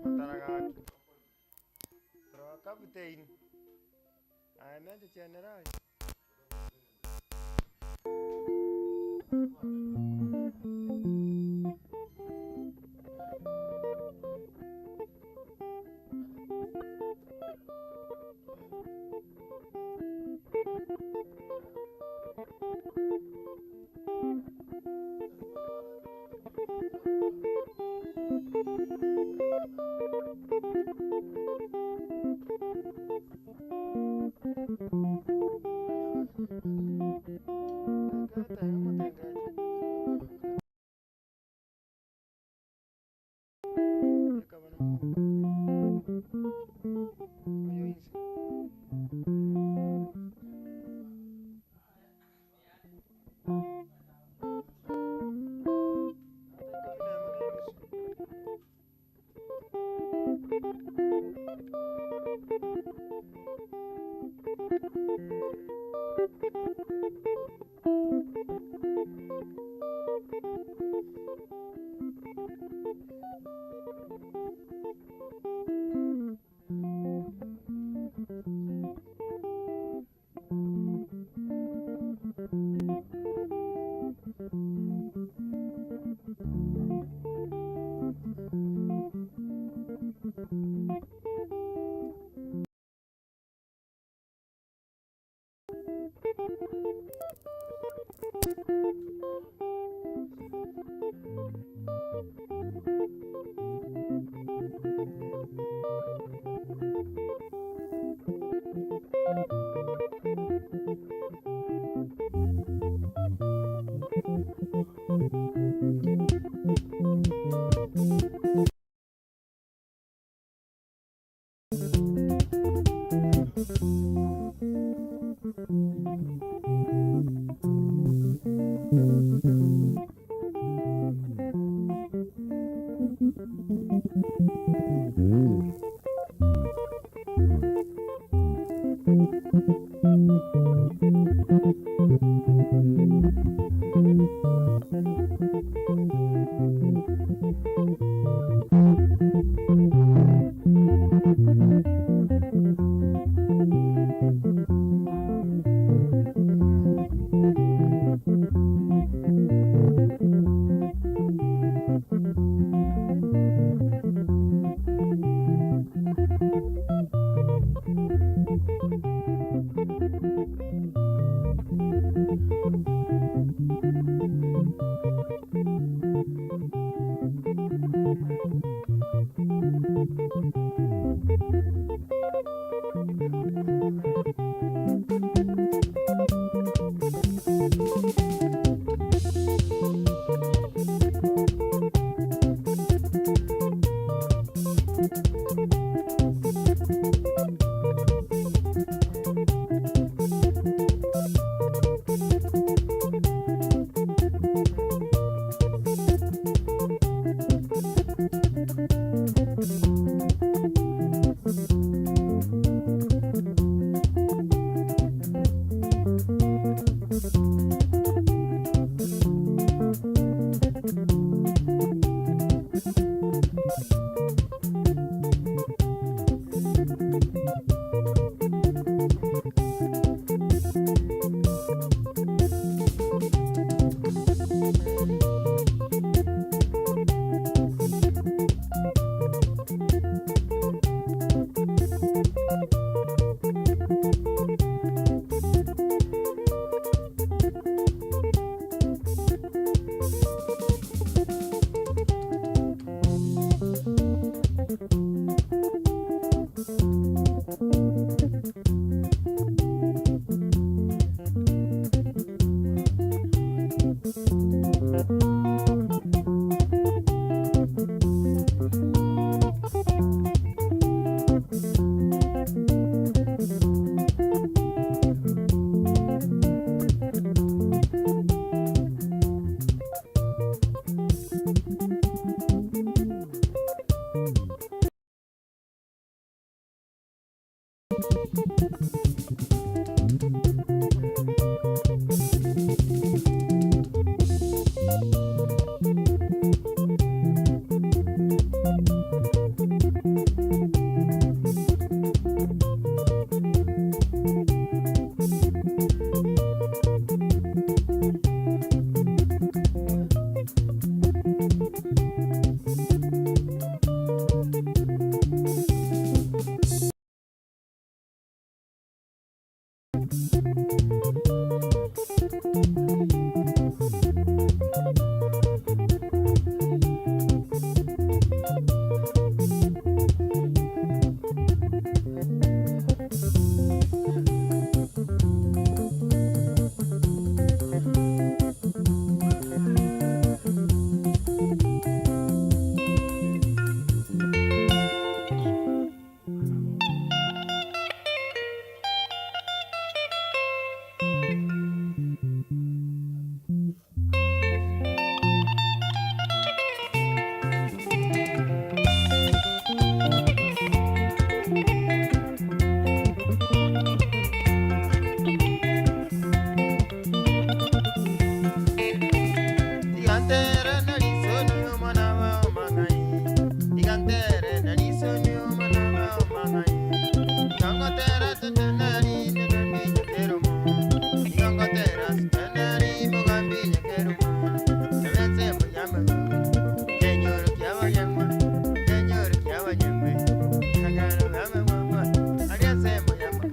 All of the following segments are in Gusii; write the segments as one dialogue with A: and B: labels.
A: Otara gaki, rora captain, aye mente generali. Tiga ntere na risoni omwana ba omong'ai, tiga ntere na risoni omwana ba omong'ai. Tiga ngotere teneneri teneni nyakerumo, tiga ngotera teneneri mogambi nyakerumo. Ebese muyame, kenyoro kiabanyang'we, kenyoro kiabanyang'we, kanyaro bamang'we, ariase muyame.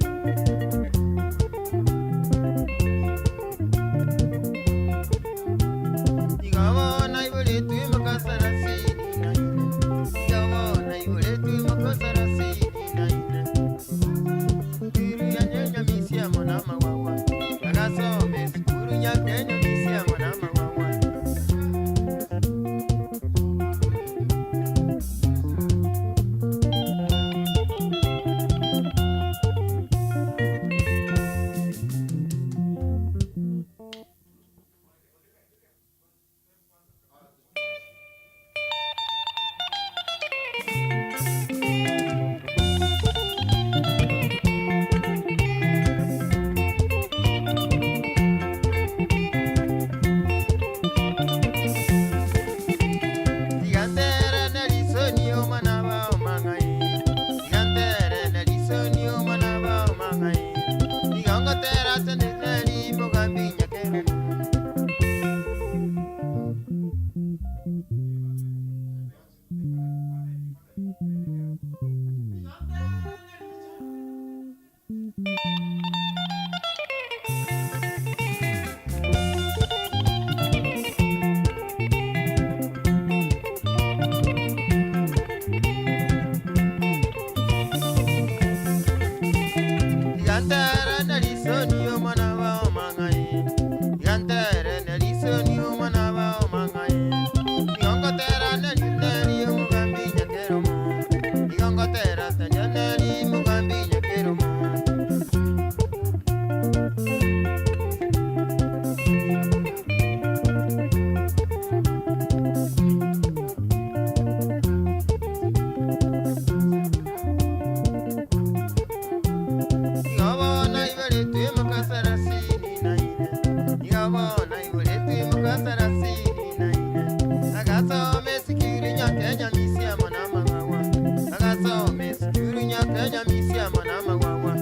A: Nyakenya misia mana magwagwa.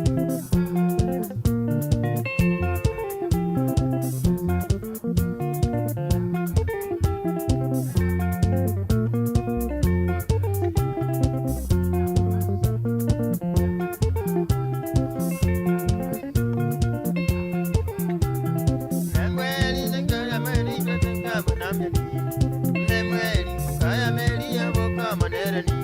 A: Nemweri nengaya meri ngenga manamyani. Nemweri kaya meri yaboka manerani.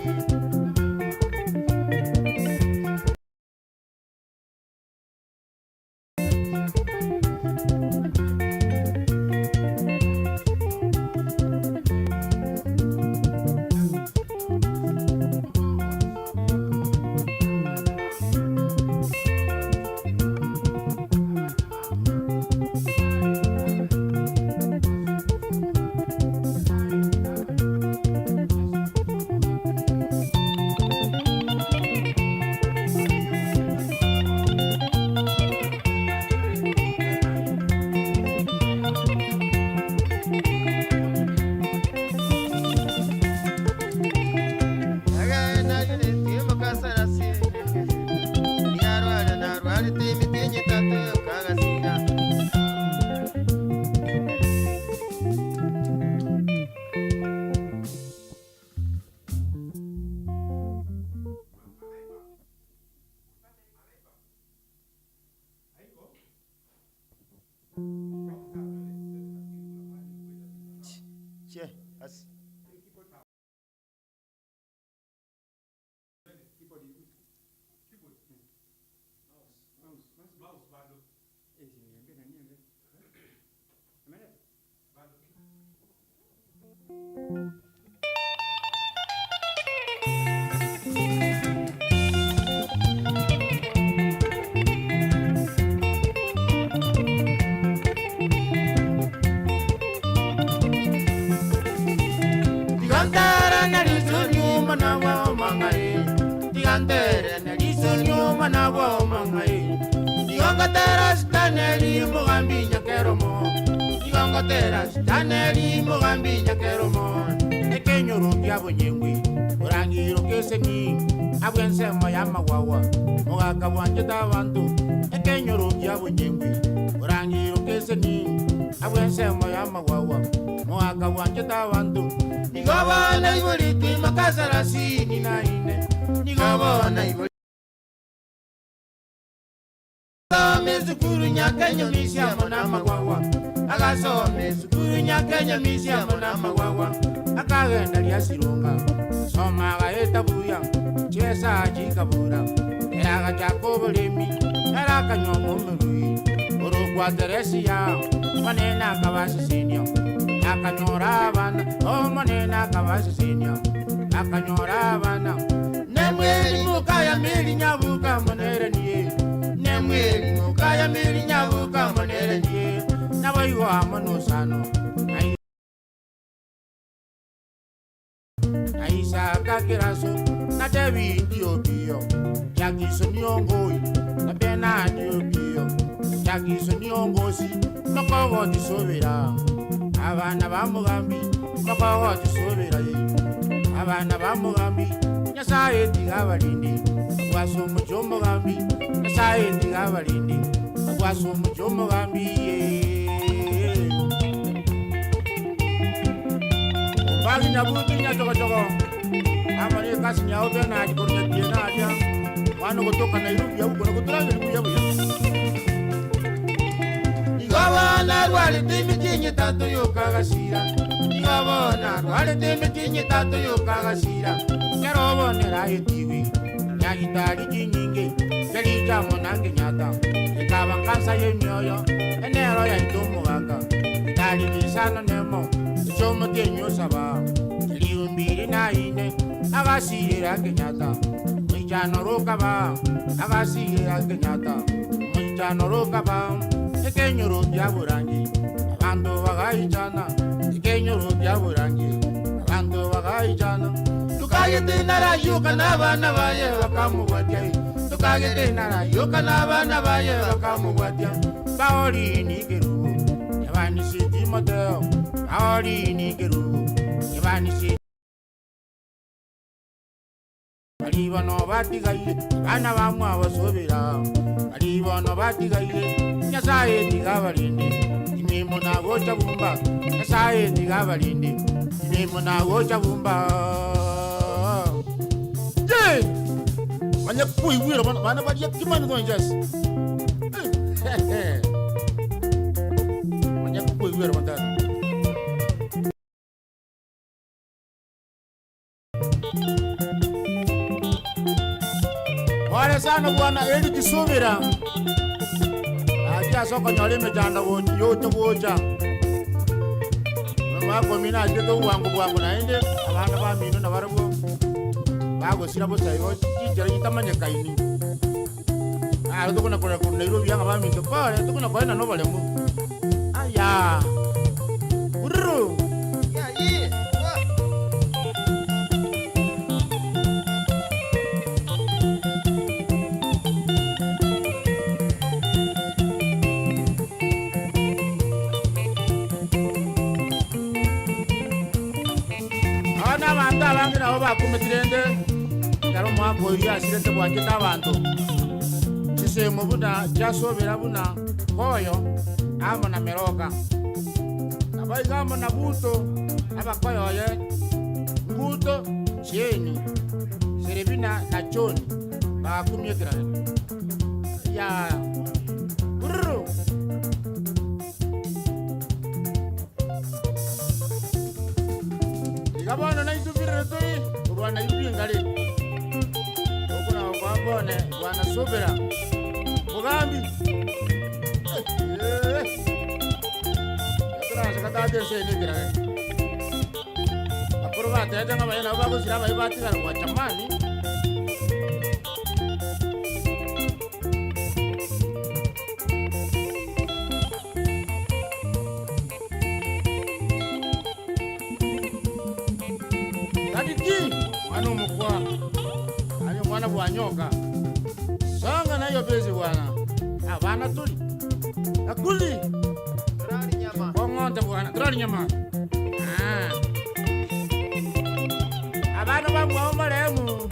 A: Che, asi. Tigantera nariso nyuma na wa mangai. Tigantera nariso nyuma na wa mangai. Tigangatera staneri mugambi nyakeromo. Tigangatera staneri mugambi nyakeromo.
B: Ekenyoro kia bonyengwi orangiro keseni abwensemo ya magwawa mogaka bwanjete abanto ekenyoro kia bonyengwi orangiro keseni abwensemo ya magwawa mogaka bwanjete abanto
A: Nigobona iboliti makasara sini na ine. Nigobona iboliti. Some sukuru nyakenya misia mona magwawa. Agasome sukuru nyakenya misia mona magwawa.
B: Akagenda ria sirunga soma gaeta buya chesa chikabura eraga chako bulemi erakanywa momerui orokwa teresia manene akabasisinio akanyora abana omonene akabasisinio akanyora abana
A: Nemweri mukaya mili nyabuka
B: monerenie nemweri mukaya mili nyabuka monerenie naboigo amo nosano Aisaka kiraso na Devi ndio bio Jagiso niongoi na Bena ndio bio Jagiso niongosi nokogo tisobera abana ba mugambi nokogo tisobera ye abana ba mugambi Nyasaye tiga abalindi agwasa omuchi omugambi Nyasaye tiga abalindi agwasa omuchi omugambi ye Ombagi nyabuti nyachogochogo amane kasi nyao bena ajikornya tiena aja mwana kutoka Nairobi au kuna kutoka buya buya
A: Nigobona rwarete imitinyi tatu yokagasira. Nigobona rwarete imitinyi tatu yokagasira.
B: Kerobonera etiwi nyagitari jinyinge kelijamo nange nyata ekaba nkansa y'emyoyo enero yaita omogaka itari jisano nemo ekyomutenyi osaba eliumbiri naine agasirira Kenyatta mwichano rukaba agasirira Kenyatta mwichano rukaba ekenyoro bya burangi abantu bagaichana ekenyoro bya burangi abantu bagaichana
A: Tukagete narayuka n'abana baye bakamubwatya. Tukagete narayuka n'abana baye bakamubwatya.
B: Paoli nikeru yabanisi Timoteo Paoli nikeru yabanisi Baria bono batigaire, abana bamwabo subira. Baria bono batigaire, Nyasae tiga abarende. Inwe muna gocha bumba, Nyasae tiga abarende. Inwe muna gocha bumba. Ye! Manya koigwera bono bana baria kimani gonchasi. Manya koigwera bono tata. Pole sana bwana Eric Subira. Acha ase okonyora emechando gochi yocha gocha. Omwaka omino achete obwango bwango naende abana bamino nabarabwo bagosira bosa igo chinchera chitamanyekaini. Aro tokona korera korwa Nairobi ang'a baminto pole tokona koenana oboremo. Aya. Ururu.
A: Yaye, wa.
B: Aba nabanto abange nabo bakumeti rende ekero omwaka oyio asirete bwanchete abanto. Chisemo buna chiasobera buna Koyo amo na Meroka. Naboigo amo na Guto abakoyoye, Nguto, Sheni, Serebina na Choni bagakumia ekerage. Yaya. Brrr. Iga bono naintwe mbirero tori korwa naintwe engare. Okona gokwa bone bwana Subira. Mogambi. Eh, eh. Yatoraseka tata ense eye nekerage. Bakoro batebete ng'a abaye nabo bagosira abaye batigara gwacha mani. Sadiki, mwana omokwa, aye omwana bwanyoka. Songa na Yobesi bwana, abana tori. Nakuli,
A: Torari nyama.
B: kong'onte bwana, torari nyama. Ah. Abana bamwabo marehemu,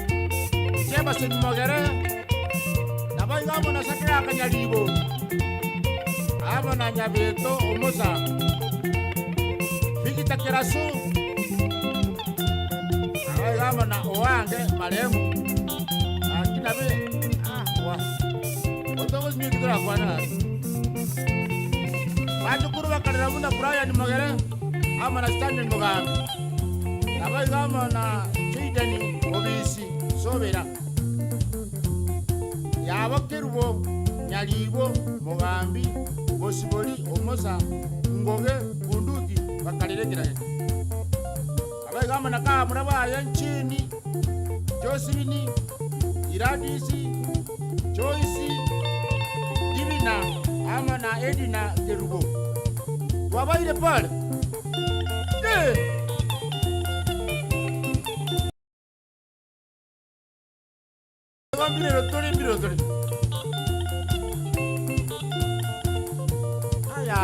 B: Jefferson Mogere, naboigo amo na Shadraka Nyaribo, amo na Nyabeto Omusa, Victor Kerasu, naboigo amo na Owange marehemu, gaki nabe ah wa otogosimia eki torakwane gaki. Bachukuru bakarera buna Brian Mogere amo na Stanley Mogambi, naboigo amo na Jayden Obisi Sobera. Yabo Kerubo, Nyaribo, Mogambi, Bosibori, Omosa, Ngoge, Bunduki bakarera ekerage. Abaigo amo na kamura baye Nchini, Joseline, Iradisi, Joyce, Divina amo na Edina Kerubo. Twabaire pole. Eh! Igo mbirero tore, mbirero tore. Aya.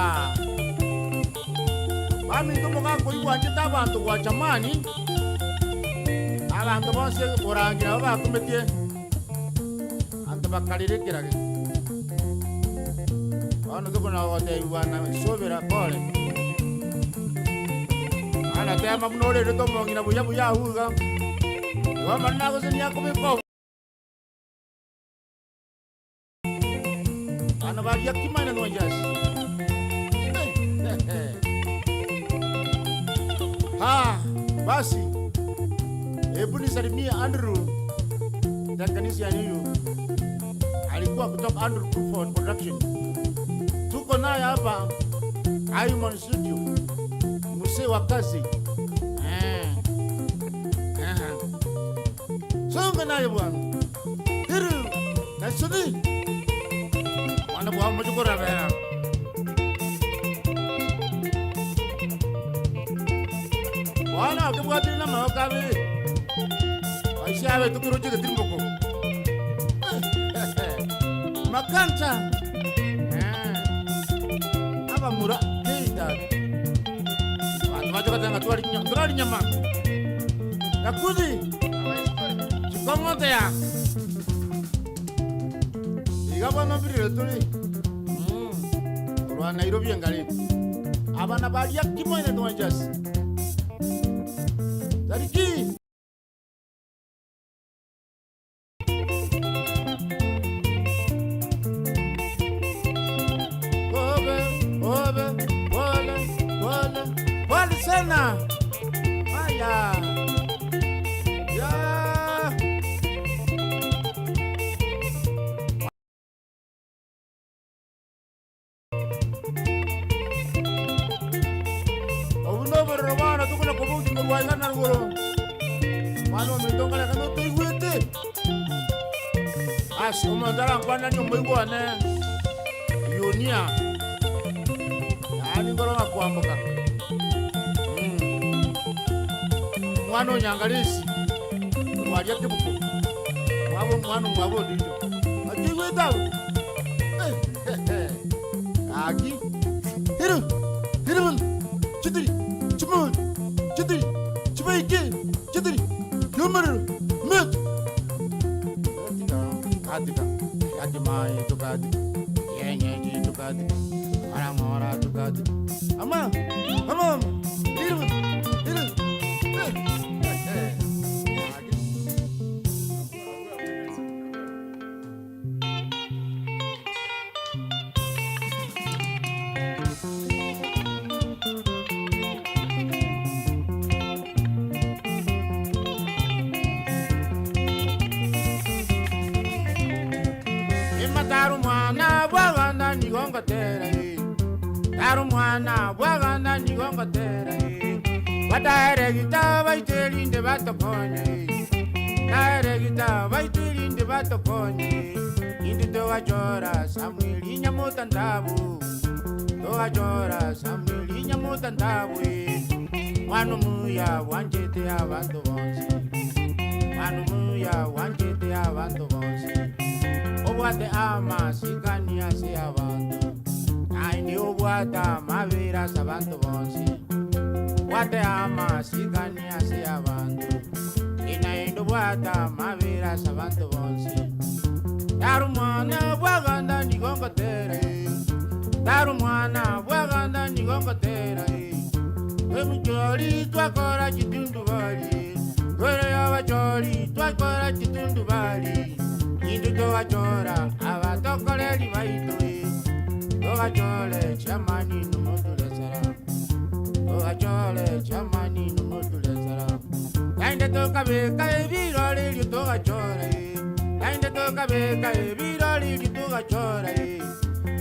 B: Baminto mogakoigwanchete abanto gwacha mani, abanto bonsi borangi nabo bakumetie, abanto bakarera ekerage. Bono tokona gotebigwa na subira pole. Anatema buna orerete omong'ina buya buya agwo iga. Igo Omonene agosenia akobeka Abana baria kimane nonchasi. Ha, basi hebu nisalimie Andrew technician huyu alikuwa kutoka Andrew Clifford Production. Tuko naye hapa Imon Studio, mzee wa kazi eh. Eh. Songa naye bwana Iru nasudi mwana bwa mujukura bera bwana akibwatire na maoka abere aisha abe tukiroche getimboko Makancha eh abamura keita abanto bache goteba ng'a twari nyama torari nyama Gakuthi
A: Abaisukuru.
B: Kong'ote ya. Iga bono mbirire tore. Korwa Nairobi engare. Abana baria kimoine twanchasi. Tariki. Obe, obe, pole, pole, pole sana. Haya. Ya. Obwo nobororo bono tokona kobokia korwa iga na rogoro. Mwana ominto nkareka notoigwete. Ase omonto arankwananie omoigwa one, Yunia, yaani nkoro ng'a kwamboka. Mm. Omwana o Nyangaresi, korwa aria Kebuko, mwabo omwana omwabo Odindo. Otoigwete abwo? Gaki, hiru, hirubun, chitiri, chimuri, chitiri, chibaike, chitiri, kiumerero, met. Katika, katika, tukati, yenyeji tukati, aramora tukati. Ama, ama, hirubun, hiru, eh, eh, eh. Tari omwana bw'abana nigo ngotera eh. Tari omwana bw'abana nigo ngotera eh. Bataeregita baito erinde batokonye eh. Taeregita baito erinde batokonye Indi togachora Samueli nyamotandabu Togachora Samueli nyamotandabu Mwana omuya bwanchete abanto bonsi Mwana omuya bwanchete abanto bonsi Obwate amasikani ase abanto Naende obwate amabera ase abanto bonsi Bwate amasikani ase abanto Naende obwate amabera ase abanto bonsi Tari omwana bw'aganda nigo ngotera eh. Tari omwana bw'aganda nigo ngotera eh. Emuchori twakora chitundubari Twere abachori twakora chitundubari Intwe togachora abatokoreri baito eh. Togachore chiamani nomoturesera Togachore chiamani nomoturesera Naende tokabeka ebirori erio togachora eh. Naende tokabeka ebirori erio togachora eh.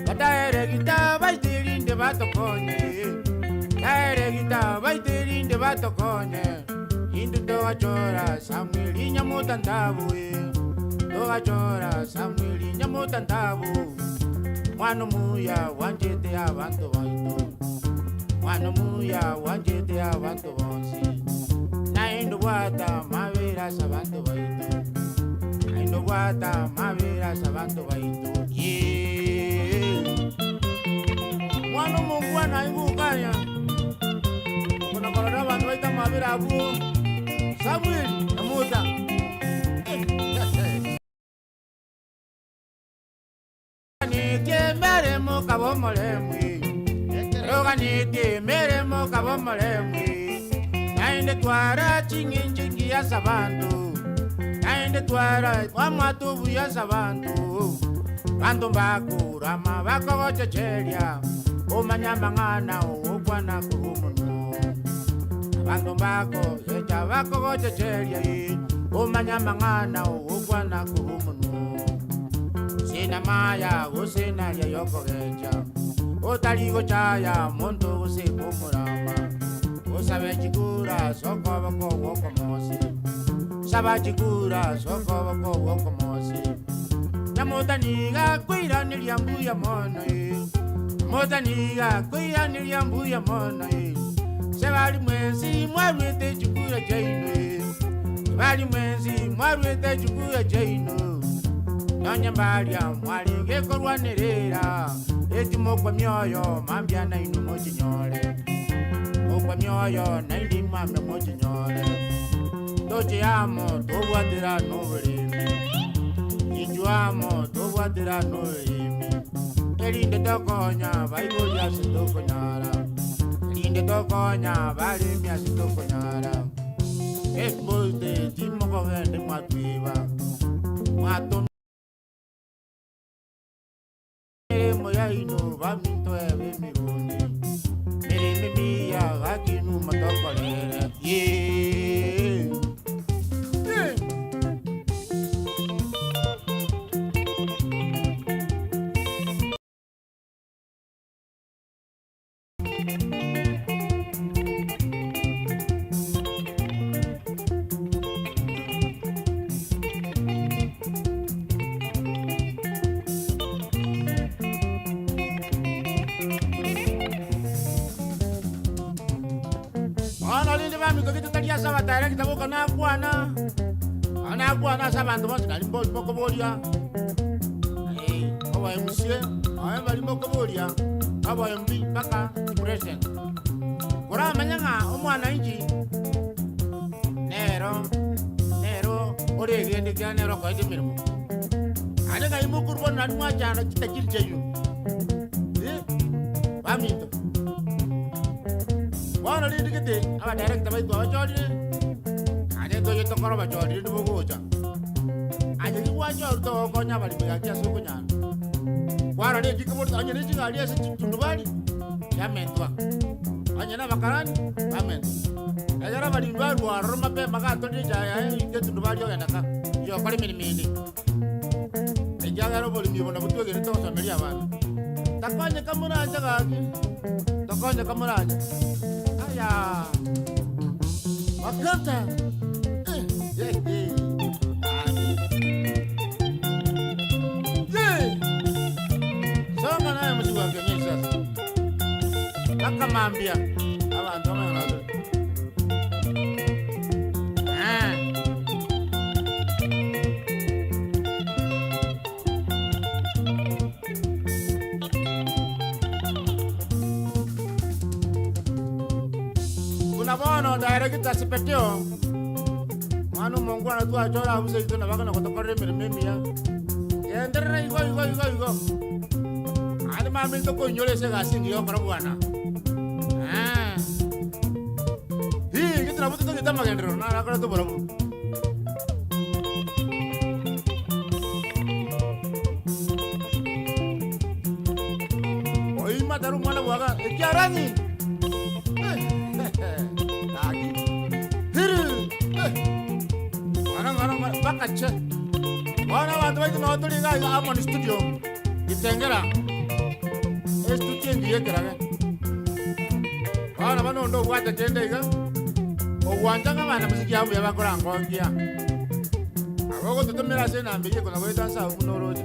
B: Bataeregita baito erinde batokonye eh. Taeregita baito erinde batokonye Intwe togachora Samueli nyamotantabu eh. Togachora Samueli nyamotantabu Mwana omuya bwanchete abanto baito Mwana omuya bwanchete abanto bonsi Naende obwate amabera ase abanto baito Naende obwate amabera ase abanto baito Yee. Mwana omongwana aye gokanya Okona korora abanto baito amabera abwo Samueli na Musa. Roganetie emeremo kaba omoremwi, roganetie emeremo kaba omoremwi, naende twara ching'encho engiya ase abanto, naende twara kwamwata obuya ase abanto. Abanto mbakorama bakogochecheria, omanye amang'ana ogokwana korwa omonwa oo. Abanto mbakogecha bakogochecheria, eh, omanye amang'ana ogokwana korwa omonwa oo. Gose namaya gose naria y'okogecha, otari gochaya monto gose komorama, osabe chikura ase okoboko gw'okomosi, saba chikura ase okoboko gw'okomosi. Nyamotani iga akoiraneria mbuya mono eh, Nyamotani iga akoiraneria mbuya mono eh, Se bari mwensi mwarwete chikura chiaino eh, Se bari mwensi mwarwete chikura chiaino. Nonya mbaria mwarenge korwanerera, eti mokwa mioyo mambia nainwe mochinyore, mokwa mioyo naende mambia mochinyore. Toche amo tobwaterane oboremi, Inchuo amo tobwaterane oboremi, Erinde tokonya abaibori ase tokonyara, Erinde tokonya abaremi ase tokonyara. Embote timokogende mwatweba, mwatomire Emeremo yaino baminto ebe emeronge, meremo emiya gaki inwe motokorere. Yee. Bono rende baminto gete tari ase abatarekita boka nakwana, aa nakwana ase abanto bonsi nari mbori mokoboria, oboe msie, nonya mbari mokoboria, oboe mbi mpaka depression. Koramanye ng'a omwananchi nero nero ore egento ekiagera nere okoete emeremo. Aye ng'ai mokorwa bono naende mwachanda chitakiri chiaino, eh, baminto. Bono rende gete abadirector baito abachorire, naende ntoche tokore obachori rende bogocha. Aye rigwachorwa togokonya abaremi gaki ase okonyara. Kwarora eki kebori onye ne chigari ase chitundubari, chiamentwa, onye na abakarani, bamentwa. Ekero abaremi barua aroro mapema gatorire echae yaye goika etundubari ogenda ka, yokora emeremo ende. Ekiagera oboremi obo nabwo twegenete gosomeria abana. Takonyeka moranche gaki, tokonyeka moranche. Aya! Makanta! Eh, eh, eh. Gaki. Yee! Songa naye mosigwa kienyeji sasa. Mpaka mambia abanto bamanye ng'a Ah. Buna bono director Sipeteo, mwana omongwana twachora abwo seito nabo akona gotokorera emeremo emiya. Genderera igo igo igo igo. Naende mambia ntokoinyora ase egasi engiya okora bwana. Ah. Hii, gete nabo totagete amagenderero naro akorete oborabu. Oima tari omwana bwaga ekiarani. Gaki. Hiri. Ng'ora ng'ora ng'ora mpaka che. Bono abanto baito nabo tori iga iga Harmony Studio Kitengela. Estudio engiya ekerage. Bono bono onde obwate kende iga, ogwancha ng'a abana mosiki abo mbuya bakorangonkia. Nabo ogototomera ase enamba eyio ekona goeta nse agwo buna oroche.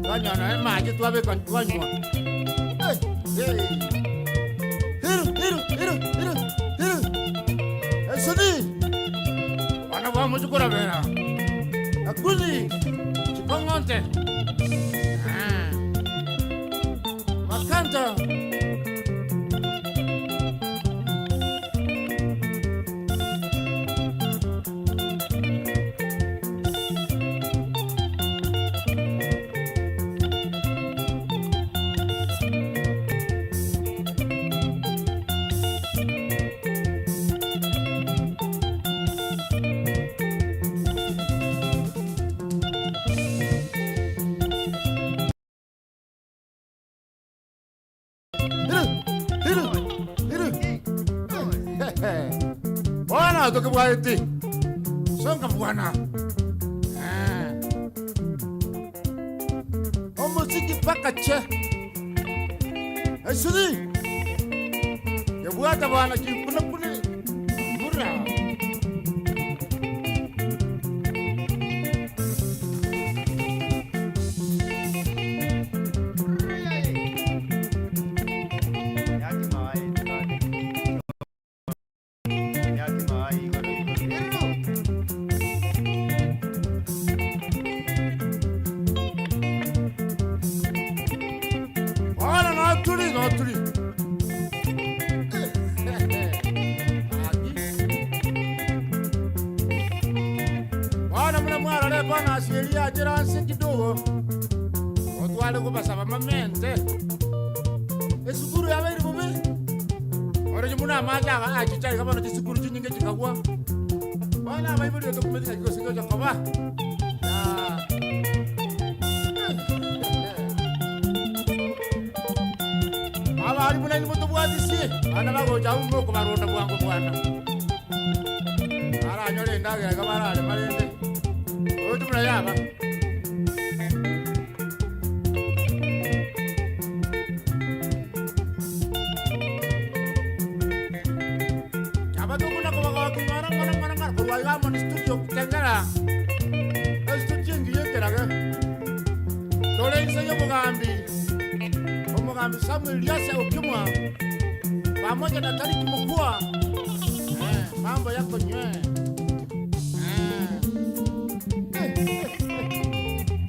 B: Twanyora nonya amache twabeka twanywa. Eh, eh. Hiru, hiru, hiru, hiru, hiru. Esoni! Bono bwamochia korabera. Gakuzi, chikong'onte. Ah. Makanta. Bono tokebwateti songa bwana. Ah. Omosiki paka che. Esuri. Kebwata bwana chikuna kune. Mura. Bono noturi noturi. Ebonus eria yachera ase kidogo, otware kobasaba mamente. Esukuru yabeire bobe, oroche buna amache aga achicha iga bono chisukuru chinyinge chikagwa. Bono abaibori otokumeti naki gose gocha koba. Ah. Abari buna inwe motobwatisie, abana bagocha abwo mokobaronda bwango bwana. Baranyore endagera iga bararema rende, oroche buna yaba. Yaba tokona kobagokia ng'ora ng'ora ng'ora ng'ora korwa iga amo ne studio Kitengela, estudio engiya ekerage. Tore inse y'omogambi, omogambi Samuel Liasia Okimwa, pamoja na Tariki Mokua, eh, mambo yako nywe. Eh.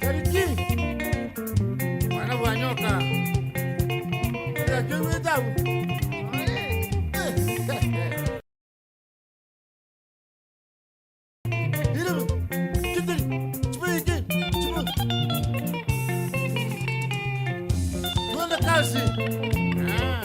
B: Tariki, mwana bwanyoka, Gaki abwo. Iribu, chitiri, chibiki, chibu. Twende kazi. Ah.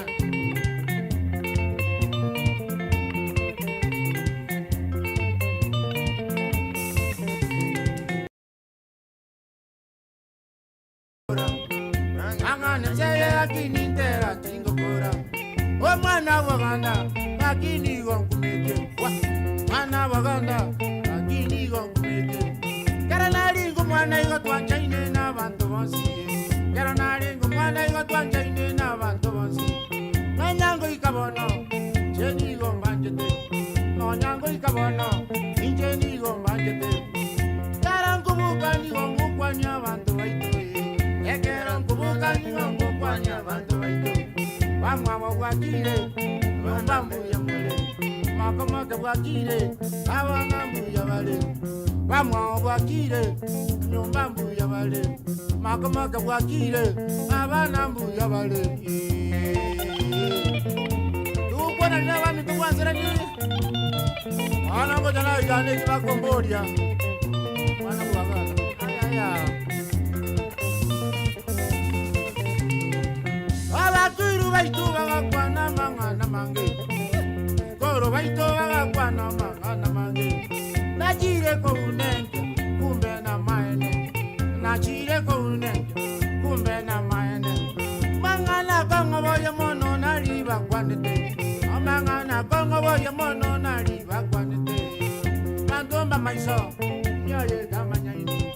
B: Ang'ana nseye lakini ntera tingokora. Omwana bw'abana lakini igo nkumete. Wa, mwana bw'abana lakini igo nkumete. Kera naringa omwana igo twanchaine n'abanto bonsi. Kera naringa omwana igo twanchaine n'abanto bonsi. Nonya ngoika bono, inche nigo mbanchete. Nonya ngoika bono, inche nigo mbanchete. Kera nkoboka nigo ngokwania abanto baito eh. Ekero nkoboka nigo ngokwania abanto baito. Bamwabo bwakire, nyomba mbuya more. Makomoke bwakire, abana mbuya bare. Bamwabo bwakire, nyomba mbuya bare. Makomoke bwakire, abana mbuya bare. Tugokwana nabami togwanserani. Mwana ngocha naikane eki bakomboria. Mwana bwagana. Ayaya. Abakuiru baito bagakwana amang'ana mange. Koro baito bagakwana amang'ana mange. Nachire kounenke, kumbe na maene. Nachire kounenke, kumbe na maene. Mang'ana kong'oboye mono nari bakwanete. Amang'ana kong'oboye mono nari bakwanete. Bantomba maiso, imyoyo etamanyaini.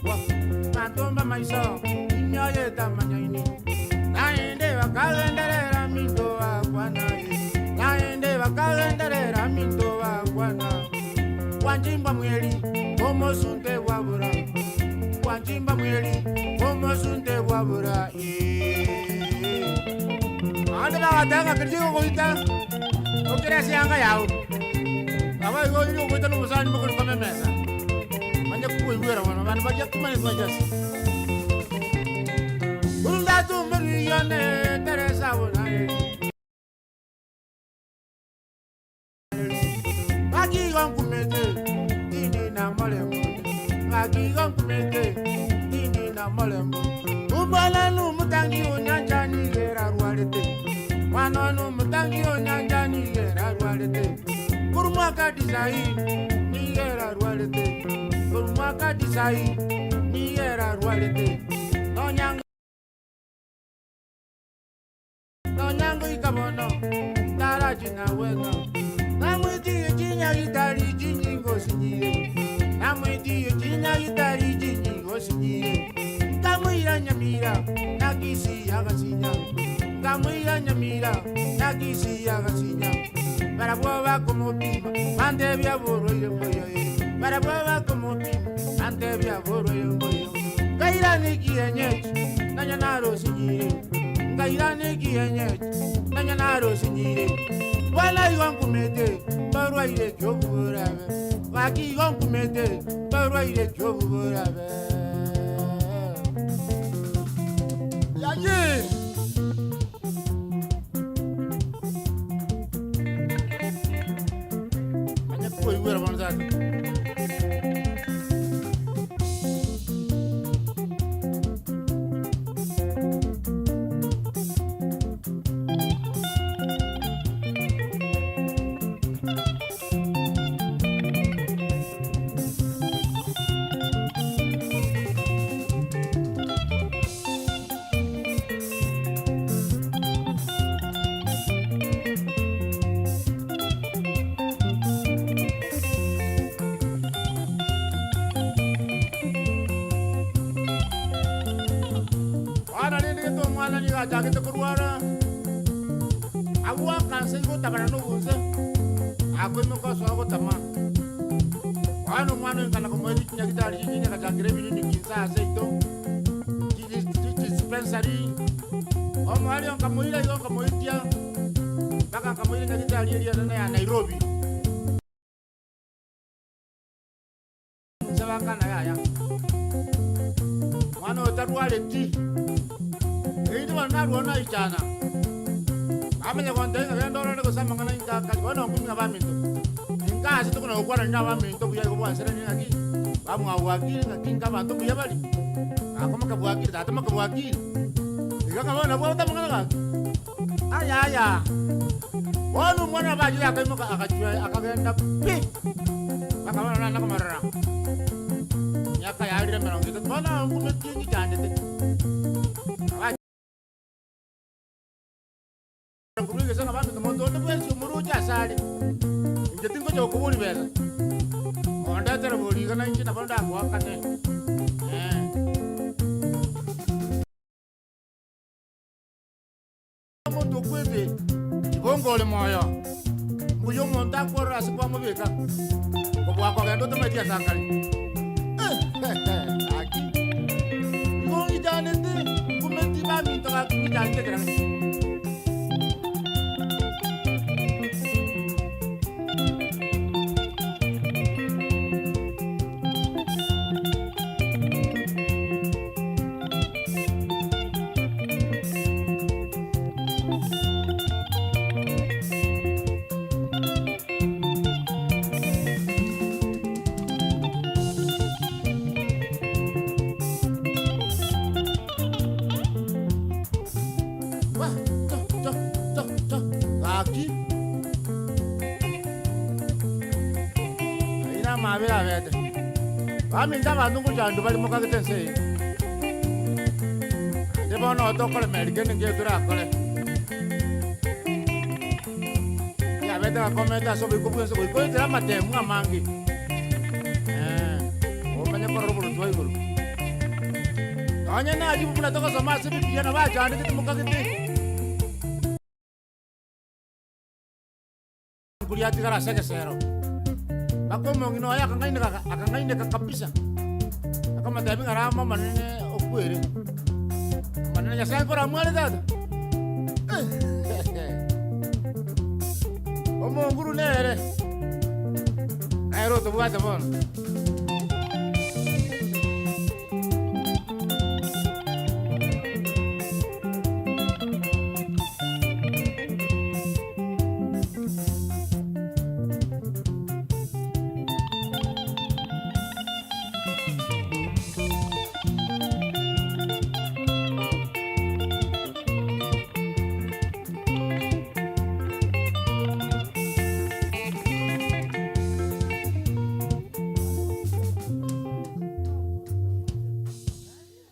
B: Bantomba maiso, imyoyo etamanyaini. Naende bakagenderera minto bakwana. Naende bakagenderera minto bakwana. Wanjimba mweri, omosunte bwabura. Wanjimba mweri, omosunte bwabura. Ande bagatanga kiriko goita. Okere sianga yao. Aba igo iri goita no musani mokori kome mesa. Manya kuigwera bono bandu baria kumanya jasi. Urunda tumuri yone Teresa bonaye. Bakigo nkumete dindi na molembo. Bakigo nkumete dindi na molembo. Umwana numutangi onyanja nigera rwarete. Mwana numutangi onyanja nigera rwarete. Kurumwaka disai nigera rwarete. Kurumwaka disai nigera rwarete. Nonyango nonyango ikabono taraji na wena. Namwitiye chinyagitari chinyingo sinyiye. Namwitiye chinyagitari chinyingo sinyiye. Nkamwira nyamira nakisi agasinya. Nkamwira nyamira nakisi agasinya. Barabwo bakumupima bantebia burwaire mboyo ye. Barabwo bakumupima bantebia burwaire mboyo. Ngairana kienyeji nanya narosinyire. Ngairana kienyeji nanya narosinyire. Bwana igo nkumete barwaire kyoburabe. Baki igo nkumete barwaire kyoburabe. Yaye! Manya kuigwera bono tata. Omwana nigo achagete korwara, agwo akansa igo otabana nobonse, akoimoka osoa gotama. Bono omwana oyo nkana komoetia chinyagitari chinyinge agachakera ebiriniki inse ase seito, chidispensary, omoerio nkamoira igo nkamoetia, mpaka nkamoira nyagitari eria enene ya Nairobi. Inche bakana yaya, omwana oyo tarwareti, erinde bono narua naichana, bamanya gontebia ng'a genda orore gose amang'ana inche akari. Bono nkumia abaminto, inka ase tokona gokwanani na abaminto buya igo bwanseranire ng'aki, bamwabwakire ng'aki inka abanto mbuya bare, bako mokabwakire, tata mokabwakire, iga ng'a bono nabwate amang'ana gaki. Ayaya! Bono omwana nabo achire akaimoka agachia akagenda pi! Mpaka bono nana komorora. Emiaka yarire emerongo etato bono nkumetie ngichandete. Nabo korwa egesa ng'a baminto monto onde bwensi omoroche asare, inche tingocha gokoboria besa. Ondetere bori iga nainche nabo ndagoakane. Ee. Omonto okwete, tibonga ore moyo. Mbuya omonto akworora ase kwamobeka, kobua kogenda otamanyeti ase akare. Gaki, igo ng'ichanete, ngumeti baminto gaki ng'ichanete ekerage. Wa, to, to, to, to, gaki. Ayio namabera abete. Baminto abanto ngochandwa bare mokagete ense eye. Naende bono tokoremereria kende nkeiyo torakore. Yabete gakomete ase oboiko bw'ense goika oetere amatemu amange, eh, omanye korora oboruoti bwa igoro. Nonye nachibu buna togosoma ase Ebibilia nabo achandegete mokagete. Nkoria atigara ase egesero. Mpaka omong'ina oye akang'aineka akang'aineka kabisa, akamotebia ng'a rama Omonene okwere. Omonene Nyasae nkoramware tata? Omonguru nere, nere otobwate bono.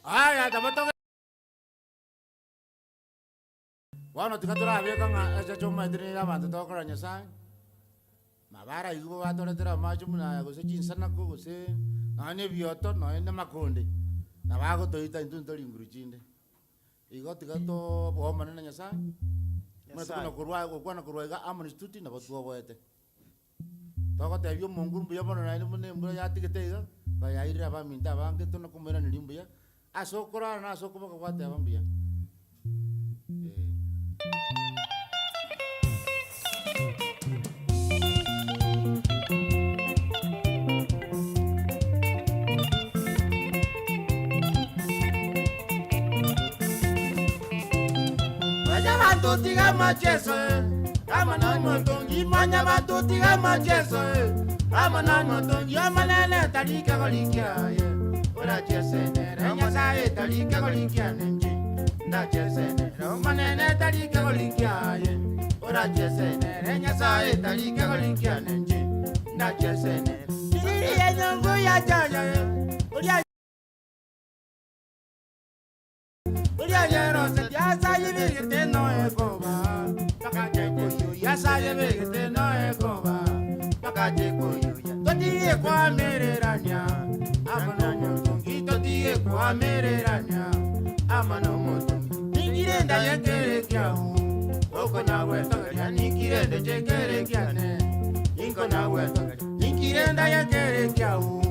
B: Aya taba Bono tiga torabeka ng'a echeche omanyete nigo abanto togokora Nyasae, nabaraigwe bo batoretera amache buna aya gose chinsanako gose nonya na ebioto nonya na amakonde, nabo agotoita intwe ntori nguru chinde. Igo tiga toboa Omonene Nyasae, buna
A: Nyasae.
B: tokona korwa gokwana korwa iga amo nestuti nabo twoboete. Togotebia omonguru mbuya mono naende buna embura yatigete iga, bayairire abaminto abange tona komoiraneria mbuya, ase okorara na ase okoboka gwateba mbuya, eh.
A: Mwanyabanto tiga amacheso eh, amo nomotongi Mwanyabanto tiga amacheso eh, amo nomotongi Omonene tari kegori kiaye orachese nere Nyasaye tari kegori kiane inche ndachese nere Omonene tari kegori kiaye orachese nere Nyasaye tari kegori kiane inche ndachese nere Tiri enyongo ya chaya eh, oria Nkona-gwetogeria ninkirende chekere kiane, Inkona-gwetogeria ninkirenda yekere kiao,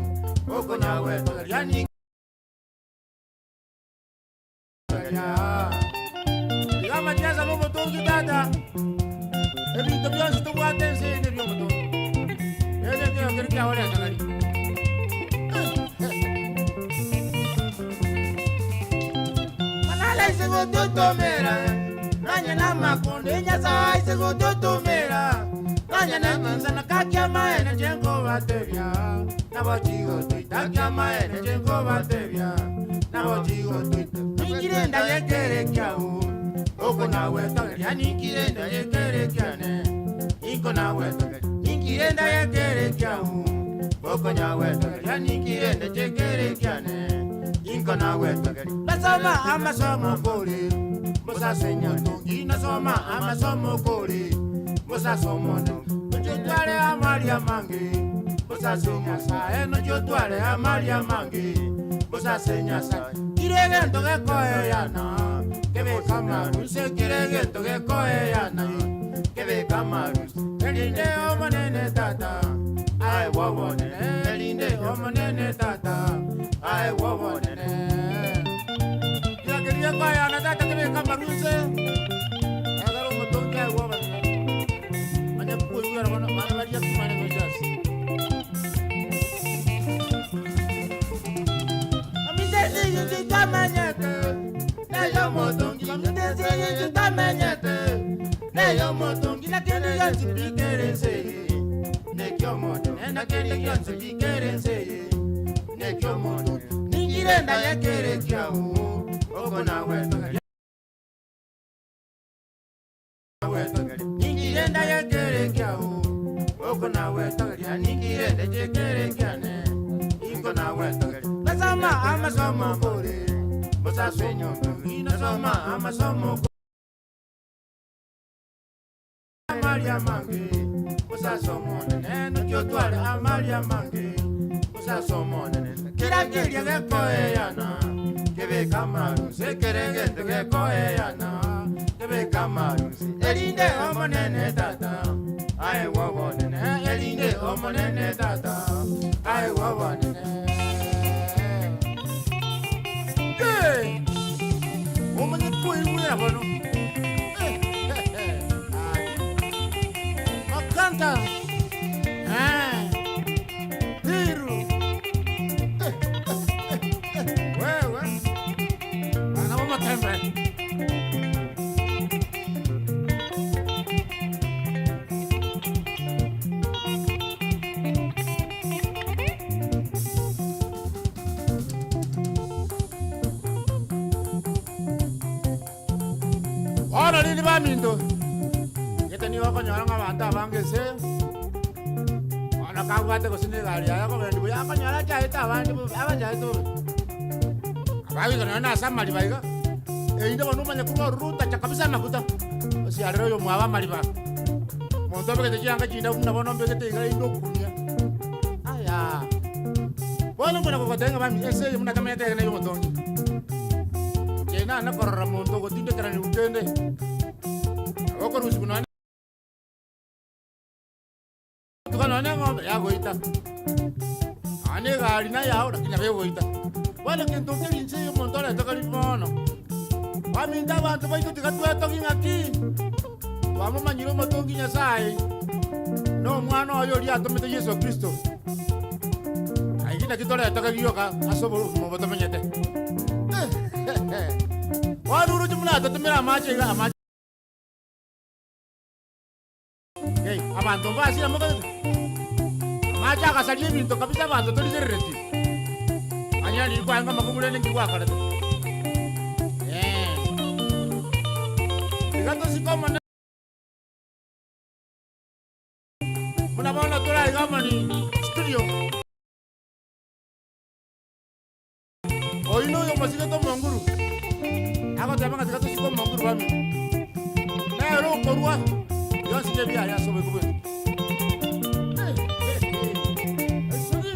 A: Okona-gwetogeria nintogeria.
B: Iga amachesa nomotongi tata, ebinto bionsi tobwate ense eye nebiomotongi. Rende ekero keria kiagoretagari.
A: Malala ise gototomera, nanye namakonde Nyasaye ise gototomera, nanye namansana kakiamaene chenkobatebia, nabo chigotoita kiamaene chenkobatebia, nabo chigotoita. Ninkirenda yekere kiao, okonawetogeria ninkirenda yekere kiane, inkonawetogeria ninkirenda yekere kiao, okonyawetogeria ninkirenda chekere kiane, inkonawetogeria. Nasoma amasomo kore, musasenyotongi nasoma amasomo kore, musasomono nochotware amaria mange, musase Nyasaye nochotware amaria mange, musase Nyasaye. Kire gento gekoeyana, kebeka amaruse, kire gento gekoeyana, kebeka amaruse. Erinde omonene tata, aye bwobonene, erinde omonene tata, aye bwobonene.
B: Kira keria koyana tata kebeka amaruse, egere omotongi aye bwobonene. Manya koigwera bono, bana baria kimane gochasi.
A: Ningirenda yekere kiao, okonawetogeria. Ningirenda yekere kiao, okonawetogeria. Ningirenda chekere kiane, inkonawetogeria.
B: Nasoma amasomo kore, musasenyotongi nasoma amasomo amaria mange, musasomonene nochotware amaria mange, musasomonene.
A: Kera keria gekoeyana, kebeka amaruse, kere gento gekoeyana, kebeka amaruse. Erinde omonene tata, aye bwobonene, erinde omonene tata, aye bwobonene.
B: Hey! Omanye koigwera bono. Makanta. Tiru. Wewe. Bana bo matembe. Bono riri baminto. Gete nigo okonyora ng'a abanto abange ase. Bono kabwate gose na egari yaye okogenda buya, akonyora achaete abande bobe, abachaete bobe. Abagoika nonya na ase amariba iga, erinde bono omanye korwa ororo otacha kabisa amaguta, osiarere oyo mwabo amariba. Monto obegete chianga chindabu buna bono mbegete iga erinde okumia. Aya, bono mbuna kogotebia ng'a bami ense eye buna tamenyete ere na omotongi. Inche nane korora monto ogotindekeraniwa kende, nabo okorusiwa nonya tuga nonya eng'ombe yagoita. Nonya na egari na eyao lakini nabo egoita. Bono kento nkeri inse eye omonto aretoka riria bono. Baminto abanto baito tiga twetogi ng'aki, twamomanyire omotongi Nyasaye, na omwana oye oria atomete Yeso Kristo. Aye naki toretoke rioka ase oborimo obo tomenyete. Bono oroche buna atotomera amache iga amache. Hey, abanto mbasire mokorete. Amache agasaria ebinto kabisa abanto torigerereti. Manya riria kwarenge amakungu rende nki gwakorete. Eh. Tiga tosike Omonene. Buna bono tore aiga Omoni studio. Oyio noyo omosigete omonguru, agoteba ng'a tiga tosike omonguru bamino. Nere okorua bionsi nebiaye ase oboiko bwaito. Esegi.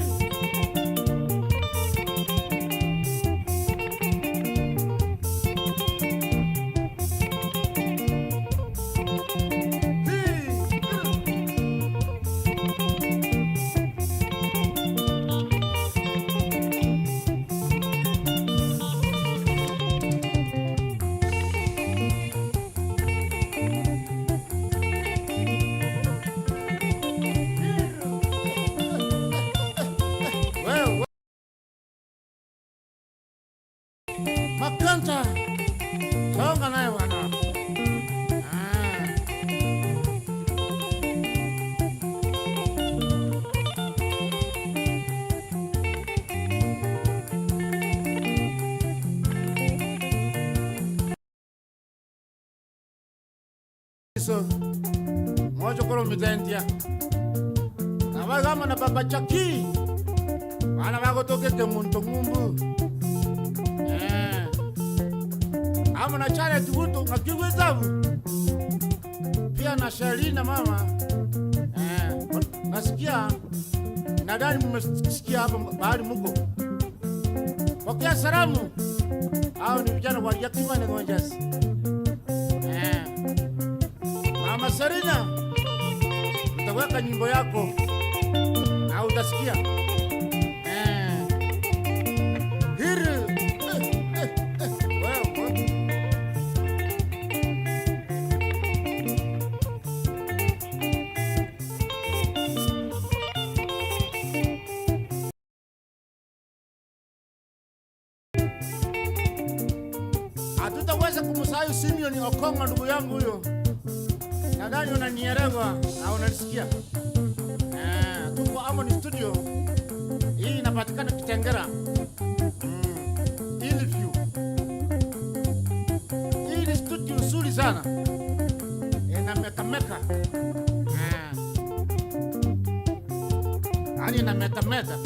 B: Makanta, songa naye bwana. Ah. So, mochokoro mitentia. Nabagamba na Papa Chaki. Bana bagotokete muntu ng'umbu. Eh. Amo na Charles Guto ngakigwe tabu. Pia na Sherina mama. Eh, nasikia nadhani mmesikia hapa mahali muko. Pokea salamu. Hao ni vijana wa Yakima na Gonjas. Eh. Mama Serena, utaweka nyimbo yako na utasikia. Eh. Hiri. Eh, eh, eh. Wewe. Hatutaweza kumsahau Simeon Okongo, ndugu yangu huyo. Nadhani unanielewa na unanisikia. Eh, tuko Amon Studio. Hii inapatikana Kitengela. Hillview. Hii ni studio nzuri sana. Ina meka meka. Eh. Yaani ina meta meta.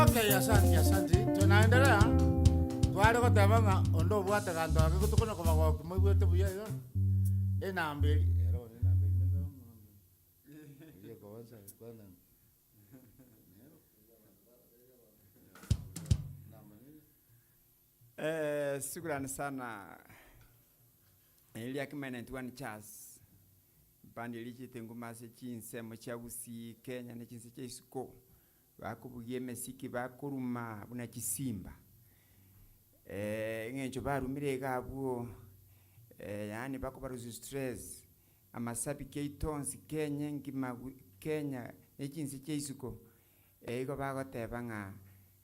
B: Okay, asante, asante. Tunaendelea. Tware goteba ng'a onde obwate ganto ake gotokona kobagokia moigwete buya iga. Enamba eri, ero bono enamba eri nigo ng'ombe. Ekobansa kwana.
C: Eh, shukrani sana elia kima 91 Charles bandi lichite nguma ase chinsemo chia Gusii Kenya ne chinse chia isiko bakobugia emesiki bakoruma buna chisimba eh, eng'encho barumire iga abwo eh, yaani bakobarusia stress amasabiki aito onsi Kenya engima Kenya ne chinse chia isiko igo bagoteba ng'a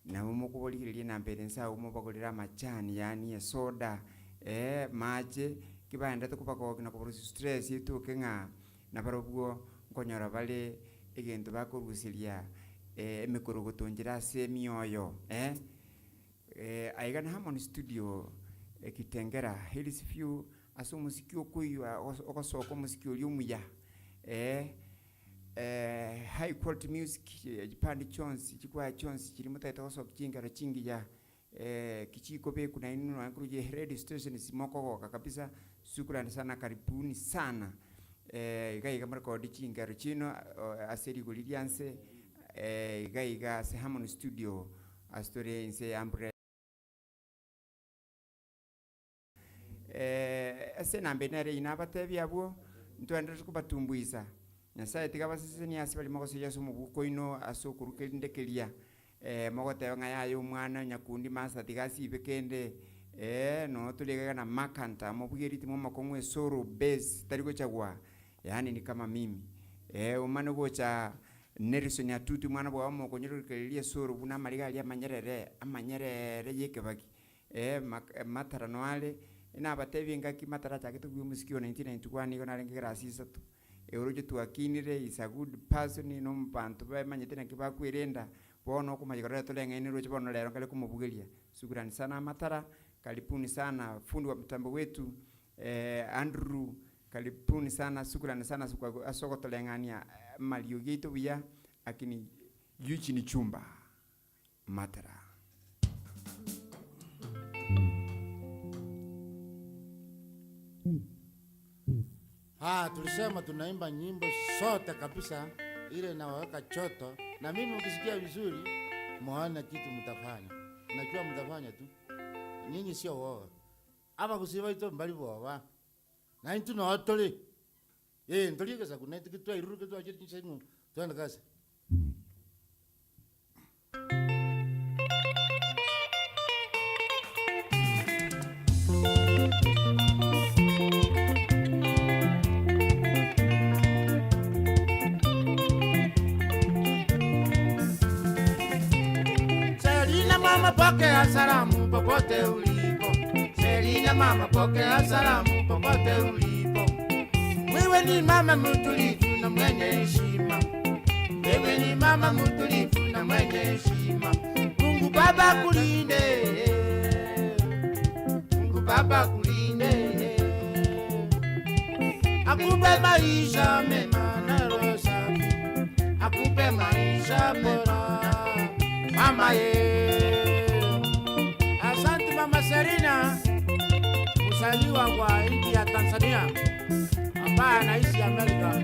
C: nabo mokoborigereria enamba ere nse agwo mobagorere amachani yaani esoda eh, amache, ki baendete kobagokia na kobarusia stress etoke ng'a nabarobwo nkonyora bare egento bakoruseria emekorogoto nchera ase emioyo eh. Aiga na Harmony Studio Kitengela, Hills View ase omosiki okoiywa ogosoka omosiki oria omuya eh. High quality music, chibandi chionsi, chikwaya chionsi chiria motagete gosokia chingero chingiya, ki chikobekwa nainwe nonya korwa chi radio stations mokogoka kabisa, shukrani sana karibuni sana. Iga iga morekodi chingero chiino ase rigori ria nse, iga iga ase Harmony Studio ase tore inse ya umbrella. Ase enamba ere nere eyio nabatebie abwo, ntwenderete kobatumbuisa. Nyasae tiga abasesenie ase baria mogosoyia ase omobuko oino ase okoruka erinde keria, mogoteba ng'a yaya omwana nyakundi master tiga asibe kende, noo tore iga na makanta mobugie ritimo omokong'u esoro bass tari gochagwa, yaani ni kama mimi. Omane gocha Nelson Atuti omwana bwao mokonyerokereria esoro buna amariga aria amanyerere, amanyerere ya ekebaki. Matara noare, nabatebie engaki Matara achagete kobugia omosiki o 1991 nigo narenge ekerasi isato. Oroche twakinire, is a good person, na abanto bamanyete naki bakwerenda, bono okomanya korora toreng'aine roche bono rero nkare komobugeria. Shukrani sana Matara, karibuni sana fundi wa mtambo wetu Andrew, karibuni sana, shukrani sana ase ogotoreng'ania amariogi aito buya, lakini Eugene Chumba. Matara.
B: Ah, tulisema tunaimba nyimbo sote kabisa, ile inaweka choto, na mimi mkisikia vizuri muone kitu mtafanya. Najua mtafanya tu, nyinyi sio woga aba gusiba ito mbali boba na intu no tuli eh ntuli kesa kuna itu kitu iru kitu aje chinse twende kazi.
A: Mama pokea salamu popote ulipo. Selina mama pokea salamu popote ulipo. Wewe ni mama mtulivu na mwenye heshima. Wewe ni mama mtulivu na mwenye heshima. Mungu Baba kulinde. Mungu Baba kulinde. Akupe maisha mema na roho safi. Akupe maisha bora. Mama ye.
B: Asante Mama Serina, mzaliwa wa nchi ya Tanzania ambaye anaishi Amerika.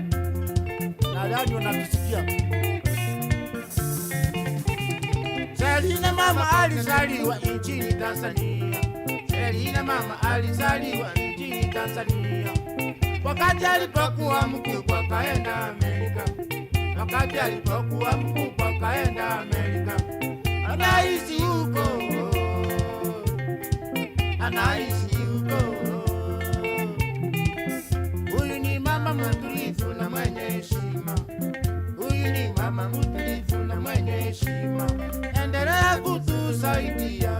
B: Nadhani unatusikia.
A: Selina mama alizaliwa nchini Tanzania. Selina mama alizaliwa nchini Tanzania. Wakati alipokuwa mkubwa kaenda Amerika. Wakati alipokuwa mkubwa kaenda Amerika. Anaishi huko. Anaishi huko. Huyu ni mama mtulivu na mwenye heshima. Huyu ni mama mtulivu na mwenye heshima. Endelea kutusaidia,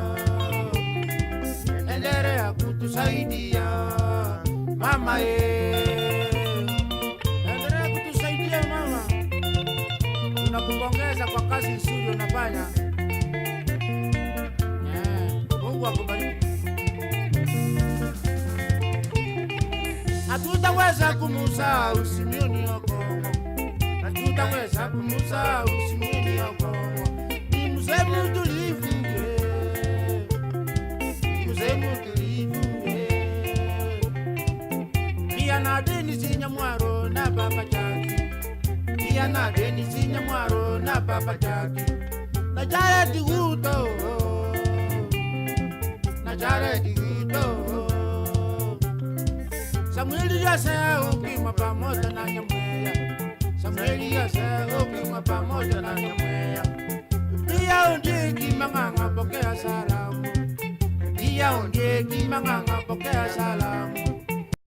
A: endelea kutusaidia mama ye.
B: Endelea kutusaidia mama, tunakupongeza kwa kazi nzuri unafanya. Mungu akubariki.
A: Hatutaweza kumusahau Simioni Okongo, hatutaweza kumusahau Simioni Okongo. Ni mzee mtulivu, eh. Mzee mtulivu, eh.
B: Pia na Dennis Nyamwaro na Baba Jaki,
A: Pia na Dennis Nyamwaro na Baba Jaki, na Jared Ruto, na Jared Ruto.
B: Samueli Yose Okima pamoja na Nyamweya, Samueli Yose Okima pamoja na Nyamweya. Pia Ondieki Mang'ang'a pokea salamu,
A: Pia Ondieki Mang'ang'a pokea salamu.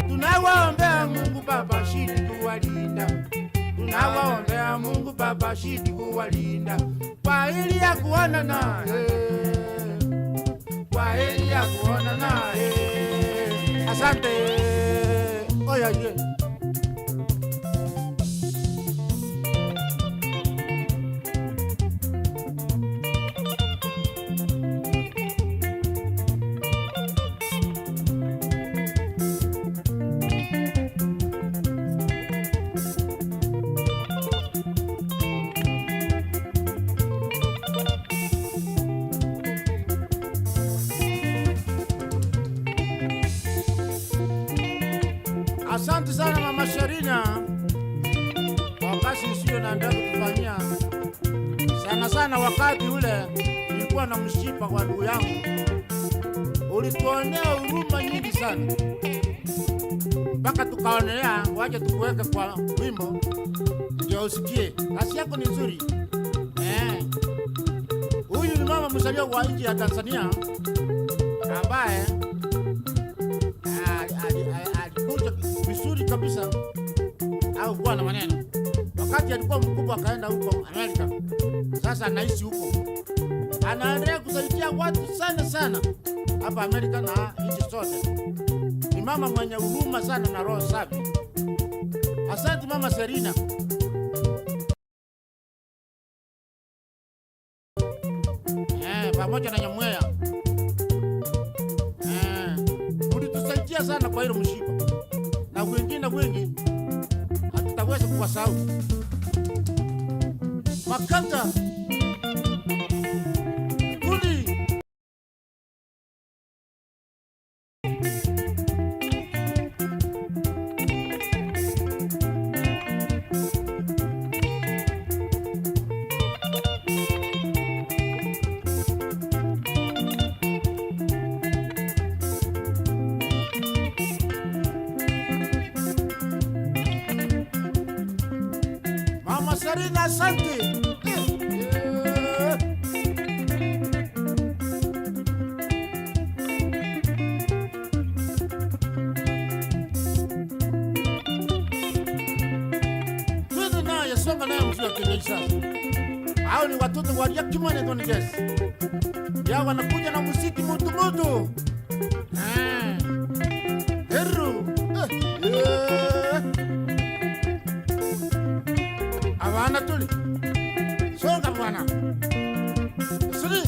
B: Tunawaombea Mungu Baba shidi kuwalinda, tunawaombea Mungu Baba shidi kuwalinda kwa ili ya kuona naye,
A: kwa heri ya kuona naye.
B: Asante. Oya ye. Asante sana Mama Sherina kwa kazi usio na ndio kutufanyia. Sana sana wakati ule nilikuwa na mshipa kwa ndugu yangu, ulituonea huruma nyingi sana mpaka tukaonelea waje tukuweke kwa wimbo ndio usikie. Kazi yako ni nzuri. Huyu ni mama mzaliwa wa nchi ya Tanzania ambaye alikuja vizuri kabisa, au kuwa na maneno. Wakati alikuwa mkubwa akaenda huko Amerika, sasa anaishi huko, anaendelea kusaidia watu sana sana hapa Amerika na nchi zote. Ni mama mwenye huruma sana na roho safi. Asante Mama Serina. Pamoja na Nyamweya. Ulitusaidia sana kwa hilo mshipa, na wengine wengi hatutaweza kuwasahau. Makanta Kundi. Mama Sarina, asante. Twende naye, songa naye mzee wa Kenya sasa. Hao ni watoto wa Yakimane Don Jesse. Ya wanakuja na muziki mutu mutu. Eh. Heru. Eh. Eh. Abana tuli. Songa bwana. Siri.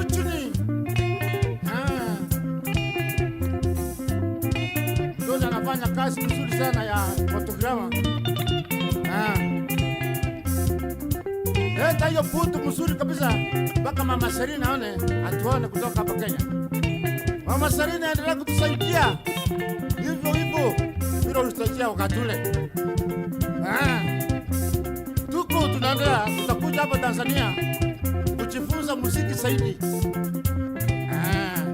B: Uchuni. Ah. Ndoza anafanya kazi nzuri sana ya fotograma. Ah. Leta hiyo putu mzuri kabisa mpaka Mama Serina aone atuone kutoka hapa Kenya. Mama Serina endelea kutusaidia hivyo hivyo vile ulitusaidia wakati ule. Ah. Tuko tunaendelea, tutakuja hapa Tanzania kujifunza muziki zaidi. Ah.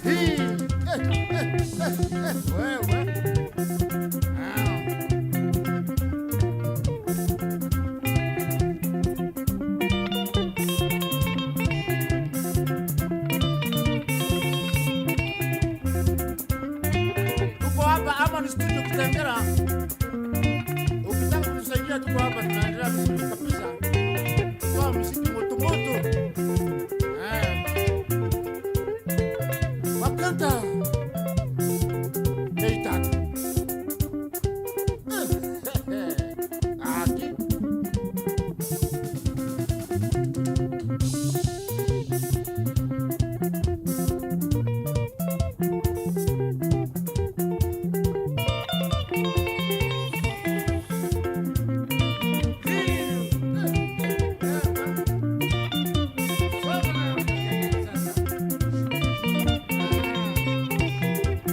B: Hii, eh, eh, eh, eh, wewe. Ah. Tuko hapa Amani Studio Kitengela. Ukitaka kutusaidia tuko hapa, tunaendelea vizuri kabisa. Kwa muziki moto moto. Eh. Wakanta. Keitatu. Eh, Aki.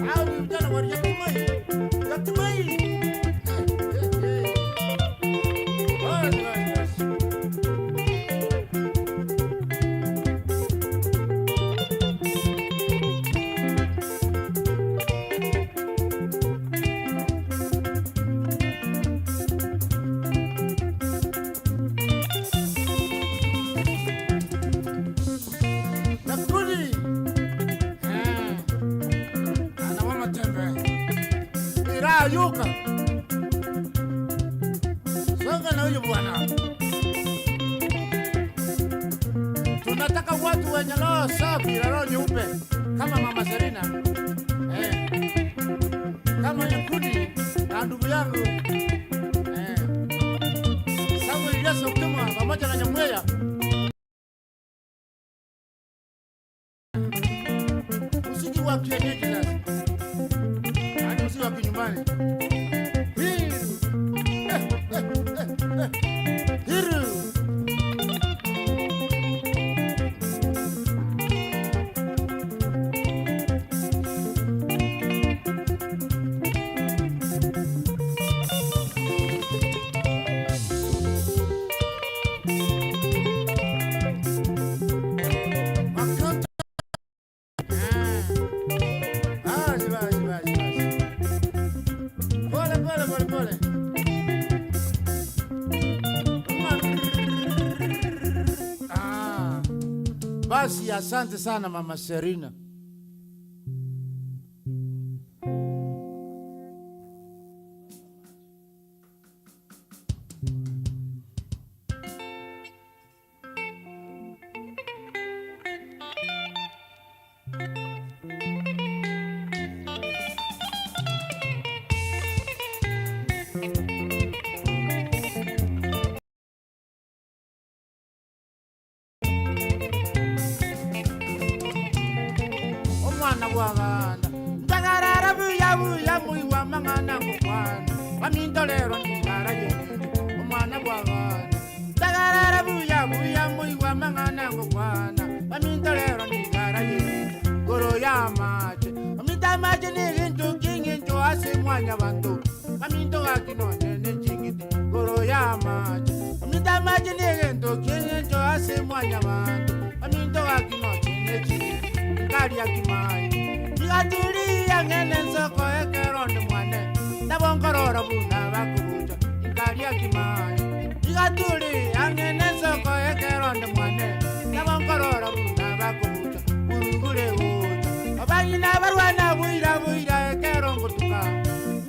B: Hao ni vijana wa Yatimai. Yatimai. Basi, basi, basi. Nakuli. Eh. Ana mama tembe. Irayuka. Songa na huyu bwana. Tunataka watu wenye roho safi na roho nyeupe kama Mama Serina. Eh. Kama Nyakudi na ndugu yangu. Eh. Samuel Yesu Ukimwa pamoja na Nyamweya. Muziki wa kienyeji sasa. Yaani muziki wa kinyumbani. Hiru. Eh, eh, eh, eh. Hiru. Makanta. Basi, basi, basi, basi. Pole, pole, pole, pole. Ah. Basi asante sana Mama Serina. Omwana bw'abana ndagarara buya buya muiwa mang'ana ngokwana bamindolero ningara yeninje omwana bw'abana ndagarara buya buya muiwa mang'ana ngokwana bamindolero ningara yeninje goro ya mache ominto amache niginto king'incho ase mwanya banto baminto gakinonye neching'iti goro ya mache ominto amache niginto king'incho ase mwanya banto baminto gakinonye neching'iti nkaria kimai igaturia ng'ene nsoko ekeronde mwane nabonkorora buna bakubucha nkaria kimai igaturia ng'ene nsoko ekeronde mwane nabonkorora. Nkorora buna bakobucha burugure gocha. Abang'ina barwana boira boira ekero ngotuka,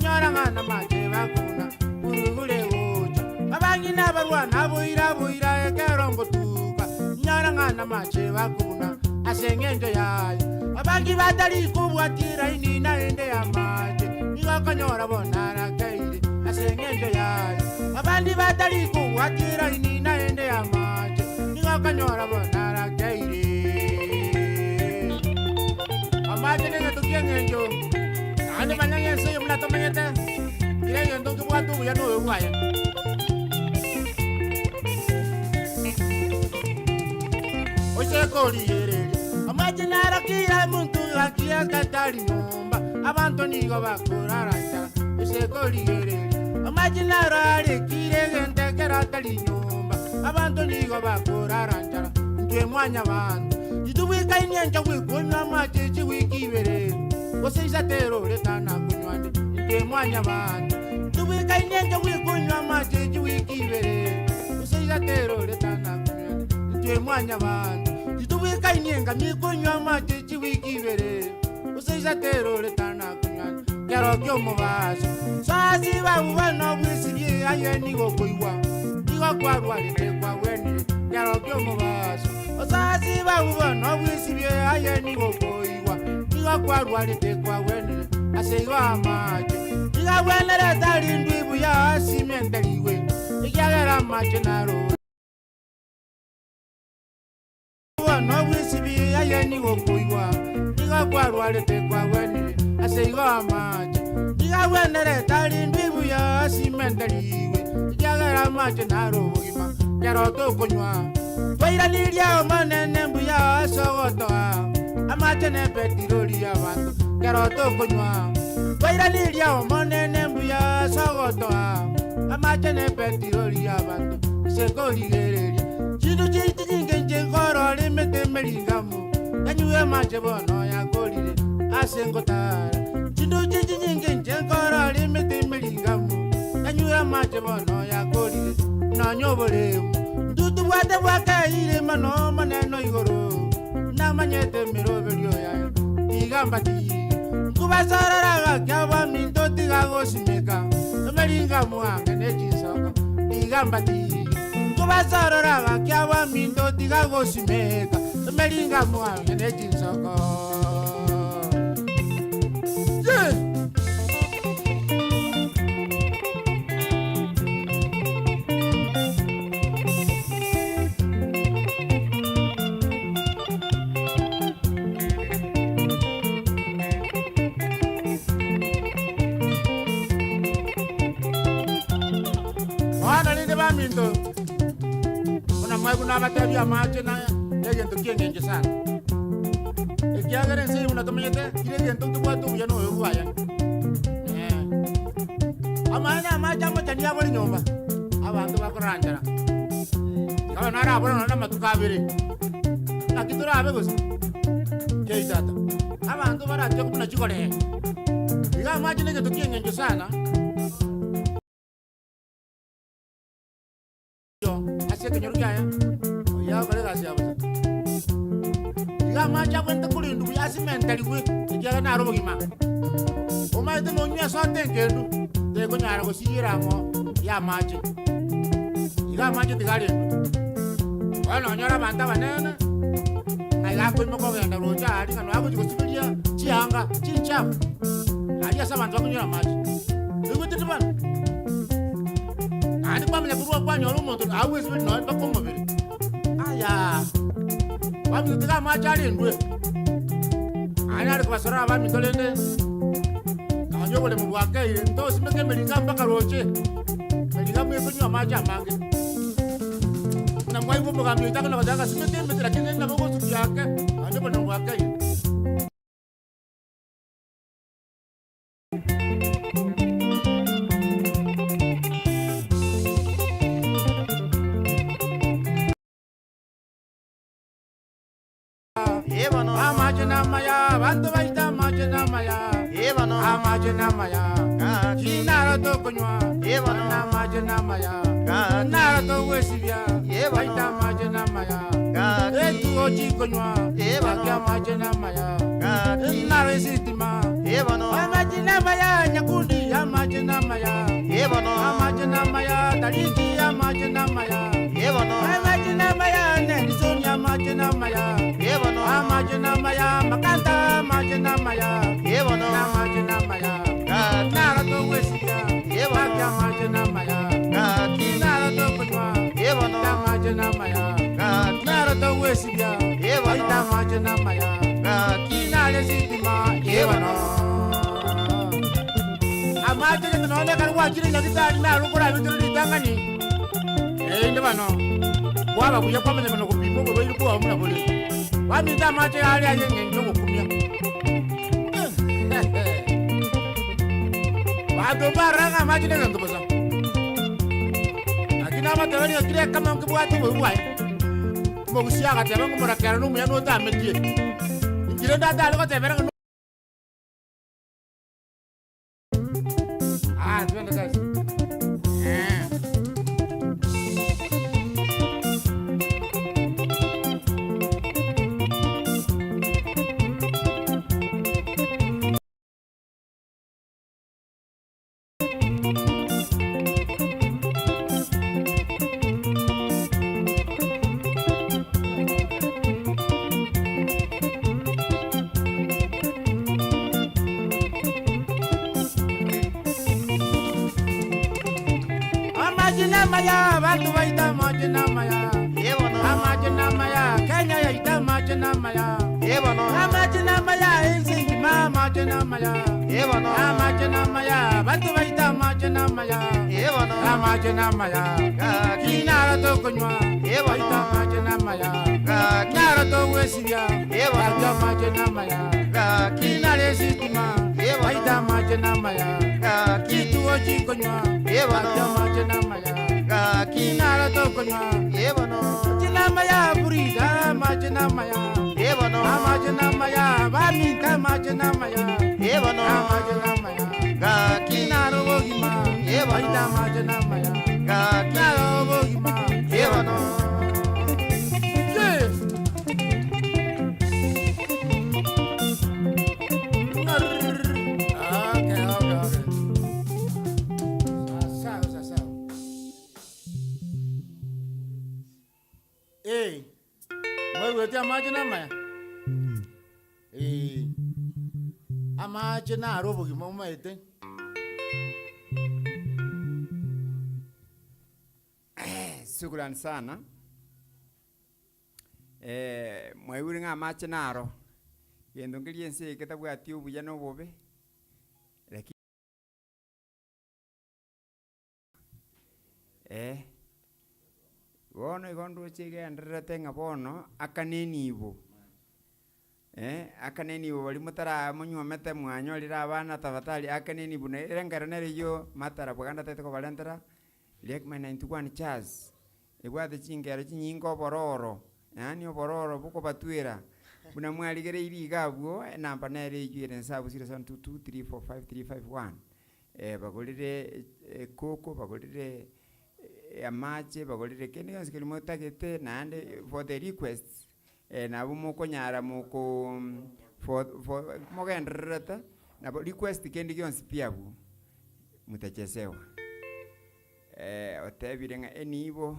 B: nyora ng'a namache bakuna burugure gocha. Abang'ina barwana boira boira ekero ngotuka, nyora ng'a namache bakuna ase eng'encho yaye. Abangi batari kobwatia eraini naende y'amache, nigo okonyora bono arakeire ase eng'encho yaye. Abandi batari kobwatia eraini naende y'amache, nigo okonyora bono arakeire. Amache negento ki'eng'encho, naende manya ng'a ense eye buna tomenyete, kera egento nkebwate obuya na obobe bwaye. Oise korigereria amache naro kera omonto gaki agatari nyomba, abanto nigo bakorara nchara. Oise korigereria amache naro arekire egento ekero atari nyomba, abanto nigo bakorara nchara. Intwe mwanyabanto titobwekaini encha bwekonywa amache chiwiki ibere, gose isato erore tana konywa ande. Intwe mwanyabanto titobwekaini encha bwekonywa amache chiwiki ibere, gose isato erore tana konywa ande. Intwe mwanyabanto titobwekaini engami ekonywa amache chiwiki ibere, gose isato erore tana konywa ande. Kero ki'omobaso soasi babu bono bwesibie aye nigo okoigwa, nigo kwarwarete kwagwenire. Kero ki'omobaso osasi babu bono bwesibie aye nigo okoigwa, nigo kwarwarete kwagwenire. Ase igo amache nigo agwenerete arindwe buya asimenterigwe, ekiagera amache naro bono bwesibie aye nigo okoigwa, nigo kwarwarete kwagwenire. Ase igo amache nigo agwenerete arindwe buya asimenterigwe, ekiagera amache naro obogima. Kero tokonywa twairanirie Omonene mbuya ase ogotoa amache na epetiroli y'abanto. Kero tokonywa twairanirie Omonene mbuya ase ogotoa amache na epetiroli y'abanto. Ase korigereria chinto chiaito nyinge inche nkorora emete emeringamu, yanyuwe amache bono yakorire ase ngotara. Chinto chiaito nyinge inche nkorora emete emeringamu, yanyuwe amache bono yakorire. Nonya oboremu ntutubwate bwakeire mono maneno igoro, namanyete emeroberio yaye tiga mbatige. Nkobasorora gaki abaminto tiga gosimeka emeringamu ange ne chinsoko, tiga mbatige. Nkobasorora gaki abaminto tiga gosimeka emeringamu ange ne chinsoko. Yeah! Bono rende baminto, buna mwaigwa nabatebia amache na negento ki'engencho sana, ekiagera ense eye buna tomenyete, kera egento ntobwate obuya na obobe bwaye. Amaene na amache amochani abore nyomba, abanto bakorora nchara. Tiga bono arabore nonya namatuko abere. Naki torabe gose? Kei tata, abanto barache buna chigoree. Iga amache negento ki'engencho sana. Ase ekenyoro kiaye, oyio agokora egasi ya bosa. Iga amache abwenerete korendwa buya asimenterigwe, ekiagera naro obogima. Omanyete nonywe esote enkendu, tekonyara gosiira ang'o y'amache. Iga amache tiga arendwe. Bono onyore abanto abanene, ng'a iga akoimoka ogenda roche aria ng'a nonya agochia gosiberia chianga chinchafu, aria ase abanto bakonywera amache. Oigwete bono? Naende kwamanya korwa kwanyora omonto agwo esibeti nonya mpaka omobere. Aya! Baminto tiga amache arendwe. Naende nare kobasorora abaminto rende, nonya oboremo bwakeire, ntosimeke emeringa mpaka roche, emeringa mwekonywa amache amange. Buna mwaigwa omogambi oito akona goteba ng'a simeka emete lakini rende nabo ogosukia ake, nonya oboremo bwakeire. Amache namaya, abanto baito amache namaya, amache namaya. Chinaro Naro tokonywa
A: Eh, bono.
B: na amache namaya
A: Gaki.
B: naro togwesibia
A: Eh, bono.
B: baita amache namaya
A: Gaki.
B: etugo chikonywa
A: Eh, bono.
B: gaki amache namaya
A: Gaki.
B: naro esitima
A: Eh, bono.
B: amache namaya nyakundi amache namaya
A: Eh, bono.
B: amache namaya tariki amache namaya
A: Eh, bono.
B: amache namaya nelisoni amache namaya
A: Eh, bono.
B: amache namaya makanta amache namaya
A: Eh, bono.
B: amache namaya
A: Gaki.
B: naro togwesibia
A: Eh, bono.
B: gaki amache namaya
A: Gaki.
B: naro tokonywa
A: Eh, bono.
B: amache namaya
A: Gaki.
B: naro togwesibia
A: Eh, bono.
B: baita amache namaya
A: Gaki.
B: kinale sitima
A: Eh, bono.
B: amache getinonekana gwakire nyagitari narukora bituru ritang'ani ende bano bwaba buya kwamenyekana kupima obwo bwaire bwago buna bore bamita amache yari aye eng'encho gokumia banto baranga amache na egento bosa lakini amatebe nigo kire ekamo nkebwate obobe bwaye omogusia agateba ng'omorakera na omuya notametie inchire ndatare gotebera ng'a Ah, twende kazi. Eh. Amajina maya, bantu baita amajina maya.
A: Eh, bono.
B: Amajina maya, Kenya yaita amajina maya.
A: Eh, bono.
B: Amajina maya, ensingima amajina maya.
A: Eh, bono.
B: Amajina maya, bantu baita amajina maya.
A: Eh, bono.
B: Amajina maya.
A: Gaki.
B: Kinara tokonywa,
A: Eh, bono.
B: baita amajina maya.
A: Gaki.
B: Naro togwesibia,
A: Eh, bono.
B: baita amajina maya.
A: Gaki.
B: Kinare sitima,
A: Eh, bono.
B: baita amajina maya.
A: Gaki.
B: Kituo chikonywa,
A: Eh, bono.
B: baita amajina maya.
A: Gaki.
B: Kinara tokonywa,
A: Eh, bono.
B: majina maya burida, majina maya.
A: Eh, bono.
B: Amajina maya, baminta majina maya.
A: Eh, bono.
B: Amajina maya.
A: Gaki.
B: Kinaro bogima,
A: Eh, bono.
B: baita majina maya.
A: Gaki.
B: Kinaro bogima,
A: Eh, bono.
B: Yeah. Okay, okay, okay. Sawa, sawa, sawa. Eh, mwaiwete amache namaya? Eh, amache naro obogima omaete.
C: Shukrani sana. Eh, mwaigure ng'a amache naro, gento nkeria ense eye ketabwati obuya na obobe, lakini eh, bono igo ndoche egendererete ng'a bono, akane enibo, akane enibo baria motara monywomete mwanyorire abana tafadhali akane enibo na ere nkero nere eywo matara bwaganda tagete kobarentera, riakman 91 chas, ebwate chingero chinyinge obororo, yaani obororo bokobatwera, buna mwarigereiri iga abwo, enamba nere eywo ere nse abwo 0722 345 351, bagorere ekoko bagorere amache bagorere kende gionsi keri motagete naende for the requests, nabo mokonyara moko for for mogendererete, nabo request kende gionsi pi abwo, mutachezewa. Otebire ng'a enibo,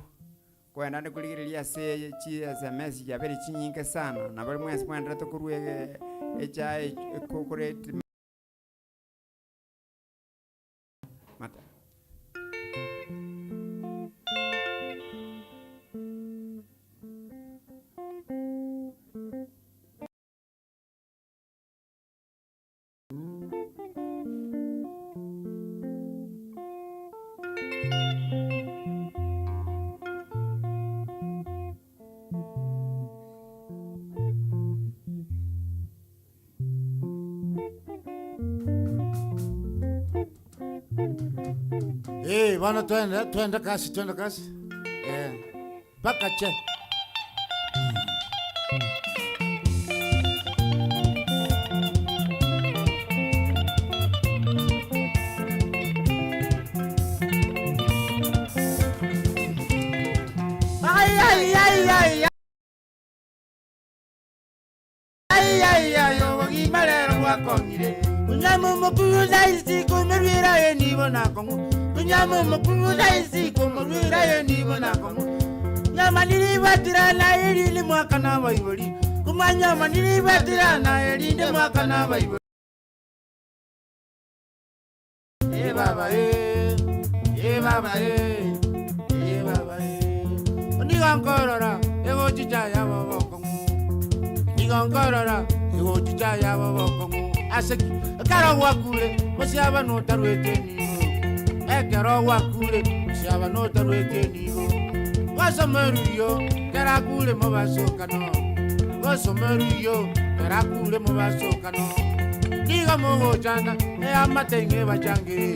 C: kwenda ande korigereria ase chi sms chiabere chinyinge sana, nabo mwensi mwenderete korwa ege echae ekokoreti mata.
B: Eh, bana twende twende kasi twende kasi. Eh. Mpaka che.
A: obogima rero bwakong'ire. Onyama omokungu isiko omorwere aye nibo nakong'u. Onyama omokungu isiko omorwere aye nibo nakong'u. Nyama niribatira naye erinde mwaka nabaibori. Kumanyama niribatira naye erinde mwaka nabaibori. Eh baba eh, eh baba eh, eh baba eh. Nigo nkorora egochicha yabo bokong'u. Nigo nkorora egochicha yabo bokong'u. Ase ki ekero gwakure mosiaba notarwete nigo. Ekero gwakure mosiaba notarwete nigo. Gosomeruyo kerakure mobasokano. Gosomeruyo kerakure mobasokano. Nigo mogochanda eamate ng'e bachangire.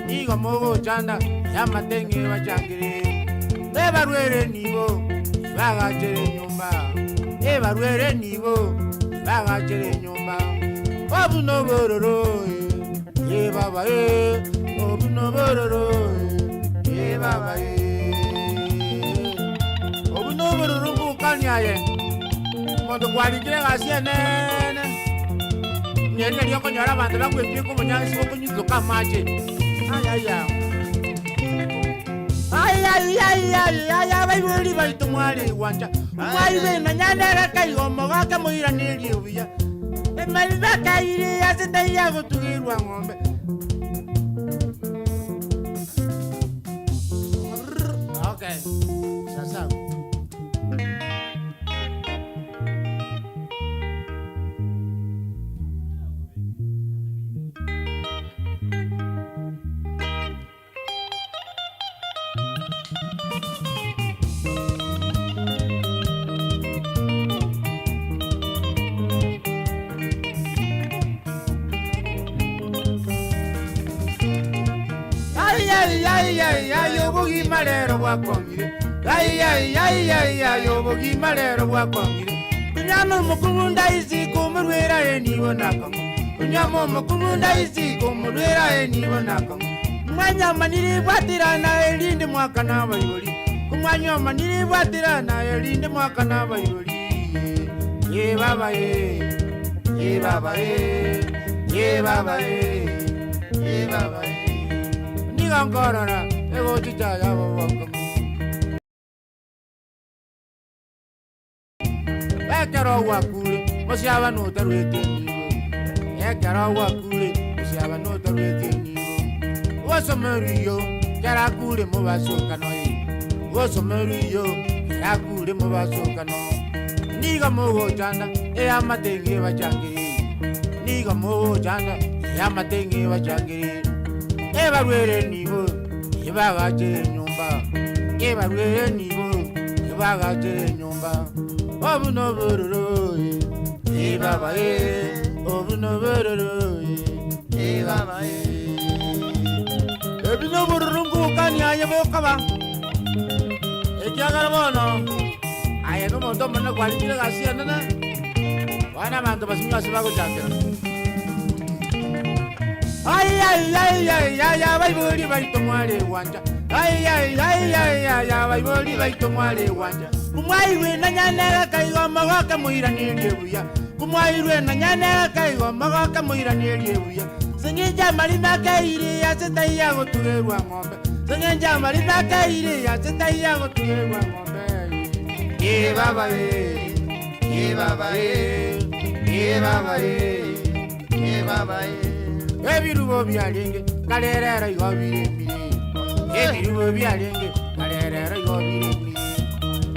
A: Nigo mogochanda eamate ng'e bachangire. Ebarwere nibo bagachere nyomba. Ebarwere nibo bagachere nyomba. Obuno bororo eh baba eh. Obuno bororo eh baba eh. Obuno bororo mbukani aye. Omonto kwarikire egasi enene. Nere nario okonyora abanto bagwetire kobonyansi bokonyutoka amache. Ayaya. Ayayayayaya abaibori baito mware gwancha. Mwaibe na nyandara kaigo omogaka moiranerie buya. Emariba kaire ase taiya gotugirwa ng'ombe. Okay. Sasa. Ay, obogima rero bwakong'ire. Ay, ay, ay, ay, ay, obogima rero bwakong'ire. Onyama omokungu ndaisi komorwera aye nibo nakong'u. Onyama omokungu ndaisi komorwera aye nibo nakong'u. Mwanyama niribwatirana erinde mwaka nabaibori. Omwanyama niribwatirana erinde mwaka nabaibori. Ye baba ye, ye baba ye, ye baba ye, ye baba ye. Nigo nkorora egochicha yabo bokong'u. Ekero gwakure mosiaba notarwete nibo. Ekero gwakure mosiaba notarwete nibo. Gosomeruyo kerakure mobasokano e. Gosomeruyo kerakure mobasokano. Nigo mogochanda eamate ng'e bachangire. Nigo mogochanda eamate ng'e bachangire. Ebarwere nibo ebagache nyomba. Ebarwere nibo ebagache nyomba. Obuno bororo eh baba eh. Obuno bororo eh baba eh. Ebino bororo ngukani aye bokaba. Ekiagera bono aye nomonto omonene kwarikire egasi enene bono abanto basimwa ase bagochakera. Ay ay ay ay ay abaibori baito mware gwancha. Ay ay ay ay ay abaibori baito mware gwancha. Kumwairwe na nyanega kaigo omogoka moiranerie buya. Kumwairwe na nyanega kaigo omogoka moiranerie buya. Seng'encha amarina kaire ase taiya gotugerwa ng'ombe. Seng'encha amarina kaire ase taiya gotugerwa ng'ombe. Ye baba ye, ye baba ye, ye baba ye, ye baba ye. Ebirubo biarenge karerero igo biremire. Ebirubo biarenge karerero igo biremire.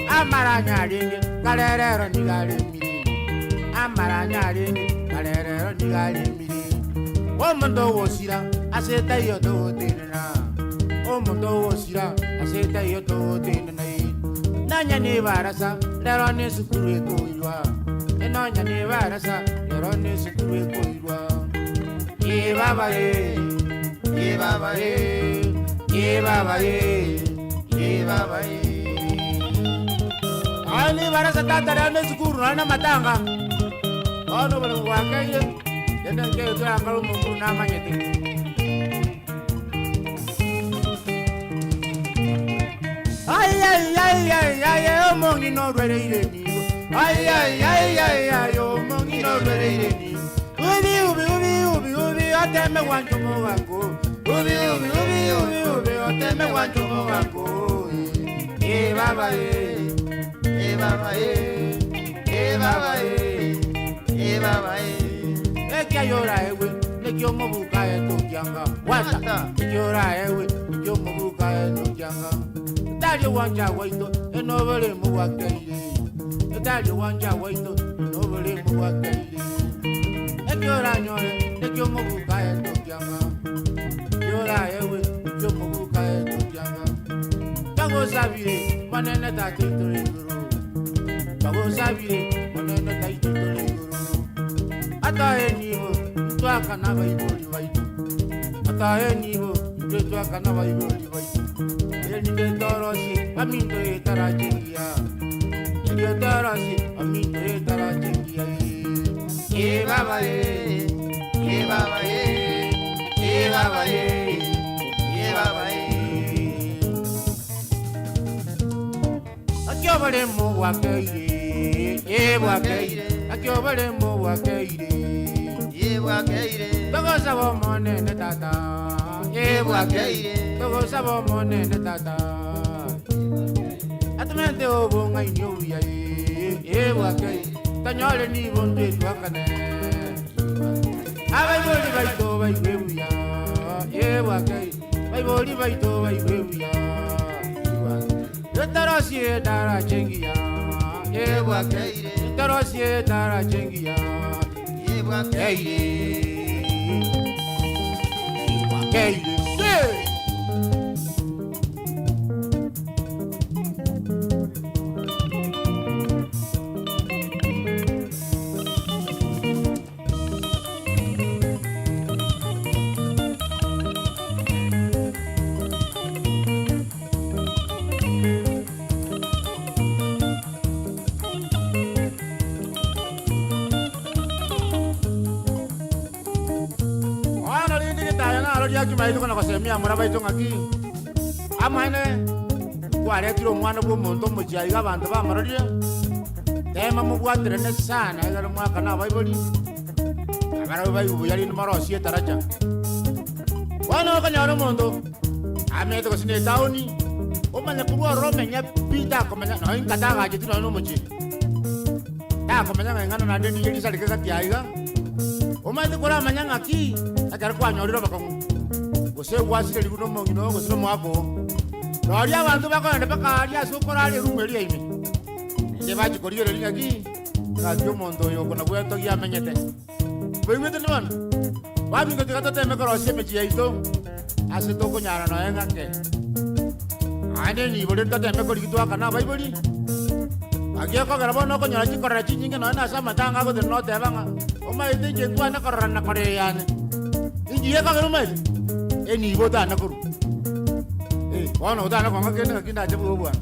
A: Amaranya arenge karerero nigo aremire. Amaranya arenge karerero nigo aremire. Omonto ogosira ase taiyo togotenena. Omonto ogosira ase taiyo togotenena. Nonya na ebarasa rero na esukuru ekoirwa. Enonya na ebarasa rero na esukuru ekoirwa. Ye baba ye, ye baba ye, ye baba ye, ye baba ye. Aye na ebarasa tata rero na esukuru nonya na amatanga. Bono oboremo bwakeire, kende nkeiyo torakore omonguru namanyete. Ai ai ai ai ai omong'ina orwereire nigo. Ai ai ai ai ai omong'ina orwereire nigo.
B: Oteme gwancha omogaka oo. Ubi ubi ubi ubi ubi oteme gwancha omogaka oo eh baba eh, eh baba eh, eh baba eh, eh baba eh. Ekiaye oraegwe neki omobuka aye tokianga Wata eki oraegwe neki omobuka aye tokianga Etari ogwancha gwaito enoboremo bwakeire Etari ogwancha gwaito enoboremo bwakeire Eki oranyore neki omobuka aye tokianga Eki oraegwe neki omobuka aye tokianga Twagosabire Monene Tata oito ore igoro Twagosabire Monene Tata oito ore igoro Atoe nibo ntwakana abaibori baito Atoe nibo intwe twakana abaibori baito Erinde torosie aminto etarache engiya Erio torosie aminto etarache engiya
A: Eh baba eh, eh baba eh, eh baba eh, eh baba eh.
B: Naki oboremo bwakeire, eh bwakeire, naki oboremo bwakeire,
A: Eh bwakeire,
B: Togosaba Omonene Tata, eh bwakeire, togosaba Omonene Tata, Atomente obong'aini obuya, eh, eh bwakeire, tonyore nibo ntwe twakane, Abaibori baito baigwe buya, eh bwakeire, baibori baito baigwe buya, Etorosie daracha engiya, eh bwakeire, etorosie daracha engiya,
A: eh bwakeire.
B: Keire, bwakeire, Bono rende getaya naro riakima rituko na gosemia amura baito ng'aki, Amaene, kwaretire omwana bw'omonto omochie aiga abanto bamororire, tema mobwaterane sana egere mwakane abaibori, nabarabwo baigwe buya rinde morosie etaracha. Bono okonyora omonto amete gose na etaoni, omanye korwa ororo omenya pi takomenya nonye inka tagacheti nonye na omochie, takomenya ng'a eng'ana naende nigo risareke gati aiga. Omanyete koramanya ng'aki ekero kwanyorire obokong'u, gose gwasirerigwe nomong'ina oo gose nomoaka oo. Roria abanto bakogenda mpaka aria ase okorara erumu eria ime, naende bachia korigereria ng'aki, ng'aki omonto oyo oko nabwo etogia amenyete. Mbaigwete ndi bono? Baminto tiga toteme korosia emechie yaito ase tokonyara nonya ng'ake. Naende nigo rende toteme korigia twakane abaibori, naki ekogera bono okonyora chikorera chinyinge nonya nase amatanga agotenena noteba ng'a omaete inche nkwane korora na korera eyane. Inki gekogera omaete? Enibo otane korwa. Eh, bono otane kong'a kende ng'aki ndache buna obwana.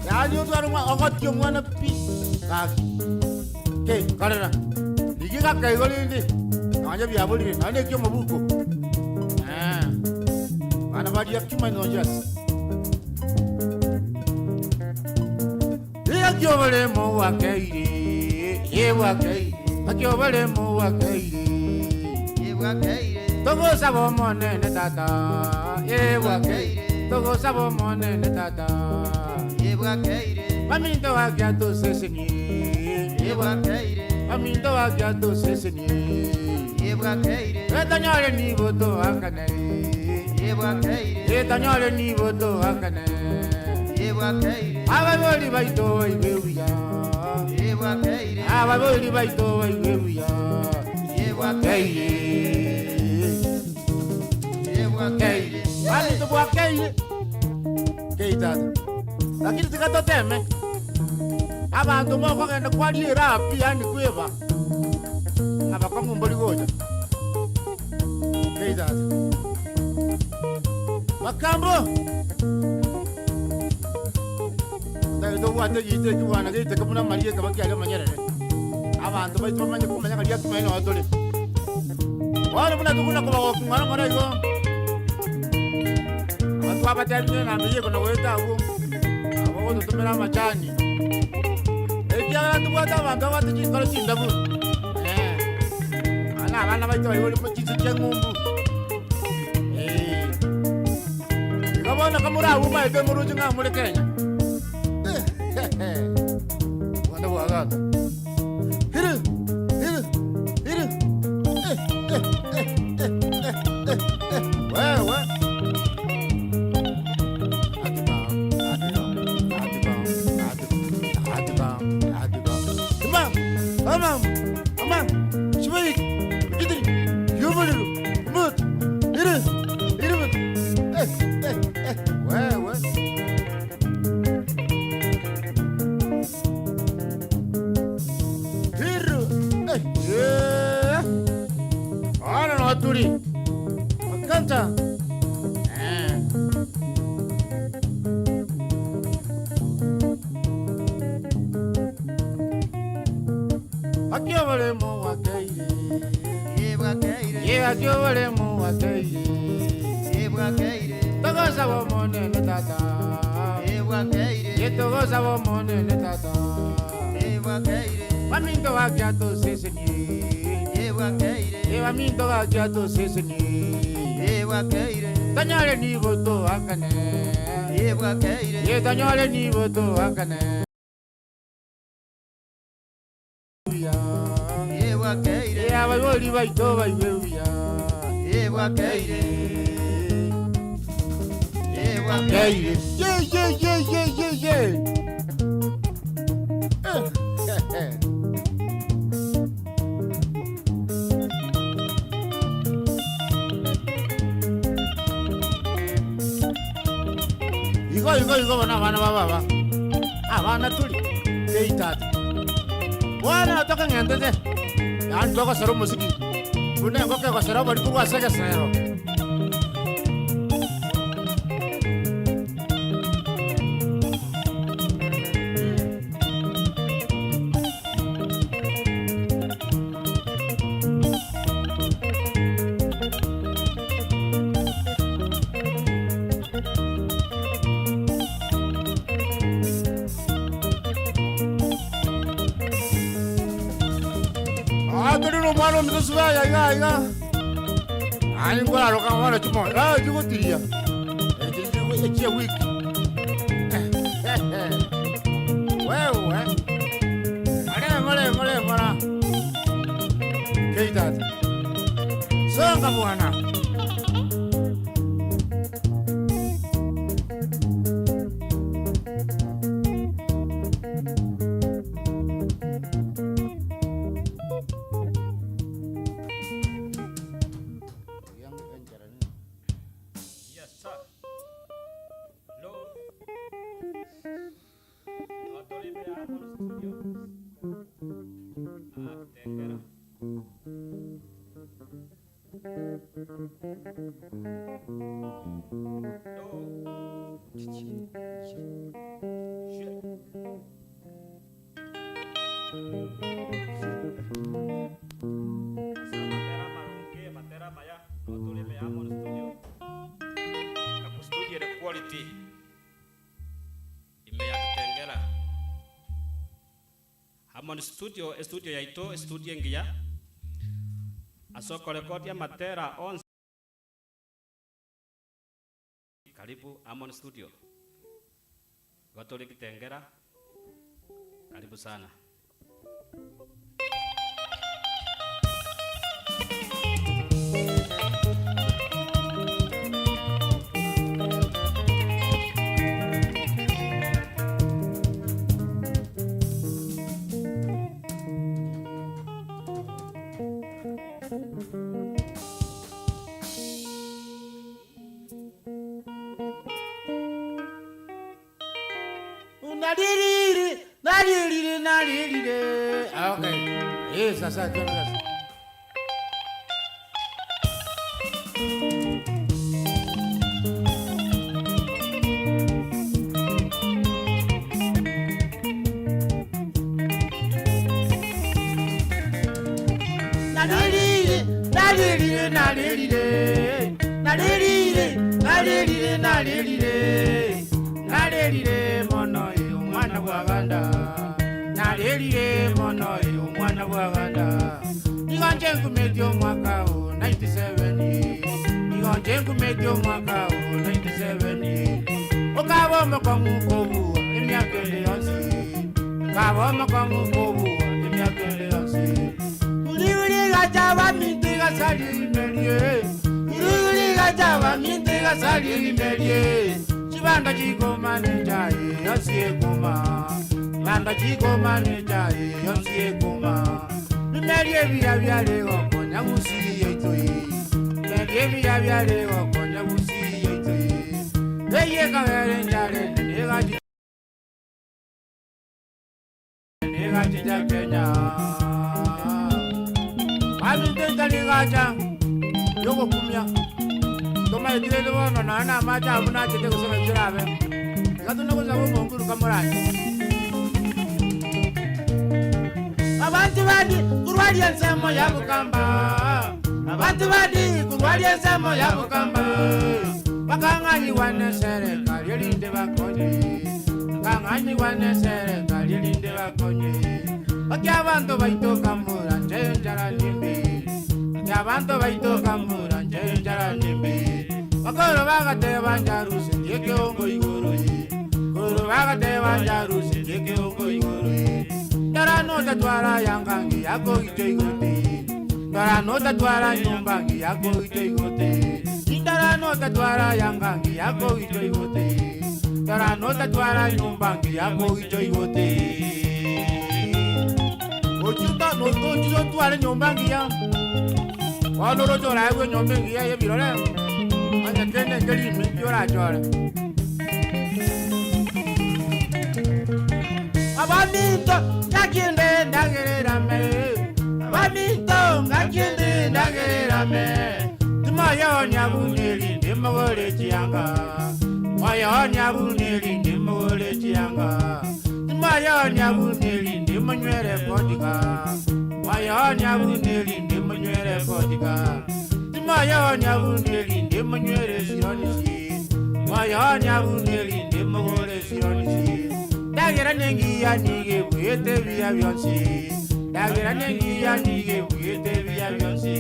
B: Yaani otware omwa ogotia omwana pi, gaki. Kei, korera, rigia gakaigo rende, nonya biaborire, nonya na eki'omobuko. Eh, bana baria kimanonjas. Gaki oboremo bwakeire, eh bwakeire, gaki oboremo bwakeire. Togosaba Omonene Tata, eh bwakeire, togosaba Omonene Tata. Baminto gaki atosesenie, eh baminto gaki atosesenie. Etonyore nibo toakane, etonyore nibo toakane. Abaibori baito baigwe buya, abaibori baito baigwe buya. Bwakeire, bwakeire, baminto bwakeire. Kei tata, lakini tiga toteme, abanto mokogenda kwariera pi yaani kweba, ng'a bakong'u mbori gocha. Kei tata. Makambo! Otagete obwate egeita ekio bwana geiteke buna amaria ekaba kiaria amanyerere. Abanto baito bamanye komanya ng'a riatumani noo tore. Bono buna tokona kobagokia ng'ora ng'ora igo, aba twabatebirie enamba eyio ekona goeta agwo, nabo ogototomera amachani. Ekiagera tobwate abanto babwate chinkoro chindabu, eh. na abana baito baria bore chinse chia ng'umbu. Eh. Igo bono kamorabwo maete moroche ng'a more Kenya. Bwana bwagata. Hiri, hiri, hiri. Eh, eh, eh, eh, eh, eh, eh. Wewe. Wewe. Hiru. Eh, eh. Ana no aturi. Akanta. Eh. Akiobalemo wakeire. Ye akiobalemo wakeire. Togosa bomonene tata. Ye togosa bomonene tata. Baminto bakiato seseni. Ye baminto bakiato seseni. Tanyare nibo to akane. Ye tanyare nibo to akane. Ye abaibori baito baibe buya. Keire. Ye ye ye ye ye ye. Eh, eh. Igo igo igo bona abana ba baba. Abana tuli. Keitata. Bwana toka ng'endete. Yani togosera omosiki. Buna engoko egosera obori korwa ase egesero. Ah, tuli nomwana omitosi baya iga iga. Ani nkoraroka bono chimo. Ah, chigotiria. Echie wiki. Wewe. Are ngore ngore ngora. Keitata. Songa bwana.
D: Yes, sir. Hello. Otore me amo studio. Ah, Kitengela. Do. Shit. Asa matera marunge, matera maya. Otore me amo studio. Kaku studio the quality. Ime ya Kitengela. Harmony Studio, studio yaito, studio engiya. Asoko record ya matera on. Karibu Harmony Studio. Gotoli Kitengela. Karibu sana.
B: Naririre, naririre, naririre. Ah, okay. Eh, sasa twende sasa. Naririre, naririre, naririre. Naririre, naririre, naririre. Narerire mono eh, omwana bw'abanda. Narerire mono eh, omwana bw'abanda. nche nkumetie omwaka o 97 Nigo nche nkumetie omwaka o 97 Okaba omokong'u kobua emiaka ende yonsi Okaba omokong'u kobua emiaka ende yonsi Uri gacha baminto igasari rimerie Uri gacha baminto igasari rimerie Chibanda chikoma nechaye yonsi ekoma Chibanda chikoma nechaye yonsi ekoma Bimerie ebiya biare gokonya gusii yaito eye Bimerie ebiya biare gokonya gusii yaito eye Eye ekabere enchara enene egachi Negachicha Kenya Baminto enchara egacha yogokumia Tomaeti rende bono nonya na amache abwo nachete gose naki orabe Iga tuna gosaba omonguru kamorache.
A: Abanto bandi korwaria ensemo ya bokamba Abanto bandi korwaria ensemo ya bokamba
B: Bakang'anyigwa neserekari erinde bakonye Bakang'anyigwa neserekari erinde bakonye Gaki abanto baito kamura nche enchara nimbe Gaki abanto baito kamura nche enchara nimbe Bakoro bagateba ncharusetie ekeongo igoro ye Koro bagateba ncharusetie ekeongo igoro ye Ndora notatwara yanga ngiya kogicha igote Ndora notatwara nyomba ngiya kogicha igote Indara notatwara yanga ngiya kogicha igote Ndora notatwara nyomba ngiya kogicha igote Ochio notochire otware nyomba ngiya Bono oroche oraegwe enyomba engiya eye ebirore onye kende nkeri ime nki orachore.
A: Abaminto ngaki nde ndagererame Abaminto ngaki nde ndagererame
B: Timoyonia buna erinde mogore chianga Moyonia buna erinde mogore chianga Timoyonia buna erinde monywere vodka Moyonia buna erinde monywere vodka Timoyonia buna erinde monywere sironisi Moyonia buna erinde mogore sironisi Ndagera nengiya niga ebuete ebiya bionsi Ndagera nengiya niga ebuete ebiya bionsi.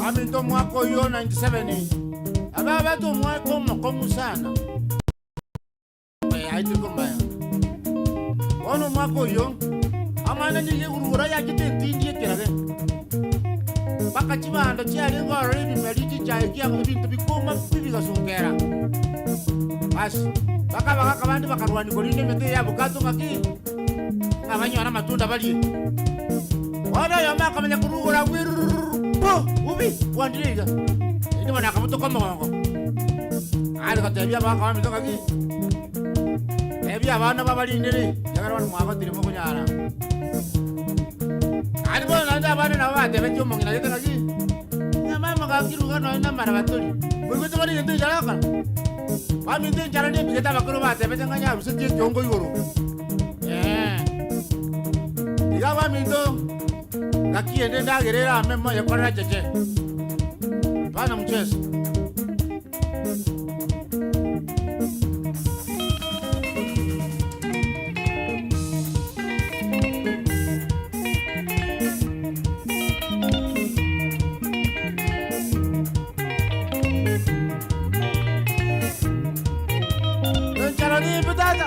B: Aminto omwaka oyio 97 ababete omwaka omokong'u sana aitire korwa Bono omwaka oyio amang'ana nigo egurugura yachete entindi ekerage mpaka chibando chiarenge ororo ebimeri chichae chiago ebinto bikoma pi bigasunkera. Basi, mpaka abagaka bande bakarwania korinde emete eye y'abukato ng'aki ng'a banyore amatunda barie. Bono oyomo akamanya korugora bwirurururu pu ubi bwandire iga, naende bono akamotoka omogongo. Aria gotebia abagaka baminto ng'aki. Tebia abana babarindere, ekiagera bono mwagotire mokonyara. Naende bono naende abana nabo batebetie omong'ina gete ng'aki, Ng'a mama gaki ruga nonya na amaraba tori, moigwete bono egento enchara egokora? Baminto enchara nembigete abakoro batebete ng'a nyarusetie ekeongo igoro. Ee. Iga abaminto, ngaki ende endagera erame moyekorere cheche. Hapana mchezo. Enchara nimbe tata.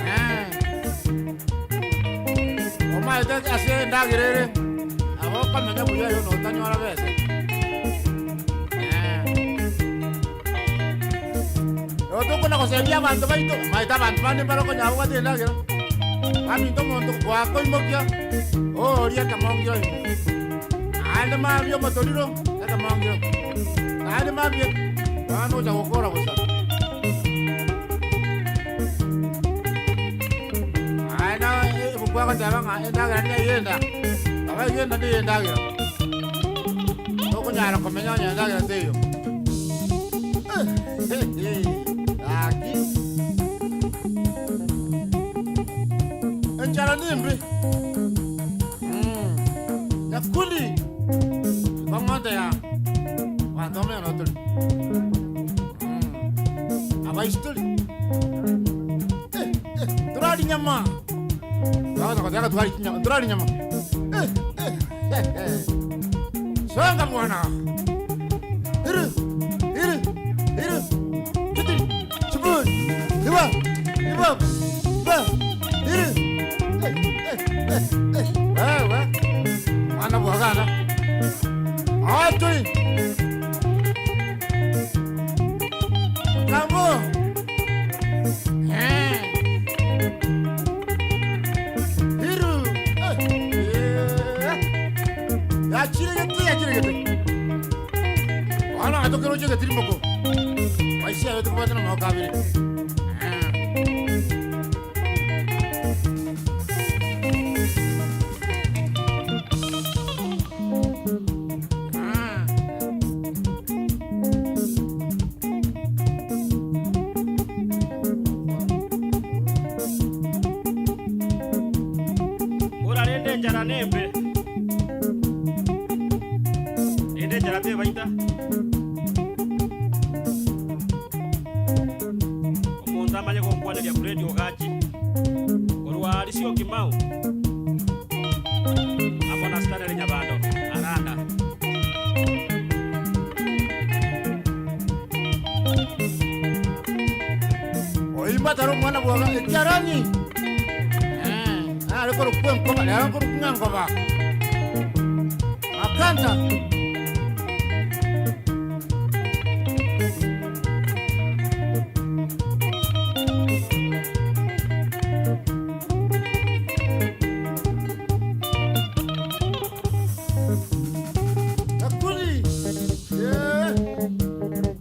B: Eh. Omaete ase endagera ere, nabo Okomenya buya oyo notanyora besa. Eh. Igo tokona goseria abanto baito, omanyete abanto bande mbare okonyara kobwata endagera, baminto omonto gwakoimokia, ooria ekemongio ime, naende mambia omotoriro, ekemongio, naende mambia, bono ogocha gokora bosa. Naende ebuku egoteba ng'a endagera niga eyenda, nabo eyenda niyo endagera, tokonyara komenya onye endagera teiyo. Gaki, enchara nimbe, nyakundi, kong'onte ya, abanto bamenye notore. Abaisitori, eh, eh, torari nyama, Twagocha goteba twari chinyama, torari nyama, eh, eh, eh, eh. Songa mwana, iru, iru, iru, chitiri, chiburi, iba, iba, iba, iru, eh, eh, eh, eh. Wewe, mwana bwagana, aturi. Kambo. Eh. Hiru. Eh. Yachire gete, yachire gete. Bono atokeroche getirimoko. Maisha aye tokobwate na amagoko abere. Eh. Ah.
D: Mbora rende enchara nembe, rende enchara tebaita. Omonto amanye gonkwaneria Fred Ogachi korwa aria Syokimau amo na Stanley Nyabando Aranda.
B: Oimba tari omwana bwoga ekiarani. Eh, nare korokwa enkoba, rero nkorokwa ng'a enkoba. Makanta. Kakuli. Yeah.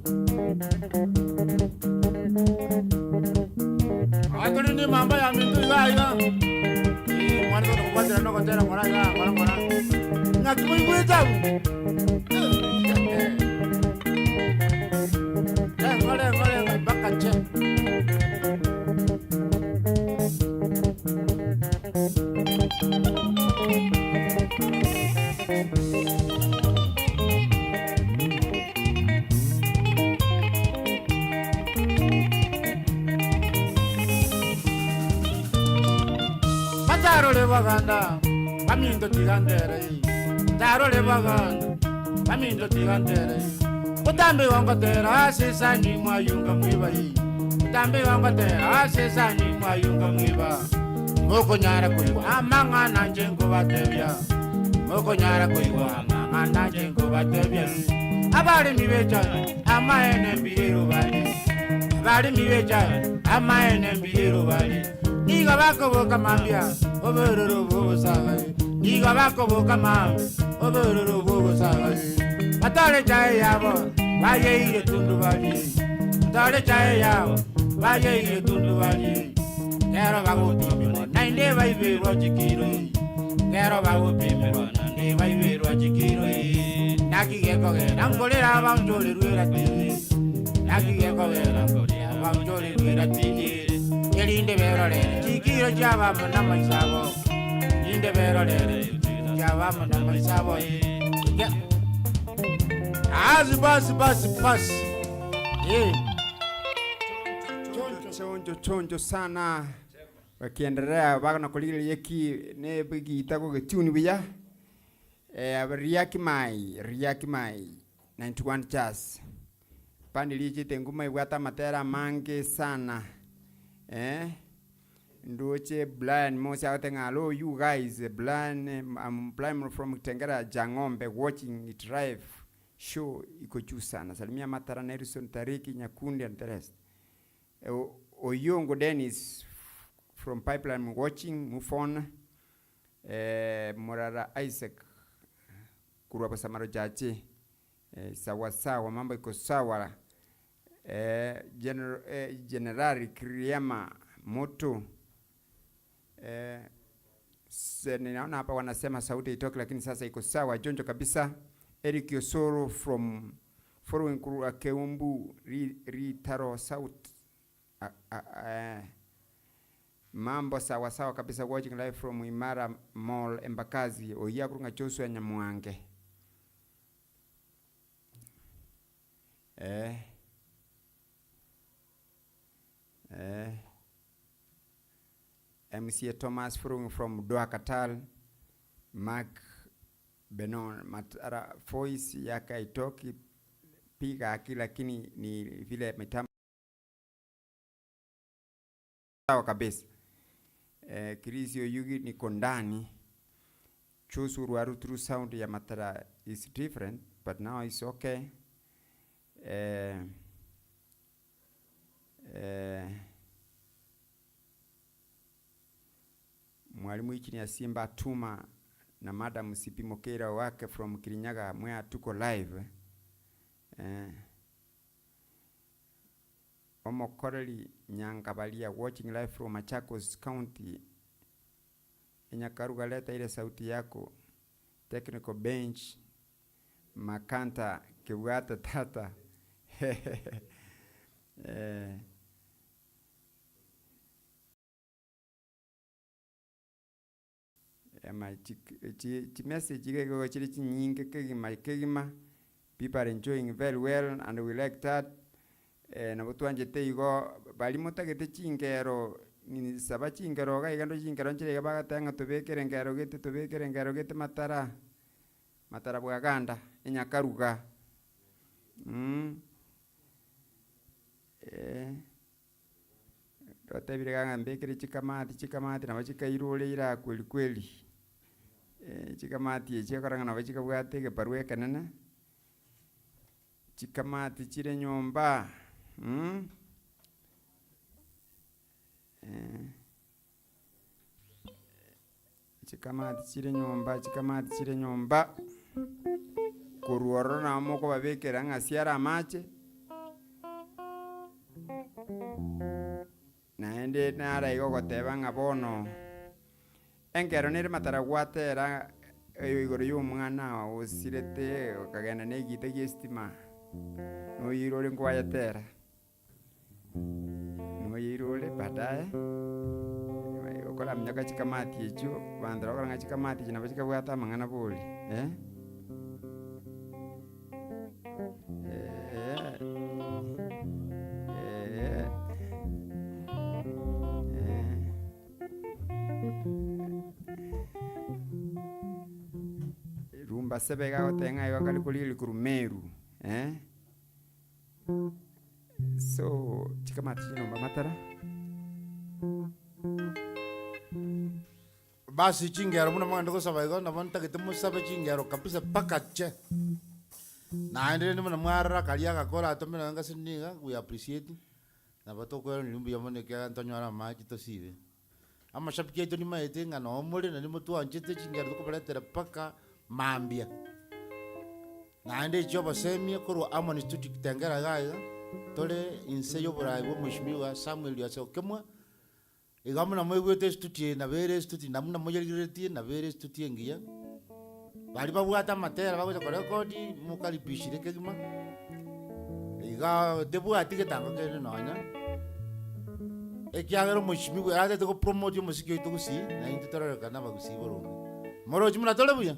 B: Aturi ni mamba ya mintu iga iga. Eh, mwana tono kukwatira nogotera ng'ora iga ng'ora ng'ora. Ng'aki moigwete abwo? Rengo rengo rengo mpaka che. Batarore baganda baminto tigandere tarore baganda baminto tigandere utambe wangotera asesani mwayunga mwiba utambe wangotera asesani mwayunga mwiba mokonyara koigwa amang'ana nche nkobatebia mokonyara koigwa amang'ana nche nkobatebia abaremi bechaye amaene mbirero bari abaremi bechaye amaene mbirero bari nigo bakoboka mambia obororo bw'obosagai nigo bakoboka mambia obororo bw'obosagai batore chae yabo bayeire tundubari batore chae yabo bayeire tundubari Kero bagopimerwa naende baiberwa chikiro Kero bagopimerwa naende baiberwa chikiro Naki gekogera nkorera abanchorerwe eratili Naki gekogera nkorera abanchorerwe eratili Erinde berorere chikiro chiabamo namaiso abo Erinde berorere chikiro chiabamo namaiso abo Basi basi basi basi eh.
C: Chonjo chonjo sana bakiendelea bagana korigereria eki ne egita gogetune buya eh, Riaki Mai Riaki Mai 91 Jazz Band riichete nguma ebwate amatera amange sana eh. Ndoche Brian Mosi agote ng'a hello you guys, Brian, I'm Brian from Kitengela Jang'ombe watching it live show iko juu sana. Salimia Matara, Nelson, Tariki, Nyakundi and the rest. Oyongo Dennis from Pipeline watching, move on. Murara Isaac korwa Bosamaro Chache, sawa sawa mambo iko sawa. Generali Kiriama Moto ninaona hapa wanasema sauti itoke, lakini sasa iko sawa jonjo kabisa. Eric Osoro from following Kurua Keumbu Ritaro South. Mambo sawa sawa kabisa watching live from Imara Mall Embakasi oyia kurunga Joshua Nyamwange. Eh. Eh. MCA Thomas following from Doha Qatar. Mark Benon Matara voice yake haitoki piga aki, lakini ni vile mitambo sawa kabisa. Eh, Chris Oyugi niko ndani. Choose Ruaru through sound ya Matara is different but now it's okay. Eh, eh, Mwalimu Ichini ya Simba Tuma na Madam Sipi Mokera wake from Kirinyaga Mwea tuko live. Eh, Omokoreri Nyangabaria watching live from Machakos County. Enyakaruga leta ile sauti yako. Technical bench Makanta Kibwata tata. Eh, ema chi chi message iga igo chire chinyinge kegima kegima, people are enjoying very well and we like that, nabo twanchete igo, baria motagete chingero saba chingero iga iga ndo chingero nchire iga bagateba ng'a tobekere ngero gete tobekere ngero gete matara, matara bwaganda, enyakaruga Twatebire iga ng'a mbekere chikamati, chikamati nabo chikairure ira kweli kweli, chikamati echi ekero ng'a nabo chikabwate egebarua ekenene, chikamati chire nyomba chikamati chire nyomba, chikamati chire nyomba, korwa ororo nabo mokobabekera ng'a siara amache, naende nara iga ogoteba ng'a bono, enkero nere mataragwatera oyo igoro ya omwana osirete okagenda na egita gia estima, noirore nkwayetera. Noyeirure baadaye, okoraminyoka chikamati echio, abanto bakora ng'a chikamati echi nabo chikabwate amang'ana bori eh. Eh, eh, eh. Rumba sebe iga agoteba ng'a igo kare koria rikuru Meru eh. So chikamati chinyomba matara.
B: Basi chingero buna mwagenda gosaba igo, nabo ntagete mosabe chingero kabisa mpaka che. Naende rende buna mwarora karia agakora atomire nonye ngase niga, we appreciate, nabo tokoiraneria mbuya mono ekiagera ntonyore amache tosibe. Amashabiki aito nimaete ng'a noo more naende motwanchete chingero tokobaretera mpaka mambia. Naende echi obosemia korwa Amon Studio Kitengela iga iga, tore inse y'oborai bwa Omweshimiwa Samuel Ase Okemwa, iga buna moigwete estudio eye nabo ere estudio na buna moyerigereretie nabo ere estudio engiya. Baria babwate amatera bagocha korekodi, mokaribishire kegima, igaa tebwati getango kende nonya, ekiagera omochimi bwe atete gopromote omosiki oito gusii, na intwe tororekane abagusii boronge. Morochi buna tore buya?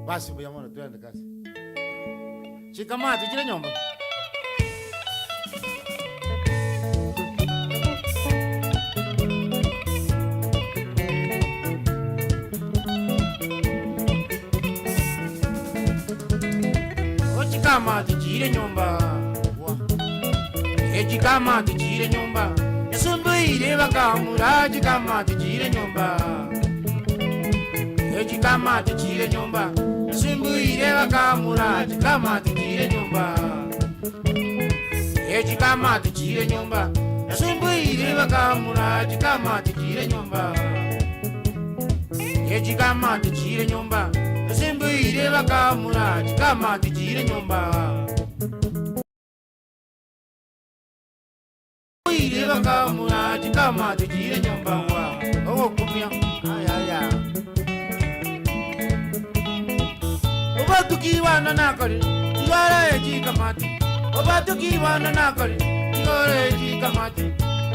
B: Basi mbuya mono twende kasi. Chikamati chire nyomba.
A: Ochikamati chire nyomba. Wa. Echikamati chire nyomba. Esumbui.
B: Esumbuire bakamura chikama tichire nyomba. Echikama tichire nyomba. Esumbuire bakamura chikama tichire nyomba. Echikama tichire nyomba. Esumbuire bakamura chikama tichire nyomba. Echikama tichire nyomba. Esumbuire bakamura chikama tichire nyomba. Ire bakamura chikama tichire nyomba ogokumia ayaya obatuki bana nakore igoro echikamati obatuki bana nakore igoro echikamati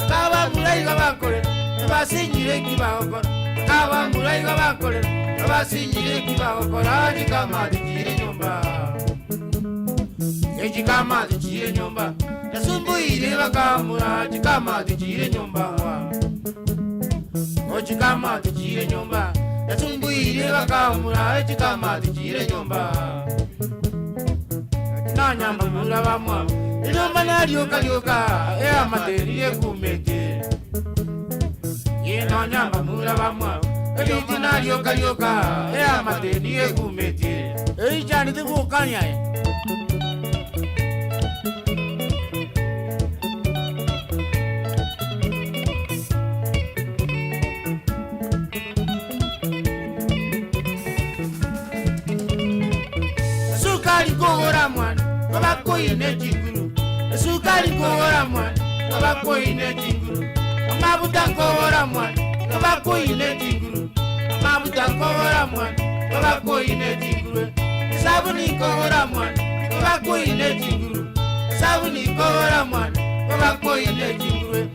B: kabamura iga bakore ebasinyire eki bagokora kabamura iga bakore ebasinyire eki bagokora chikamati chire nyomba echikama tichire nyomba yasumbuire bakamura chikama tichire nyomba ochikama tichire nyomba yasumbuire bakamura echikama tichire nyomba nanyamba mura bamwa enyomba nalyokalyoka eamateri ekumete yenonyamba mura bamwa ebiti nalyokalyoka eamateri ekumete eichani tikukanyaye. Esukari nkogora mwana babakoine chinguru esukari nkogora mwana babakoine chinguru amabuta nkogora mwana babakoine chinguru amabuta nkogora mwana babakoine chinguru esabuni nkogora mwana babakoine chinguru esabuni nkogora mwana babakoine chinguru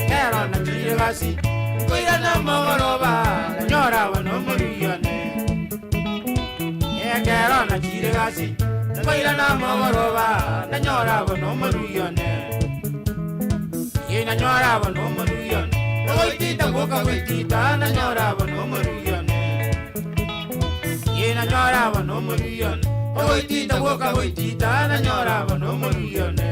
B: kero nachire gasi nkoira namogoroba nanyora bonomoruyone ekero nachire gasi nkoira namogoroba nanyora bonomoruyone ye nanyora bonomoruyone ogoitita gwoka goitita nanyora bonomoruyone ye nanyora bonomoruyone ogoitita gwoka goitita nanyora bonomoruyone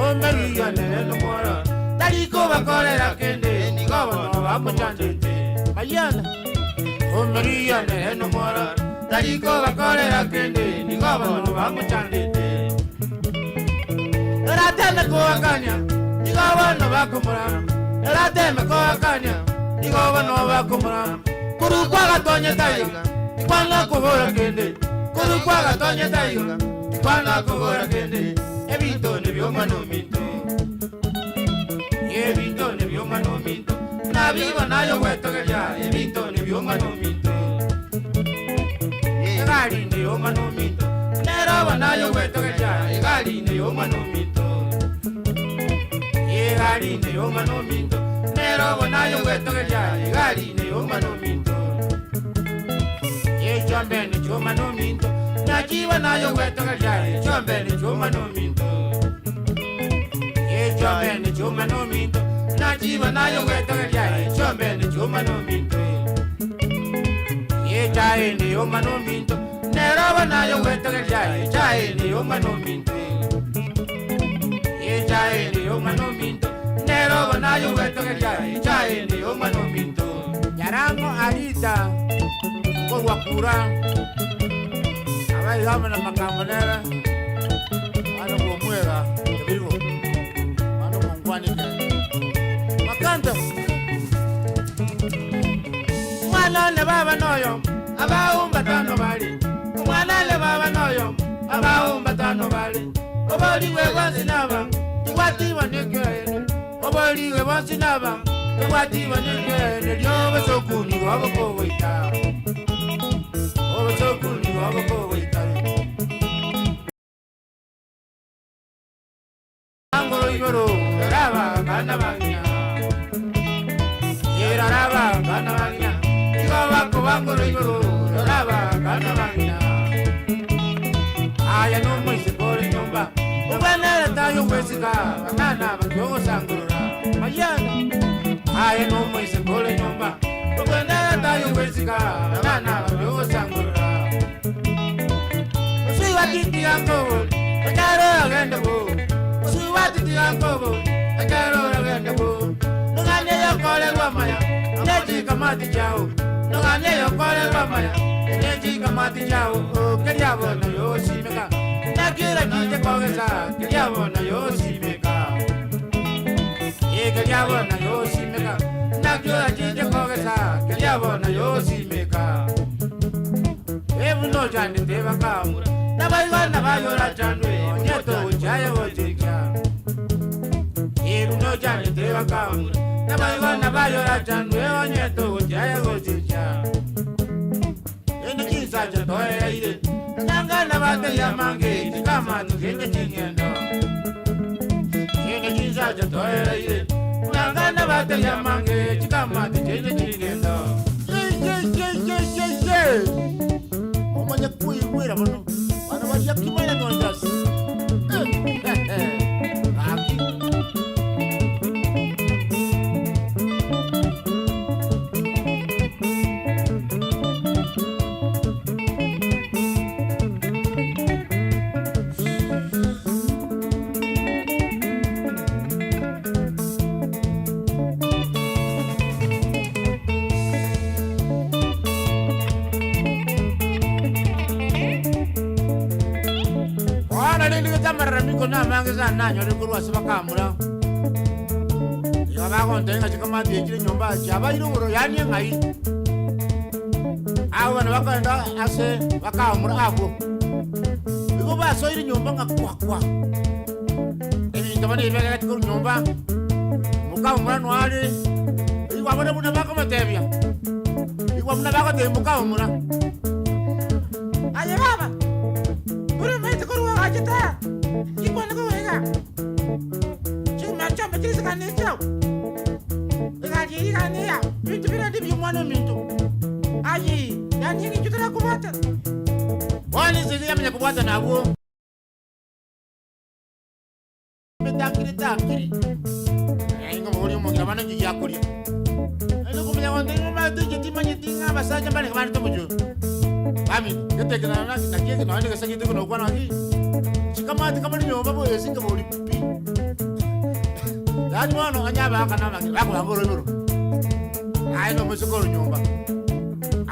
B: omeruyone nomoro tariko bakorera kende nigo bono bamuchandete mayana omeruyone nomoro tariko bakorera kende nigo bono bamuchandete erateme koakania nigo bono bakomorama erateme koakania nigo bono bakomorama kurukwa gatonye taiga tikwana kobora kende kurukwa gatonye taiga tikwana kobora kende ebinto nebyomwana ominto ebinto nebyomwana ominto nabigo nayo gwetogeria ebinto nebyomwana ominto egari neyomwana ominto nerobo nayo gwetogeria egari neyomwana ominto egari neyomwana ominto nerobo nayo gwetogeria egari neyomwana ominto echombene chomwana ominto nachiba nayo gwetogeria echombene chomwana ominto echombene chomwana ominto nachiba nayo gwetogeria echombene chomwana ominto echaene yomwana ominto nerobo nayo gwetogeria echaene yomwana ominto echaene yomwana ominto nerobo nayo gwetogeria echaene yomwana ominto yarango alita kogwakura abaigama na makambo nere mwana gwomwega ebirigo mwana gwongwanike makanta omwana ne baba noyo abaumba tano bali omwana ne baba noyo abaumba tano bali oboliwe bonsi naba tigwatiba nekeene oboliwe bonsi naba tigwatiba nekeene lyobosokuni bwabokogoita obosokuni bwabokogoita angoro igoro raba bana bangina eraraba bana bangina igo bako bangoro igoro raba bana bangina aya nomoise kore nyomba obwanere tayo kwesika bang'ana bakyogosangorora mayana aya nomoise kore nyomba obwanere tayo kwesika bang'ana bakyogosangorora osuiwatiti yankobo ekero agende bo osuiwatiti yankobo ekero agende bo. chikamati chiao, noganie yokorerwa amaya, ne chikamati chiao, oh, keria bono yosimeka. Nakira chiche kogesa, keria bono yosimeka. Eh, keria bono yosimeka. Nakira chiche kogesa, keria bono yosimeka. Ebuno chande tebakamura, nabaigwana bayora chandwe, onyeto gochaye gochicha. Ebuno chande tebakamura, nabaigwana bayora chandwe, onyeto gochaye gochicha. Ende chinsacha toereire, nangana bateya mange, chikama tugende chingendo. Ende chinsacha toereire, nangana bateya mange, chikama tugende chingendo. Ye, ye, ye, ye, ye, ye. Omanye kwigwera bono bana baria kimanya nonjasi aki. Bono rende getamarera mikono amange sana nanyore korwa ase bakamura. Igo bagontebia ng'a chikamati echire nyomba chiabaire igoro yaani eng'ai. Abwo bana bakogenda ase bakamura abwo. Igo basoire nyomba ng'a kwa kwa. Ebinto bono ebi begegete korwa nyomba, mokamura noare, igwa bono buna bakomotebia, igwa buna bagotebia mokamura.
A: Aye baba, ore omanyete korwa ogachete aa, nkikwane kogoiga. Chigumera chiombe chire isikane echiao. Egari eye iga neyao, ebinto birende ebiya omwana ominto. Aye, yaani eng'encho torakobwata.
B: Bono ense eyio yamanya kobwatana abwo. Etakiri takiri. Ingo bori omong'ina bana nki giakoria. Naende komanya gonte ng'a omanyete inche timanyeti ng'a abasacha mbarenge barete omochie oyo. Mami, getekena naki naki eke nonye gese gete buna okwana ng'aki, chikamati kamore nyomba boyesi nkabori pi. Yaani bono onye abagaka na abang'ina bakobanga oroiboro, aye na omoiseke ore nyomba,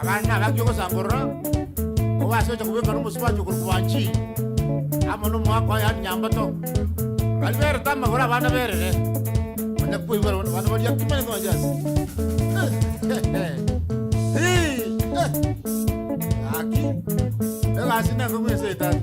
B: abana nabaki ogosankorora, obase gocha kobeka na omosubati okorokwa Wanchiri, amo na omogaka oye yaani Nyambato. Baria berete amagoro abana berere, onye koigwera bono abana baria kimanye konya ase. Hii, eh, gaki, egasi nenkong'u ense eye tata.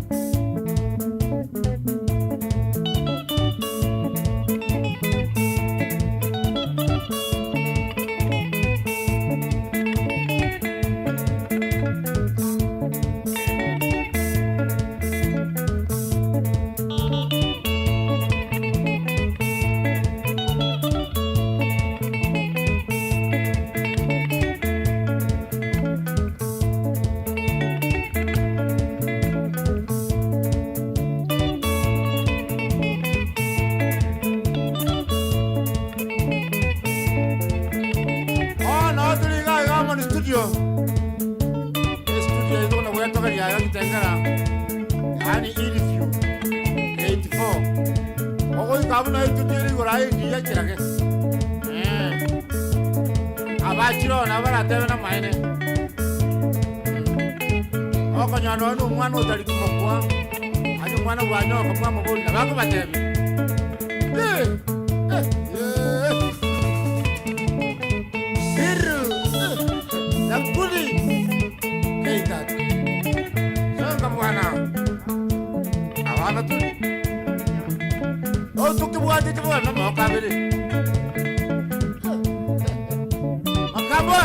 B: Bono tore iga iga amo ne studio, estudio eye tokona gwetogeria iga Kitengela, yaani Hillview 84. Ogoika buna estudio ere igoro aye engiya chirage. Eh. Abachire oo nabo baratebe namaene. Okonyora nonya na omwana otari komokwa, aye omwana bwanyoka mwamoboria, nabo akobatebia. Eh, eh, eh. Iru, eh, Nakuri, Keitatu. Songa bwana. Abana turi. Otukibwatete bono amaboko abere. Makabo.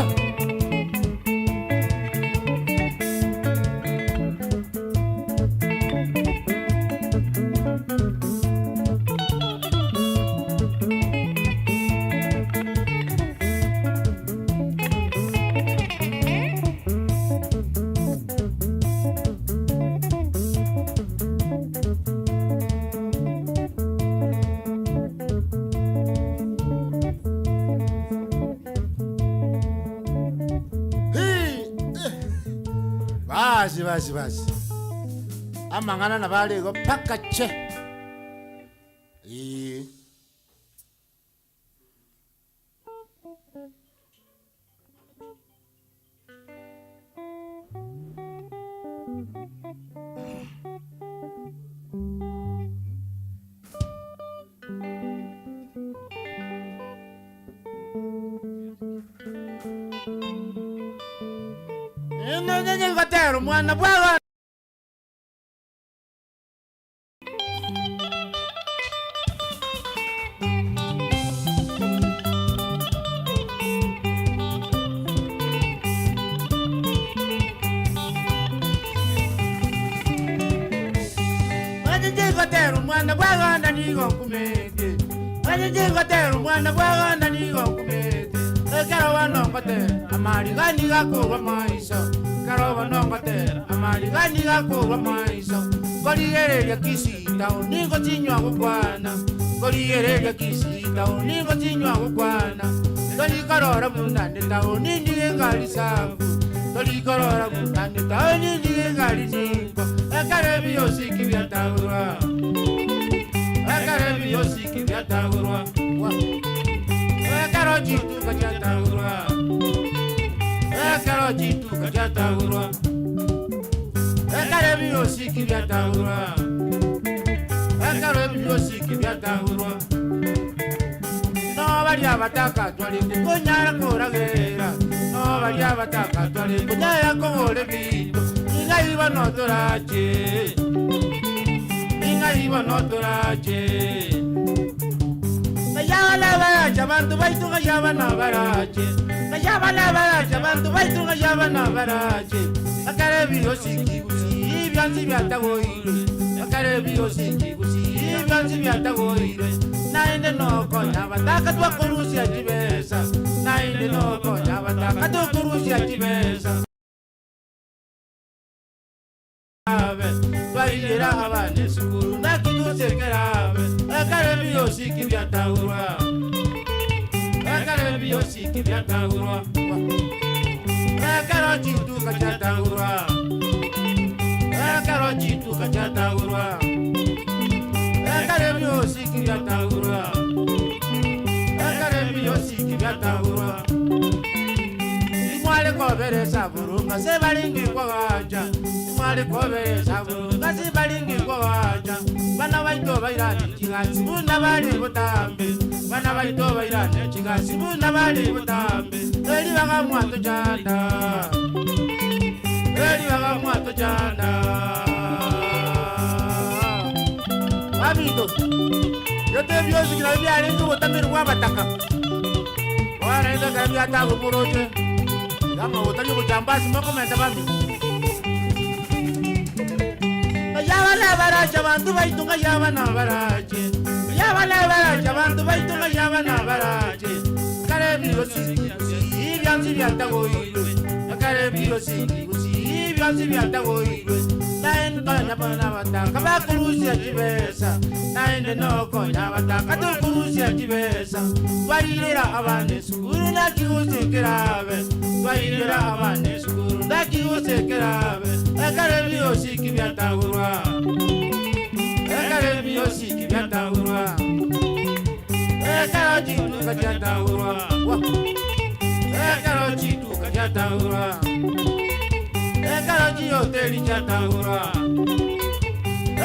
B: Basi basi basi. Amang'ana nabo are igo mpaka che. Ee.
A: Nonye gotera omwana bw'abana. Onye gotera omwana bw'abana nigo nkumete. Onye gotera omwana bw'abana nigo nkumete. Ekero bono ngotera amarigani gakorwa maiso. Ekero bono ngotera amarigani gakorwa maiso. Nkorigereria Kisii town nigo chinywa gokwana. Nkorigereria Kisii town nigo chinywa gokwana. Torikorora buna nde town nigo engari safu. Torikorora buna nde town nigo engari ninko. Ekero ebiosiki biatagorwa. Ekero ebiosiki biatagorwa. Ekero chituka chiatagorwa. Ekero chituka chiatagorwa. Ekero ebiosiki biatagorwa. Ekero ebiosiki biatagorwa. No baria bataka twarinde konyara koragera. No baria bataka twarinde konyara kogora ebinto. Inga ibo notorache. Inga ibo notorache. Kayabana barache abantu baitu kayabana barache. Kayabana barache abantu baitu kayabana barache. Akare biosiki gusi ibyansi byatagoirwe. Akare biosiki gusi ibyansi byatagoirwe. Naende nokonya bataka twakorusia chibesa. Naende nokonya bataka twakorusia chibesa. Twairera abana esukuru nakitusekerabe. Ekero ebiosiki byatagorwa. Ekero ebiosiki byatagorwa. Ekero chituka chiatagorwa. Ekero chituka chiatagorwa. Ekero ebiosiki byatagorwa. Ekero ebiosiki byatagorwa. Imwale koberesa burunga se balingi kwagacha. Imwale koberesa burunga se balingi kwagacha. Bana baito bairane chigasi buna bali butambe. Bana baito bairane chigasi buna bali butambe. Eli baga mwato chanda. Eli baga mwato chanda. Abito. Yote byosi kila byarenge obutameri bw'abataka. Warenda kila byatago muroche. Kama utaki kuchambasi mokomenta bami. Yabana barache abantu baitu nga yabana barache. Yabana barache abantu baitu nga yabana barache. Kare byosi ibyansi byatagoirwe. Kare byosi ibyansi byatagoirwe. Naende konya bana bataka bakurusia chibesa. Naende nokonya bataka tukurusia chibesa. Twarirera abana esukuru nakigusekerabe. Twarirera abana esukuru nakigusekerabe. Ekero ebiosiki byatagorwa. Ekero ebiosiki byatagorwa. Ekero chituka chiatagorwa. Ekero chituka chiatagorwa. Ekero chihoteli chiatagorwa.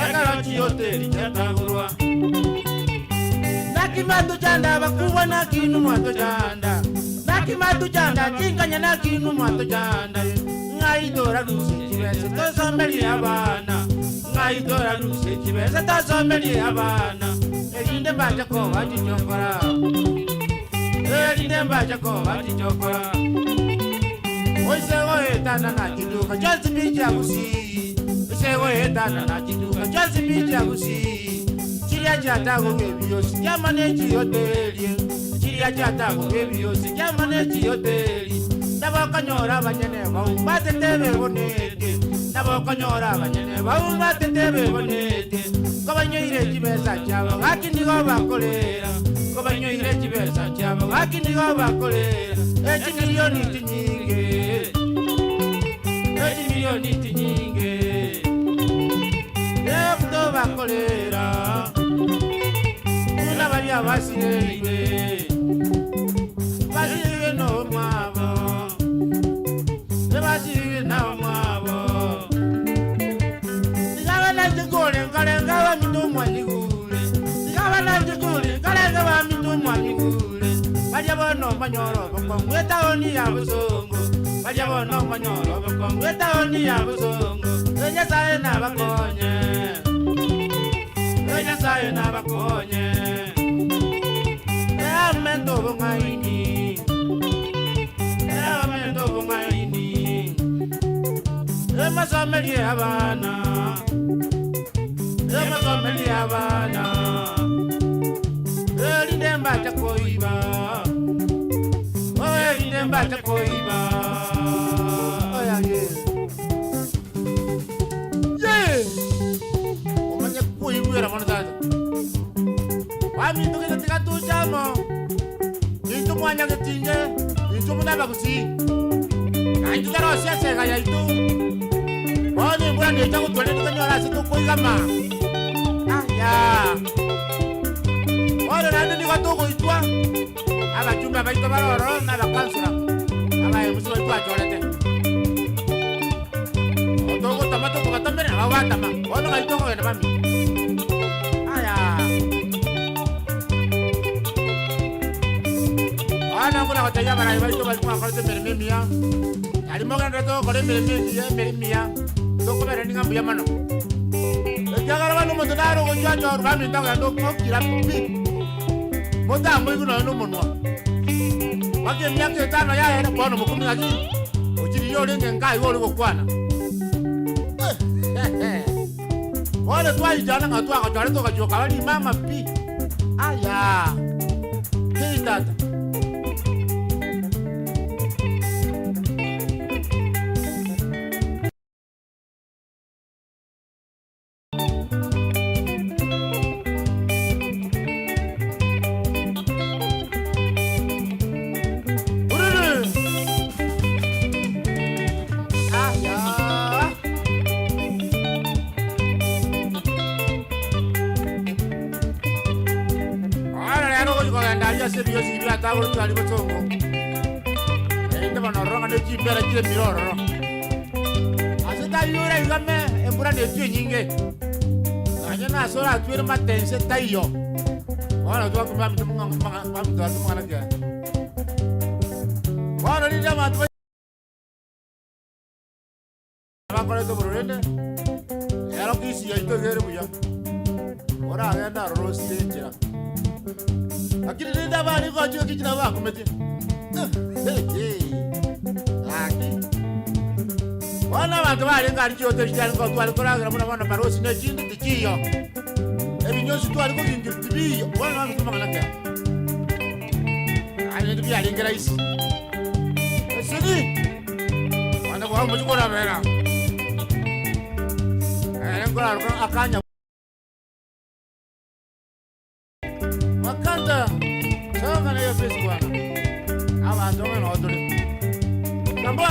A: Ekero chihoteli chiatagorwa. Nakimatu chanda bakubwa nakinu mwato chanda. Nakimatu chanda chinganya nakinu mwato chanda. Ng'aitora lusi chibesa tosomberie abana. Ng'aitora lusi chibesa tosomberie abana. Erinde mbache koba chichokora. Erinde mbache koba chichokora. Oisego etana na chiduka chonsi bicha gusii. Oisego etana na chiduka chonsi bicha gusii. Chiria chiatago gebiosi kiamane chihoteli. Chiria chiatago gebiosi kiamane chihoteli. Nabokonyora abanyene baumatete bebonete. Nabokonyora abanyene baumatete bebonete. Kobanyoire chibesa chiabo gaki nigo bakorera. Kobanyoire chibesa chiabo gaki nigo bakorera. Echimilioni chinyinge. Echimilioni chinyinge. Ebuto bakorera. Buna baria basireire. Basirire n'omwabo. Basirire n'omwabo. Sigaba nanjigule nkalenga bamitumwa nyigule. Sigaba nanjigule nkalenga bamitumwa nyigule. Balya bono banyoro bokongwe etaoni ya busongo.
B: Baria bono nkonyora obokong'u etaoni ya bosongo, E Nyasae nabakonye, E Nyasae nabakonye, E amente obong'aini, E amente obong'aini, E mosomerie abana, E mosomerie abana, Erinde mbache koiba. Erinde mbache koiba. Oyaye. Ye! Omanye koigwera mono tata. Baminto gete tiga toche amo. Intwe mwanyagetinge, intwe buna abagusii. Naintwe tarosie esega yaito. Bono embura necha gotwa rende tonyore ase tokoigama. Aya. Bono naende nigo togoitwa. Abachumba baito bare ororo na abakansula abaemusi baria twachorete. Togotama tokobatomera, nabo batama. Bono ng'ai tokogenda bami? Aya. Bono nkona gotebia abarai baito baria mwakorete emeremo emiya, aria mogendererete gokora emeremo emiya, emeremo emiya, tokobereni ng'a mbuya mono. Ekiagera bono omonto nare ogochia achorwe baminto agende okira pi. Motamoigwe nonya nomonwa. Mpaka emiaka etano yaera, bono mokumia ng'aki, ochiririe orenge nka igo ore gokwana. Bono twaichana ng'a twagochorete ogachia okaba rimama pi. Aya! Kei tata. Kogenda aria ase ebiosi biatagoretwe aria bosongo, erinde bono ororo ng'a ne chimbera chire emiro ororo. Ase taiyo oraigame embura netwe enyinge, Nonya nase oratwere mate inse taiyo. Bono twakumia baminto baminto ase amang'ana ki aya. Bono rinde abanto bakorete obororende, ero kisi yaito iga ere buya, oragende aroro osire enchera. Lakini rinde abare gochia ekichera bakumetie. Gaki. Bono abanto barenge aria chihoteli chiarenge oo tware koragera buna bono Barosi na echinde tichiyo. Ebinyosi tware kogingira tibiiyo. Bono nabwo amang'ana ki aya? Yaani ebinto biarenge rahisi. Esegi! Bono bwao mochie korabera. Ere nkoraroka akanya. Makanta, songa na iyo face bwana. Abanto ng'a noo tore. Tambo,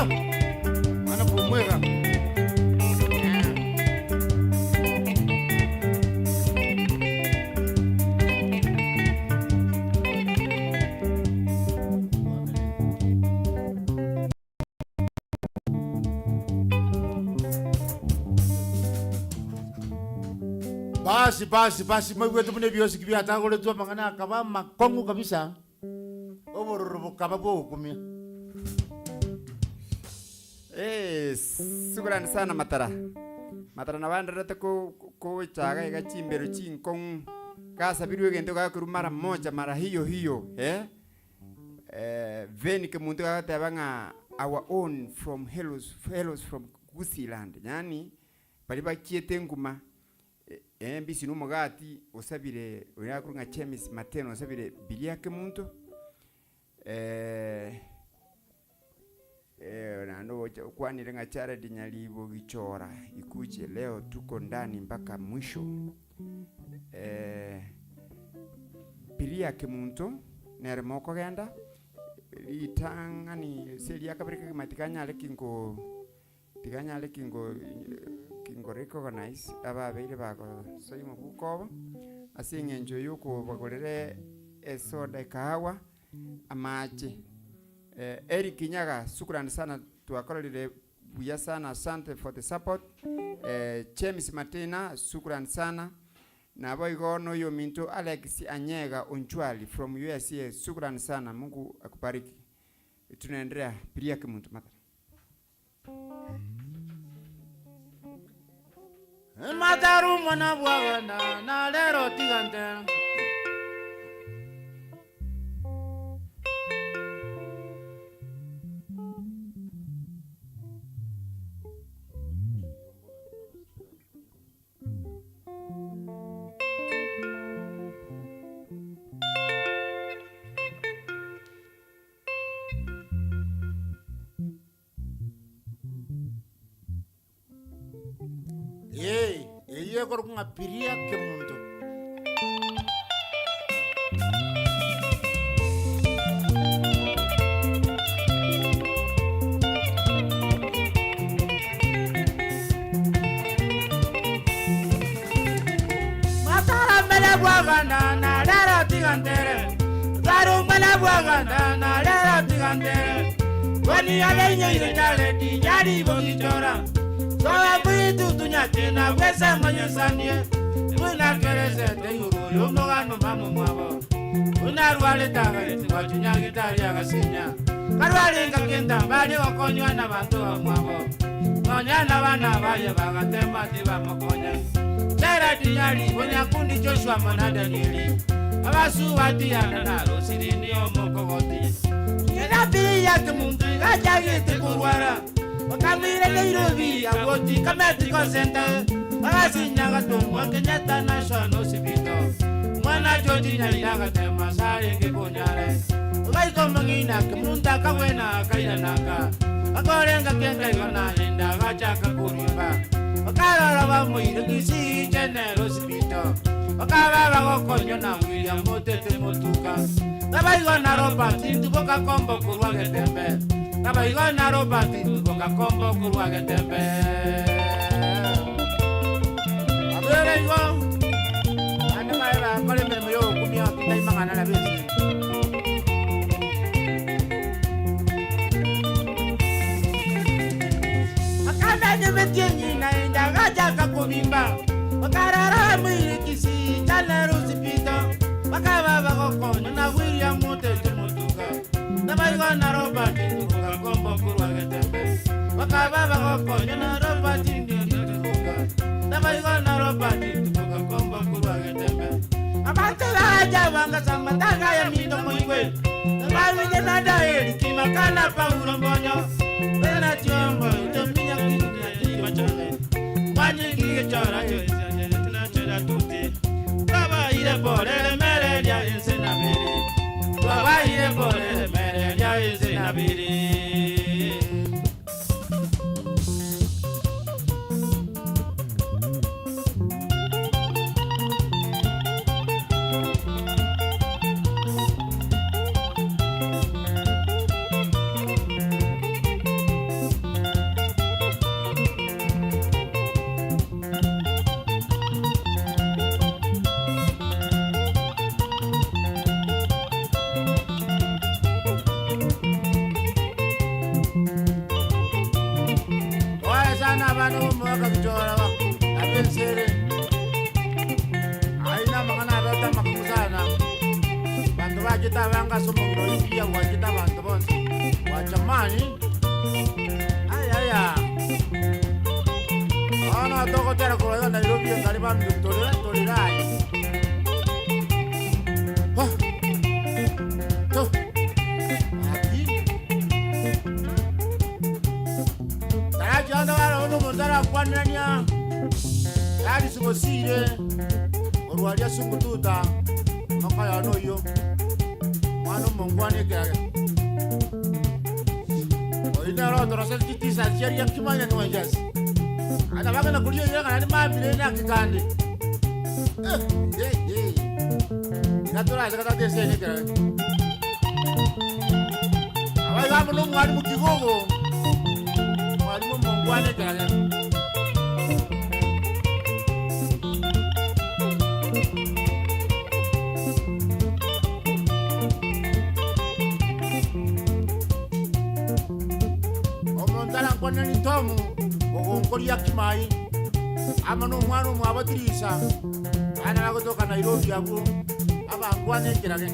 B: mwana kumwega. Basi, basi, basi, moigwete buna ebiosiki biatagoretwe amang'ana akaba amakong'u kabisa, obororo bokaba bw'ogokumia.
C: Eh, shukrani sana Matara. Matara nabandererete ko- kochaga iga chimbero chinkong'u, gasabirwe egento gakorwa mara moja mara hiyo hiyo eh. Veni kemonto gagoteba ng'a our own from hellos, hellos from Gusiiland, yaani baria bachiete nguma, embisi na omogati osabire oria akorwa ng'a James Mateno osabire biria kemonto, naende ogocha okwanire ng'a Jared Nyaribo Gichora ikuje leo tuko ndani mpaka mwisho, Biria kemonto nere mokogenda, ritang'ani ase eria kabere kegima tikanyare kingo tikanyare kingo kingo recognize ababeire bagosoa omobuko obo, ase eng'encho ya okobagorera esoda ekahawa, amache. Eric Nyaga, shukrani sana twakorerire buya sana asante for the support. James Matina, shukrani sana. Naboigo noyominto Alex Anyega Onchwali from usa, shukrani sana Mungu akubariki. Tunaendelea piria kimuntu matara.
A: Mataru mwana bwaganda na lero tigante.
B: Ee, eyio ekorokwa ng'a Piria Kemunto.
A: Matara mbele bwaganda na lero tigantere. Taro mbele bwaganda na lero tigantere. Wani abenye nyale di nyali bogichora. Soa bwitu tunyate na bwesa manyesanie. Buna kerese te yuru yomogano mamu mwabo. Buna rwale taga wachunyagitari agasinya. Karwale kakenda bali okonywa na bantu bamwabo. Nonya na bana baye bagatema tibamokonya. Sera tinyali bonyakundi Joshua mwana Danieli. Abasubatiyana na rosirini omokogoti. Ng'enapiya kimuntu igachagete kurwara. Okamire Nairobi agoti kameti konsente. Agasinyaga gatumwa Kenyatta National Hospital. Mwana George Nyaira gatema sarenge kunyare. Gaiko mang'ina kimuntu akawena kairanaka. Akorenga kenga igona enda gachaka kurimba. Bakarora bamoire Kisii General Hospital. Bakaba bagokonyo na William Motete Motuka. Nabaigona Robert Ntuboka Kombo kurwa Getembe. Nabaigona Robert Ntuboka Kombo kurwa Getembe.
B: Abere igo, ande baye bakora emeremo ya ogokumia kitaimang'ana na bese.
A: Akamenye metienyi na endagacha kubimba. Bakarara mwire Kisii General Hospital. Bakaba bagokonyo na William Motete Motuka. Nabaigona Robert Ntuboka Kombo kurwa Getembe. Bakaba bagokonyo na Robert Ntuboka. Nabaigona Robert Ntuboka Kombo kurwa Getembe. Abantu baja bangasamba tanga ya mito moigwe. Nabaige na Daeli kimakana Paulo Mbonyo. Bena tiombo itominya kutunya timachole. Mwanyiki chora chora chora tuti. Baba ire borere mere lya inse na biri. Baba ire borere mere lya inse na biri.
B: Oye sana abana bomoka bichora ba abensere. Aina mangana abeta makungu sana. Bantu bachita banga somo ngiro ipia wachita bantu bonsi. Wachamani. Ay ay ay. Ana tokotera kuroyo Nairobi ngari ba Victoria Torirai. Ha. To. Aki. Tarachi anda wala ono montara kwanania. Yali sugosire. Orwaria sungututa. Makaya no yo. Mwana mongwane kage. Oina ro toro sa kitisa cheria kimanya ni wanjas. Ana bagana kulia yega kana ni mambire na kikande. Eh, eh, eh. Inatora asa kata tese ni kage. Abai gamu no mwalimu kigogo. Mwalimu mongwane kage. Omontara nkwana ni tomu ogonkoria kimai ama no mwana omwabatirisa ana bagotoka Nairobi abwo abangwana ekirage.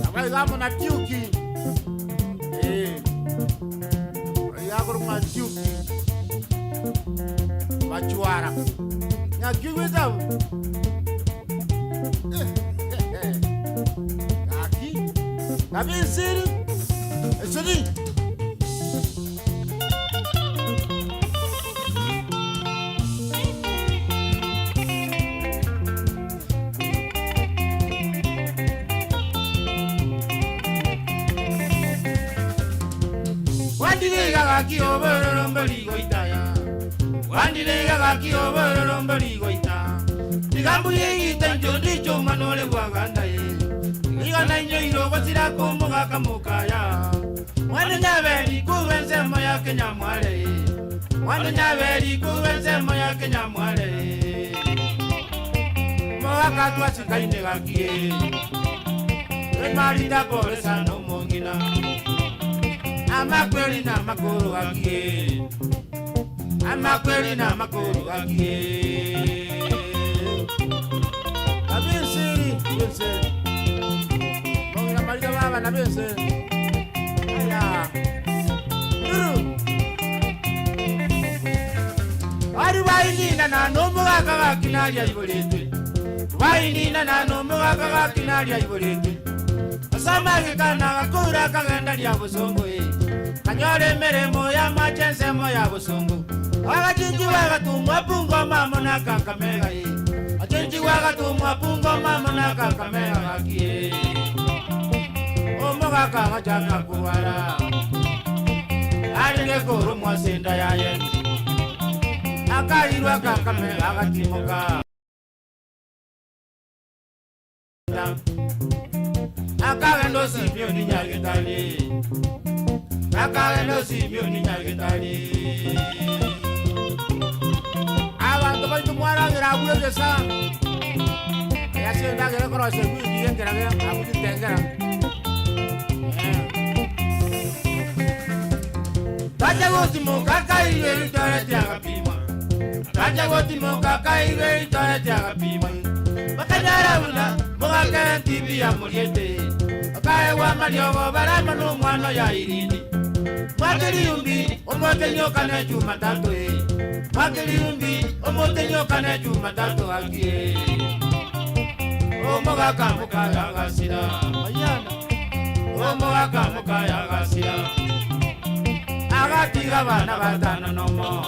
B: Abaigamo na Tiuki. Eh. Akorokwa Duke Machwara. Ng'aki oigwete abwo? Gaki, nabenseri, esoni. Gwandire iga gaki obororo mbori goita ya Gwandire iga gaki obororo mbori goita Tiga mbuye egita inche ondiche omwana ore bwaganda ye Iga nainyoire ogosira kw'omogaka mokaya Mwana nyaberi korwa ensemo ya Kenyamware ye Mwana nyaberi korwa ensemo ya Kenyamware ye Omogaka twasikaine gaki ye Emarida pore sana omong'ina Amakweri na amakoro gaki eh. Amakweri na amakoro gaki eh. Nabenseri, benseri. Mong'ina Marida baba nabenseri. Aya. Nduru. Bari baininana nomogaka gaki naria iboretwe. Baininana nomogaka gaki naria iboretwe. Ase amageka nagakora akagenda ria bosongo eh. Kanyora emeremo y'amache ensemo ya bosongo. Agachinchigwa agatumwa Bungoma amo na Kakamega eh. Achinchigwa agatumwa Bungoma amo na Kakamega gaki eh. Omogaka agachaka korwara arenge koromwa ase enda yaye. Akairwa Kakamega agatimoka. Akagenda Osimioni Nyagetari. Akagenda Osimioni Nyagetari. Abanto baito mwaragera abwo egesa. Ase endagera ekorosia ewiki enkerage abwo chitengera. Tacha gotimoka kairwe ritore tiagapimwa. Tacha gotimoka kairwe ritore tiagapimwa. Bakanyara buna mogakera entibi yamoriete. Bakaegwa amariogo barama nomwana oyo Irindi. Mwake riumbi omotenyoka ne Jumatatu eh. Mwake riumbi omotenyoka ne Jumatatu gaki eh. Omogaka mokaya gasira. Mayana. Omogaka mokaya gasira. Agatiga abana batano nomo.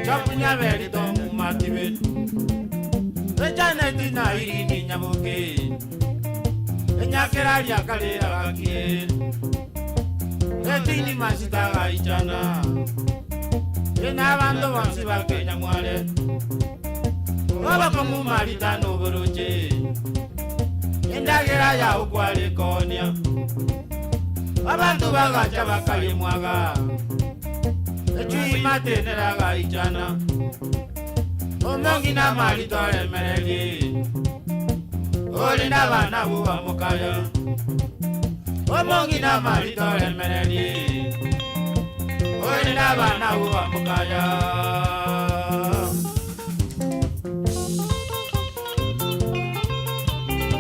B: Chapunyaberi tomumatibe. Ejaneti na Irindi Nyaboke. Enyakera riakarera gakie. Etini masita gaichana. Ena abanto bonsi ba Kenya mware. Obakomumarita noboroche. Endagera yao kware konia. Abanto bagacha bakarimwaga. Echui matenera gaichana. Omong'ina marito oremererie. Ore nabana abwo bamokaya. Omong'ina marito oremererie. Ore nabana abwo bamokaya.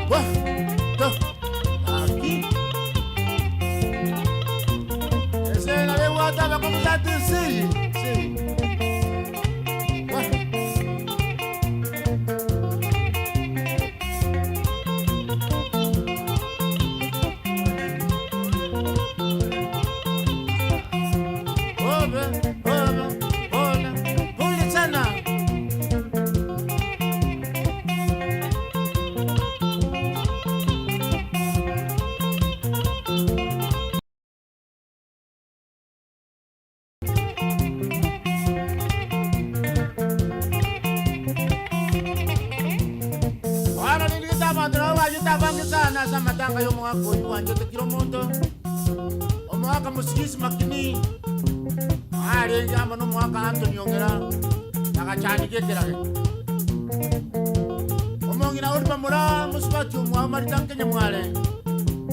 B: Wa, do, aki. Ese nabo ebwate abakungu tata ense eye, ense eye. Wa. Obe, obe, pole, pole sana. Bono nirigete abanto nabo bachete abange sana ase amatanga y'omogaka oyio bwanchete kera omonto. Omogaka Mosigisi Makini arenge amo nomogaka Anthony Ong'era na Gachani Gekerage. Omong'ina Oliver Moraa mosubati omwabo Marita Nkenyamware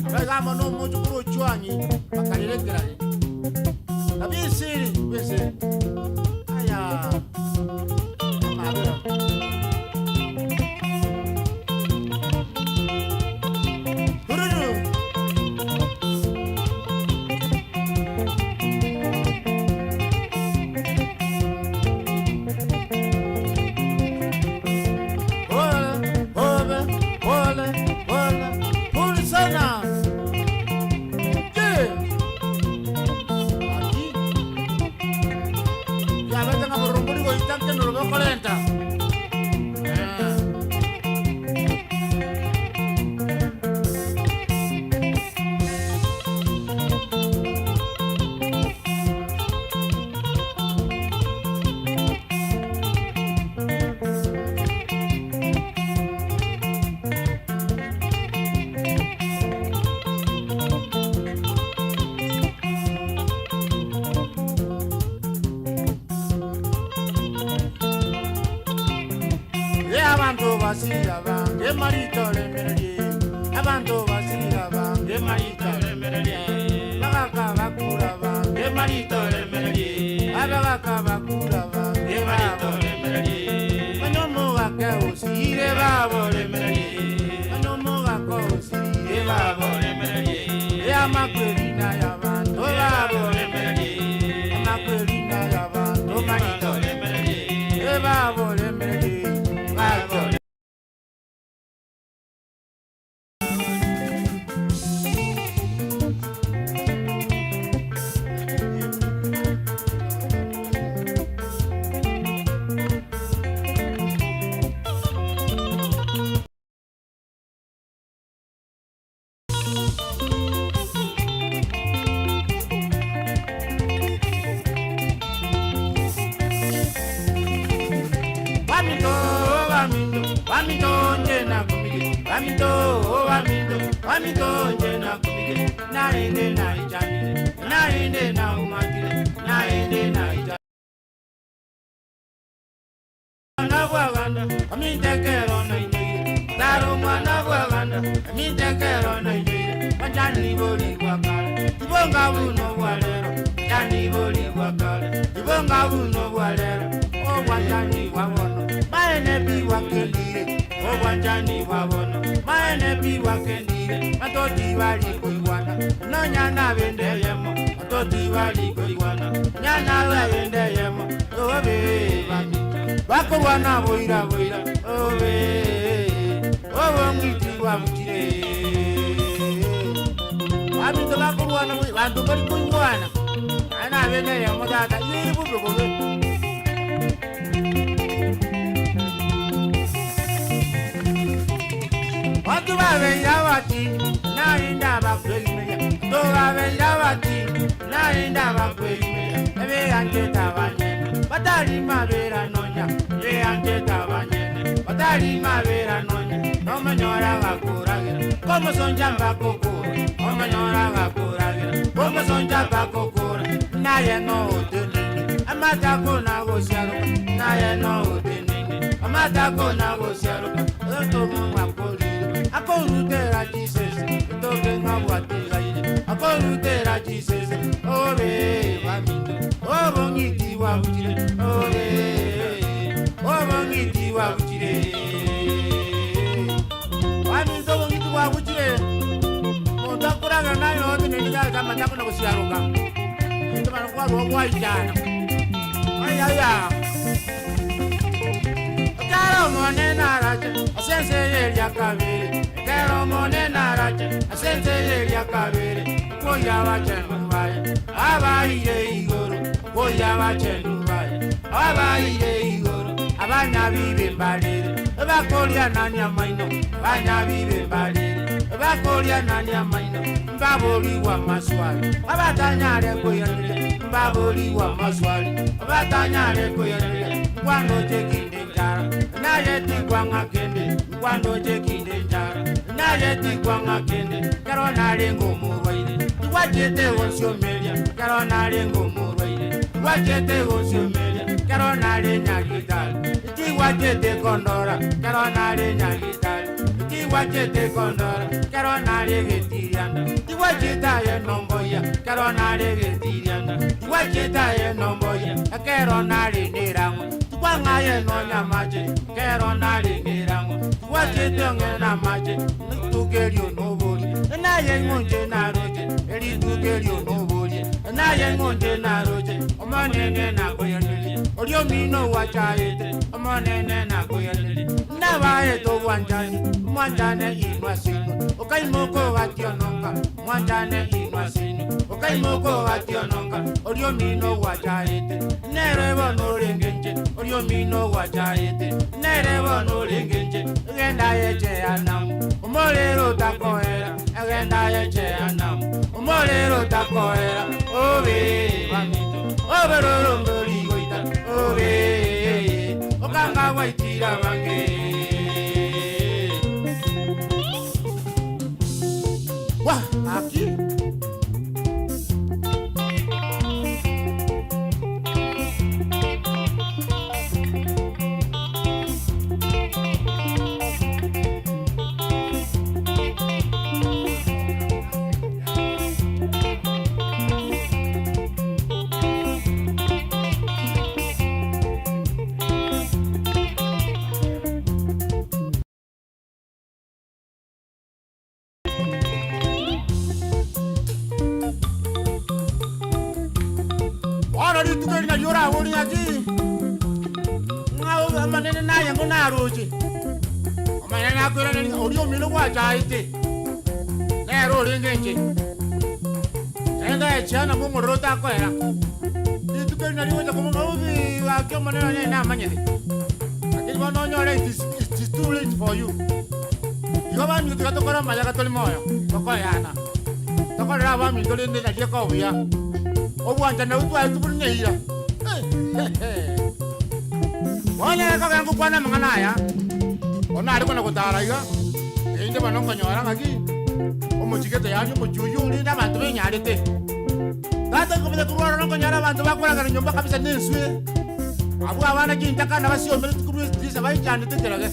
B: abaiga amo nomochokoro Ochwangi bakarera ekerage. Na b'eseri b'eseri aya amabera. Hururu. Tokorenta. Eh. Ye abanto basira bange marito remererie abanto basira bange marito remererie bagaka bakura bange marito remererie abagaka bakura bange marito remererie banyomogake osire babo remererie banyomogake osire babo remererie eyamakweri na yabanto babo remererie amakweri na yabanto marito remererie ebabo remererie babo. Baminto, baminto, baminto, njena kumige. Baminto, baminto, baminto, njena kumige. Naende na ichanile, naende na umatile, naende na ichanile. Mwana bwaganda, amintekero na inyeire. Taro mwana bwaganda, amintekero na inyeire. Wanjani boli bwakale, ibonga buno bwalero. Jani boli bwakale, ibonga buno bwalero. Obwanjani bwabono, maene biwakendire. Obwanjani bwabono, maene biwakendire. Batoti bali kuigwana, nonyana bendeyemo. Batoti bali kuigwana, nyana bendeyemo. Obe bami, bakorwana boira boira. Obe, obong'iti bwabukire. Babinto bakorwana bantu bari kuigwana. Ana bendeyemo tata, yiri bube bobe. Bantu babeira bati, narinda bakweimeya. To babeira bati, narinda bakweimeya. Ebeyangeta banyene, batali mabera nonya. Ebeyangeta banyene, batali mabera nonya. Nomanyora bakuragira, komusonja bakukura. Omanyora bakuragira, komusonja bakukura. Naye no otenene, amatako nagosyaruka. Naye no otenene, amatako nagosyaruka. Otomu akolire, akorutera Jesus, otoke ngabwatigaire. Akorutera Jesus, obe baminto, obong'iti bwabukire, obe, obong'iti bwabukire. Baminto obong'iti bwabukire. Omuntu akuraga naye otenene gaga amatako nagosyaruka. Into bano kwarwa gwaichana. Ayaya. Ekero monene arache, asense yeria kabere. Ekero monene arache, asense yeria kabere. Koya bachenu baye, abaire igoro. Koya bachenu baye, abaire igoro. Abanya bibe mbalire, bakoria nani amaino. Abanya bibe mbalire, bakoria nani amaino. Mbaboliwa maswali, abatanyare kuyanire. Mbaboliwa maswali, abatanyare kuyanire. Nkwano chekinde njara, naye tigwanga kende. Nkwano chekinde njara, naye tigwanga kende. Kero nalenga omurwaire, tiwachete gosyomeria. Kero nalenga omurwaire, tiwachete gosyomeria. Kero nare nyagitari, tiwachete kondora. Kero nare nyagitari, tiwachete kondora. Kero nare getirianda, tiwachete aye nomboya. Kero nare getirianda, tiwachete aye nomboya. Ekero nare nerang'o, tikwang'aye nonyamache. Kero nare nerang'o, tiwachete ong'e namache. Nitukerio noborie, naye ng'onche naroche. Eritukerio noborie, naye ng'onche naroche. Omonene nakoyanerie, orio mino wachaete. Omonene nakoyanerie, nabaete obwanchani. Mwanchane inwa sinu, okaimoko gationonka. Mwanchane inwa sinu. Okaimoka ogationonka, oria omino gwachaete, nere bono orenge inche, oria omino gwachaete, nere bono orenge inche, genda aye Jehanamu, omorero otakoera, genda aye Jehanamu, omorero otakoera, obe baminto, obe rorombe origoita, obe okanga gwaitire abange. Wah, aki. Bono rituko eri nario orabore ng'aki, ng'a amanene naye ng'o naroche. Omonene nakoiraneria ng'a oria omino gwachaete, nere orenge inche. Naende echia nabwo omorero otakoera. Rituko eri nario ogocha komanya bobe gaki Omonene onye namanyete. Lakini bono onyore it is it is too late for you. Igo baminto tiga tokore amayaga tore moyo, tokoeana, tokorere abaminto rende nari ekoba buya. Obwanchani nabwo twaetwe buna eira. Bono ekogera ngokwana amang'ana aya, bono nare kona gotara iga, erinde bono nkonyora ng'aki, omochie tayari omochie oyio rende abanto benyarete. Tata nkomanya korwa ororo nkonyora abanto bakoragera nyomba kabisa na enswe, abwo abana chintakana basiomereti korwa edirisa baichandete ekerage,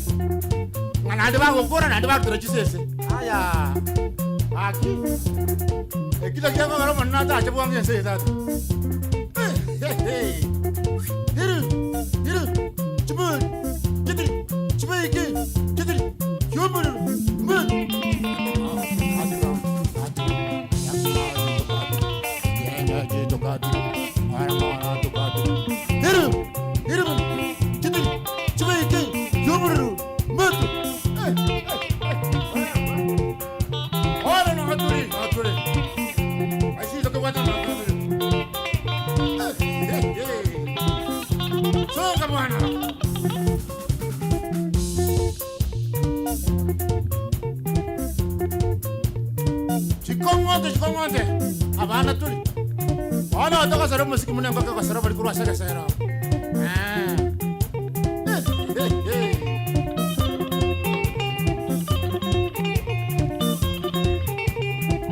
B: ng'a naende bagokora naende barutera chisese. Aya, gaki, eki nakio gekogera Omonene atache bwango ense eye tata. Hiru, hiru, chiburi, chitiri, chibeiki, chitiri, chiomorero, mbu. Chikong'onte, chikong'onte, abana tore. Bono togosera omosiki buna engoko egosera obori korwa ase egesero. Eh. Eh, eh, eh.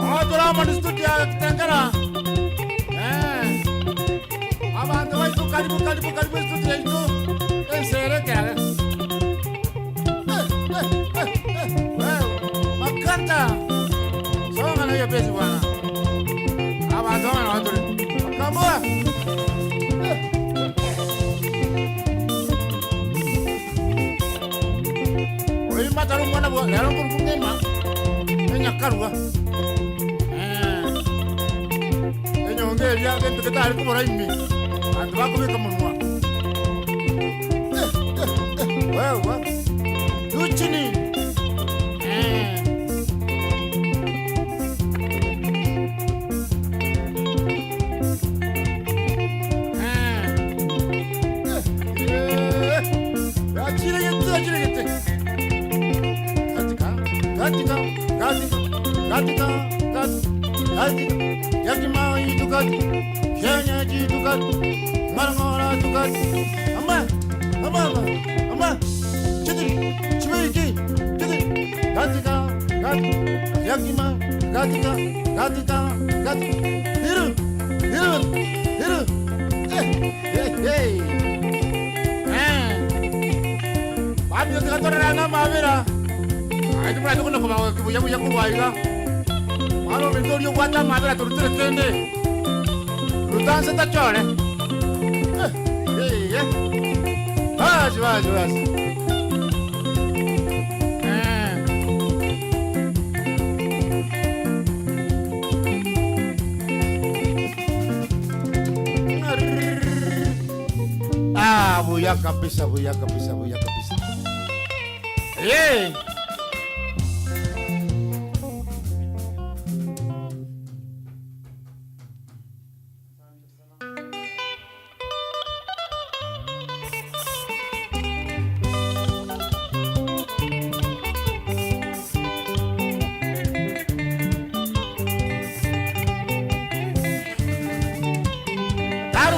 B: Oh, tore amo ni studio ya Kitengela. Eh. Abanto baito karibu karibu karibu estudio yaito ensere ekerage. Makanta songa na hiyo pesa bwana. Abantu bana watu. Makamboa. Oyo mataro mwana bwa lero ngurukungema. Enyakarwa. Eh. Enyonge eria gento getari kobora ime. Abanto bakobeka monwa. Wewe. Yuchini. Eh. Eh. Achire gete, achire gete. Katika, katika, katika, katika, katika, katika. Yakima yitukati, Kenya yitukati, Marangora tukati. Ama, ama, ama, ama. Chitiri, chibiki, chitiri. Katika, katika, yakima, katika, katika, katika. Hiru, hiru, hiru. Eh, eh, eh. Eh. Babio tigatorera na mabera. Ai tumura tukuno kuba kubuya buya kurwa iga. Mwana ominto oria obwate amabera torutere kende. Rutanse tachore. Eh, eh, eh. Basi, basi, basi. Eh. Ah, buya kabisa, buya kabisa, buya kabisa. Eh.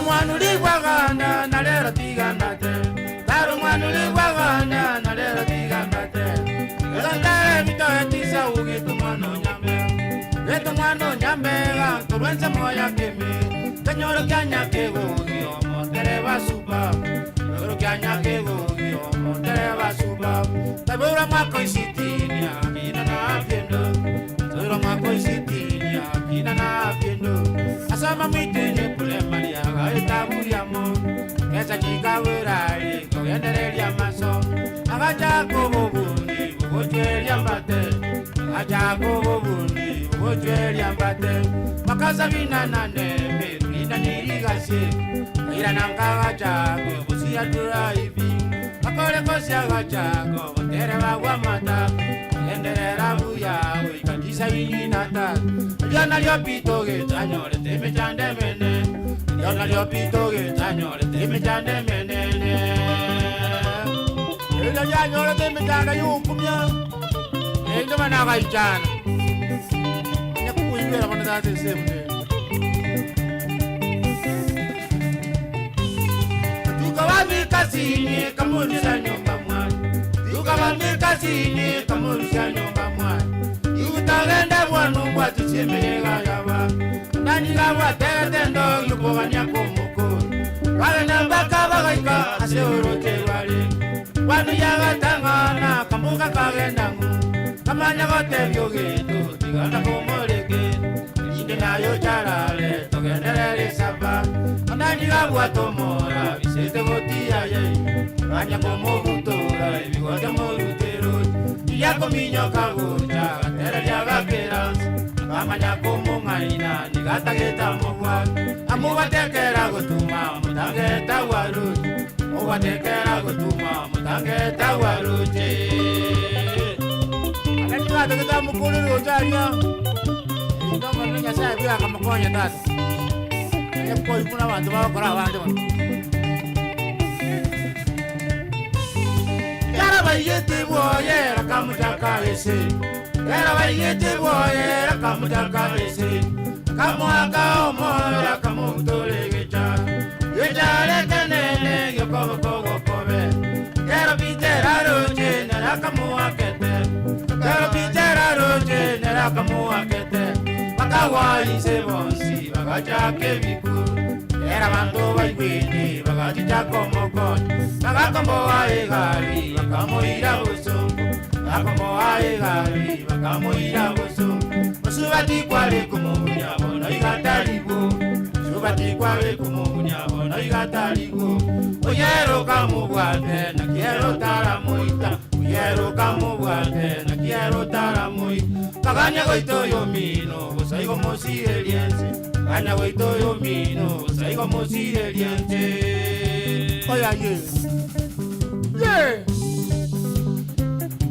A: Taro mwana rigwaganda na lero tigambate. Taro mwana rigwaganda na lero tigambate. Egantare mitoe tisa ugitu mwana onyambe. Getu mwana onyambe ga torwense moya kemi. Kenyoro kyanya kegogi omotere basupa. Kenyoro kyanya kegogi omotere basupa. Tabura mwako isitini akina na afiendo. Tabura mwako isitini akina na afiendo. Asama mwitenye pule maria gaetaburiamo. Kesa chikawirari kogendereria maso. Agachako bobundi bugochweria mbate. Agachako bobundi bugochweria mbate. Makasa bina nane merina nirigasi. Ira nangagachako busia ibi. Akore kosia gachako botere bagwa mata. Enderera buya goikatisa bininata. Lyona lyopito getanyore temechande mene. Lyona lyopito getanyore temechande menene.
B: Elo lyanyore temechanda yukumya. Endo manakaichana. Nyakuibera bona tate semune.
A: Tukawamikasini kamurusha nyumba mwani. Tukawamikasini kamurusha nyumba mwani. Ikutagenda bwanu bwatusiemeyega yaba. Naniga bwategetendo yukogania kumuku. Bagenda mpaka bagaika ase oroche rware. Bwanu yagatang'ana kambuga kagenda ng'u. Kamanya gotebio gitu tigana kumureke. Inde nayo charale togenderere saba. Ananiga bwatomora bisete gotiaye. Anya komobutora ebigote morutero. Iyakominyoka gocha gatera lyagakera. Kamanya komong'aina nigatageta mobwa. Amubatekera gotuma mutangeta waruchi. Mubatekera gotuma mutangeta waruchi.
B: Anani mukuru rocharia. Endo mana Nyasaye bwaka kamukonya tata. Nyakoikuna abantu bakora abandi bono.
A: Yarabayete boyera kamutaka ese. Yarabayete boyera kamutaka ese. Kamwaka omora kamutolegecha. Yechare kenene yokoboko gokobe. Kero pitera roche nera kamuakete. Kero pitera roche nera kamuakete. Bakawa ise bonsi bagachake bikuru. Era bantu baigwini bagachichaka omokonyi. Bagakomboa egari bakamoira busungu. Bagakomboa egari bakamoira busungu. Musubati kwale kumubunya bono igatalibu. Subati kwale kumubunya bono igatalibu. Oyero kamubwate na kiero taramuita. Oyero kamubwate na kiero taramuita. Kaganya goito yomino busaigo musireliense. Kaganya goito yomino busaigo musireliense.
B: Oya ye. Ye.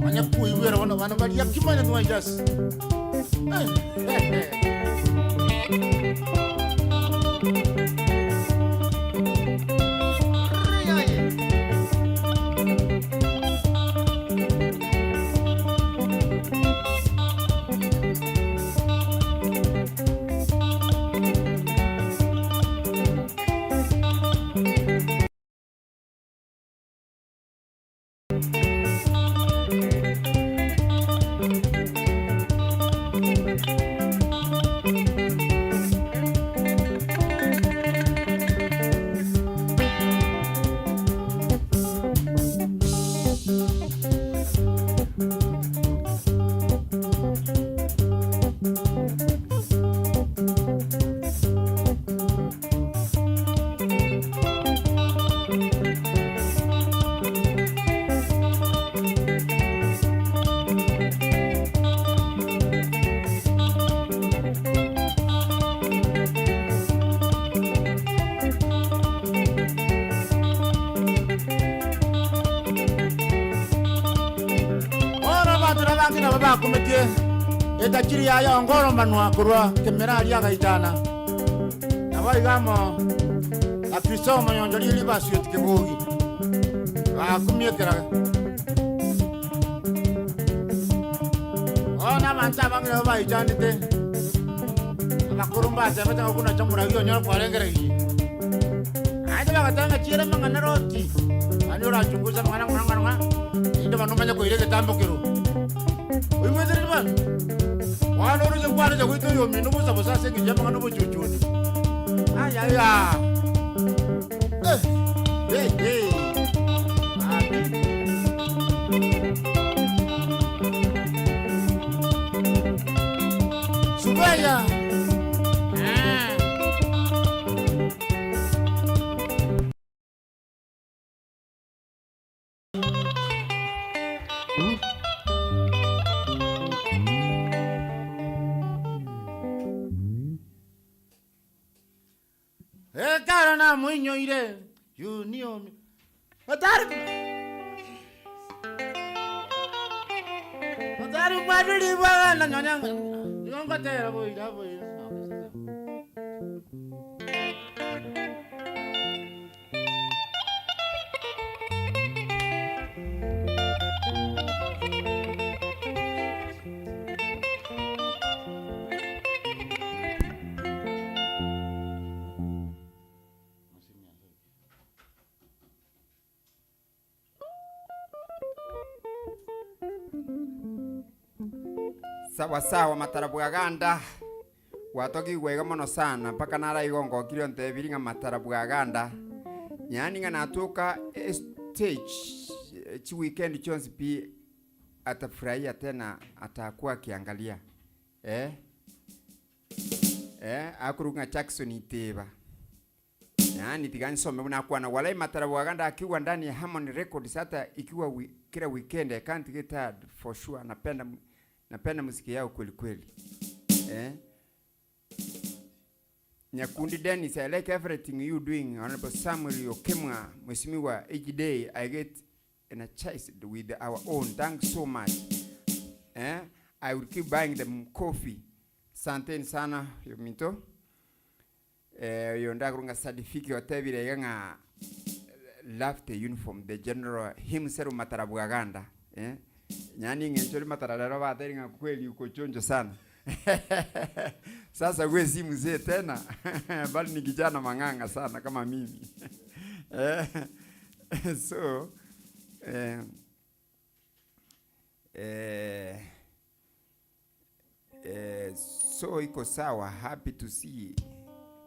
B: Manya kuibera bono bana baria kimanya nwajas. Eh. Ora bantu nabangi nabo bakumetie etakiri yayo ngoro manwa kurwa kemera ali agaitana nabaigamo akristo manyonjo lili basuet kibugi bakumiekera ona abantu abangi nabo baichandite abakuru mbatebete ngokuna chamuragi onyora kwarengeregie. Naende bagateba ng'a chiera amang'ana Loti, naende orachungusa amang'ana ng'ora ng'ora ng'ora, erinde bono omanye koira egetambo kerwo. Oigwete rende bono? Bono oroche nkwaroche goita oyomino bosa bosa ase engencho y'amang'ana obochuchuni. Ayaya! Eh, eh, eh. Gaki. Subeya! Eh. Ekero namoinyoire Yuniomi, otari otari bwate ribaga na nonya nigo ngotera boira boira.
C: Sawa sawa matara bwaganda gwatogigwa iga mono sana mpaka nara igo ngokire ontebiri ng'a matara bwaganda yaani ng'a natoka estage chiweekend chionsi pi atafurahia tena atakuwa akiangalia eh eh akorokwa ng'a Jackson Iteba. Yaani tiga nsome buna akwana walai matara bwaganda akiwa ndani ya Harmony Records hata ikiwa wi, kila weekend I can't get tired for sure napenda napenda muziki yao kweli kweli eh Nyakundi Dennis I like everything you doing Honorable Samuel Okemwa Mheshimiwa each day I get energized with our own thanks so much eh I will keep buying them coffee Santeni sana yominto Eh, oyo ndakorwa ng'a Sadifiki otebire iga ng'a love the uniform the general himself matara bwaganda eh, yaani eng'encho ore matara rero batebire ng'a kweli uko chonjo sana sasa we si mzee tena bali ni kijana mang'ang'a sana kama mimi eh, so eh, eh, Eh, so iko sawa happy to see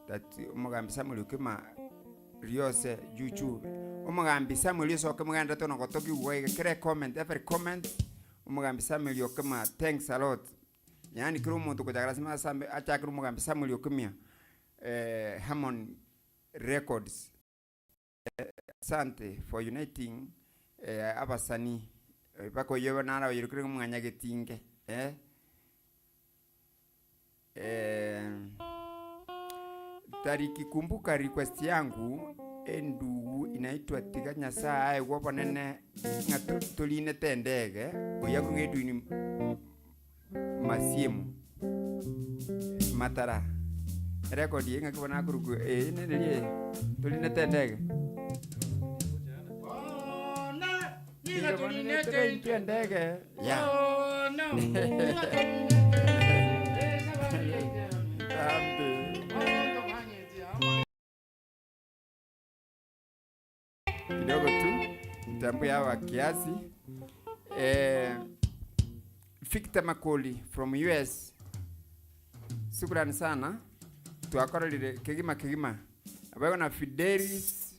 C: that omogambi Samuel Okema riose juchu omogambi Samuel ase Okema ogende tono gotokigwa iga kera comment every comment omogambi Samuel Okema thanks a lot yaani kera omonto ogochaka lasima asambe achakere omogambi Samuel Okemia eh, Harmon Records. Asante for uniting abasani mpaka oyio naro oyorokire ng'a mwanyagetinge eh. Tariki kumbuka request yangu endugu inaitwa tiga Nyasaye aegwe obonene ng'a torinete endege oyio akong'a Edwin Masiemu Matara erekodi eye ng'aki bono akorokwa eye nere eye torinete endege.
B: Nigo torinete
C: intwe endege ya Tambe. Kidogo tu mitambo yawa kiasi eh, Victor Makoli from US shukrani sana twakororire kegima kegima abaigo na Fidelis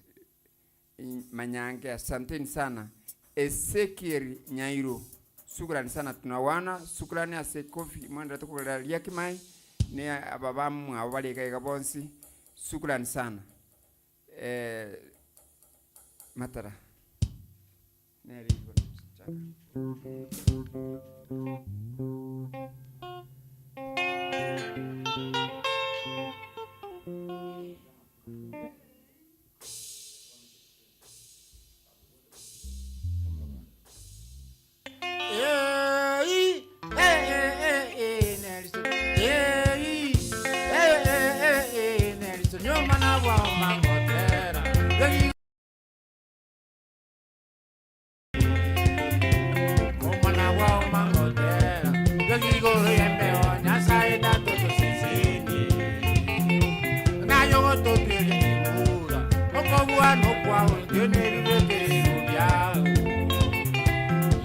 C: Manyange asanteni sana Ezekiel Nyairo shukrani sana tunawana shukrani ase kofi mwendete kogorera Riakimai ne aba bamwabo bare iga iga bonsi shukrani sana Eh, matara nere igo chaka.
B: nokwao intwe nebibekerero biao.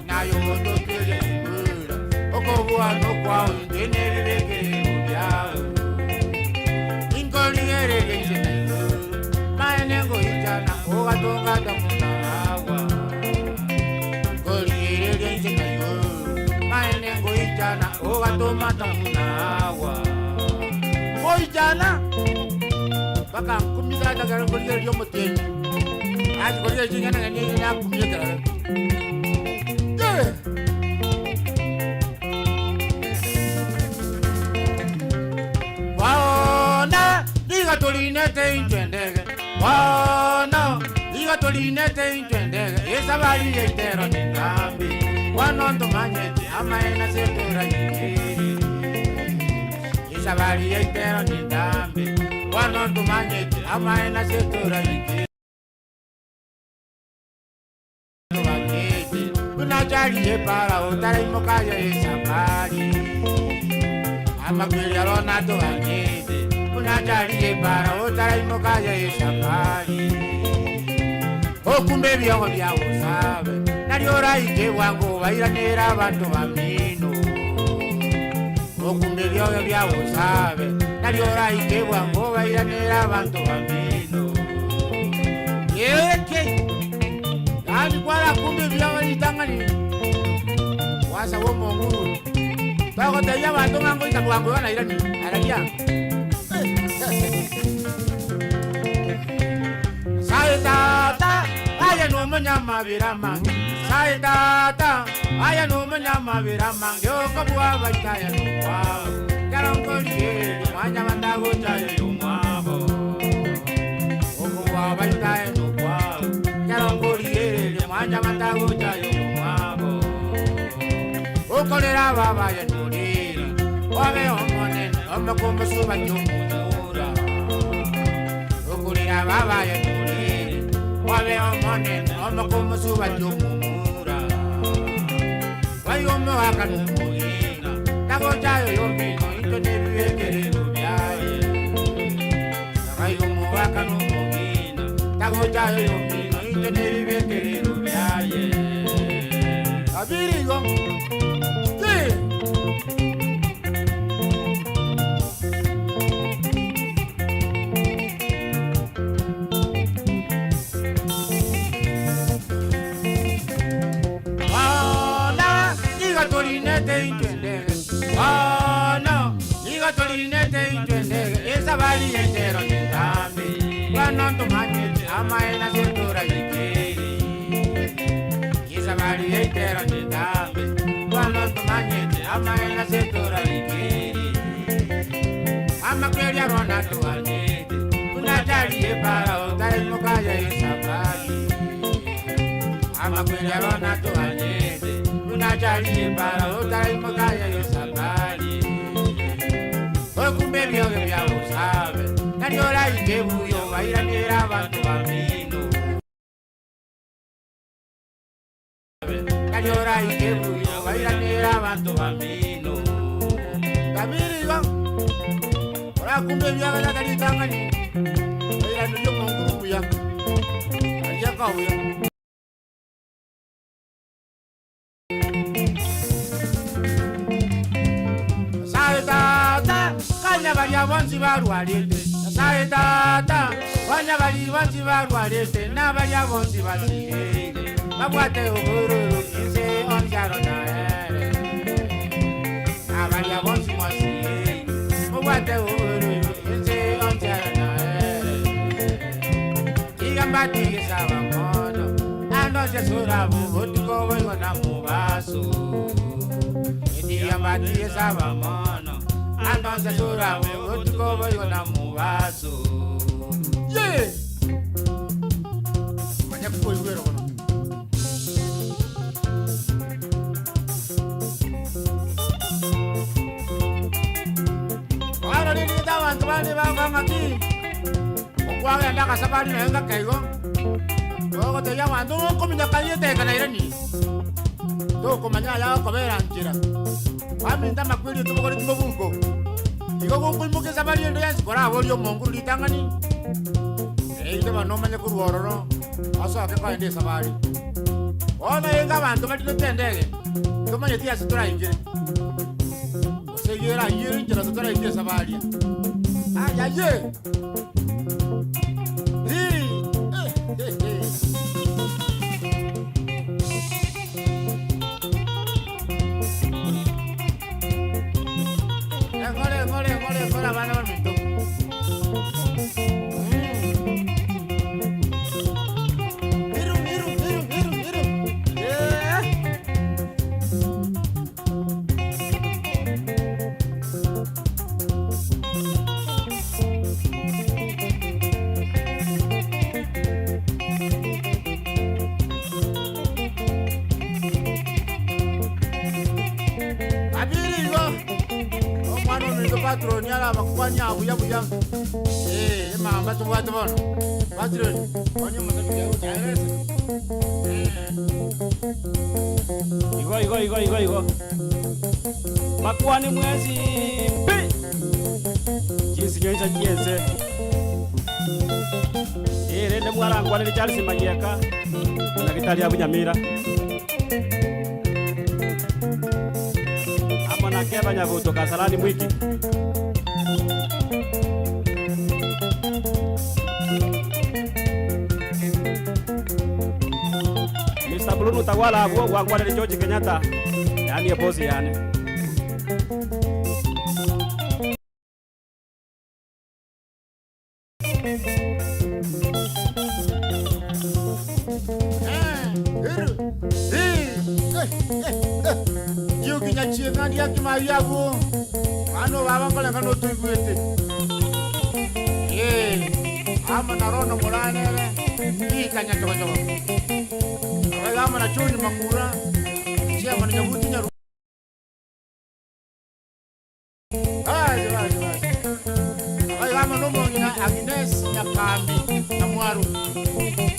B: Inaye ogotokeria chimbura, okobua nokwao intwe nebibekerero biao. Inkorigereria inche na igoro, maene ngoichana, ogatonga Adamu na Hawa. Nkorigereria inche na igoro, maene ngoichana, ogatoma Adamu na Hawa. Ngoichana, bakankumia tata ekero nkorigereria omotienyi, nachia korigereria ching'enang'eni eyio nakumia ekerore. Ye! Bono nigo torinete intwe endege, bono nigo torinete intwe endege, esabari yaito ero nentambe, bono ntomanyete amaene ase toraikere. Esabari yaito ero nentambe, bono ntomanyete amaene ase toraikere. Tobangete buna chari epara otaraimoka ya esafari. Amakweri aro natobangete buna chari epara otaraimoka ya esafari. Okumbe ebiogo bia osabe nario oraike bwango bairanere abanto bamino. Okumbe ebiogo bia osabe nario oraike bwango bairanere abanto bamino. Eke yaani kwarakumba ebiago ritang'ani gwasaba omonguru togotebia abanto ng'a ngoika bwango iga nairani araria. Nyasaye tata aye nomonyamabera amange Nyasaye tata aye nomonyamabera amange okobua abaito aya nokwabo ekero nkorigereria mwanyabanto agocha aye omwabo okobua abaito aye nokwabo ekero nkorigereria mwanyabanto agocha aye omwabo okorera ababaye noriri obe omonene omokomosuba omomura okorera ababaye noriri obe omonene omokomosuba omomura wayomoaka nomogina tagochayo yomino into nebibekerero biaye wayomoaka nomogina tagochayo yomino into nebibekerero biaye abirigo ti. Bono nigo torinete intwe endege, bono nigo torinete intwe endege, esabari yaito ero nentambe, bono ntomanyete amaene ase toraikere. Esabari yaito ero nentambe, bono ntomanyete amaene ase toraikere. Amakweri aro natoganyete, buna tari epara otaimoka ya esabari. Amakweri aro natoganyete, buna tari epara otaimoka ya esabari. Okumbe ebioge bia osabe, nario oraike buya obairanere abanto bamino. Nario oraike buya obairanere abanto bamino. Kabiri igo, orakumbe ebioge tata ritang'ani, oiranerie omonguru buya, aria kobuya. Nyasaye tata, kanya baria bonsi barwarete. Nyasaye tata, kanya baria bonsi barwarete, na baria bonsi basirire. Babwate obororo, inse onsiaro naere. Na baria bonsi mwasirire, mobwate obororo, inse onsiaro naere. Igamba tigisaba mono, andonse surabo, botuko boigo na mubaso. Igamba tigisaba mono, andonse surabo, botuko boigo na mubaso. Ye! Manya kukoigwera bono. Bono ririgete abanto bande bagokanga ki, okwagenda akasabari naye ngaka igo, ogotebia abanto ng'a okominyoka rieteka nairani, tokomanya aya agokobera nchera. Kwaminto amakweri otobogoreti mobungo, igo gokoimoka esabari ende yonsi koraborie omonguru ritang'ani, erio bono omanye korwa ororo. Osoke kogenda esabari. Bono enga abanto barinete endege, tomanyeti ase toraikere. Gose eyio erayiere enchera totaraikia esabari. Ayaye! Hii! Eh, eh, eh. Engore, engore, engore, engore abana baminto. Iru, iru, iru, iru, iru. Eh. Abiri igo, omwana ominto patroni arabakwanie buya buya. Eh, emamba tobwate bono. Patroni, onye omosacha ogocha aerese.
D: Igo igo igo igo igo. Makwani mwensi pi! Chinsinyo insa chiense. Ee rende mwarankwanire Charles Mayieka, omonyagitari abwo Nyamira. Amo na Keba Nyabuto Kasarani Mwiki. Mister Bruno Utawala abwo gwankwanire George Kenyatta, yaani ebosi yane.
B: Chiukinya chieng'ani akimai abwo mano baba nkorenga notoigwete ee amo na rono moranere ikanya chogochogo abaiga amo na choni makura chiamana nyabuti nyaru Basi, basi, basi. Abaiga amo nomong'ina Agnes Nyakambi Nyamwaru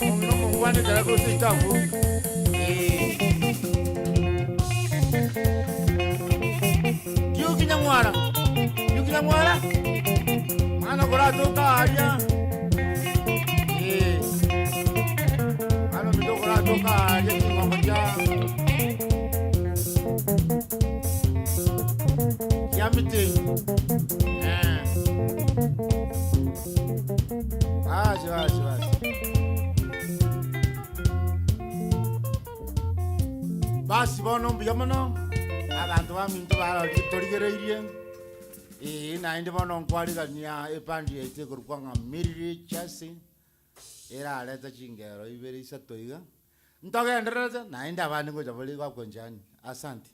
B: omong'ina omongwana ekero gose itabu ee Kiuki Nyamwara Kiuki Nyamwara mwana koratoka aria ee mwana ominto koratoka aria ching'ongo chia chia meeting eh basi basi basi basi bono mbuya mono abanto baminto barori torigereirie ee naende bono nkwarigania epandi yaito ekorokwa ng'a Miriri Chasi erarete chingero ibere isato iga ntogendererete naende abande ngocha bare bakonchani asante.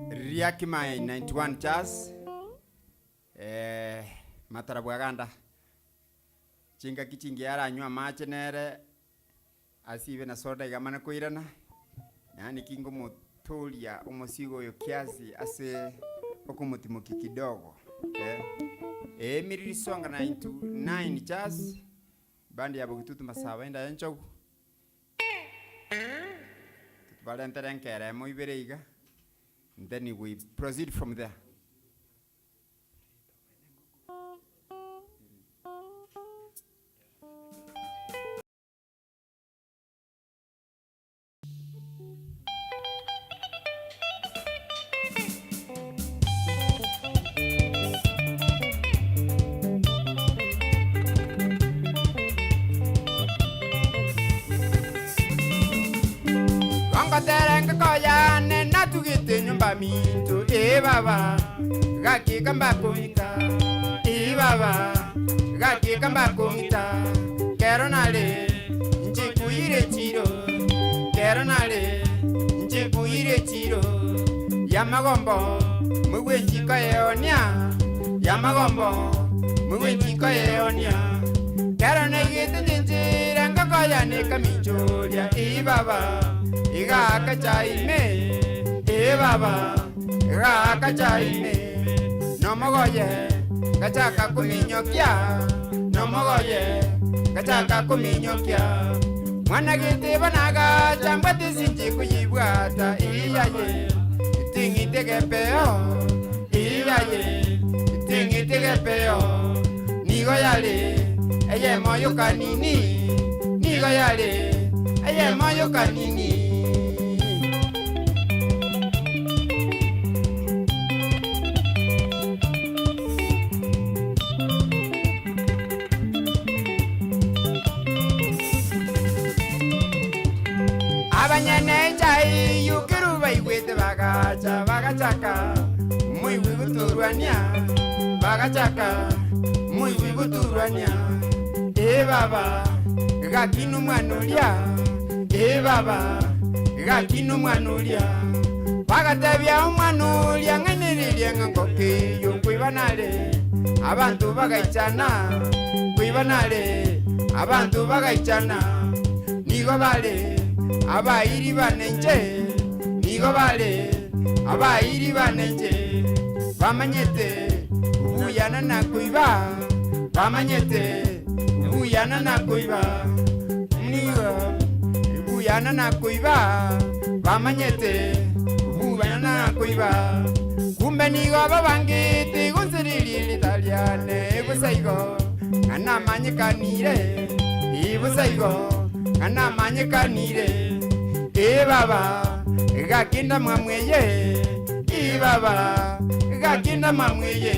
C: Riakimai 91 Chas eh, Matarabwaganda chingaki chingiya aranywe amache nere asibe na soda iga amane koirana yaani kingomotoria omosigo oyo kiasi ase okomotimokia kidogo eh. Emiriri songa 99 Chas bandi ya Bogitutu Masaba enda ya Enchogu Tubarentere enkera emo ibere iga then we proceed from there. Ngotera engoko yane natugete nyomba minto ee baba gaki kamba kong'ita ee baba gaki kamba kong'ita kero nare nche kuire chiro kero nare nche kuire chiro yamagombo mugwenchiko yeonia yamagombo mugwenchiko yeonia. Kero naigete chinchera ngoko yane ekaminchoria, Ee baba, egaka ime, Ee baba, egaka ime. Nomogoye, ngachaka kominyokia, nomogoye, ngachaka kominyokia. Mwana gete banagacha mbwate sinche kuyibwata, iyaye, iting'ite gepeo, iyaye, iting'ite gepeo. Nigo yare, eye moyo kanini, nigo yare, eye moyo kanini. Abanyene chai yukiru baigwete bagacha bagachaka muigwi guturwania bagachaka muigwi guturwania e baba gakina omwana oria e baba gakina omwana oria bagatebia omwana oria ng'ainererie ng'a ngokeyo nkoibanare abantu bagaichana nkoibanare abantu bagaichana nigo bare abairi banenche nigo bare abairi banenche bamanyete buyana na koiba bamanyete buyana na koiba nigo buyana na koiba bamanyete buyana na koiba kumbe nigo babangete gonseriri litaliane ibusaigo ng'anamanyekanire ibusaigo ng'anamanyekanire e baba gakinda mwamweye e baba gakinda mwamweye.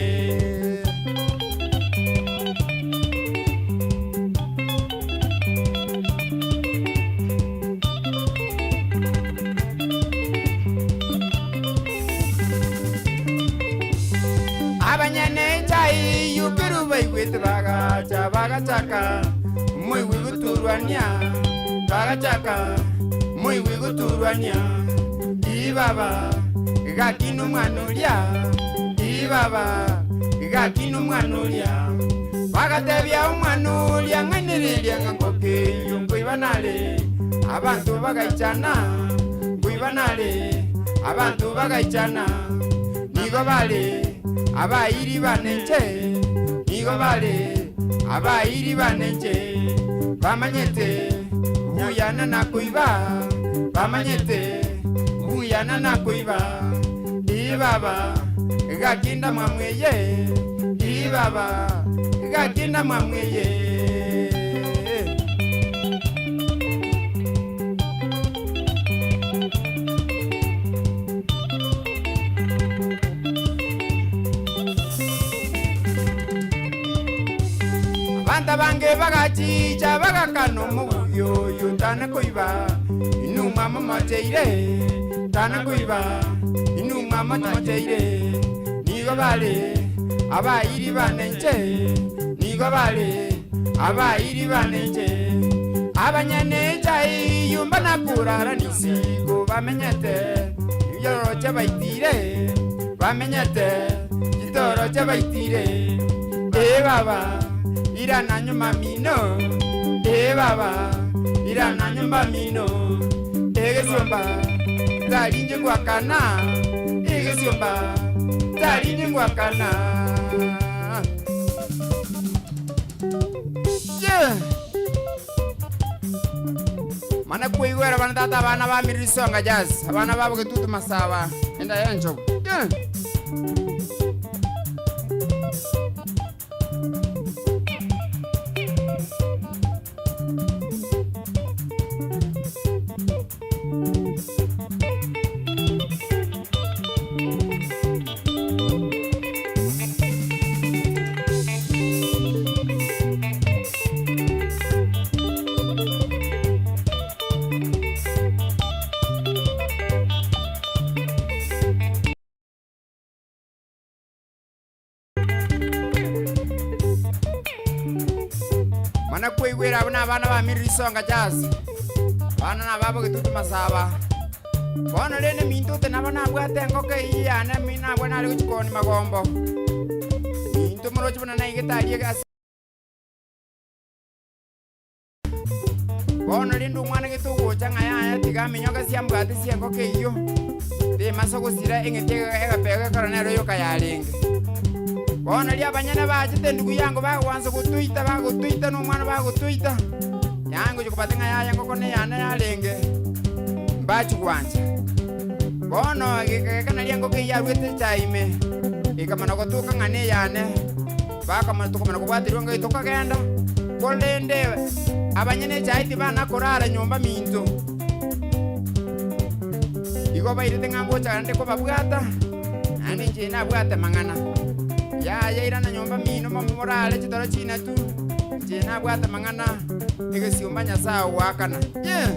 C: Abanyene chai yukiru baigwete bagacha bagachaka muigwi guturwania bagachaka muigwi guturwania ibaba gakina omwana oria ibaba gakina omwana oria bagatebia omwana oria ng'ainereria ng'a ngokeyo nkoibanare abantu bagaichana nkoibanare abantu bagaichana nigo bare abairi banenche nigo bare abairi banenche bamanyete buyana na koiba bamanyete buyana na koiba ibaba gakinda mwamweye ibaba gakinda mwamweye. Abanta bange bagachicha bagakana omubuyo oyo tana koiba inuma momocheire tana koiba inuma momocheire nigo bare abairi banenche nigo bare abairi banenche abanyene chai yumba nakurara nisigo bamenyete ibyororoche baitire bamenyete gitoroche baitire e baba irana nyuma mino e baba irana nyuma mino egesomba tarinje ngwakana egesomba tarinje ngwakana. Yeah. Mana kuigwera bana tata abana ba mirisonga jazz abana babo getutu masaba enda yenjo. Yeah. Mana kuigwera abana abana ba mirisonga jazz abana nababo getutu masaba bono rende minto te nabo nabwate engoko eyio yane mi nabwo nare gochikoni magombo minto moroche buna naigete aria ase. Bono rende omwana gete ogocha ng'a yaya tiga aminyoke ase ambwate ase engoko eyio, temasa gosira eng'iti egapega ekero nero yoka yarenge. Bono riria abanyene bachete endugu yango bagwansa gotoita bagotoita na omwana bagotoita, yaya ngochia kobata ng'a yaya engoko neyane yarenge, mbachia gwancha. Bono egeka naria engoko eyio yarwete echae ime, ekamana gotoka ng'a neyane, bakamana tokamana kobwaterwa ng'a tokagenda, korende abanyene echae tibana korara nyomba minto. Igo bairete ng'a ngocha naende kobabwata, naende inche nabwate mang'ana. Yaya irana nyomba mino morare chitoro chinatu, inche nabwate mang'ana, egesiomba Nyasae ogoakana. Yeah.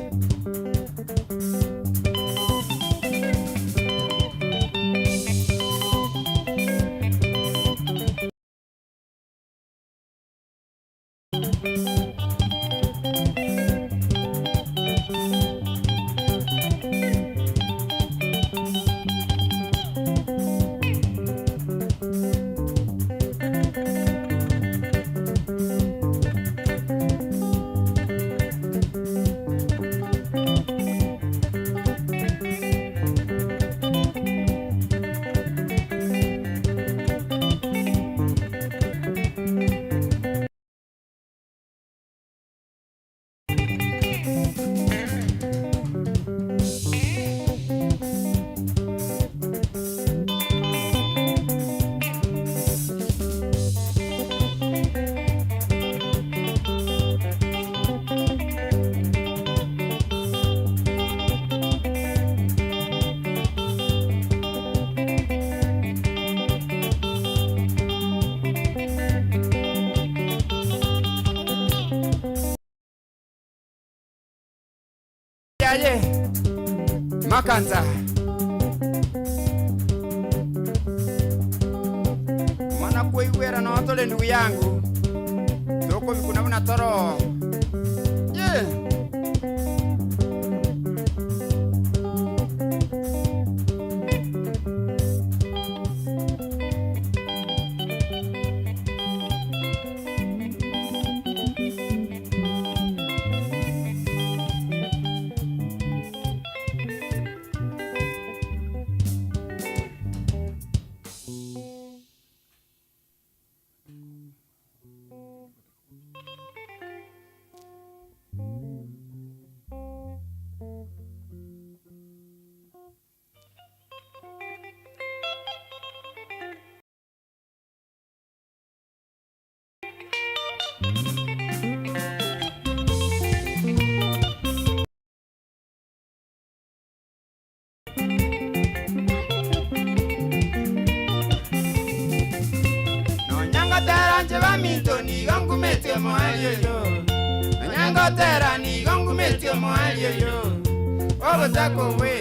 C: Yaye makanza Omwana kweigwera noo tore ndugu yangu tokobikuna buna toro yeah. Nonya ngotera nche baminto nigo nkumetie omoerio oyo, Nonya ngotera nigo nkumetie omoerio oyo, Obotaka obwe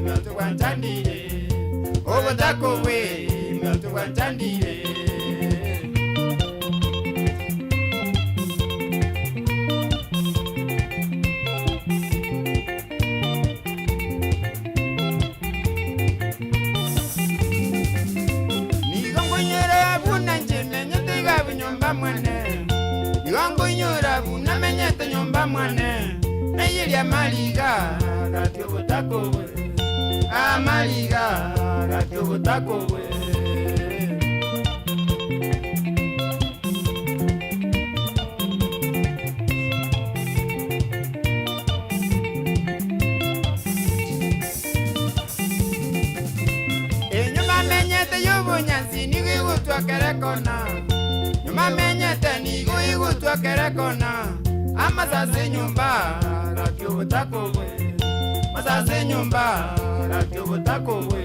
C: minto bwanchandire, Obotaka obwe minto bwanchandire. Nigo nkoinyora buna inche menyete igabu nyomba mwane, Nigo nkoinyora buna menyete nyomba mwane, Naiyeria amariga gati obotaka obwe, Amariga gati obotaka obwe. Enyuma menyete y'obonyansi nigo egotwa kere kona, Nyuma menyete nigo egotwa kere kona, Amasase enyomba gaki obotaka obwe, Masase enyomba gaki obotaka obwe.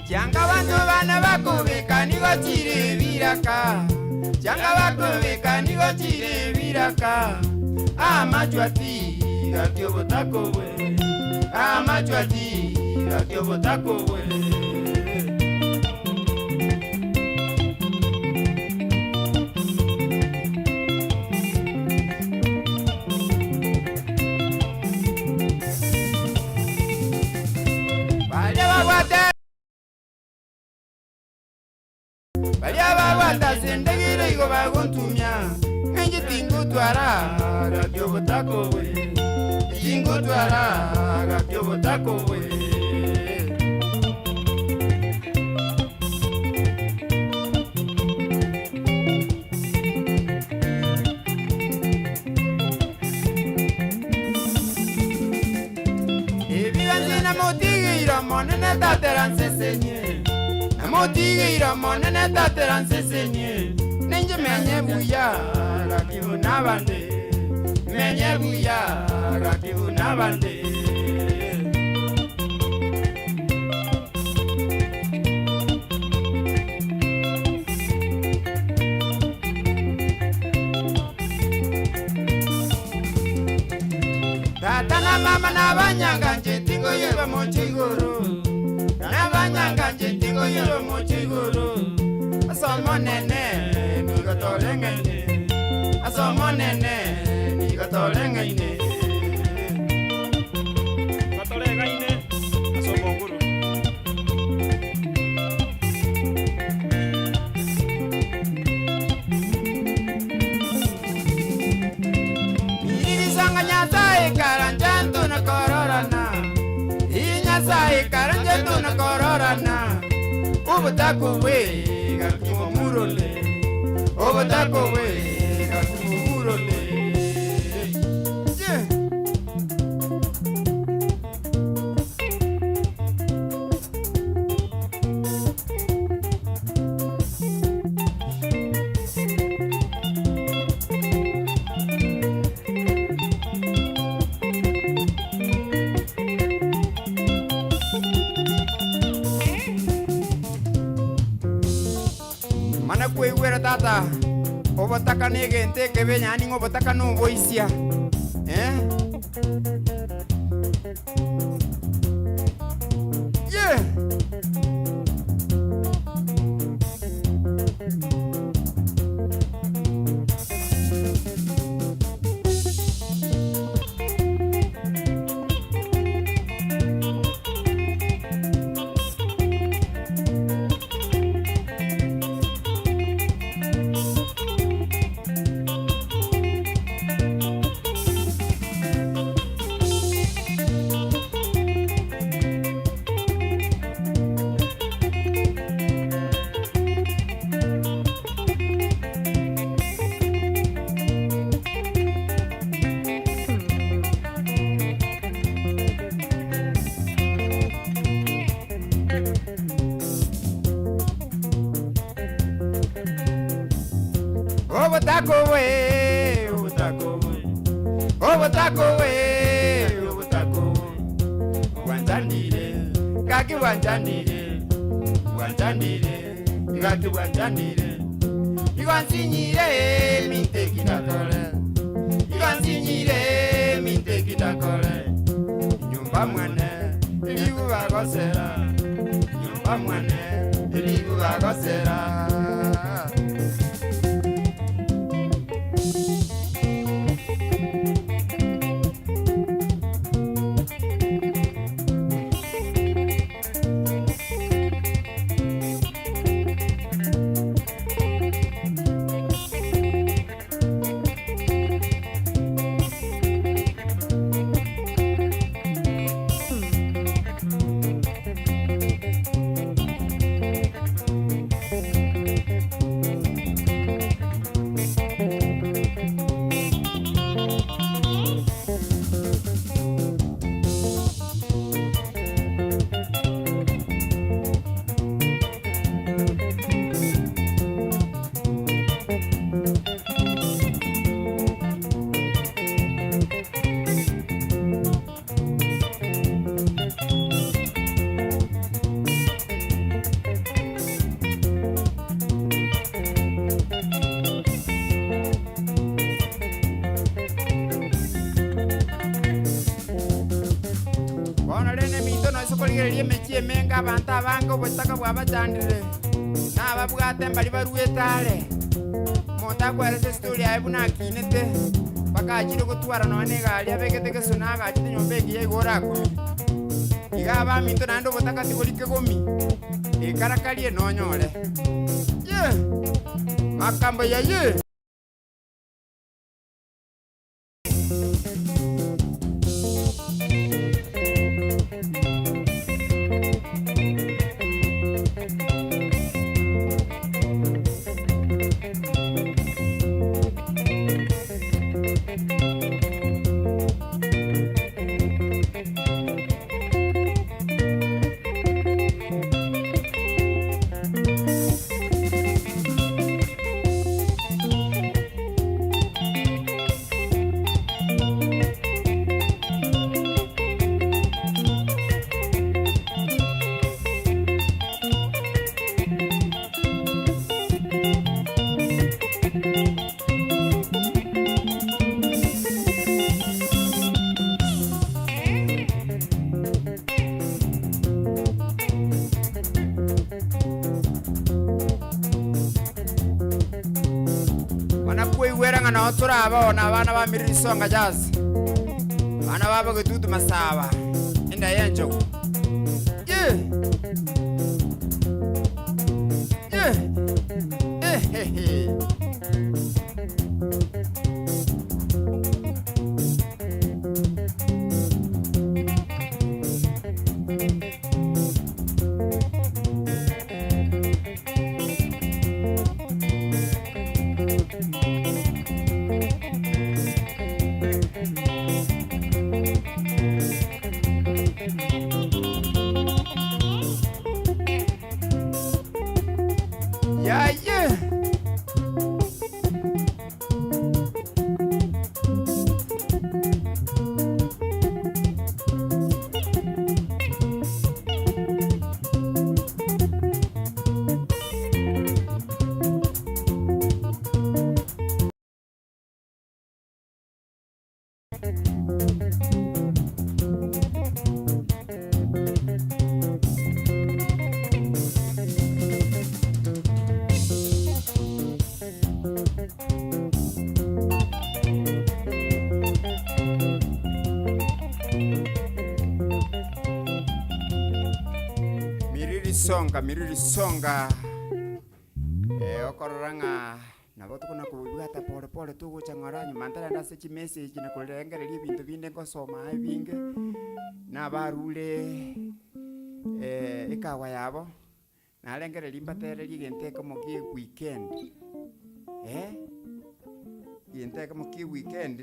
C: Chianga abanto bane bakobeka nigo chire ebiraka, Chianga bakobeka nigo chire ebiraka, Amachwati gaki obotaka obwe, Amachwati gaki obotaka obwe. Inche tingotwara gaki obotaka obwe, tingotwara gaki obotaka obwe. Ebigansi namotigeire Omonene tatera nsesenie, namotigeire Omonene tatera nsesenie, ninche menye buya gaki buna abande, menye buya gaki buna abande. Tata na mama nabanyanga nche tingoyerwa moche igoro, nabanyanga nche tingoyerwa moche igoro. Ase Omonene nigo toreng'aine, ase Omonene nigo toreng'aine.
D: Batoreg'aine ase Omonguru.
C: Niririsanga Nyasaye karanje ntuna kororana, Ii Nyasaye karanje ntuna kororana, Obotaka obwe gaki momurole, obotaka obwe gaki momurole. Yeah. Mana kweigwera tata, obotaka na egento ekebe yaani ng'a obotaka na oboisia eh? Yeah. Obotaka obwe, obotaka obwe, obotaka obwe, obotaka obwe. Bwanchandire, gaki bwanchandire, bwanchandire, gaki bwanchandire. Igo nsinyire minte kitakole, igo nsinyire minte kitakole. Nyumba mwene erigubagosera, nyumba mwene erigubagosera. Bono rende eminto noise korigereria emechie emenge abanto abange obotaka bwabachandire, na ababwate mbari baruete are. Omonto akweresa estori yaye buna akinete, mpaka achire gotwara nonya na egari abegete gesona agachete nyomba engiya igo orakumie. Iga abaminto naende obotaka tibori kegomi, ekarakarie nonyore. Ye! Makambo yaye! ng'a noo tore abao na abana ba Miriri Songa Jazz, abana babo Getutu Masaba, enda y'enchogu. Yeah. Yeah. Ehehe. Yeah, yeah. Miriri songa, miriri songa. Eh, okorora ng'a nabo tokona kobwata pore pore togocha ng'ora nyuma ntarenda ase chimessage na korengereria ebinto binde ngosoma aye ebinge, nabarure ekawa yabo, narengereria mbatererie egento ekemo kia eweekend, eh, egento ekemo kia eweekend.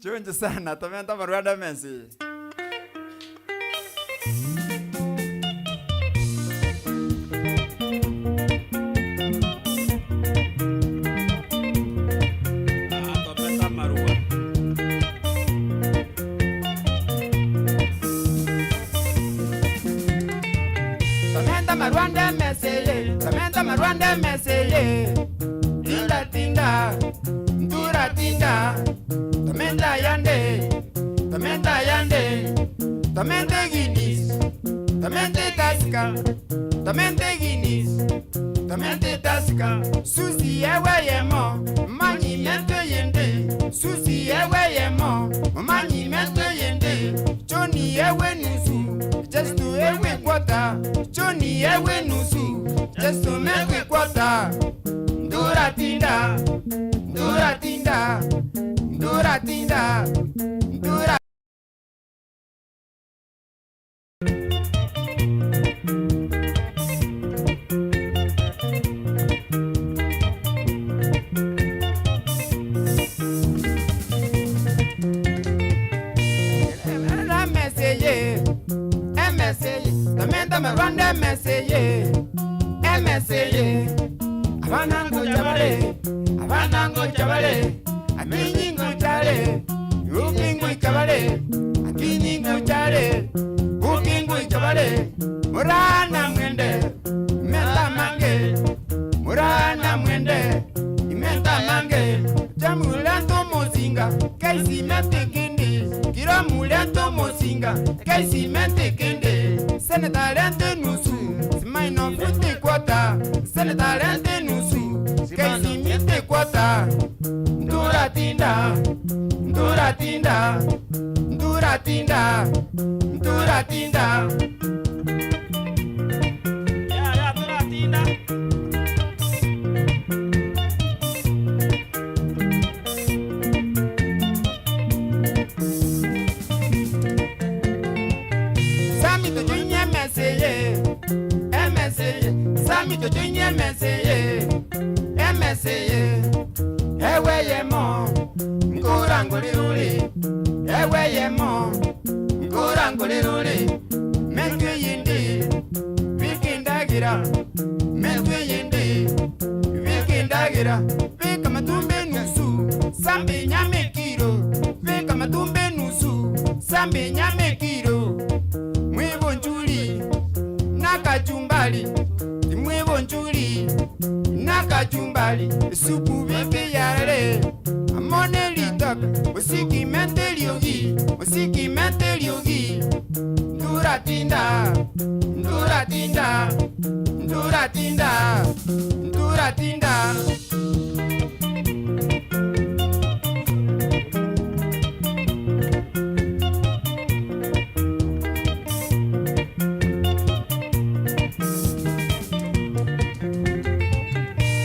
C: Chonjo sana, tomenta amarwanda amensi.
D: Ah, tomenta amarwa.
C: Tomenta amarwanda emeseye, tomenta amarwanda emeseye. Tinda tinda, ntura tinda. Tomenta yande, tomenta yande. Tomente Guinness, tomente Tusker, tomente Guinness, tomente Tusker. Susi ewe yemo, manyi mente yende. Susi ewe yemo, manyi mente yende. Johnny ewe nusu, just to ewe quarter. Johnny ewe nusu, just to make a quarter. Ndura tinda, ndura tinda, ndura tinda, ndura. Murana mwende, meta mange, murana mwende, imenta mange, jamulento mozinga, kaisi mente kende, kira mulento mozinga, kaisi mente kende, senetalente nusu, simaino fute kwata, senetalente nusu, kaisi mente kwata, ndura tinda, ndura tinda, ndura tinda, ndura tinda.
D: Ya, ya, toratinda.
C: Sami to junye meseye, emeseye. Sami to junye meseye, emeseye. Ewe yemo, ngura nguliruli. Ewe yemo, ngura nguliruli. Metwe yindi, bikindagira. Metwe yindi, bikindagira. Bika matumbe nusu, sambi nyame kiro. Bika matumbe nusu, sambi nyame kiro. Mwibonjuli nakachumbali, mwibonjuli nakachumbali. Supu bibi yarare, Nturatinda, nturatinda.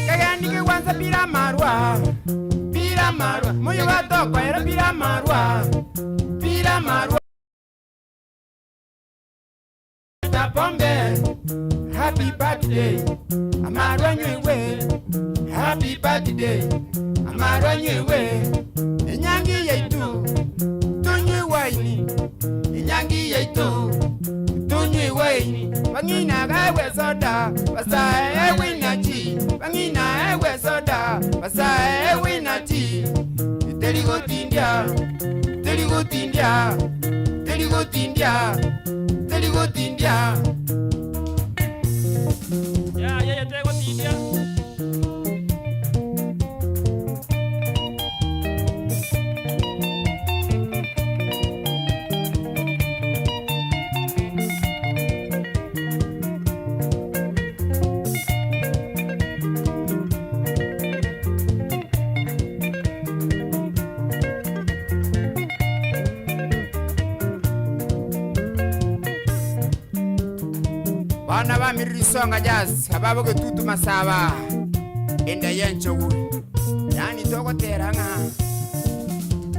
C: Kagandike kwanza bila marwa, bila marwa, moyo watokoera bila marwa, bila marwa. Ta pombe, happy birthday, amarwa nywewe, happy birthday, amarwa nywewe, enyangi yaitu, tunywe waini, enyangi yaitu, tunywe waini, bang'ina ewe soda, basae ewinachi, bang'ina ewe soda, basae ewinachi, terigotindia, terigotindia, terigotindia, terigotindia.
D: Ya, ya, ya, tegotindia.
C: Bana ba miririsonga jazz ababo getutu masaba enda yenchogu yani togotera ng'a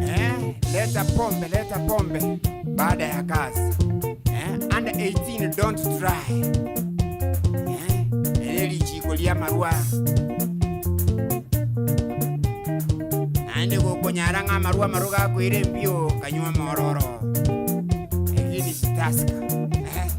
C: eh, leta pombe, leta pombe baada ya kazi eh, under 18 don't try eh, ere lichiko lia marwa naende gokonyara ng'a amarwa amarwa gakoira embio kanywa mororo egini sitaska eh.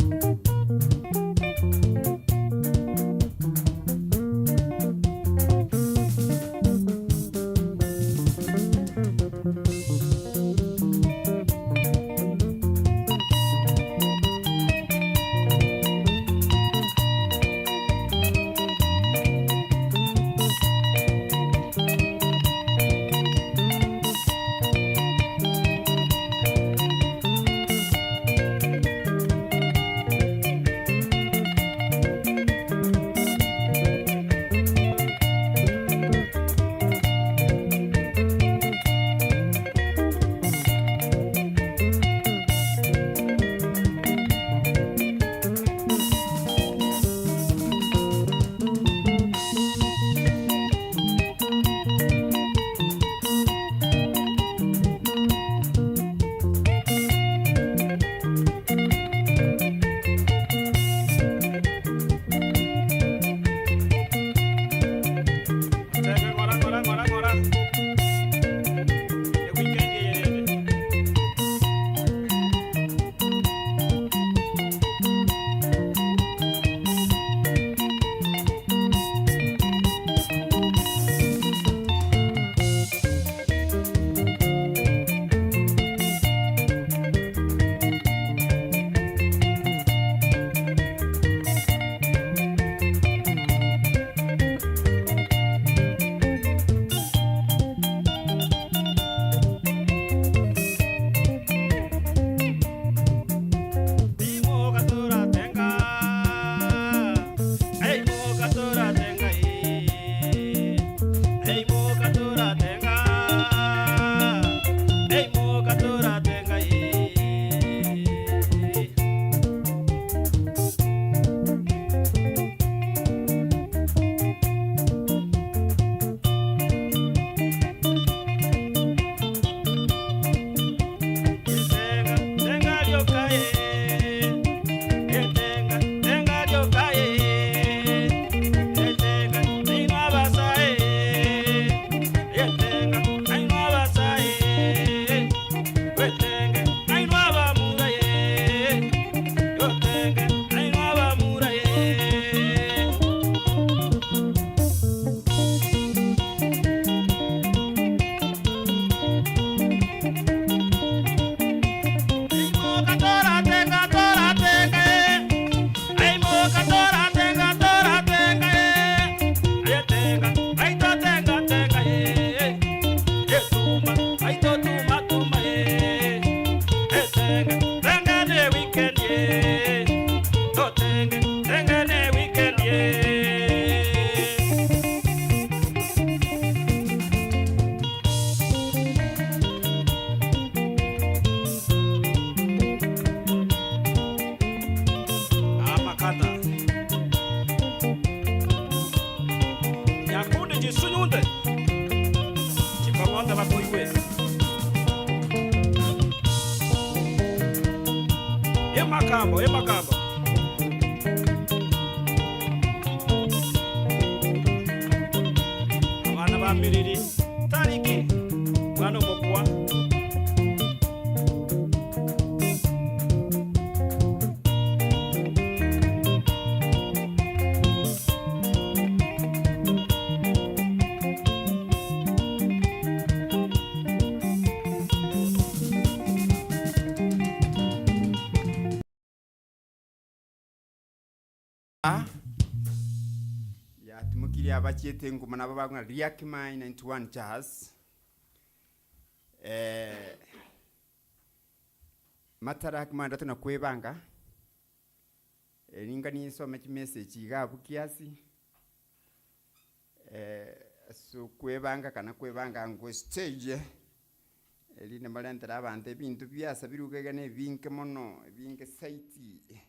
D: Bwata bakoigwe. Emakambo, emakambo. Abana ba Miriri, Tariki, mwana omokwa.
C: Yatimokirie abachiete nguma nabo bakong'a Riakimai 91 Jazz. Eh, Matara kimandatu na kwebanga eh, ninga ninsome chimessage iga abwo kiasi eh, ase okwebanga kana kwebanga ngwe stage erinde mbarentere abanto ebinto biasabirwe iga na ebinge mono ebinge zaidi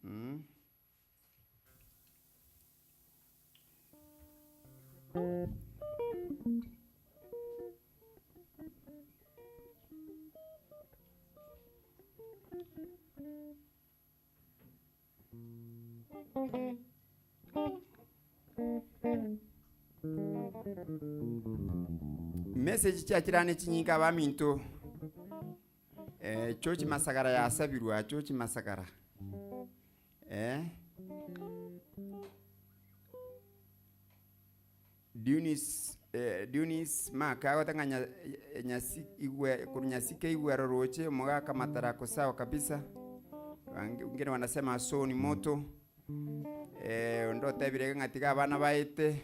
C: mh. Message chiachirane chinyinga abaminto eh, George Masagara yasabirwa George Masagara eh. Dionis, eh, Dionis Mark agoteba ng'a nya, eh, nyasi igwe korwa nyasike igwero roche omogaka matarako sawa kabisa. Bange wengine wanasema so ni moto. Eh, onde otebire ng'a tiga abana baete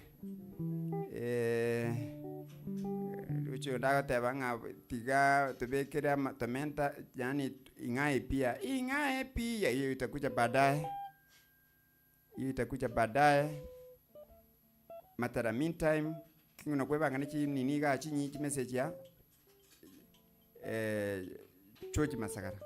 C: eh, roche onde agoteba ng'a tiga tobekere ama tomenta yaani ing'ae pia, ing'ae pia hiyo itakuja baadaye. Hiyo itakuja baadaye matara meantime king'ina kwebanga ne chinini igaa chinyi chimessage ya eh, George Masagara.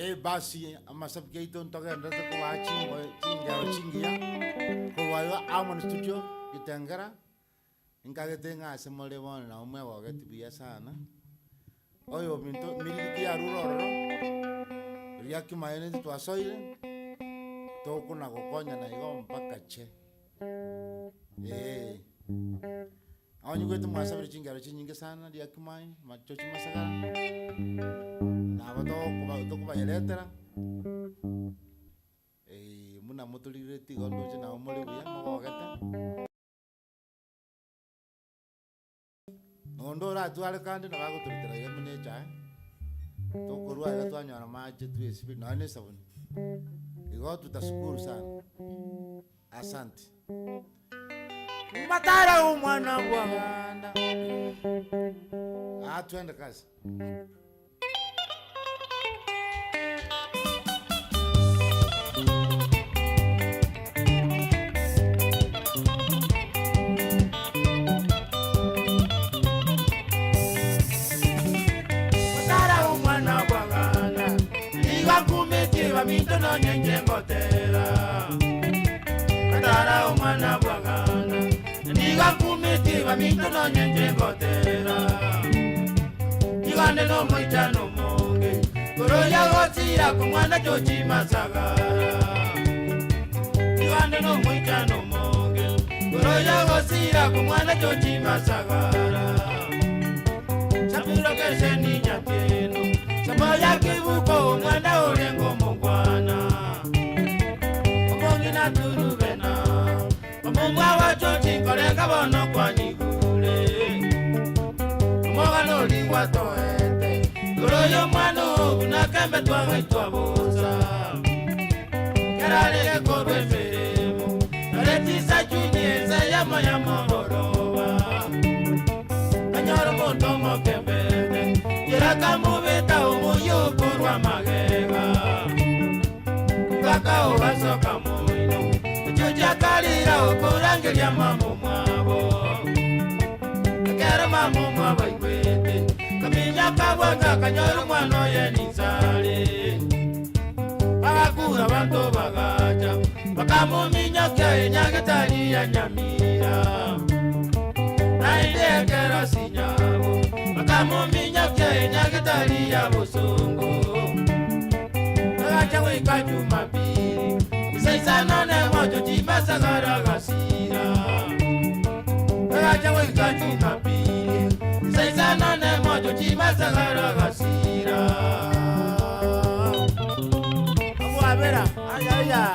B: Ee basi, amasabiki aito ntogenderete kobaa chingo chingero chingiya, korwa iga Harmony Studio, Kitengela, nkagete ng'a ase more bono nabo mwegogeti buya sana. Oyo ominto miriri tiyarure ororo, riria kimaene titwasoire, tokona gokonyana igo mpaka che. Eeh. Abanyigwete mwasabire chingero chinyinge sana riria kimaene, machochi masagara, nabo tokoba tokobayeretera. Buna motorigeretie igo ndoche nabo more buya mogogete. Na onde oratware kande nabo agotorutera iga buna echae, tokorwa iga twanyora amache twesibie nonya na esabuni. Igo tutashukuru sana. Asante. Matara omwana bw'abana. Ah, twende kazi.
A: Motara omwana bw'abana, nigo nkumetie baminto nonye inche ngotera. Motara omwana bw'abana, nigo nkumetie baminto nonye inche ngotera. Tigane nomoichano omonge, kororia gosira komwana George Masagara. Tigane nomoichano omonge, kororia gosira komwana George Masagara. Saburo keseni nyatieno, samoya kibuko omwana orenge omongwana. Omong'ina turubena, omomwa wa George. Nkorenga bono kwanyigure Omogano ori gwatoete Igoro y'omwana ogu nakembe twagaitwa bosa Kerarege korwa emeremo Naretisa chuni ense yamo yamogoroba Kanyora omonto omokembete Kerakamobeta omoyio okorwa magega Mpaka ogasoka moino Ekio chiakarira okorangeria mama omwabo Ekero mama omwabo aigwete Kaminya akabwata akanyora omwana oye ninsare Bagakura abanto bagacha Bakamominyokia enyagetari ya Nyamira Naende ekero sinyabo Bakamominyokia enyagetari ya Bosongo Agacha goika Jumapili Isaisano nemocho chimasagara gasira Agacha goika Jumapili Isaisano nemocho chimasagara gasira
B: Abwabera ayaya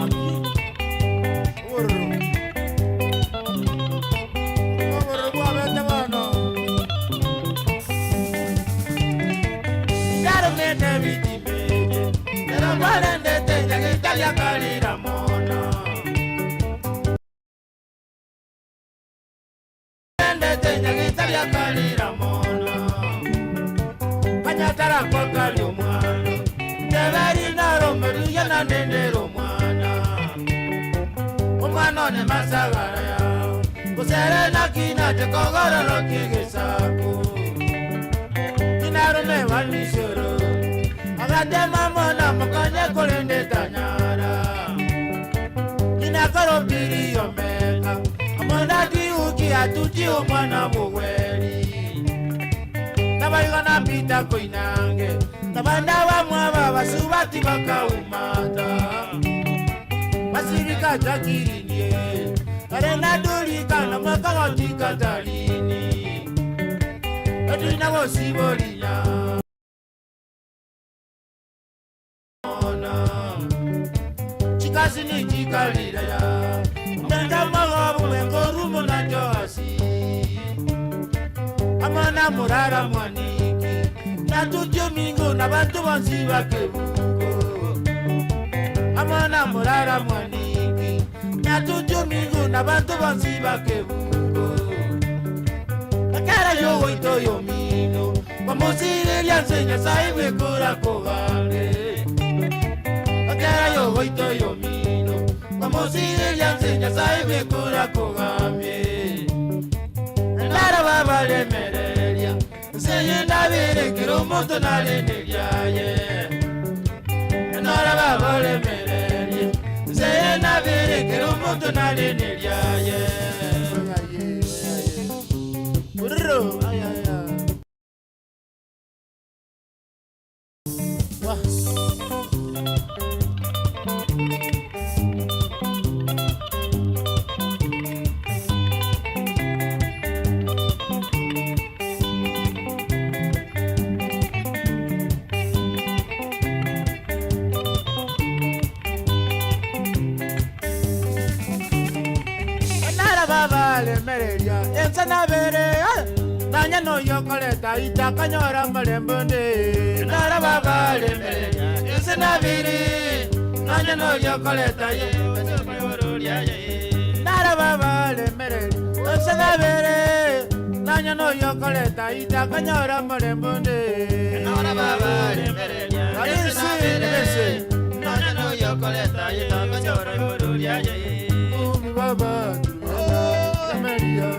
B: aki obororo obororo bwabete bono
A: Yaromete bitimbeje Pero mwarendete nyagitaria karira mono Rendete nyagitaria karira mono Kanyatara kwa kari omwana Teberi naromeruya nanenera omwana Omwana one masagara yao Gusere nakina tekogororo kigesaku Inarume wanisoro Agatema mwana mukanye kulinde tanyara Inakorobiri yomeka Amona diuki atuti omwana bugweri Nabaigana pita koinange Nabanda bamwaba basubati bakaumata Basirika jakirinie Arena dolika na mwakagoti katalini Edwina bosibolinya ona Chikasi ni chikalira ya Mtenda magobu mwengorumu na joasi Amana murara mwaniki Natutyo mingo na bantu bonsi bakebuko Amana murara mwaniki Natutyo mingo na bantu bonsi bakebuko Akara yo goito yo mino Bamusiriria nse Nyasaye bwekora kogande Akara yo goito yo mino Bamusiriria nse Nyasaye bwekora kogambie Ndara babalemereria Nseye ndabirekera omonto nareneriaye Ndara babalemereria Nseye ndabirekera omonto nareneriaye
B: Oyaye oyaye ororo ayaya wa Nara babalemereria ense nabere nanya noyokoleta itakanyora malembo nde
A: Nara babalemereria Ense nabiri Nanya noyokoleta ye
B: Nara babalemereria ense nabere nanya noyokoleta itakanyora malembo nde
A: Nara babalemereria Ense nabiri Nanya noyokoleta ye Takanyora igoro ye
B: Umi baba lemeria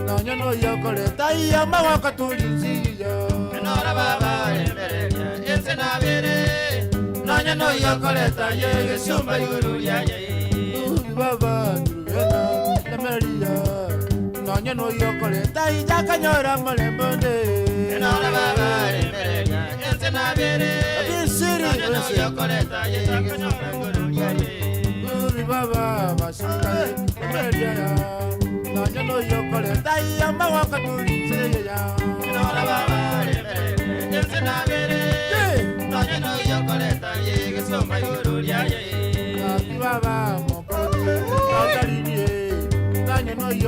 B: nanya noyokoleta iya mawakatulisiya
A: Nora babalemereria Ense nabiri Nanya noyokoleta ye Gesiumba igoro ye
B: Umi baba lemeria nanya noyokoleta itakanyora malembo nde
A: Nora babalemereria Ense nabiri
B: Abisiri
A: Nanya noyokoleta ye Takanyora igoro ye
B: Umi baba basika lemeria nanya noyokoleta iya mawakatulisiya
A: Nora babalemereria Ense nabiri Nanya noyokoleta ye Gesiumba igoro ye
B: Kaki baba moko atalirie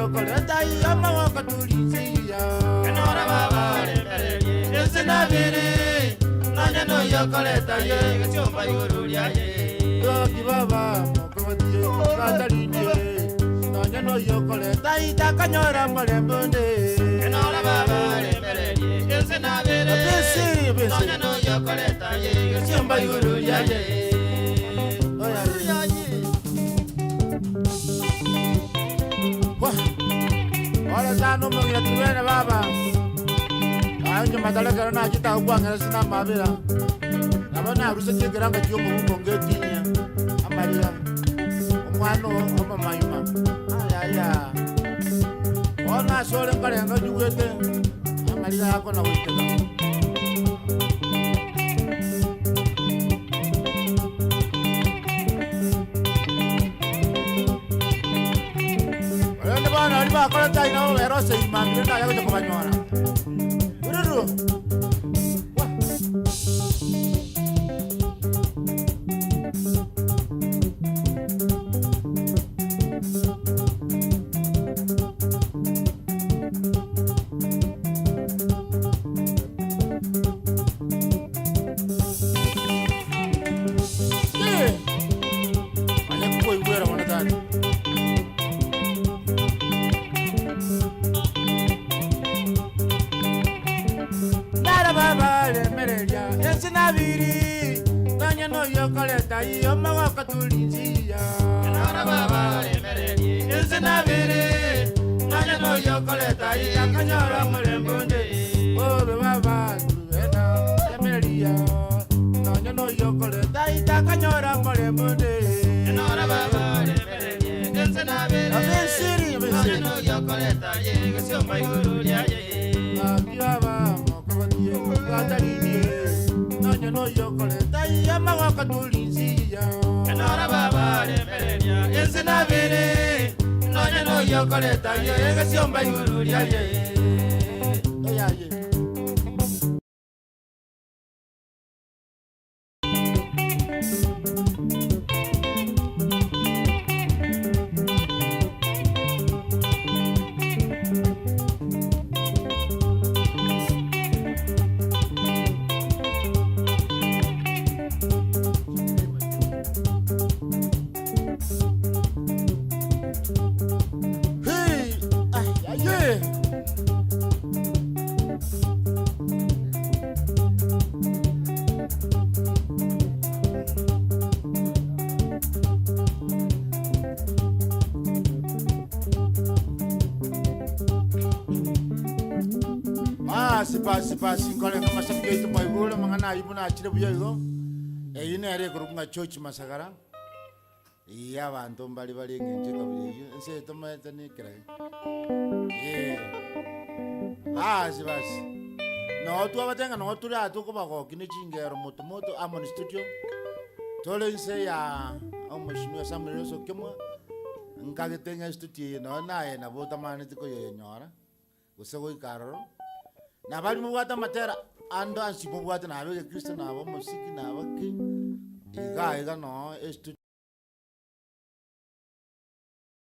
B: noyokoreta amagoko turinsiya.
A: Enora baba oremererie ense nabere nonya noyokoreta ye gesiomba igoro riaye.
B: Yoki baba mokogotie gatarindie nonya noyokoreta itakanyora morembe onde.
A: Enora baba oremererie ense nabere
B: Abesiri, abesiri.
A: nonya noyokoreta ye gesiomba igoro riaye.
B: Wah. Ore sana omong'ina tibene baba aye matalekero nachita kwang'era sina mabira nabo narusetie ekeranga chia omobuko ngetinyia amaria omwana omomaima ayaya bono ase ore nkarenga nyigwete amariga yako na goiteka. Orende bono aria bakorete aye nabo bera ase imambire ndaya gocha kobanyora. Ururu. Wa. Yeah. Manya kukoigwera bono tata. Ndara baba lemereria ensi nabiri nonya noyokoreta iyo magoko turinziya.
A: Enora baba oremererie ense nabere nonya noyokoreta ye akanyora omorembe onde.
B: Obe baba turubena lemereria nonya noyokoreta itakanyora omorembe onde.
A: Enora baba oremererie ense nabere
B: Abesiri,
A: nonya
B: abesiri.
A: noyokoreta ye gesiomba igoro riaye.
B: Aki baba mokogotie gatarindie nonya noyokoreta iyo magoko turinziya.
A: Enora baba oremereria ense nabere nonya noyokoreta ye gesiomba igoro riaye.
B: Oyaye. Hey, ay, aye. Basi basi basi nkore kama sabike mwaigure mang'ana aywo nachire buya igo eyi nere ekoroku ng'a George Masagara iyi abanto mbari bare eng'encho ekabira eywo ense etomaete na ekerage. Eh. Basi basi noo twabatenga noo tore aa tokobagokia na chingero moto moto Amon studio tore inse ya omweshimiwa Samuel Osokemwa nkagete ng'a estudio eye noo naye nabo otamaneti koyenyora gose goika aroro na bari mobwate amatera ando ansi mobwate nabo egekristo nabo omosiki nabo ki iga iga noo estudio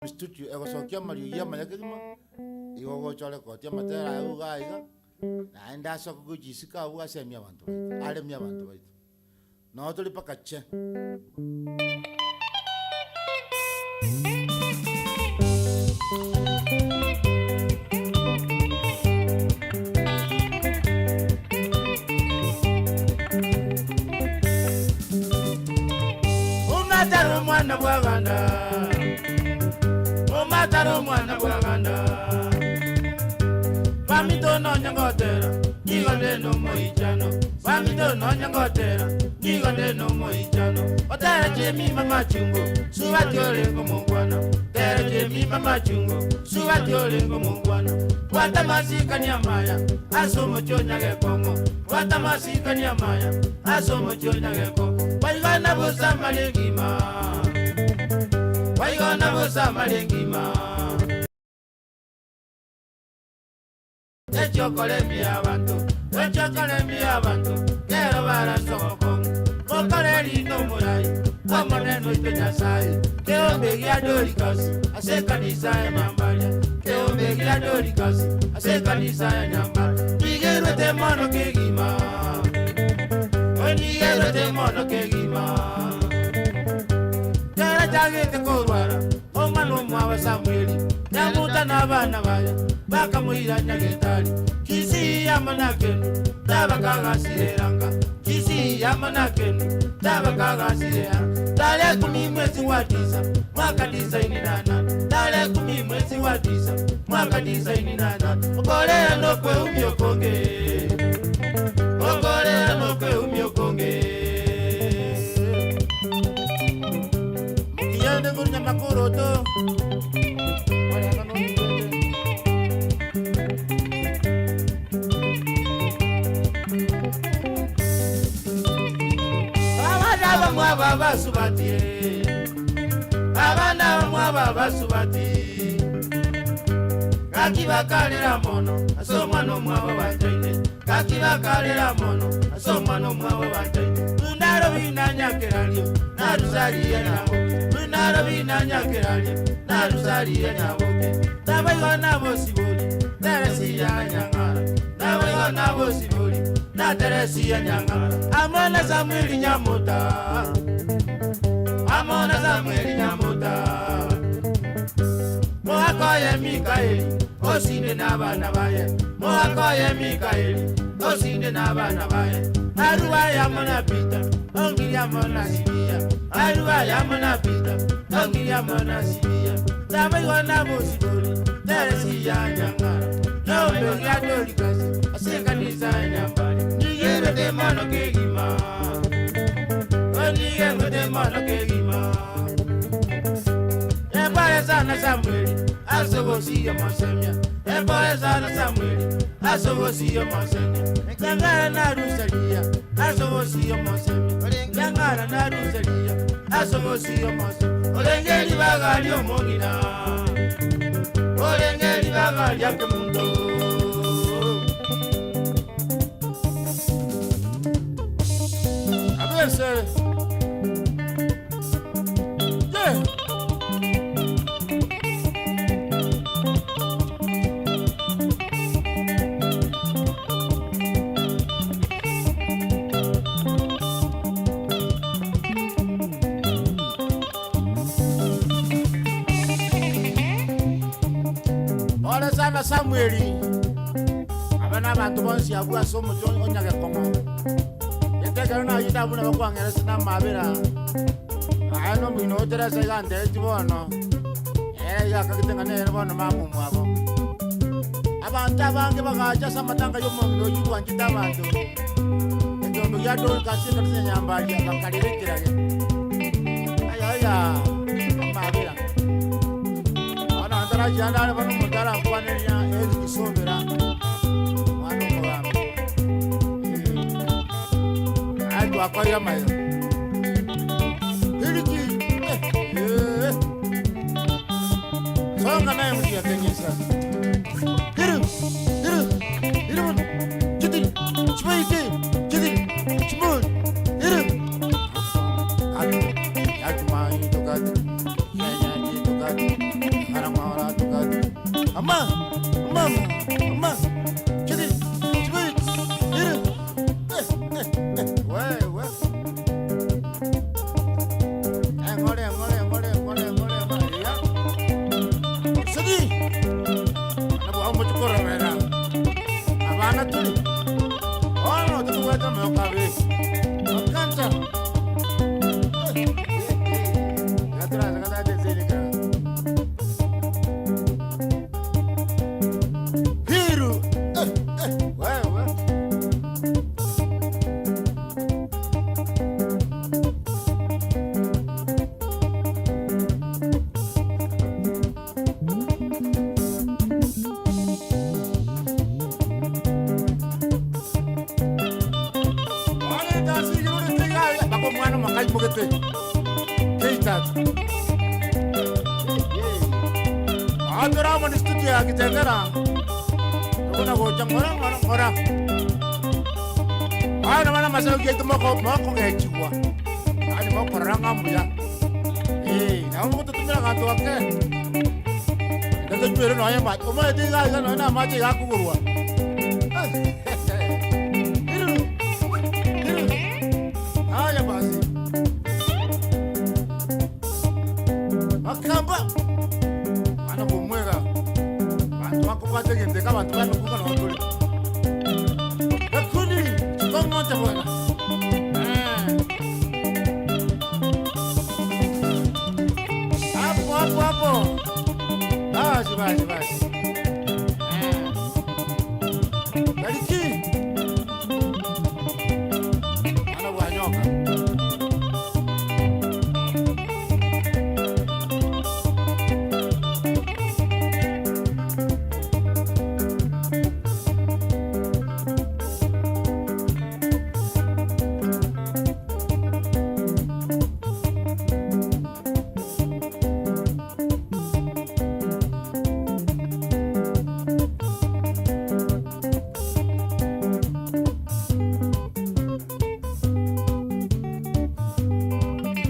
B: studio egosokia amariogi amaya kegima igo ogocha orekotia amatera aye iga iga naende asoke gochisika abwo asemia abanto baito aremia abanto baito noo tori mpaka che.
A: Umatara omwana bw'abana umatara omwana bw'abana bamito nonya ngotera nigo nde nomoichano bamito nonya ngotera nigo nde nomoichano otera chemima machungu subati olengo mongwana tera chemima machungu subati olengo mongwana bwata masikani amaya ase omochionya gekong'o bwata masikani amaya ase omochionya gekong'o waigana bosa malegima waigana bosa malegima ekyokolemia abantu ekyokolemia abantu kero barasogokong'o mokore rino omurayi omonene oitwe Nyasaye keombe gia Doricas ase ekanisa emambaria. Ekeombe gia Dorikasi ase ekanisa ya Nyambara nigerwete mono kegima, nigerwete mono kegima. Kera chagete korwara omwana omwabo Samueli, Nyamuta na abana baye bakamoira Nyagetari, Kisii amo na Kendu tabakagasireranga, Kisii amo na Kendu tabakagasireranga. Tarehe kumi mwezi wa tisa mwaka tisaini na nane, tarehe kumi mwezi wa tisa mwaka tisaini na nane, okorera nokweumia okonge, okorera nokweumia okonge.
B: Mukiyende nguru nyamakoroto.
A: Abana bamwe aba basubati, abana bamwe aba basubati, gaki bakalera mono ase omwana omwabo banjaine, gaki bakalera mono ase omwana omwabo banjaine. Lunaro binanyakeralio narusaria nyaboke, lunaro binanyakeralio narusaria nyaboke. Nabaigwa nabosibori teresiya nyang'ara, nabaigwa nabosibori nateresiya nyang'ara. Amona Samueli Nyamuta, amona Samueli Nyamuta. Moakoye Mikaeli osinde n'abana baye, moakoye Mikaeli osinde n'abana baye. Aruwa yamona Pita ongiri amona Sibiya, aruwa yamona Pita ongiri amona Sibiya. Nabaigwa nabosibori teresiya nyang'ara, nombe gia Dorikasi ase ekanisa ya Nyambari nigerete mono kegima, nigerete mono kegima. Epore sana Samueli asobosiyo mosemia, epore sana Samueli asobosiyo mosemia. Nyang'ara narusalia asobosiyo mosemia, nyang'ara narusalia asobosiyo mosemia. Orenge ribaga ri'omong'ina, orenge ribaga ria Kemunto.
B: Abese. Yeah. Ore sana Samueli aba n'abantu bonsi abwo ase omochi onyagekong'o etekero nayita abuna bakwang'erese namabera aya nomogina oteresa iga ntereti bono ere iga akagete ng'a nere bono mamomwabo abantu abange bagacha ase amatanga ya omong'ina oywo bwanchete abanto ekiombe gia Dorikasi ekanisa ya Nyambaria bakarera ekirage aya aya amabera bono ntarachianda are bono omonto arankwaneria eri kisobera mwana omogambi aya twakoire amayo iriki songa naye mutiyakenyesa iru iru iru chitiri chimaike chitiri chimon iru atu yatumai tokati yanyati tokati haramara tokati ama ama ama chitiri chimaike iru we we engore engore engore engore engore engore ya sidi nabo amutukorobera abana tuli ono tukuweta mokabe okansa gatira gata selika hiru we we bako mwana makaimogete keitatu atoramo ni studio ya kitengera tokona gocha ng'ora ng'ora ng'ora ana bana masao gietu moko moko ng'echigwa ani mokorora ng'a mbuya nabo mogototumera ganto gake. Tonywere nonya amache. Omanyete iga iga nonya na amache iga akogorwa. Iruru. Iruru. Haya basi. Akamba. Mwana bomwega. Bantu bakobwata egento eke abanto banokuga noo tore. Gakundi, chikong'onte bwana. Eh. Hapo hapo hapo. Basi basi basi. Eh. Bariki. Mwana bwa nyoka.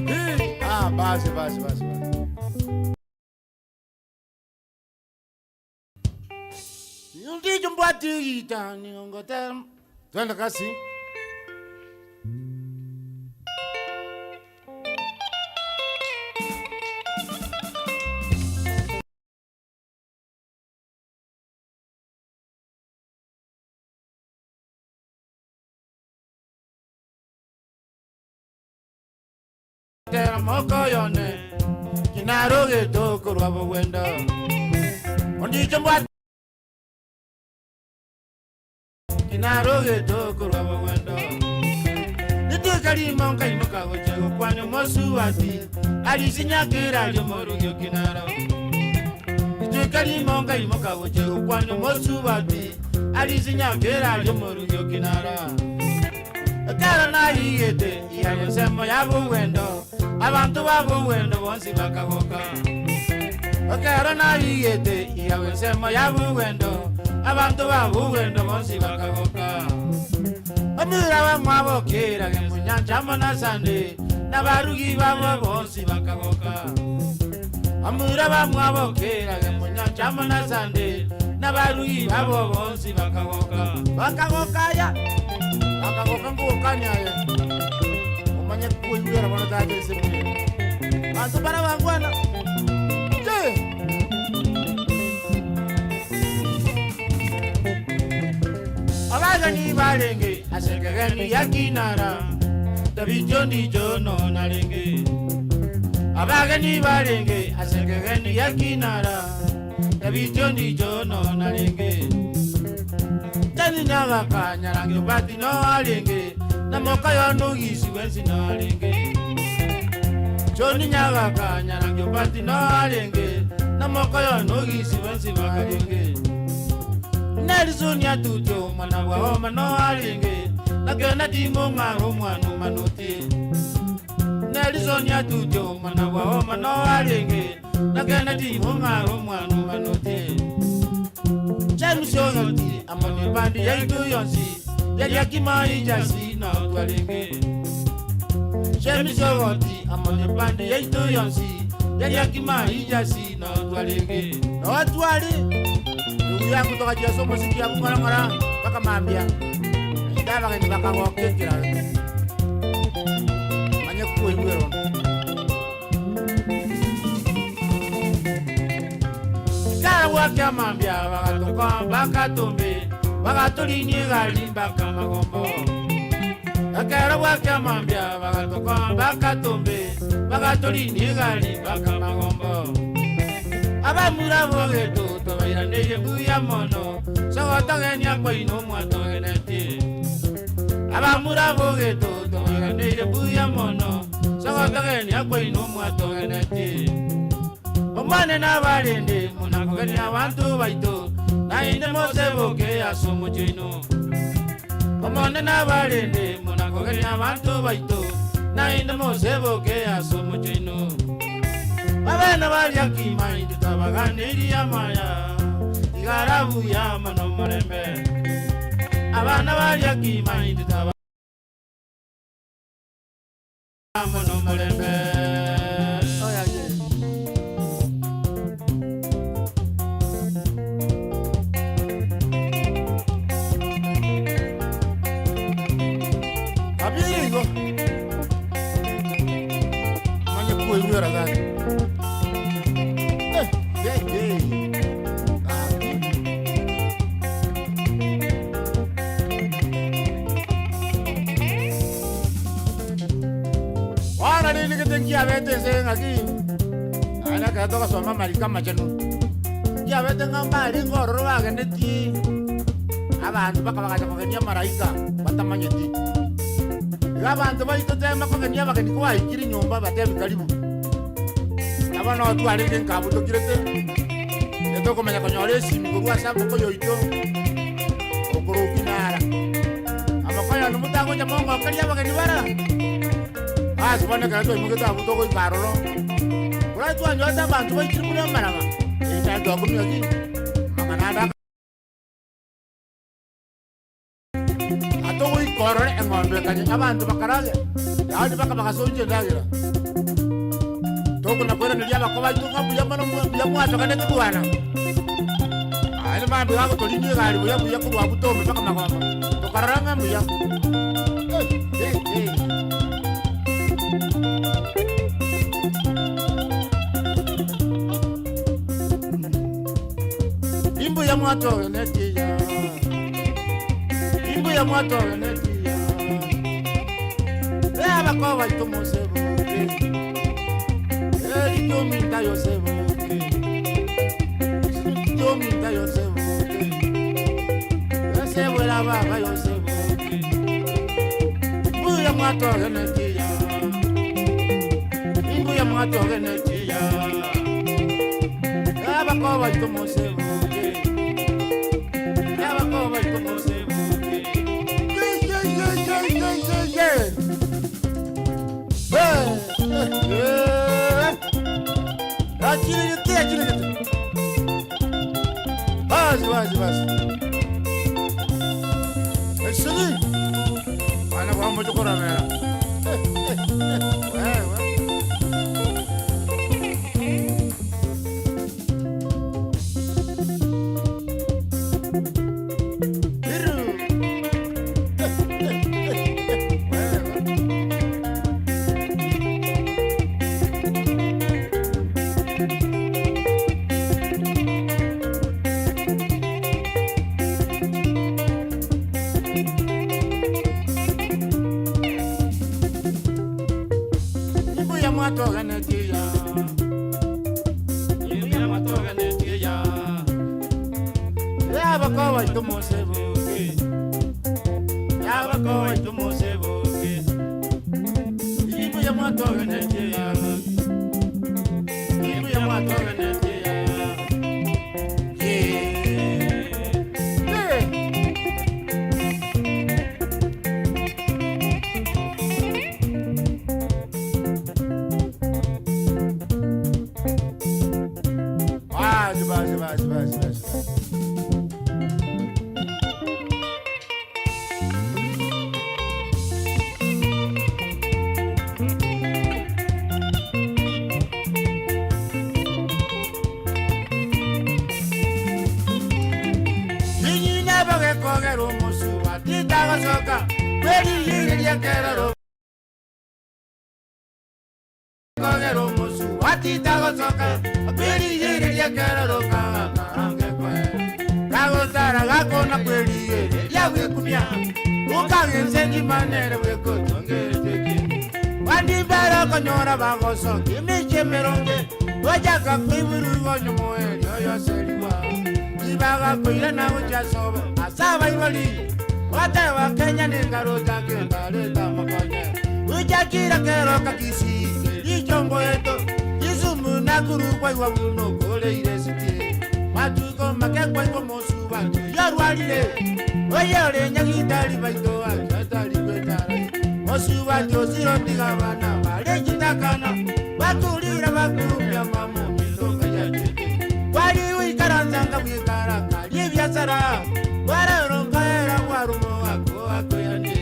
B: Eh, Ah, basi basi basi basi. Ndicho mbwati gita niongote. Twende kasi. Tera moko yone kinaroge tokorwa bogwendo. Ondicho mbwati kinaroge tokorwa bogwendo. Rituko rimo nkaimoka gochia gokwania omosuati arisinyakera aria omorugi okinaro. Rituko rimo nkaimoka gochia gokwania omosubati arisinyakera aria omorugi okinaro. Ekero narigete iharia ensemo ya bogwendo abanto ba bogwendo bonsi bakagoka. Ekero narigete iharia ensemo ya bogwendo abanto ba bogwendo bonsi bakagoka. Omura bamwabokera gemunyancha amo na Sunday n'abarugi babo bonsi bakagoka. Omura bamwabokera gemunyancha amo na Sunday n'abarugi babo bonsi bakagoka. Bakagoka ya. Bakagoka ngogokania aye. Omanye koigwera bono tata ase ebuya. Banto bara bangwana. Je. Abageni barenge ase ekegeni gia kinara tabicho ndicho nonarenge. Abageni barenge ase ekegeni gia kinara tabicho ndicho nonarenge. Tani nyagaka nyarangi obati no arenge na moka yonogisi wensi no arenge. Joni nyagaka nyarangi obati no arenge na moka yonogisi wensi bakarenge. Nelson atutyo mwana bwa homa no arenge na kena timo ng'aro mwana manuti. Nelson atutyo mwana bwa homa no arenge na kena timo ng'aro mwana manuti. James Oyoti amoni bandi yaitu yonsi yali akima ijasi na otwarenge. James Oyoti amoni bandi yaitu yonsi yali akima ijasi na otwarenge. Na watu wali ndugu yangu toka jiaso muziki ya ngora ngora mpaka mambia. Ndaba ngeni bakagokekera. Manye kuigwero. Kara wake mambia bagatoka bakatumbi bagatolinie gari mpaka magombo. Akara wake mambia bagatoka bakatumbi bagatolinie gari mpaka magombo. Abamura bogetu tobairaneire buya mono sogotogenia kwaino mwatogenetie. Abamura bogetu tobairaneire buya mono sogotogenia kwaino mwatogenetie. Omwane n'abarende munakogenia abantu baito nainde moseboke ase omochino. Omone n'abarende munakogenia abantu baito nainde moseboke ase omochino. Abana barya kima tutabaganiria amaya igarabu ya mono murembe. Abana barya kima tutaba mono murembe. Oya ye. Kende gete nkiabete ense ng'aki, naende ekero togosoma amariko amachenu, nkiabete ng'a mbarenge ororo bagenetie abanto mpaka bagacha kogenia amaraika batamanyeti. Iga abanto baito tema kogenia abageni kobaikire nyomba batebi karibu. Na bono twarenge nka abwo tokirete, etokomanya konyora esimi korwa ase amoko yaito, okorokia nara. Amakoyo one motagocha mongokerie abageni bara. Ase bono ekero twaimogete abwo togoika aroro, korende twanyorete abanto baikire buna amaraba, ekiagera twakumia ki? Amang'ana ande Atogoika orore eng'ombe ekanyenya abanto bakarage, yaani mpaka bagasoichia endagera. Tokona koiraneria abako baito ng'a mbuya mono mbuya mwatoganete bwana. Aye mambia gagotorinia egari buya buya korwa abwo Tombe mpaka Magombo, tokarora ng'a mbuya. Eh, eh, eh. Imbuya mwatogenetie ya. Imbuya mwatogenetie ya. Abako baito moseboke. Eritominta yoseboke. Tominta yoseboke. Esebwera baba yoseboke. Imbuya mwatogenetie ya. Imbuya mwatogenetie ya. Abako baito moseboke. Abako baito moseboke. Yeah, yeah, yeah, yeah, yeah, yeah, yeah. Hey, eh, eh. Achirigete, achirigete. Basi, basi, basi. Esiri. Bana kwa mocho koramera. Eh, eh, eh. Wewe. Iru. Eh, eh, eh, eh. Wewe. Imbuya mwatogenetie ya.
D: Imbuya mwatogenetie ya.
B: Yabako baito moseboke. Yabako baito moseboke. Imbuya mwatogenetie ya. Imbuya mwatogenetie ya. Yeah. Yeah. Basi, basi, basi, basi, basi. Inyina bagekogera omosuba titagosoka kwerigereria keroro kogera omosuba titagosoka kwerigereria keroro kagakarangekwe kagotara gakona kwerigereria gwekumia ukagense ngimanere bwekotongereteki bandi mbere okonyora bagosoka emichi emeronge bachaka kwiburugo nyomoerio yoseriwa ibagakoira na gochasoba ase abaibori bateba Kenya nengaro takendareta makonye uchakira kero kakisi ichongo eto Kisumu Nakuru kwaiwa buno koleire siti matuko make kwaigwa mosuba yarwarire oyore nyagitari baito atari kwetara mosuba tiosiro tiga bana barechitakana bakurira bakumya mamu mitonga yachete wali wikaranzanga bwikara kali ebiasara wararongera warumo wako akoyane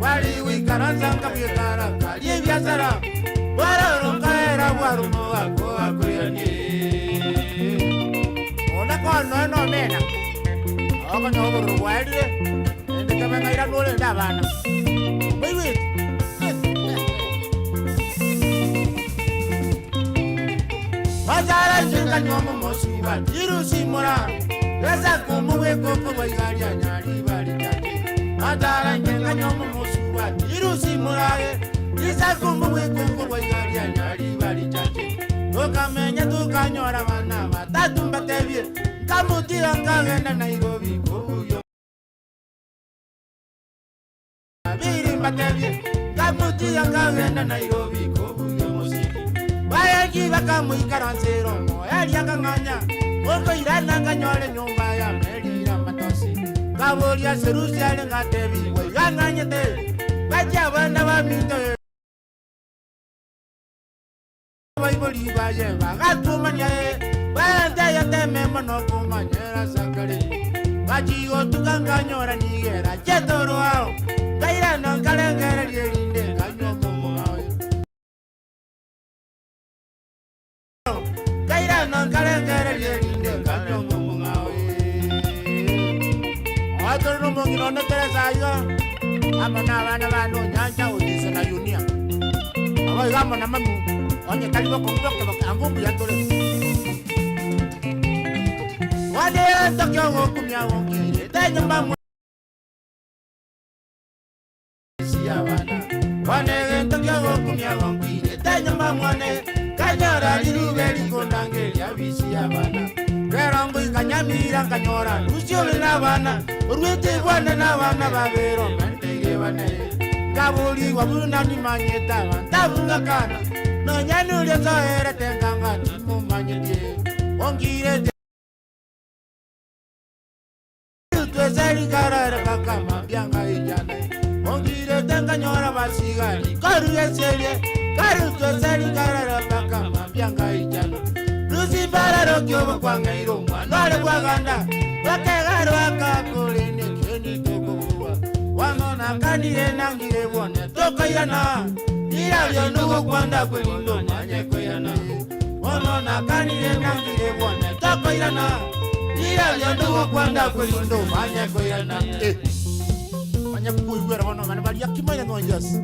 B: wali wikaranzanga bwikara kali ebiasara wararongera warumo wako akoyane ona kono no mena okonyo obororo bwarire ende kebeng'aira norende abana moigwete. Bazara nshinganywa mosuba tirusimura esa kumubwekoko bwaigaria nyari bari chake. Bazara nshinganywa mosuba tirusimura
A: Risakumbu bwekungu bwaigaria nyariba richache. Tokamenya tokanyora abana batatu mbatebie. Nkamotira nkagenda Nairobi kobugia Babiri mbatebie. Nkamotira nkagenda Nairobi kobugia omosiki. Baeki bakamoikaransera omoerio akang'anya. Okoirana nkanyora enyomba ya merira amatosi. Nkaboria serusi are ngatebigwa iga ng'anyete. Bachia abana baminto Abaibori baye bagatumania baenteya teme mono komanyera sakare. Ngachigotuka nkanyora nigera chetoro ao nkairana nkarengereria erinde nkanywa omong'ao oyo. Nkairana nkarengereria erinde nkanywa omong'ao oyo. Oatore nomong'ina one Teresa aiga amo nabana bane Onyancha, Otiso na Yunia. Naboigo amo na manu, onye tari bokong'u boke boke, ango mbuya tore. Mwane egento ki'ogokumia gonkirete nyomba mwensi y'abana. Mwane egento ki'ogokumia gonkirete nyomba mwane, nkanyora rirube rikondangeria bisi y'abana. Rero ngoika Nyamira nkanyora Lucy ore nabana, oruete bwane nabana babere omentege bane. Nkaborigwa buna nimanyete abanto abwo ngakana, nonya noria nsoerete nkanga timomanyetie, ongirete twese rikarere mpaka mambia ngaichane, ongirete nkanyora basigari koruga eserie, karu twese rikarere mpaka mambia ngaichane. Rusimbararo kiobokwangeire omwana ore bwaganda, bakegarwa akakorende keni tokobua. Bono nakanire nangire bwone tokoirana, Rirorio nogokwanda kwerinde omanye koirana. Bono nakanire nangire bwone tokoirana, Rirorio nogokwanda kwerinde omanye koirana. Eh, manye koigwera bono bane baria kimaine nonya ase.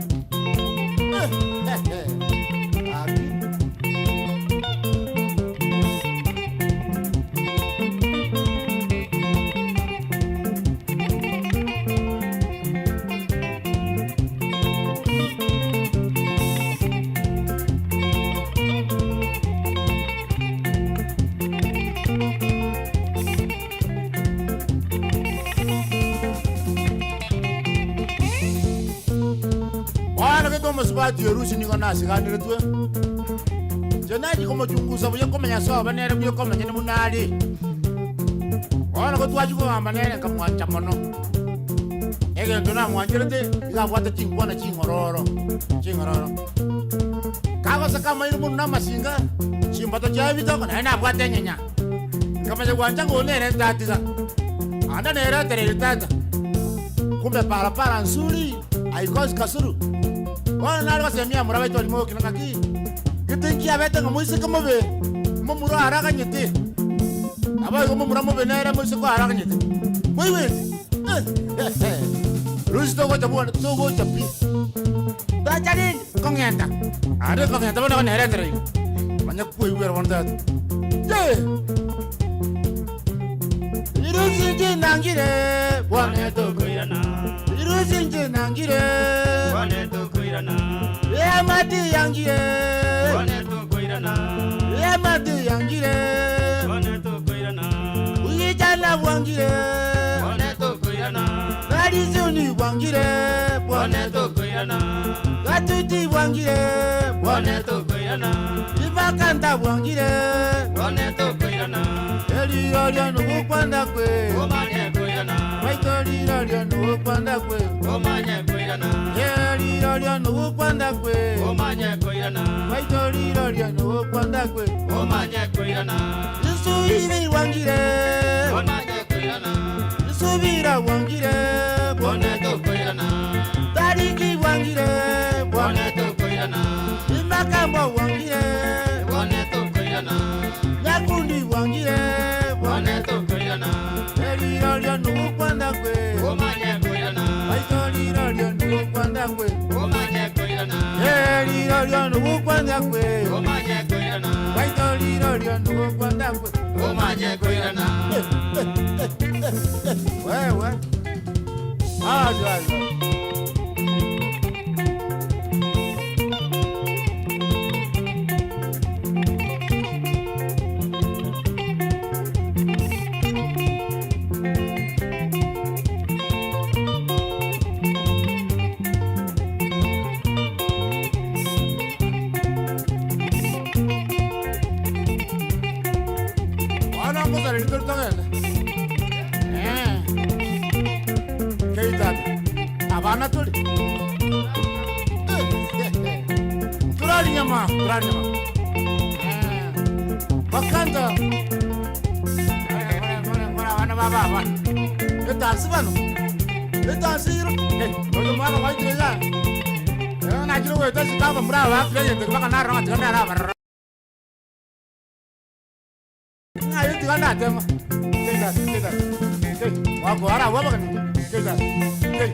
A: Eh, eh, eh. Aki. Bono gete omosubati Erusi nigo nasiganeretwe, inche nachia komochungusa buya komenya sobo nere buya komenya buna are. Bono gotwachia kogamba nere nkamwancha mono. Egento namwancherete, iga abwate chinkwana ching'ororo, ching'ororo. Kagoseka amaino mono na amasinga, chimbato chiaye bitoko, naende nabwate enyenya. Nkamanya gwancha ng'a oyo nere ntatiga, ande nere atereire tata. Kumbe parapara nsuri, haikosi kasuru. Bono nare gosemia amura baito baria mogokina ng'aki, gete nkiabete ng'a moiseke mobe, momura araganyete. Naboigo momura mobe nere moiseke araganyete. Moigwete? Eh, Rusi togocha bwana, togocha pi. Tacha rende, kong'enta. Ande kong'enta bono nere entereire. Manya koigwera bono tata. Ye! Irusi inche nangire, bwane tokoirana. Irusi inche nangire,
D: Bwane tokoirana.
A: Eamate yangire,
D: Bwane tokoirana.
A: Eamate yangire,
D: Bwane tokoirana.
A: Uyijana bwangire,
D: Bwane tokoirana.
A: Narizuni bwangire,
D: Bwane tokoirana.
A: Gatuti bwangire,
D: Bwane tokoirana.
A: Ibakanta bwangire,
D: Bwane tokoirana.
A: Erirorio nugukwanda kwe,
D: Omanye koirana.
A: Baito rirorio nugukwanda kwe,
D: Omanye koirana.
A: Erirorio nugukwanda kwe,
D: Omanye koirana.
A: Baito rirorio nugukwanda kwe,
D: Omanye koirana.
A: Isubi bwangire,
D: Omanye koirana.
A: Isubira bwangire,
D: Bwane tokoirana.
A: Tariki bwangire,
D: Bwane tokoirana.
A: Imakambo bwangire,
D: Bwane tokoirana.
A: Nyakundi bwangire,
D: Bwane tokoirana.
A: Erirorio nugukwanda kwe,
D: Omanye koirana.
A: Baito rirorio nugukwanda kwe,
D: Omanye koirana.
A: Erirorio nugukwanda kwe,
D: Omanye koirana.
A: Baito rirorio nugukwanda kwe.
D: Omanye koirana.
A: Wewe. Aje aje.
B: tata. Eh. Kei tata. Abana tore. Turari nyama, turari nyama. Eh. Bakanda. Abana baba abana. Etansi bano. Etansi iro. Eh, oyo mwana waitire ya. Eh, nachire goeta chikaba muri aba bakire baka narora tiga narabarora. Ng'aye tiga natema. Keita, keita. Kei, wako ara waba kan. Keita. Kei.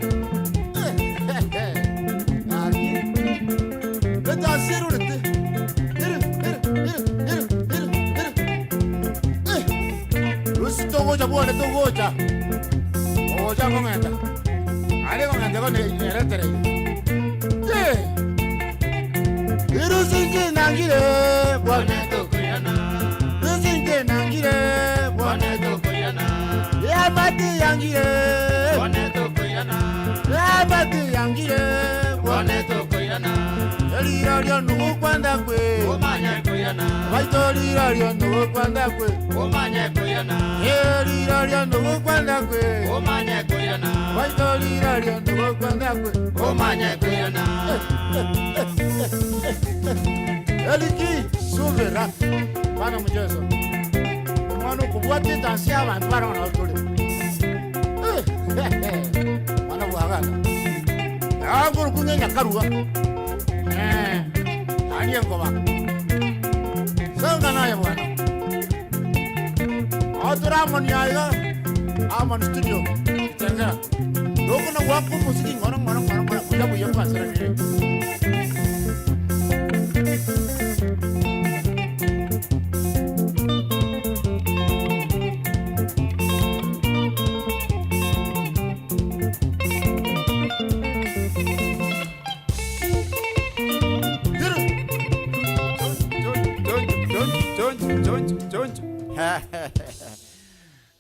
B: Aki. Etansi iro rete. Iri, iri, iri, iri, iri, iri. Eh. Rusi togocha bwana togocha. Ogocha kong'enda. Ale kong'enda kone eretere. Eh. Irusinje nangire bwana Rusinje nangire bwana Yamati yangire Yamati yangire bwana Elira lyo nugu kwanda kwe Baito lira lyo nugu kwanda kwe Elira lyo nugu kwanda kwe Baito lira lyo nugu kwanda kwe Eliki suvera bana muchezo omwana okobwata etansi ya abanto barang'ana batore mwana bwagana agoro kunya nyakaruga ani enkoba songa naye bwana atora amoni aiga Amon studio itengera dokona wako musiki ngono ngono ngono ngono buya buya kwasira
C: Choncho, choncho, choncho.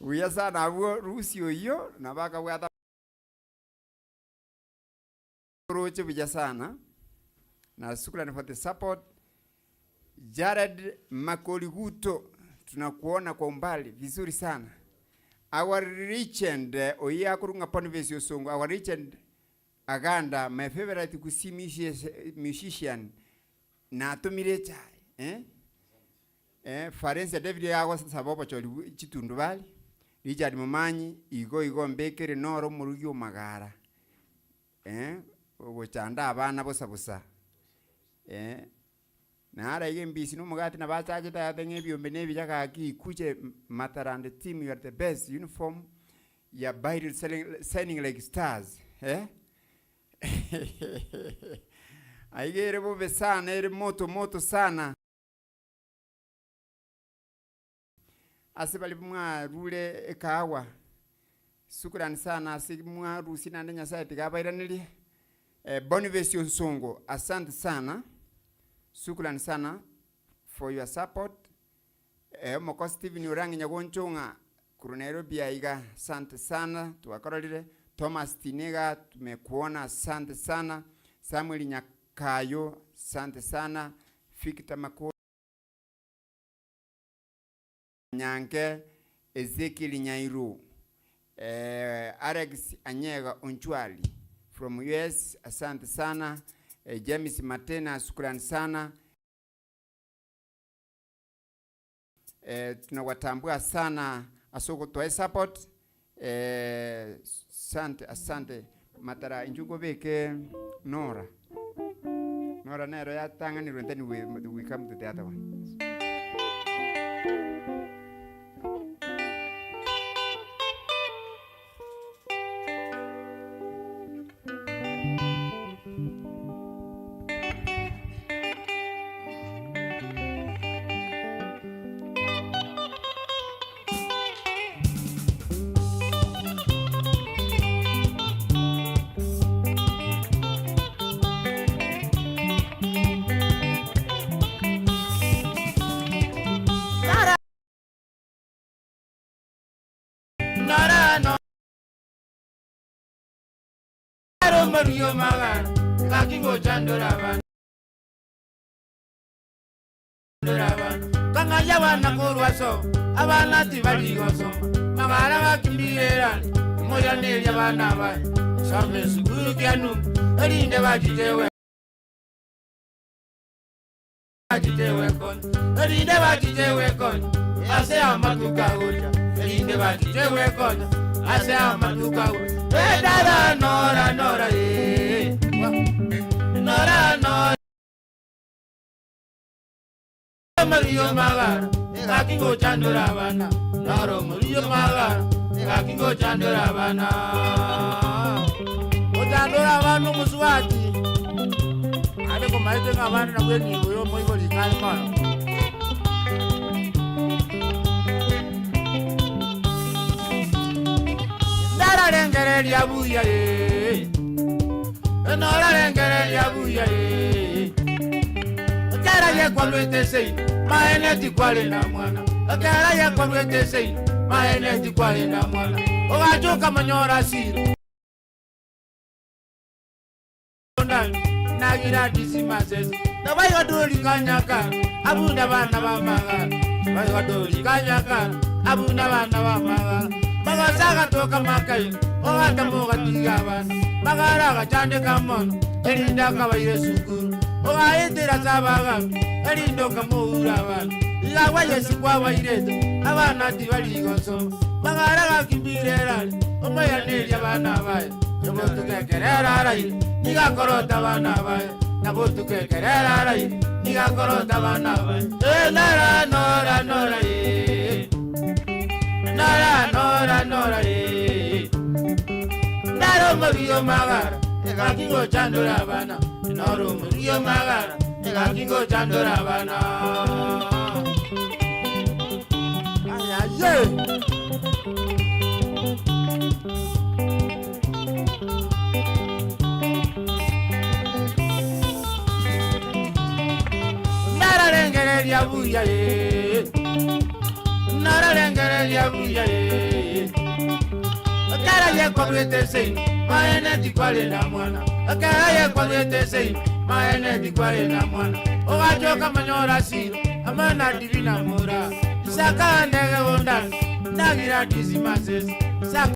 C: Buya sana abwo rusi oyo nabakabwata roche buya sana na shukrani for the support. Jared Makoliguto, tunakuona kwa umbali vizuri sana. Our Richard oye akurunga Boniface Osongo, our Richard Aganda, my favorite Kisii musician natumire chai eh? Eh, Farensia David yago sabobo choli chitundu bali Richard Momanyi igo igo mbekere noro murugi omagara eh, ogochanda abana bosa bosa eh, nara ige mbisi nomogati nabachachete ayateng'e ebiombe na ebiya gaki ikuche Matara and the team, you are the best uniform ya Bible selling, signing like stars eh? Aigere bobe sana ere moto moto sana ase bali mwarure ekahawa shukrani sana ase mwarusi nande Nyasaye tigabairanirie. Boniface Onsongo, asante sana, shukrani sana for your support. Moko Stephen Orangi Nyagonchonga kuru Nairobi aiga, asante sana tuwakororire. Thomas Tinega tumekuona, asante sana. Samuel Nyakayo, asante sana. Victor Mako Nyanke, Ezekiel Nyairu, Alex Anyega Onchwali from US, asante sana. James Matena, shukrani sana. Tunawatambua sana asoko toe support. Asante, asante. Matara injugo beke Nora. Nora nero yatanganirwe then we come to the other one.
A: Mario Magana, ngakingochandora vanhu kangaya vana kurwaso
B: Abana tibari gosoma, magara bakimbirerane, omoiraneria abana baye. Soma esukuru kianungu, erinde bachitewe bachitewe konya, erinde bachitewe konya, ase amatuko agocha, erinde bachitewe konya, ase amatuko agocha. Edara nora nora eh, nora nora. Mario magara, gakingo chandora bana, noro Mario magara, gakingo chandora bana. Ochandora bana omusubati, ande komaete ng'a abana nabwo enibo ya omoibori kare mono. Ndararengereria buya eh, norarengereria buya eh. Ekera yekwalwete seino, maene tikware na mwana. Ekera yekwalwete seino, maene tikware na mwana. Ogachoka manyora siro. Nagira disimasesi. Nabayigadoli kanyaka, abunda bana bamagala. Bayigadoli kanyaka, abunda bana bamagala. Magasaga toka makayo, ogata mugatiga abana. Magara agachandeka mono, erinda akabaire sukuru. Ogaetera sabagambi, erinda okamuura abana. Igagwa Yesu kwabairete, abana tibari gosoma. Magara gakimbirerare, omoiraneria abana baye. Nabotukekerera araire, nigakorota abana baye. Nabotukekerera araire, nigakorota abana baye. Eh, nora, nora, nora, eh. Nora, nora, nora, eh. Naro Mario magara, gakingo chandora abana. Naro Mario magara, gakingo chandora abana. Ay, ay, ay. Nararengereria buya eh. Nararengereria buya eh. Akara yekwalwete seino, maene tikwale na mwana. Akara yekwalwete seino, maene tikwale na mwana. Ogachoka manyora siro, amana divina mora. Isaka ndege bondani, nagira disimasesi. Isaka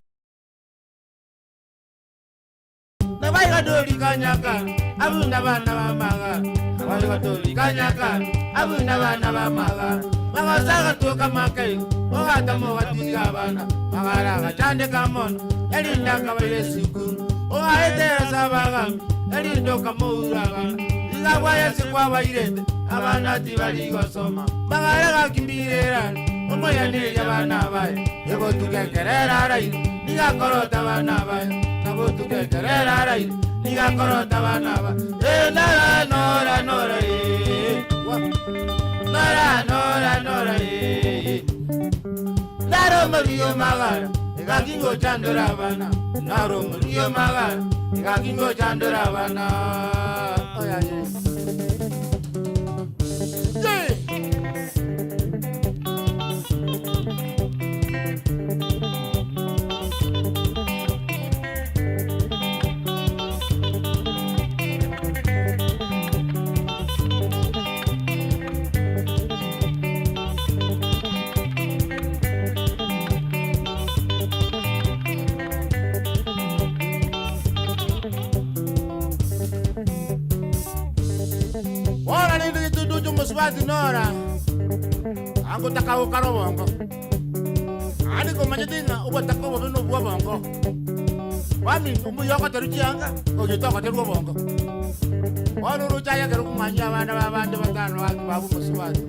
B: nabayigadoli kanyaka, abunda bana bamagara. Abayigadoli kanyaka, abunda bana bamagara. Magasaga toka makayo, ogata mogatiga abana. Magara agachandeka mono, erinda akabaire sukuru. Ogaetera sabagambi, erinda okamoura abana. Igabwa Yesu kwabairete, abana tibari gosoma. Magara gakimbirerane, omoyaneria abana baye. Ebotukekerera araire, nigakorota abana baye. Nabotukekerera araire, nigakorota abana baye. Eh, nora, nora, nora, eh. Wa. Nora, nora, nora, eh. Naro Mario magara, gakingo chandora abana. Naro Mario magara, gakingo chandora abana. Oya, yeah. Yeah. Ora ninde gituduchu musubati nora angotaka ukara obongo andi komanyete ng'a obotaka obobe na obwa obongo wami omuya ogoteru chianga ogita ogoterwa obongo bono oroche ayekere komwanyia abana ba abande batano baki babo omusubati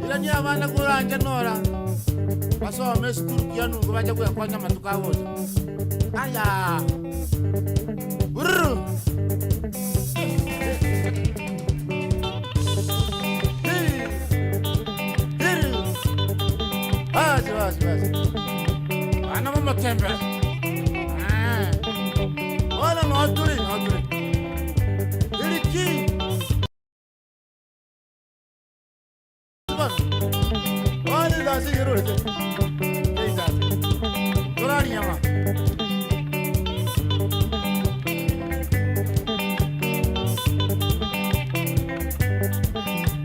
B: ira ni abana koranje nora basome esukuru kianungu bache gwekonya amatuko agocha aya bururu. Basi basi basi. Ana mama tembe. Ah. Wala no turi no turi. Iriki. Wala da si gero. Keita. Torani yama.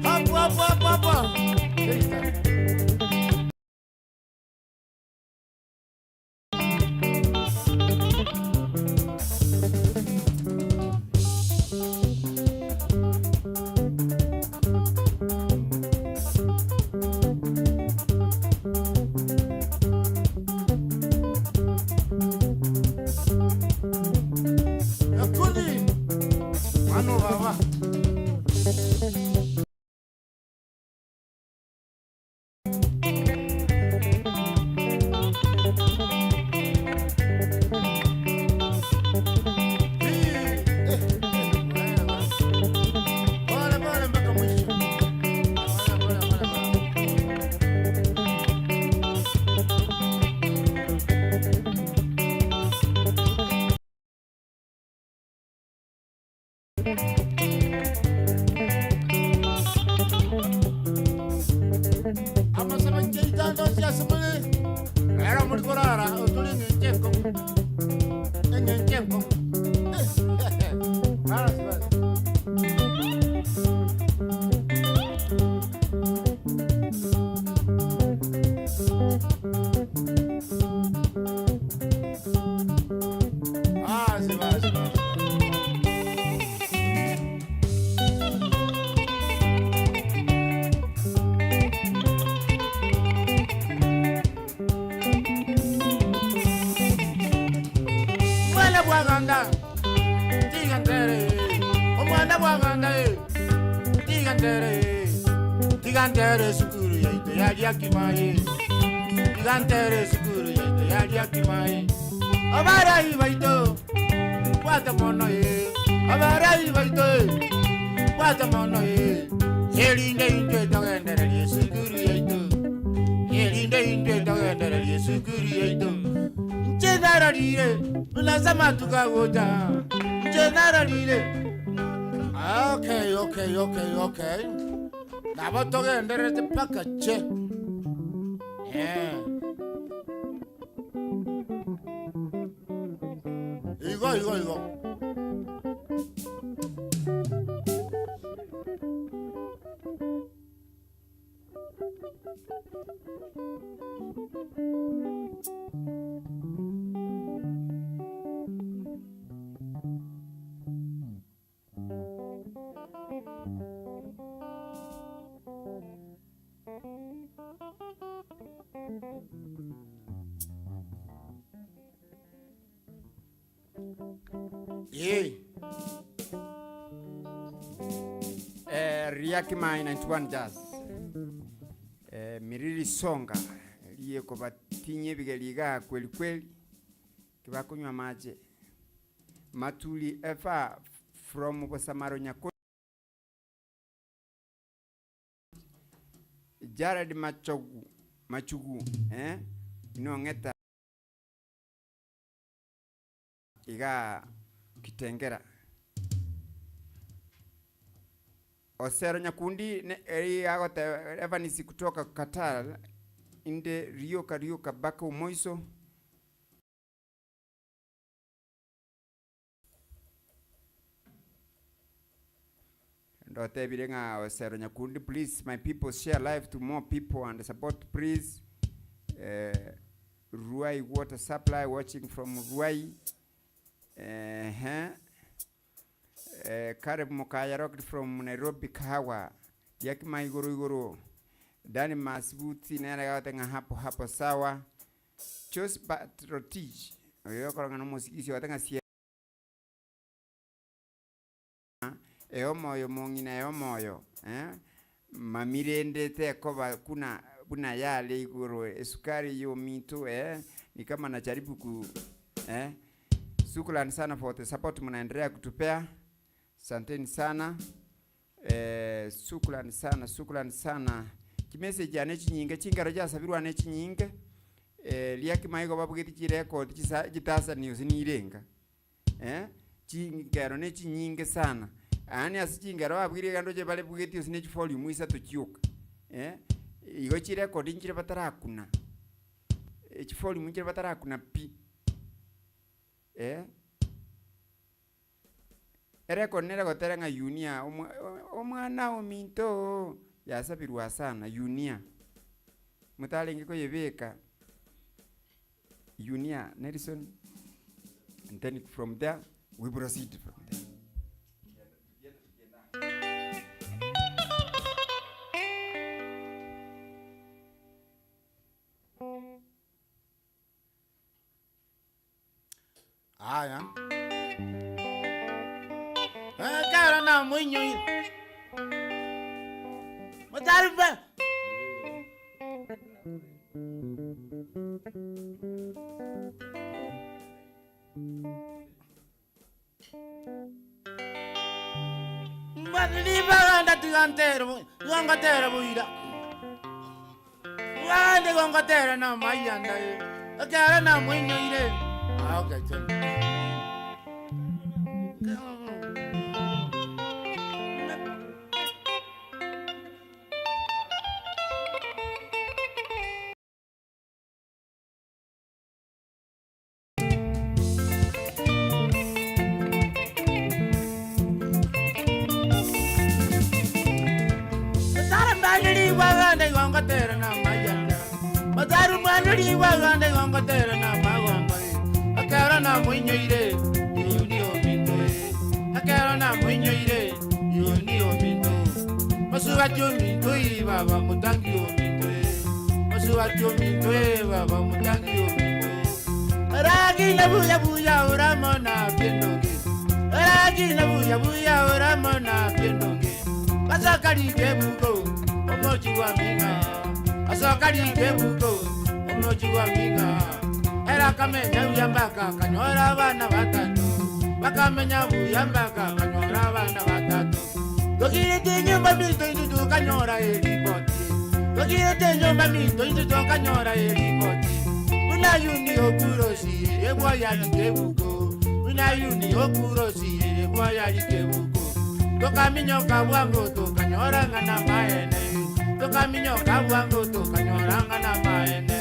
B: Hapo hapo hapo hapo. Keita. Abanto onsi ase more, ere omori korara otore eng'encho enkong'u, eng'encho enkong'u. Basi basi. Basi basi basi. Omwana bwaganda tiga ntere omwana bwaganda eh, tiga ntere tiga ntere esukuru yaito yaria kimaye tiga ntere esukuru yaito yaria kimaye abarai baito bwata mono eh, abarai baito eh, bwata mono eh, erinde intwe togendereria esukuru yaito erinde intwe togendereria esukuru yaito nche nararire buna ase amatuko agocha nche nararire Okay, okay, okay, okay. Nabo togendererete mpaka che. Eh. Igo, igo, igo. Ee.
C: Eh, Riaki Mai 91 Jazz. Eh, Miriri Songa riekobatinya ebigeri igaa kweli kweli kibakonywa amache. Matuli Efa from Bosamaro Nyako Jared Machogu Machugu eh, inong'eta igaa Kitengela. Osero Nyakundi ne eri agoteba Evanisi kutoka Qatar inde rioka rioka baka omoiso. Ndotebire ng'a Osero Nyakundi please my people share live to more people and support please. Eh, Ruai water supply watching from Ruai. Ehe. Eh, Caleb Mukaya Rocked from Nairobi Kahawa. Yakima igoro igoro. Dani Masibuti nere gagoteba ng'a hapo hapo sawa. Josephat Rotich oyo okorong'a na omosigisi ogoteba ng'a sie Ee omoyo mong'ina ee omoyo eh, mami rende tekoba kuna buna yare igoro esukari yominto eh, ni kama najaribu ku eh. Shukrani sana for the support mnaendelea kutupea, asanteni sana eh, shukrani sana shukrani sana. Chimessage ane chinyinge chingero chiasabirwe ane chinyinge eh, riakima igo babugeti chirecord chisa chitasani gose nirenga eh, chingero ne chinyinge sana yaani ase chingero babwire iga ndoche bare bugeti gose ne chivolume isato chioka eh, igo chirecord nchire batarakuna, echivolume nchire batarakuna pi eh. Erecord nere gotera ng'a Yunia omwa omwana ominto oo, yasabirwa sana Yunia, motarenge koyebeka Yunia Nelson and then from there we proceed from there.
B: Aya. Ekero namoinyoire. Motari ba. Ribaga tiga ntere igo ngotere boira. Ribaga igo ngotere na amaiga ekero namoinyoire. Ah, okay, thank you.
A: Rigwaganda igo ngotera namagomba eh, Ekero namoinyoire, Yuni ominto eh, Ekero namoinyoire, Yuni ominto. Mosubati ominto eh, baba motangi ominto eh, Mosubati ominto eh, baba motangi ominto. Ragina buya buya oramona biendoge, Ragina buya buya oramona biendoge. Asokarike bugo omochi wa minga, Asokarike bugo omochi wa minga. Era kamenya buya mpaka kanyora abana batatu, Bakamenya buya mpaka kanyora abana batatu. Tokirete nyumba minto intu tukanyora eripoti, Tokirete nyumba minto intu tukanyora eripoti. Una yuni okurosi erebwa yarike bugo, Una yuni okurosi erebwa yarike bugo. Tokaminyoka bwango tukanyora ng'ana maene, Tokaminyoka bwango tukanyora ng'ana maene.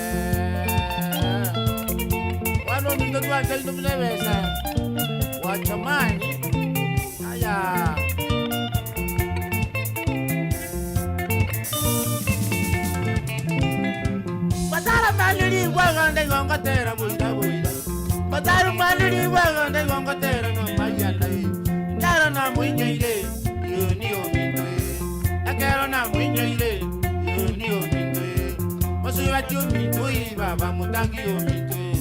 A: Wano minto twanchaine buna ebesa, Wachamani aya. Batara mani rigwaganda igongotera boira boira, Batara mani rigwaganda igongotera no mayana e. Ndaro namoinyoire, Yuni ominto e. Ekero namoinyoire, Yuni ominto e. Mosubati ominto e, baba motangi ominto e.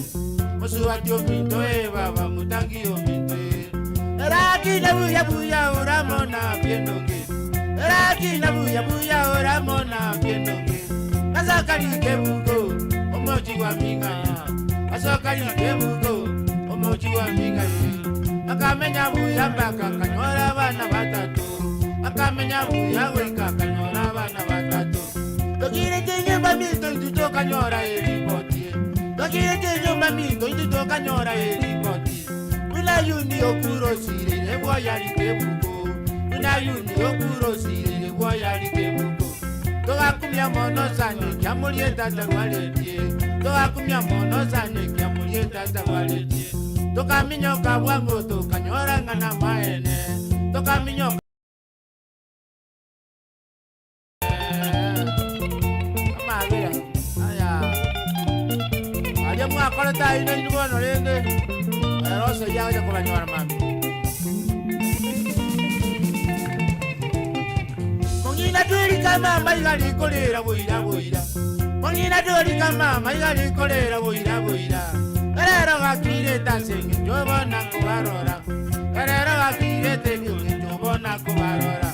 A: Mosubati ominto e, baba motangi ominto e. Rakina buya buya oramona biendoge, Rakina buya buya oramona biendoge. Asokarike bugo omochi wa minga, Asokarike bugo omochi wa minga e. Akamenya buya mpaka kanyora abana batatu, Akamenya buya goika kanyora abana batatu. Tokirete nyumba minto intu tokanyora eripoti, Tokirete nyumba minto intu tokanyora eripoti. Una yuni okurosire ebwoyarike bugo, Una yuni okurosire ebwoyarike bugo. Togakumia mono sani kiamurie tata rwaretie, Togakumia mono sani kiamurie tata rwaretie. Tokaminyoka bwango tokanyora ng'ana maene, Tokaminyoka amabera aya. Aria mwakorete aino inwe bono rende, Eroso yagocha kobanyora mambia. Mong'ina tweri kama iga rikorera boira boira, Mong'ina tweri kama iga rikorera boira boira. Erero gakirete ase eng'encho bona kobarora, Erero gakirete eng'encho bona kobarora.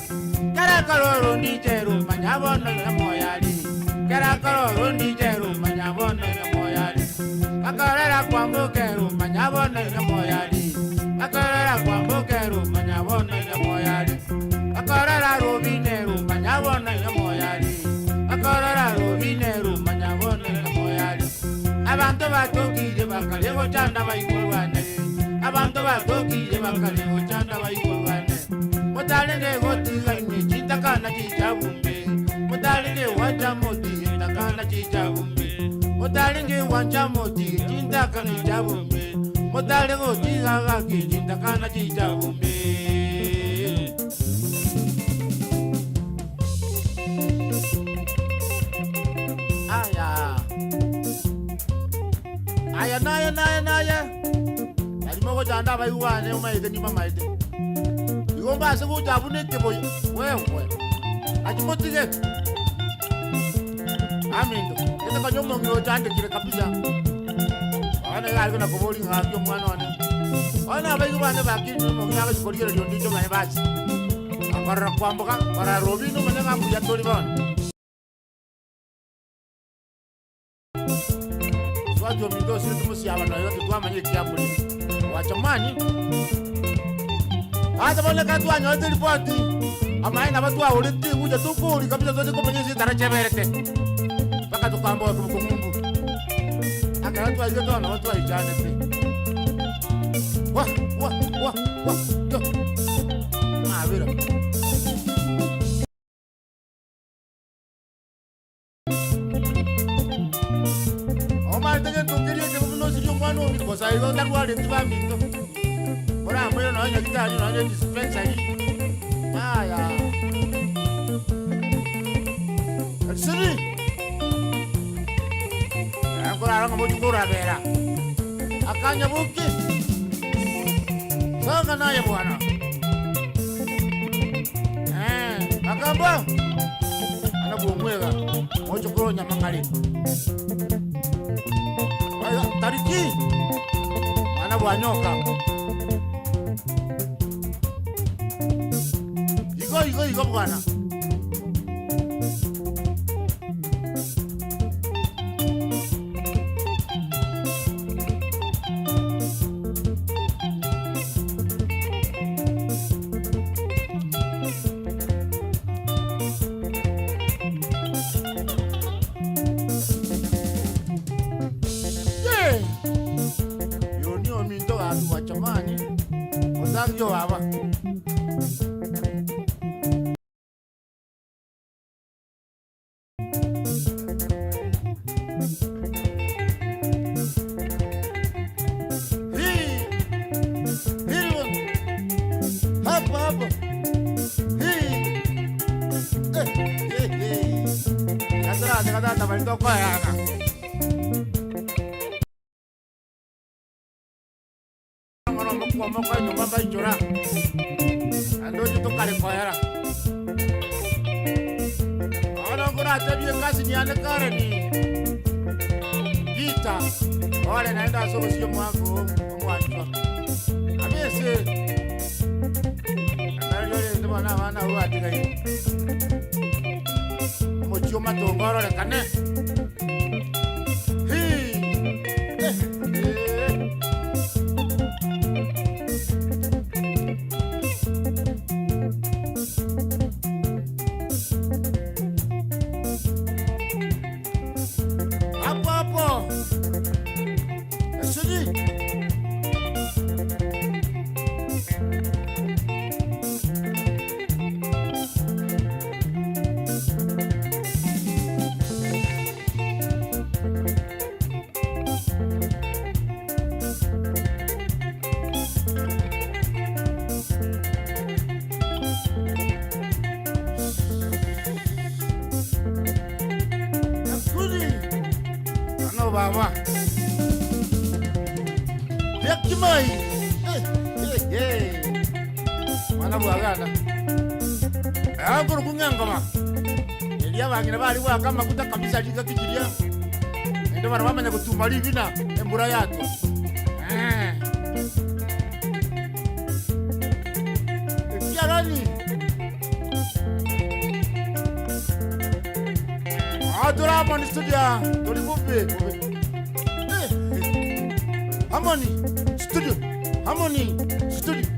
A: Kera kororo ndicheru manya bono nyamoyari, Kera kororo ndicheru manya bono nyamoyari. Akorera kwambokeru manya bono nyamoyari, Akorera kwambokeru manya bono nyamoyari. Akorera robineru manya bono nyamoyari, Akorera robineru manya bono nyamoyari. Abanto batokire bakare gochanda baigorwane, Abanto batokire bakare gochanda baigorwane. Motarenge gotigaine chitakana chichabumbe, Motarenge wacha moti chitakana chichabumbe, Motarenge wacha moti chitakana chichabumbe, Motare gotiga gaki chitakana chichabumbe. Aya. Aya naye naye naye. Alimo gochanda abaigwane omaete nyuma maete. Igo mbase gocha abune ekeboyo wewe. Achimotige. Aminto. Ete konyo omong'ina ochandekire kabisa. Bono iga ariko nakobori ng'aki omwana one. Bono abaigo bane bakire omong'ina agachikorigereria onde inche omanye basi. Akorora kwamboka, korora robino omanye ng'a mbuya tori bono. Swati ominto osirete mosiaba noyo titwamanya ekiakorire. Wachamani. Asa bono ekero twanyorete ripoti, amaene nabo twaorete gocha tokori kabisa toche komanya ase etara cheberete. Mpaka tokamboka kobokong'umbu. Ekero twaigete bono nabo twaichanete. Wa, wa, wa, wa, yo. Mabera. Omaete gento keria ekebe buna osirie omwana ominto, bosa igo otarwareti baminto. Oramoire nonye nyagetari nonye dispensary. Aya. Siri. Nkorara
B: Mokonyora ng'a mochie korabera. Akanyaboki, Songa naye bwana. Eh, akamba ana bwomwega moche koronya mang'ari. Oyo, tariki mwana bwanyoka. Igo igo igo bwana. Yeah. Yoni ominto gaki gwachamani otangio baba. Hii. Hii. Hapo hapo. Hii. Eh, eh, eh. Kasarase katata bari tokoyana. Ng'ono mokwoma kwa nyomba baichora. Ande oche tokare koera. Bono nkoratebie ekasi yane kare ni Peter ore naende ase obosio omwaka oo omwanchwa. Abese nario rende bono abana abwo batigaire. Omochie omatongo ororekane. Hii! Eh, eh. Hapo hapo. Esudi. Esudi. Ano baba. Yakimai. Eh, eh, eh. Mwana bwagana. Agoro kung'angoma. Eria abang'ina bari gwaka amaguta kabisa chingaki chiria. Naende barabwo bamanya gotuma ribina embura yatwa. Eh. Ekiarani. Ah, tore Harmony Studio, tori bobe, bobe. Eh, eh. Harmony Studio, Harmony Studio,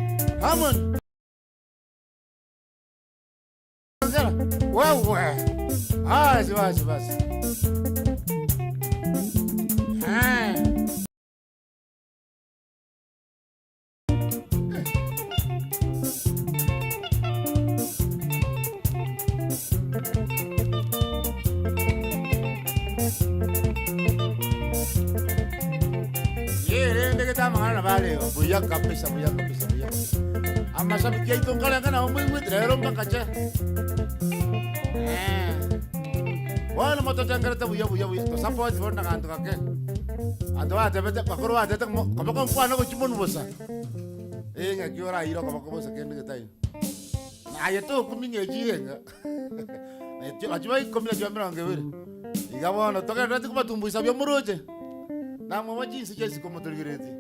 B: Harmony. Wewe. Basi basi basi. Eh. Ye rende gete amang'ana nabo areo. Buya kabisa, buya kabisa, buya kabisa. Amashabiki aito nkarenge nabo moigwete rero mpaka che. Eh. Bono motochengerete buya buya buya. Tosapoti bono na ganto gake. Abanto batebete bakoro batebete ng'a koboko nkwane gochia monwe bosa. Eh ng'aki oraire okoboko bosa kende getaiyo. Naye tokumia ng'a echire ng'a nachio ba ikomi nachio ba emerongo ebere. Iga bono togenderereti kobatumbuisa buya moroche, namwe chinse chia isiko motorigereretie.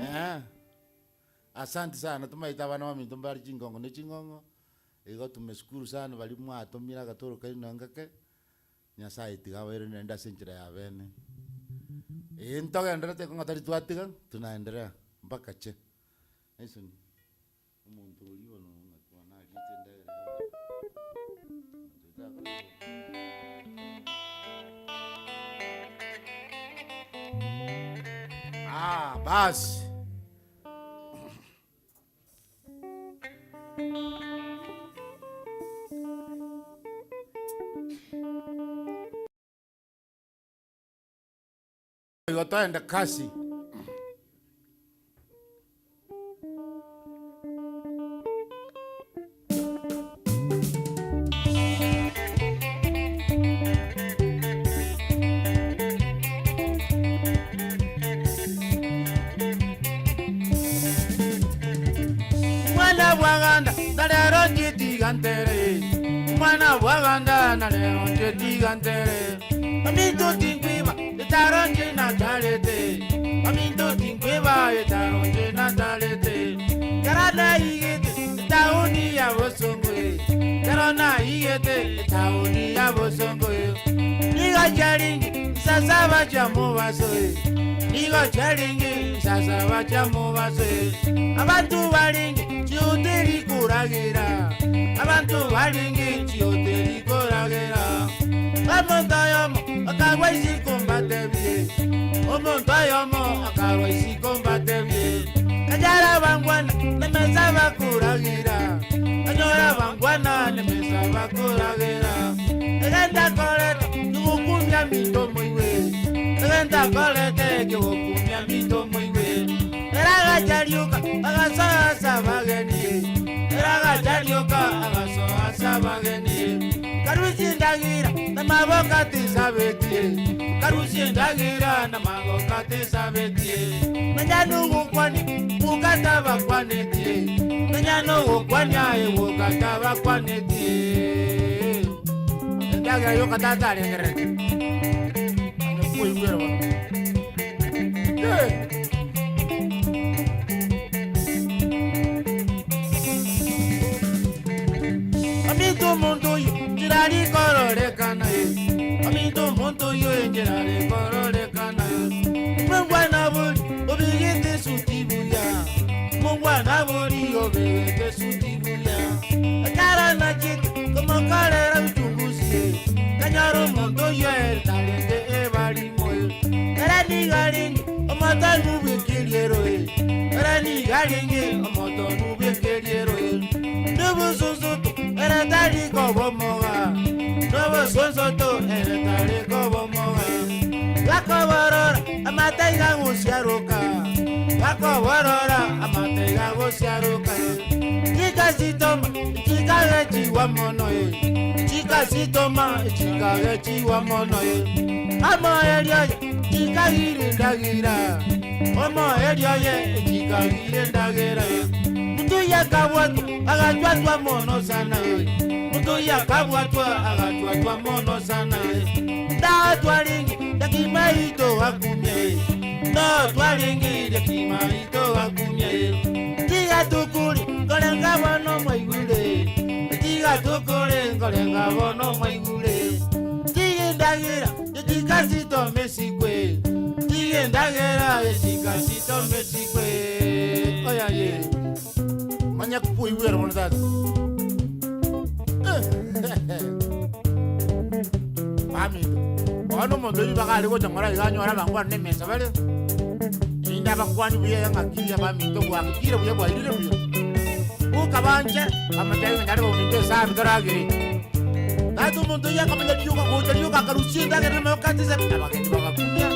B: Eeh. Asanti sana tomaete abana baminto mbare chingongo ne ching'ong'o, igo tumeshukuru sana baria mwatomire agatoro kaino na ngake, Nyasaye tiga abaire naende ase enchera ya bene. Ee ntogendererete ng'a tari twatiga, tunaendelea mpaka che. Esoni. Omonto oria bono ng'aki bono ariete endagera ya omonto otakora Ah, basi. Igo toende kasi.
A: bwaganda na rero nchitiga ntere Omwana bwaganda na rero nchitiga ntere Ominto tinkwiba etaro nche natarete Ominto tinkwiba etaro nche natarete Kero naigete etaoni ya bosongo Kero naigete etaoni ya bosongo Nigo chiaringe nsasaba chia mobaso Nigo chiarenge nsasaba chia mobaso Abanto barenge chihoteli koragera Abanto barenge chihoteli koragera Omonto oyomo akarwa isiko mbatebie Omonto oyomo akarwa isiko mbatebie Kanyara bangwana nemesa bakoragera Kanyora bangwana nemesa bakoragera Egenta koreta kiogokumia mito moiwe Egenta korete kiogokumia mito moiwe Eragacharioka agasoa ase abageni Eragacharioka agasoa ase abageni Karusia endagira namaboka tisabetie Karusia endagira namaboka tisabetie Nonya nogokwania bokata bakwanetie Nonya nogokwania ebokata bakwanetie Endagera yoka tata arengererete Manya koigwera bono Eh. Ominto omonto oyo nchera rikororekana eh. Ominto omonto oyo enchera rikororekana eh. Omongwana bori obegete esuti buya Omongwana bori obegete esuti buya Ekero nachete komokorera uchunguzi eh. Kanyora omonto oyo ere tarenge ebarimo eh. Ere nigo arenge omotonu bw'ekeriero eh. Ere nigo arenge omotonu bw'ekeriero eh. Nobososoto ere tari kobomoga Nobososoto ere tari kobomoga Gakoborora amataiga gosiaroka Gakoborora amataiga gosiaroka Chikasitoma chikagechiwa mono eh. Chikasitoma chikagechiwa mono eh. Omoerio oye chikagire endagira Omoerio oye chikagire endagera eh. Muntu yakabwatwa agachwatwa mono sana eh. Muntu yakabwatwa agachwatwa mono sana eh. Ndatwaringi dakimaito akumia eh. Ndatwaringi dakimaito akumia eh. Tiga tukuri ngorenga bono mwaigure Tiga tukuri ngorenga bono mwaigure Tiga endagira etikasito mesikwe Tiga endagira etikasito mesikwe Oyaye
B: Manya koigwera bono tata Baminto bono omonto oyio ibaga are gocha ng'ora iga anyore abangwana na emesa bare erinde abakwani buya ng'aki abaminto bwakire buya bwairire buya boka banche bamotebie ng'a nyare bominto esabi toragere Tata omonto oyio akamanya rioka gocha rioka akarusia endagera namaboko ase esabi abageni bagakumia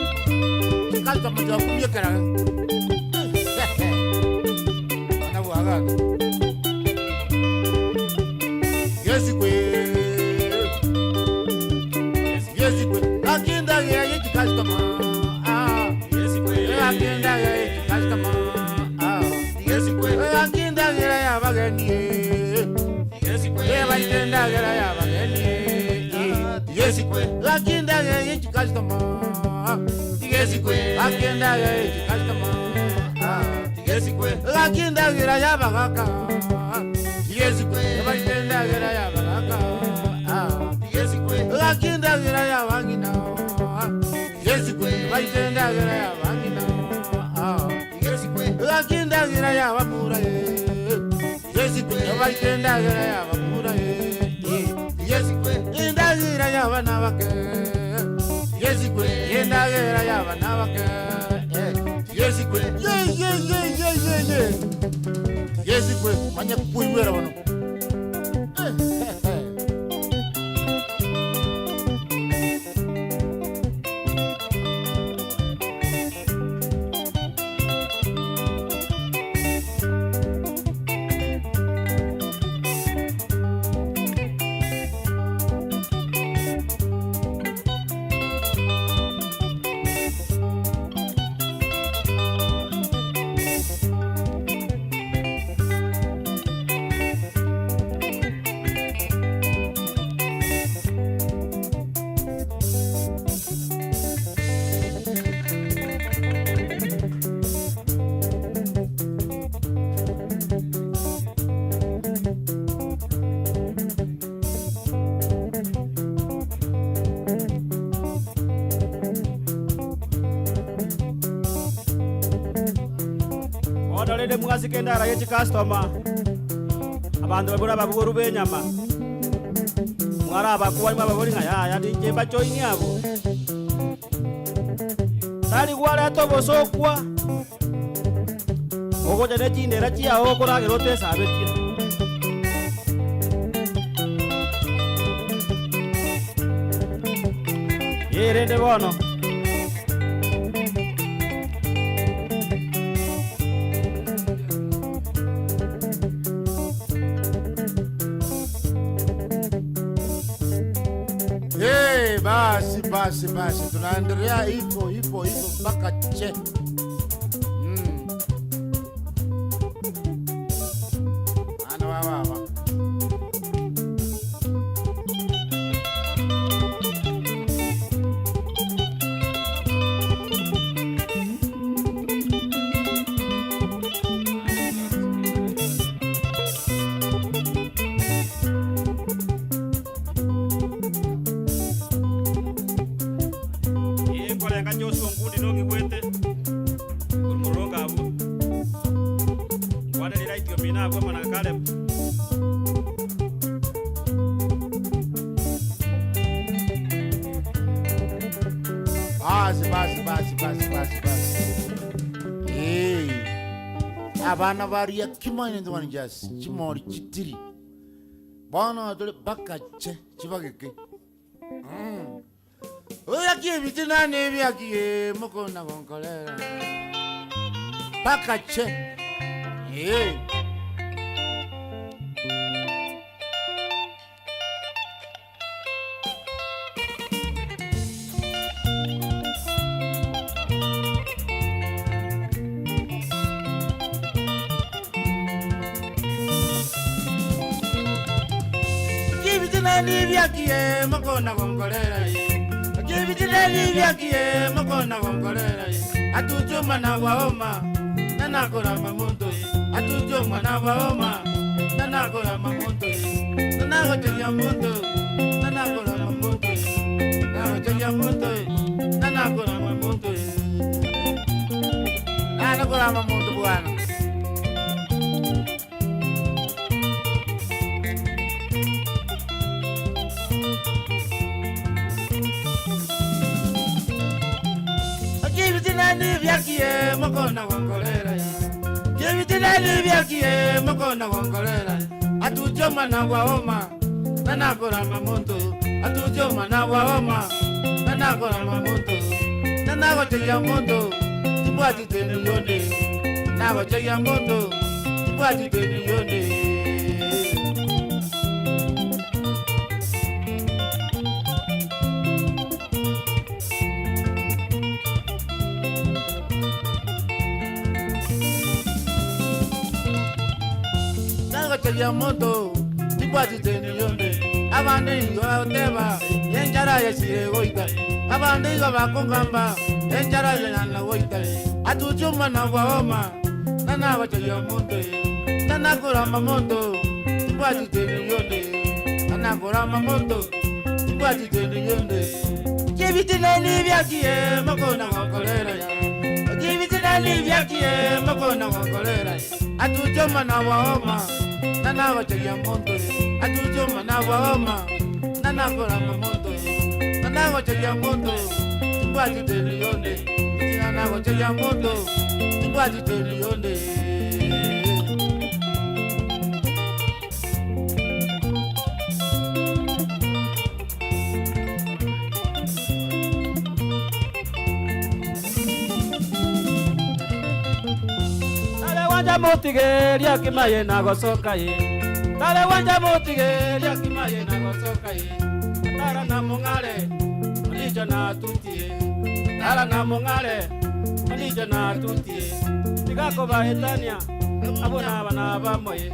B: chikastoma chigakumia ekerage Bana bwagaka Yesikwe Yesikwe gaki endagera ye chikastoma ah Gaki endagera ye chikastoma ah Gaki endagera ya abageni eh. Baite endagera ya abageni eh. Gaki endagera ye chikastoma Gaki endagera ye chikastoma Gaki endagera ya abagaka Baite endagera ya abagaka Gaki endagera ya abang'ina Baite endagera ya abang'ina Gaki endagera ya abamura Baite endagera ya abamura Endagera ya abana bake Endagera ya abana bake Ye ye ye ye ye ye Yesikwe manya koigwera bono
D: Bono rende mwasike endara ye chikastoma, abanto baibore ababoru b'enyama, mwarabakwani mwababoria ng'a yaya ninche mbachoinie abwo. Tari gwareta obosokwa, ogocha ne chindera chiao okoragera otesabetie. Erende bono.
B: Hey, basi basi basi, tunaendelea hivyo hivyo hivyo mpaka che. Ana wa baba.
D: Ee, nkorenga Joshua Onkundi nong'igwete korwa morongo abwo. Nkwane riraiti omino abwo amo na Caleb.
B: Basi basi basi basi basi basi. Hey. Abana baria kimanye ndwani jas chimori chitiri. Bono tuli bakache chibageke. Oyakie bitina nebiakie mokona gonkolera. Bakache. Hey. Kibitina mokona gonkolera ye. Kibitina nibyakie mokona gonkolera ye. Atucho mwana waoma nanakora mamuntu ye. Atucho mwana waoma nanakora mamuntu ye. Nanagochelia muntu nanakora mamuntu ye. Nanagochelia muntu nanakora mamuntu ye. Nanakora mamuntu bwana. Kibitina nibyakie mokona gonkolera ye. Kibitina nibyakie mokona gonkolera ye. Atucho mwana waoma nanakora mamuntu. Atucho mwana waoma nanakora mamuntu. Nanagochelia muntu tibwati tenu yonde. Nagochelia muntu tibwati tenu yonde. Nagochelia muntu tibwati tenu yonde. Abande igo bateba enjara yesire goita. Abande igo bakongamba enjara yenana goita. Atucho mwana waoma nanagochelia muntu. Nanakora mamuntu tibwati tenu yonde. Nanakora mamuntu tibwati tenu yonde. Kibitina nibyakie mokona gonkolera ya. Kibitina nibyakie mokona gonkolera ya. Atucho mwana waoma nanagochelia muntu. Atucho mwana waoma nanakora mamuntu. Nanagochelia muntu tibwati tenu yonde. Nanagochelia muntu tibwati tenu yonde.
D: Tare wanja motigeria kimaye na gosoka ye. Tare wanja motigeria kimaye na gosoka ye. Tara na mongale olijo na tutie. Tara na mongale olijo na tutie. Tigako baetania abona bana bamoye.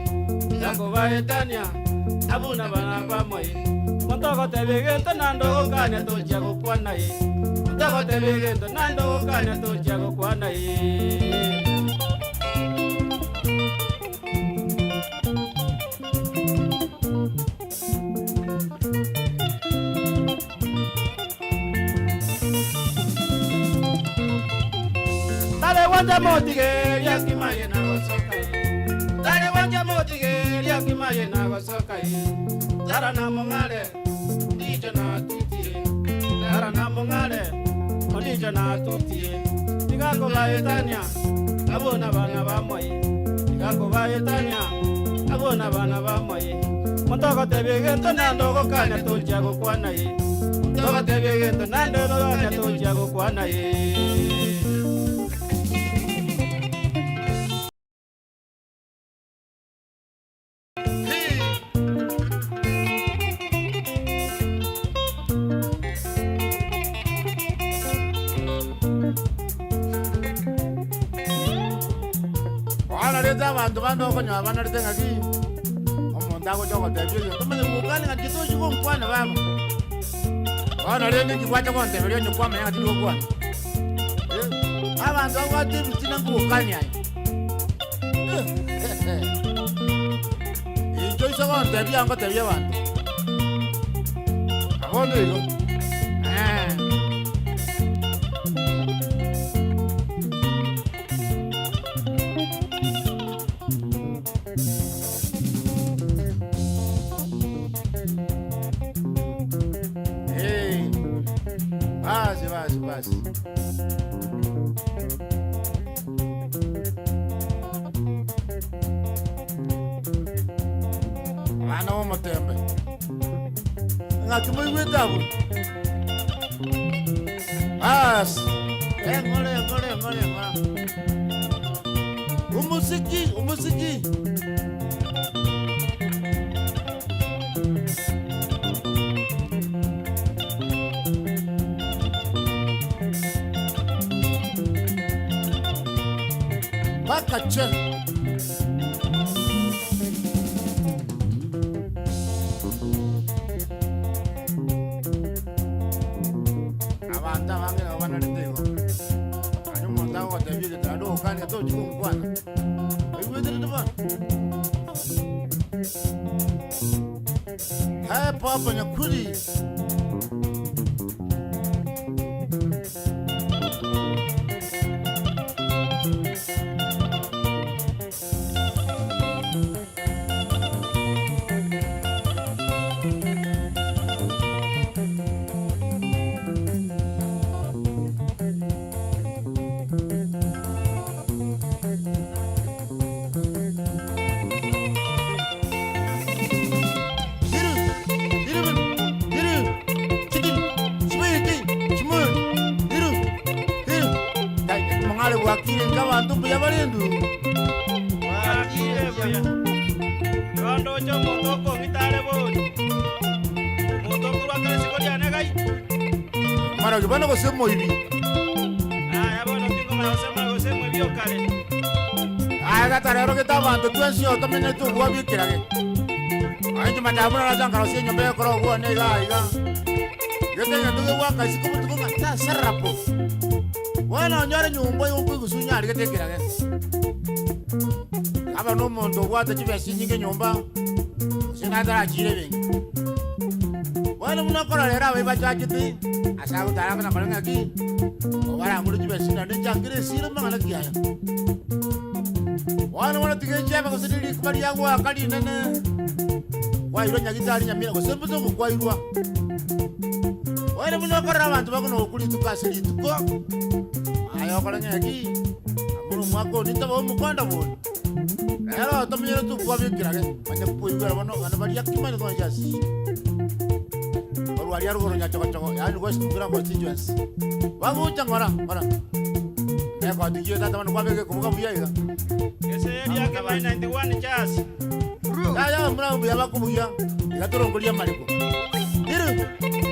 D: Tigako baetania abona bana bamoye. Motogo tebegento nando gokanya tochia gokwana ye. Motogo tebegento nando gokanya tochia gokwana ye. Tare gwancha motige riakimaye na gosoka ye. Tare gwancha motige riakimaye na gosoka ye. Tara na mong'are ndicho na tutie. Tara na mong'are ondicho na tutie. Tigakobaetania abwo na bana ba moye. Tigakobaetania abwo na bana ba moye. Montogotebia egento naende ogokania tonchia gokwana ye. Montogotebia egento naende ogokania tonchia gokwana ye.
B: Oanarete abanto bande okonyora banarete ng'aki, omonto agocha gotebia egento, omanye gokwana ng'a inche tochi gonkwana baba. Bono rende inki gwacha gonteberia onye kwamanya ng'a tindi gokwana? Eh, abanto babwate ebitina nkogokania aye. Inche oise gontebia ngotebia abanto. Bono igo. Eh. Hey. Basi basi basi. Abana b'omotembe. Ng'aki moigwete abwo? Basi. Eng'ora eng'ora eng'ora eng'ora. Omosiki omosiki. Bakache. Abanto abange nabo banarete igo. Naende omonto agogotebia egento naende ogokania tochi gokwana. Oigwete rende bono? Hey, Papa Nyakuri. Mong'are bwakire nka abanto mbuya bare ndu.
D: Bwakire buya. Igo ndoche omonto okong'ita are bori. Omonto okorwa kare isiko riane gai.
B: Marogi bono gose omoibi.
D: Aya bono tingomanya gose marogi gose omoibi o kare.
B: Aye gatarero gete abanto twensi oo tomenyete obwabia ekerage. Aye inche matabu narache nkarosia enyomba y'ekora obwane iga iga. Gete egento gegoaka isiko botuko ng'a tasarara po. Bono onyore nyomba igo nkoigusunya aria gete ekerage. Aba nomonto obwate chibesa chinyinge nyomba, gose natarachire ebenki. Bono buna okorora ere abaibwi bachachete, ase agotara akona kore ng'aki, obarangure chibesa naende nchangere esiro mang'ana ki aya. Bono bono tiga enchebe gose ririkuba riagoaka rinene, kwairwa nyagitari nyamira gose mbosa kwairwa. Bono buna okorora abanto bakona gokwa rituko ase rituko, aye okore ng'aki, abwo nomwaka onde ntobe omokonda bori. Ere otomenyerete obwoba ekerage, onye koigwera bono abana baria kimani twancha ase. Korwa aria rogoro nyachogochogo, yaani West Mugirango constituency. Bagocha ng'ora, ng'ora. Nekotigie tata bono kwabeka ekoboka buya iga.
D: Gese eria Kimani 91 Chas.
B: Yaya muna mbuya bakobugia, iga torongoria amariko. Iru,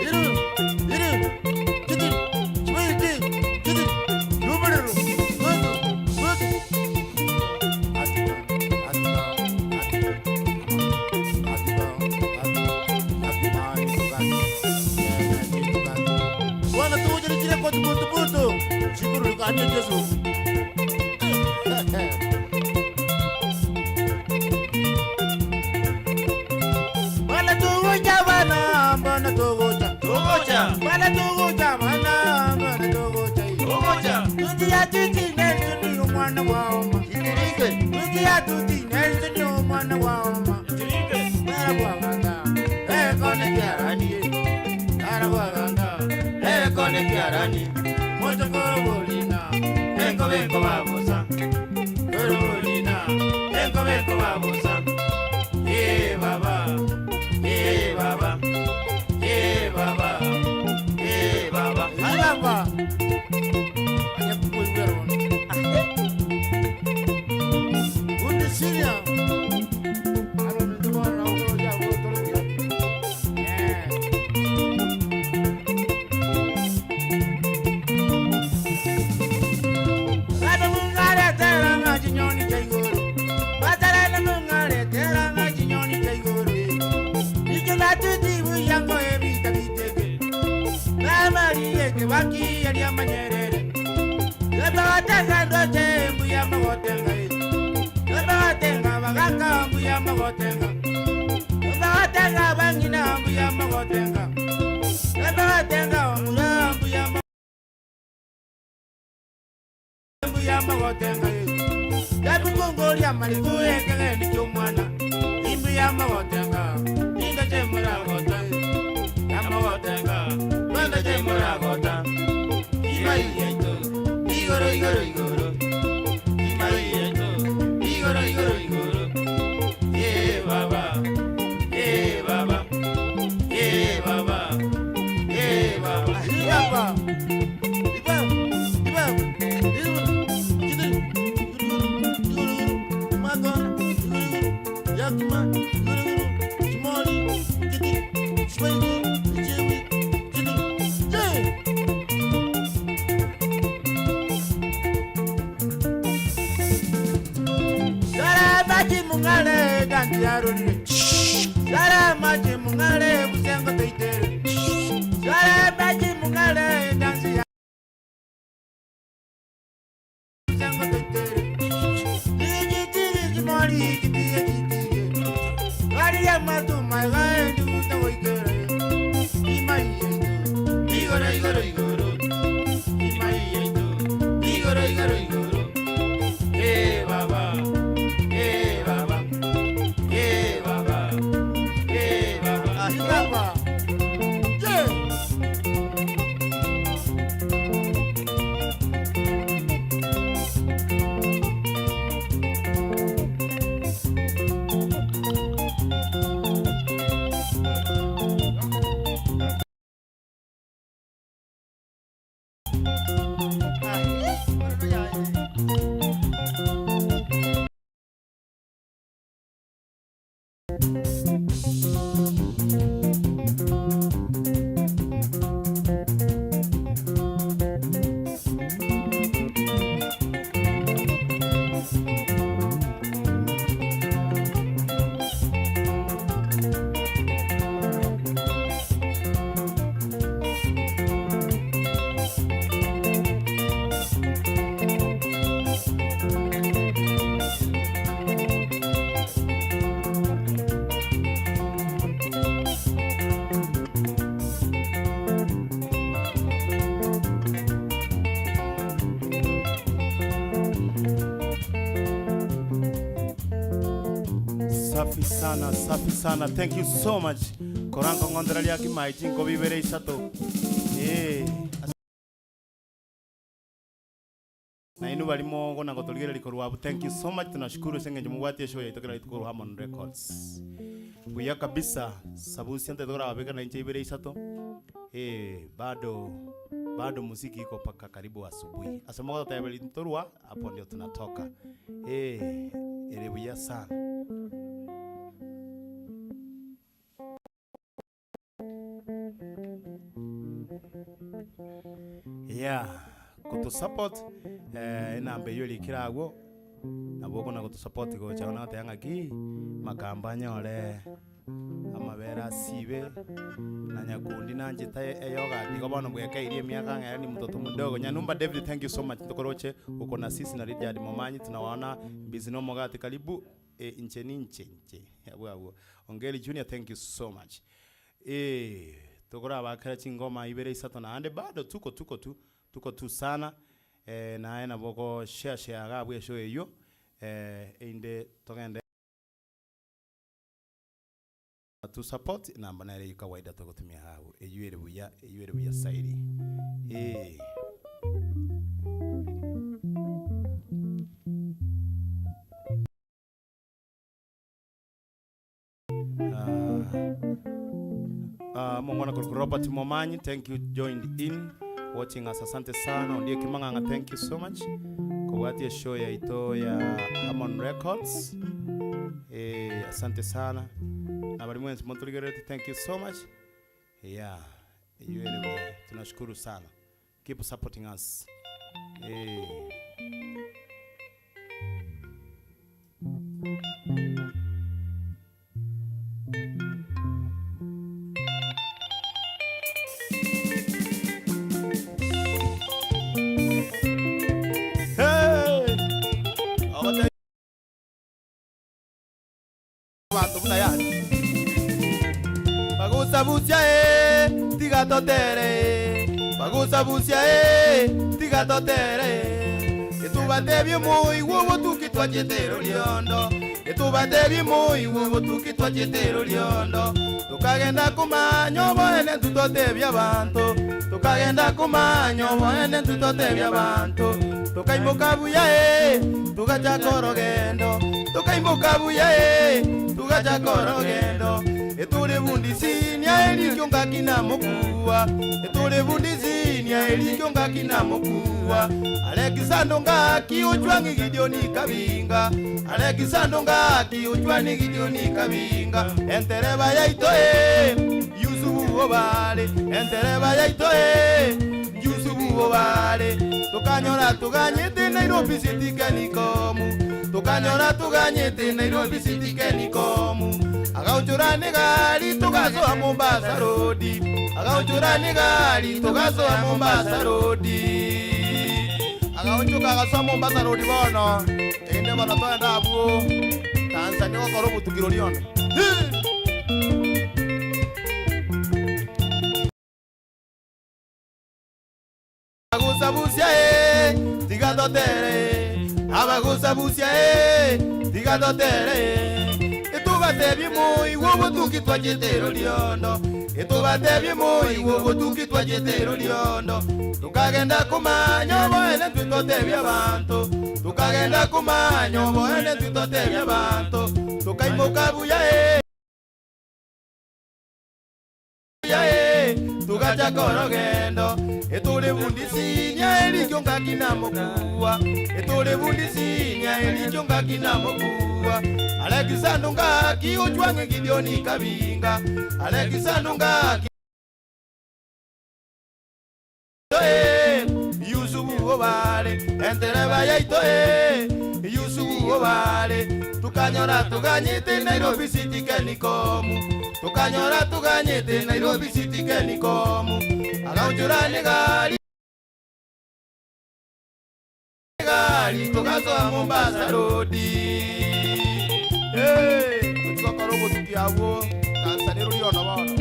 B: iru, iru, kiti, chibiti, kiti, yubururu, gutu, gutu. Atika, atika, atika, atika, atika, atika, atika. Bwana tuwujirichire koti butu butu. Chikururukanie Jesu. Bwana tugucha bwana, bwana tugucha.
D: Tugucha.
B: Bwana tugucha bwana, bwana tugucha.
D: Tugucha.
B: Tuti ya tuti ne omwana bwaoma. Wiki ya tuti Nelson omwana bwaoma. Tara bwaganda ekone kiarani. Tara bwaganda ekone kiarani. Mochokoro bolina enkobe babusa. Koro bolina enkobe babusa. Eh baba, eh baba, eh baba, eh baba. Baba.
E: Safi sana, safi sana. Thank you so much. Koranko ngondera ria kimai chinkobi ibere isato. Eh. Na inu barimo gona gotorigereria korwa abwo. Thank you so much. Tunashukuru ase eng'encho mobwate eshow yaito kera rituko korwa Harmon Records. Buya kabisa. Sabusia ntaete korababeka na inche ibere isato. Eh, bado bado muziki iko paka karibu asubuhi. Ase mogototeberia ntorwa, hapo ndio tunatoka. Eh, ere buya sana. Yeah, gotosupport eh, enamba eywo erikire agwo, nabo okona gotosupport gocha bono goteba ng'aki, makamba anyore amabere asibe, na nyakundi nanchete eyogati igo bono bwekeirie emiaka ng'a ere ni mtoto mdogo. Nyanumba David thank you so much ntokoroche uko na sisi na Richard Momanyi tunawaona Mbizi na omogati karibu eh, inche ninche inche abwo abwo. Ongeri Junior thank you so much. Eeh, tokorabakera chingoma ibere isato naende bado tuko tuko tu, tuko tu sana. Naye nabo ogo share share iga abwo eshow eywo, erinde togende. To support namba nere eywo kawaida togotumia iga abwo, eywo ere buya, eywo ere buya sairi, eeh. Ah, mongwana korwa Robert Momanyi, thank you joined in watching us. Asante sana. Ondieki Mang'ang'a, thank you so much. Kobwatia show yaito ya Harmon Records. Eh, asante sana. Na bari mwensi motorigererete, thank you so much. Yeah, eywo ere buya. Tunashukuru sana. Keep supporting us. Eh.
F: Hey! Ogotebia abanto buna yari. Bagusabusia ee, tiga totere ee, bagusabusia ee, tiga totere ee. Etubatebie omoigwa obotuki twachete eroriondo, etubatebie omoigwa obotuki twachete eroriondo. Tokagenda komanya oboene ntwe totebie abanto, tokagenda komanya oboene ntwe totebie abanto. Tokaimoka buya ee, togachaka orogendo, tokaimoka buya ee, togachaka orogendo. Etore bundisinia erikio ngaki namokua, etore bundisinia erikio ngaki namokua. Alekisando ngaki ochwang'i Gidioni kabinga, Alekisando ngaki ochwani Gidioni kabinga. Entereba yaito ee, Yusufu obare, entereba yaito ee, Yusufu obare. Tokanyora toganyete Nairobi City Kenicom, tokanyora toganyete Nairobi City Kenicom. Agaochora negari togasoa Mombasa Road, agaochora negari togasoa Mombasa Road. Agaonchoka agasoa Mombasa Road bono, erinde bono togende abwo Tanzania gokora obotuki roria onde. Abagusabusia ee, tiga totere ee, abagusabusia ee, tiga totere ee. Etubatebie moigwe obotuki twachete roriondo, etubatebie moigwe obotuki twachete roriondo. Tokagenda komanya oboene ntwe totebie abanto, tokagenda komanya oboene ntwe totebie abanto. Tokaimoka buya ee. Togachaka orogendo, etore bundisinia erikio ngaki namokua, etore bundisinia erikio ngaki namokua. Alekisando ngaki ochwang'e Gideoni kabinga, Alekisando ngaki Yusufu obare, entereba yaito ee, Yusufu obare. Tokanyora toganyete Nairobi City Kenicom, tokanyora toganyete Nairobi City Kenicom. Agaonchora negari egari togasoa Mombasa Road. Hey, tochia gokora obotuki abwo Tanzania roriono bono.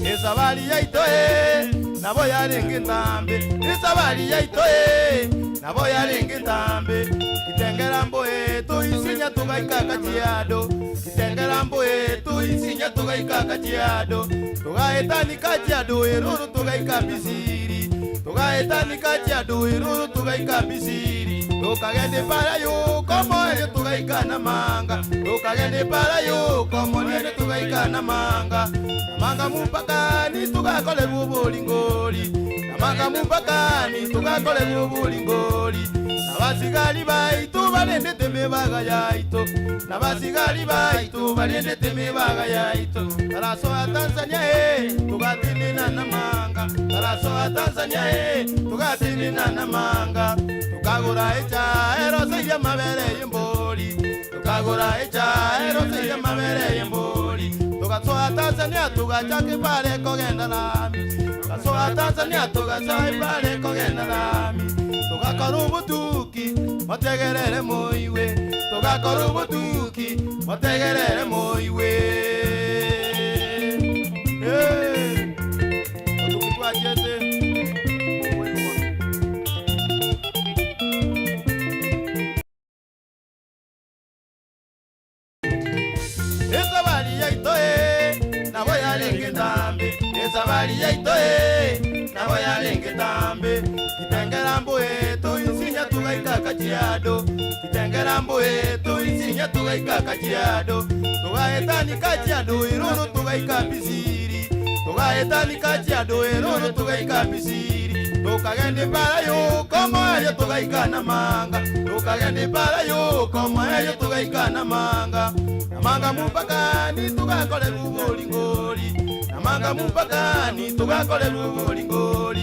F: Esabari yaito ee, nabo yarenge entambe, esabari yaito ee, nabo yarenge entambe. Kitengela mboe toisinya togaika Kajiado, Kitengela mboe toisinya togaika Kajiado, togaetani Kajiado eroro togaika Misiri, togaetani Kajiado eroro togaika Misiri. Tokagenda epara y'okomoerio togaika Namanga, tokagenda epara y'okomoerio togaika Namanga. Namanga mupakani togakorerwa oboringori, Namanga mupakani togakorerwa oboringori. Nabasigari baito barendete emebaga yaito, Nabasigari baito barendete emebaga yaito. Tarasoa Tanzania ee, togatenena Namanga, Tarasoa Tanzania ee, togatenena Namanga. Tokagora echae eroseirie amabere y'embori, Tokagora echae eroseirie amabere y'embori. Togasoa Tanzania togachaka epara ekogenda lami, Togasoa Tanzania togasoa epara ekogenda lami. Togakora obotuki. Motegerere moigwe, togakora obotuki, motegerere moigwe. Eh, obotuki twachete. Esabari yaito eh, nabo yarenge ntambe. Esabari yaito eh, nabo yarenge ntambe. Kitengela mboe toisinya tugaika Kajiado. Kitengela mboe toisinya tugaika Kajiado. Tugaetani Kajiado iroro tugaika Misiri. Tugaetani Kajiado iroro tugaika Misiri. Tukagenda epara yokomoerio tugaika Namanga. Tukagenda epara yokomoerio tugaika Namanga. Namanga mupakani tugakorerwa oboringori. Namanga mupakani tugakorerwa oboringori.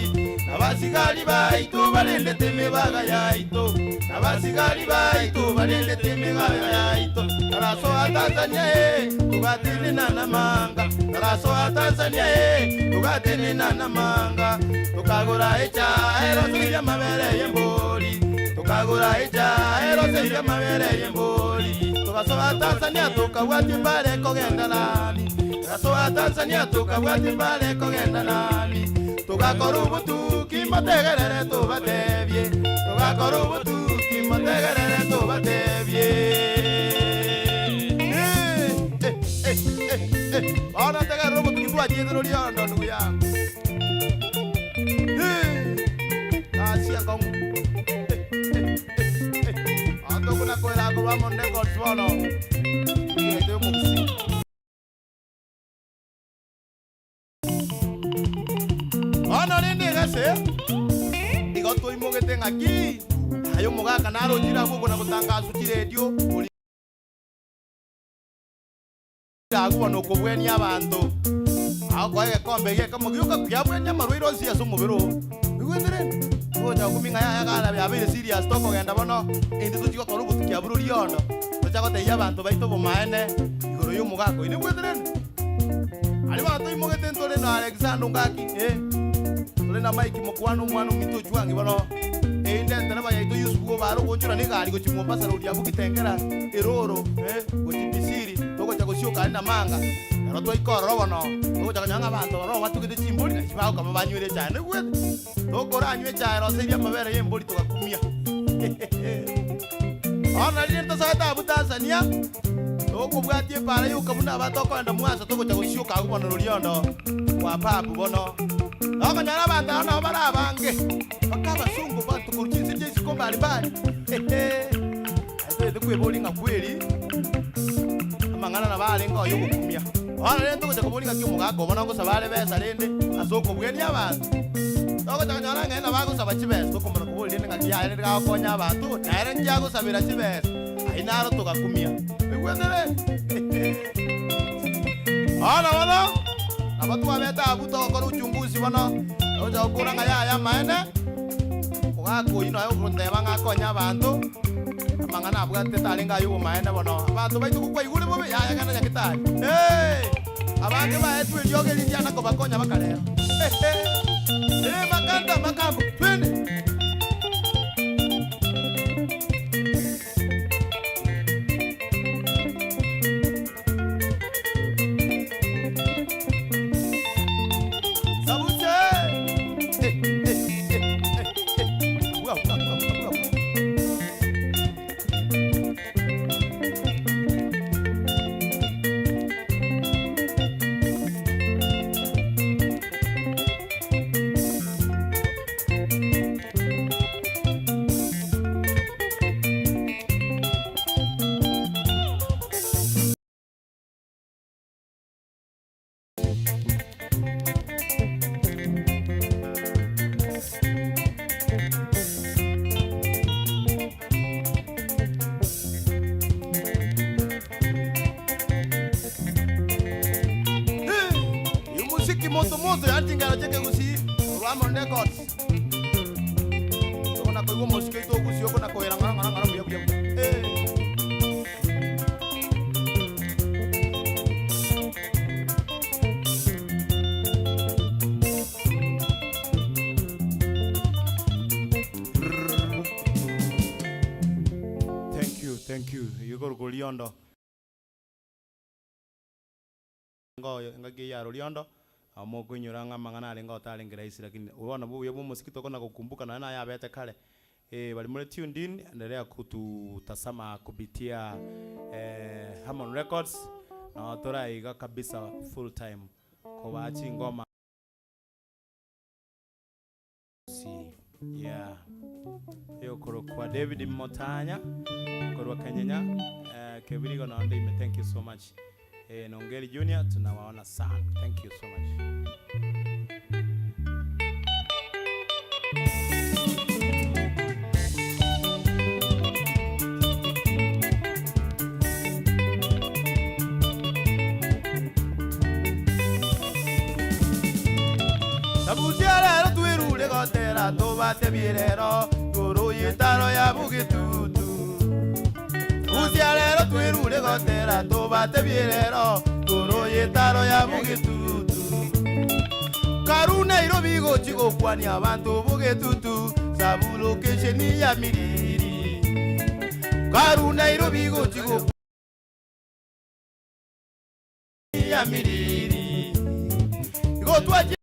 F: Nabasigari baito barendete emibaga yaito. Nabasigari baito barendete emibaga yaito. Tarasoa Tanzania eh, tugatenena Namanga. Tarasoa Tanzania eh, tugatenena Namanga. Tukagura echae roseria mabere y'embori. Tukagura echae roseria mabere y'embori. Tugasoa Tanzania tukabwati mbare kogenda nani. Tugasoa Tanzania tukabwati mbare kogenda nani. Tugakora obotuki motegerere tubatebie. Tugakora obotuki motegerere tubatebie. Eh, eh, eh, eh, eh. Bono tegerere obotuki bwachiete roriondo ndugu yangu. Eh, asia kong'u. Eh, eh, eh, eh. Atokuna kwera korwa amo records bono. Ngete omogusi. Bono rende egase, igo toimogete ng'aki, aye omogaka narochire abwo okona gotangaswa chiredio, ori agwo bono okobwenia abanto. Agokoa egekombe egekamo gioka kiabwenia amarwaire onsi ase omobere oo. Oigwete rende? Ogocha gokumia ng'a yaya gana yabeire serious tokogenda bono, inde tochia gokora obotuki abwo roriondo, tocha gotebia abanto baito obomaene, igoro ya omogaka oino. Oigwete rende? Aria bono toimogete ntore na Alexander ngaki, eh, tore na Mike mokwana omwana ominto Ojwang'i bono, erinde entereba yaito Yusufu obare ogoonchora na egari gochia Mombasa road abwo Kitengela, eroro, eh, gochia Misiri, togocha gosioka aria Namanga, ekero twaika ororo bono, togocha konyora ng'a abanto baroo batugete chimbori nachi bagokama banywere echae noigwete? Tokoranywa echae roseirie amabere ya embori togakumia. Bono riria tosoete abwo Tanzania, tokobwatia epaara yoka buna aba tokoenda Mwanza togocha gosioka agwo bono Loliondo kwa babu bono. Tokonyora abanto aba nabo bare abange, mpaka abasongo banto korwa chinse chia isiko mbari mbari. Aye toete kweboria ng'a kweri, amang'ana nabo arenge oyo ogokumia. Bono rende togocha koboria ng'aki omogaka obo nogosaba are besa rende ase okobwenia abanto. Togocha konyora ng'a nabo agosaba chibesa, tokomana koboria rende ng'aki yaye rende gagokonya abanto, nere nki agosabera chibesa. Ayio naro togakumia. Oigwete rende? Bono bono, nabo twabete abwo togokora uchunguzi bono, togocha gokora ng'a yaya amaene, omogaka oyio noyo ogonteba ng'a akonye abanto, amang'ana abwate tarenge aya obomaene bono. Abanto baito gokwaigure bobe, yaya genda nyagetari. Hey! Abange baetwe eriogi eri riana kobakonya bakarera. Hey, makanta makambo, twende. Sabuse! Eh, eh, eh, eh, eh. Abwo, abwo, abwo, abwo, abwo. Hey, muziki moto moto yantingana cheke gusi Ramon Records. Tokona koigwa omosike oito ogusi okona koera ng'ora ng'ora ng'ora buya buya buya. Hey.
E: Roriondo. Ngoyo engaki eyio ya Roriondo, nabo mokoinyora ng'a amang'ana arenge otarenge rahisi lakini bono obuya bwa omosiki tokona gokumbuka nonya naye abete kare. Eh, baria more tuned in, endelea kututasama kupitia Harmon Records, nabo tore aiga kabisa full time kobaa chingoma. Yeah. Eyokorokwa David Motanya korwa Kenyenya eh, Kebirigo nonde ime thank you so much eh, Nongeri Junior tunawaona sana thank you so much.
F: Sabusia rero twerure gotera tobatebie rero igoro y'etaro ya bogetutu. Sabusia rero twerure gotera tobatebie rero igoro y'etaro ya bogetutu. Karu Nairobi gochi gokwania abanto bogetutu sabu location ya miriri. Karu Nairobi gochi gokwania ya miriri. Igo twache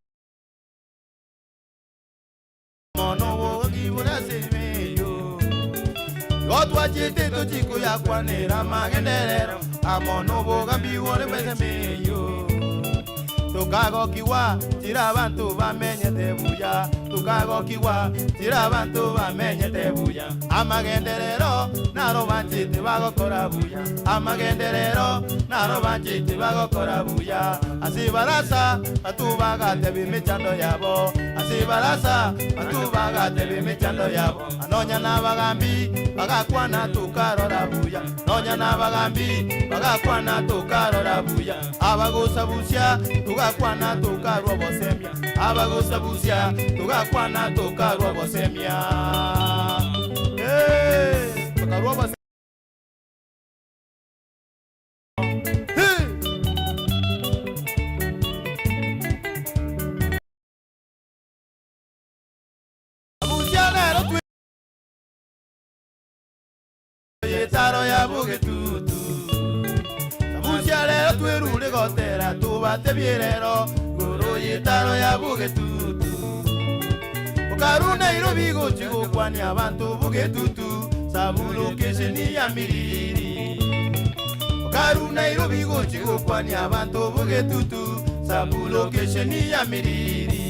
F: mono bogokibora ase emeyo. Igo twachete tochi koyakwanera amagenderero amo nobogambi bore bw'ase emeyo. Tokagokigwa chire abanto bamenyete buya, tokagokigwa chire abanto bamenyete buya. Amagenderero naro banchete bagokora buya, amagenderero naro banchete bagokora buya. Ase ebarasa bato bagateba emechando yabo, ase ebarasa bato bagateba emechando yabo. Nonya nabagambi bagakwana tokarora buya, nonya nabagambi bagakwana tokarora buya. Abagosabusia togakwana tokarwa obosemia, abagosabusia togakwana tokarwa obosemia. Hey, tokarwa obosemia. Hey! Abusia nero twe yetaro ya bogetutu. Sabusia rero twerure gotera tobatebie rero igoro yetaro ya bogetutu. Okaru Nairobi gochi gokwania abanto bogetutu sabu location ya miriri. Okaru Nairobi gochi gokwania abanto bogetutu sabu location ya miriri.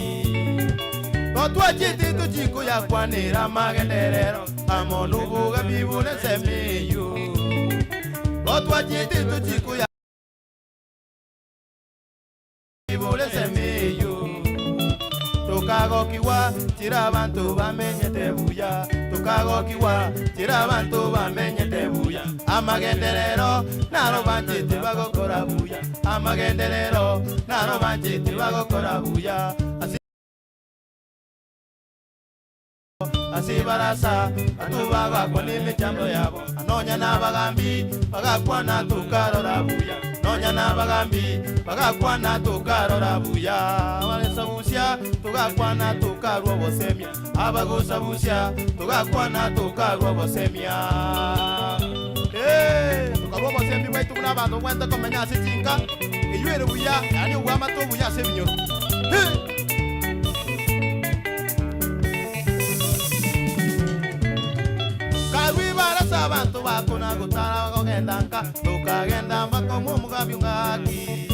F: Notwachete tochi koyakwanera amagenderero amo nobogambi bore ensemo eyio. Notwachete tochi koya bore ensemo eyio. Tokagokigwa chire abanto bamenyete buya, tokagokigwa chire abanto bamenyete buya. Amagenderero naro banchete bagokora buya, amagenderero naro banchete bagokora buya. Ase Ase ebarasa abanto bagakwana emechando yabo, nonya nabagambi bagakwana tokarora buya, nonya nabagambi bagakwana tokarora buya. Abasabusia togakwana tokarwa obosemia, abagosabusia togakwana tokarwa obosemia. Hey, tokarwa obosemia bwaito buna abanto bwente komenya ase chinka, eywo ere buya, yaani obwamate obuya ase ebinyoro. Hey! Karwa ebarasa abanto bakona gotara bagogenda nka, tokagenda mpaka omwa omogambi ng'aki.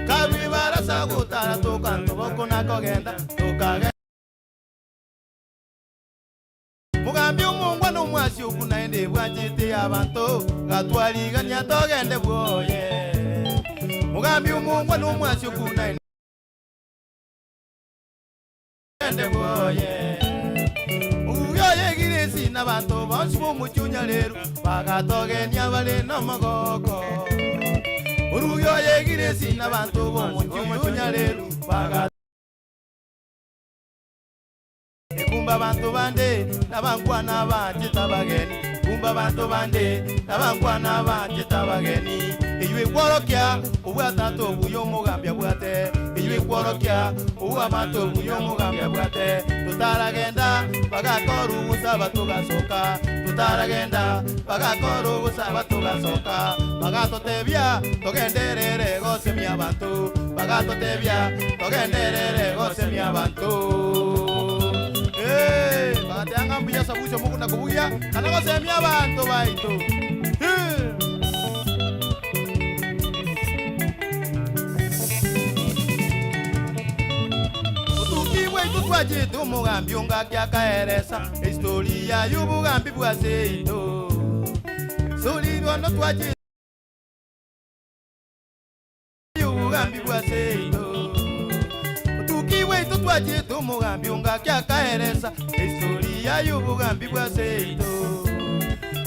F: Karwa ebarasa gotara tokanto bokona kogenda, tokagenda. Mogambi omongwana omwasi oku naende bwanchete abanto, gatwarigania togende bwoye. Mogambi omongwana omwasi oku naende bwoye. Obuya oyegire esi n'abanto bonsi b'omochie rero, bagatogenia bare n'omogoko. Oruya oyegire esi n'abanto b'omochie rero, baga Ekumba bantu bande nabankwana banchete abageni, kumba bantu bande nabankwana banchete abageni. Eywo ekworokia obwatata obuya omogambi abwate, eywo ekworokia kworokia obwamato obuya omogambi abwate. Totaragenda bagakora ogosaba togasoka, totaragenda bagakora ogosaba togasoka, bagatotebia togenderere gosemia abanto, bagatotebia togenderere gosemia abanto. Eh, bagateba ng'a mbuya Sabusia omokunda kobugia kana gosemia abanto baito. Eh. Otuki bwaito twachete omogambi ongaki akaeresa ehistoria y'obogambi bwa seito. Sori bono twachete y'obogambi bwa seito. Otuki bwaito twachete omogambi ongaki akaeresa ehistoria y'obogambi bwa seito.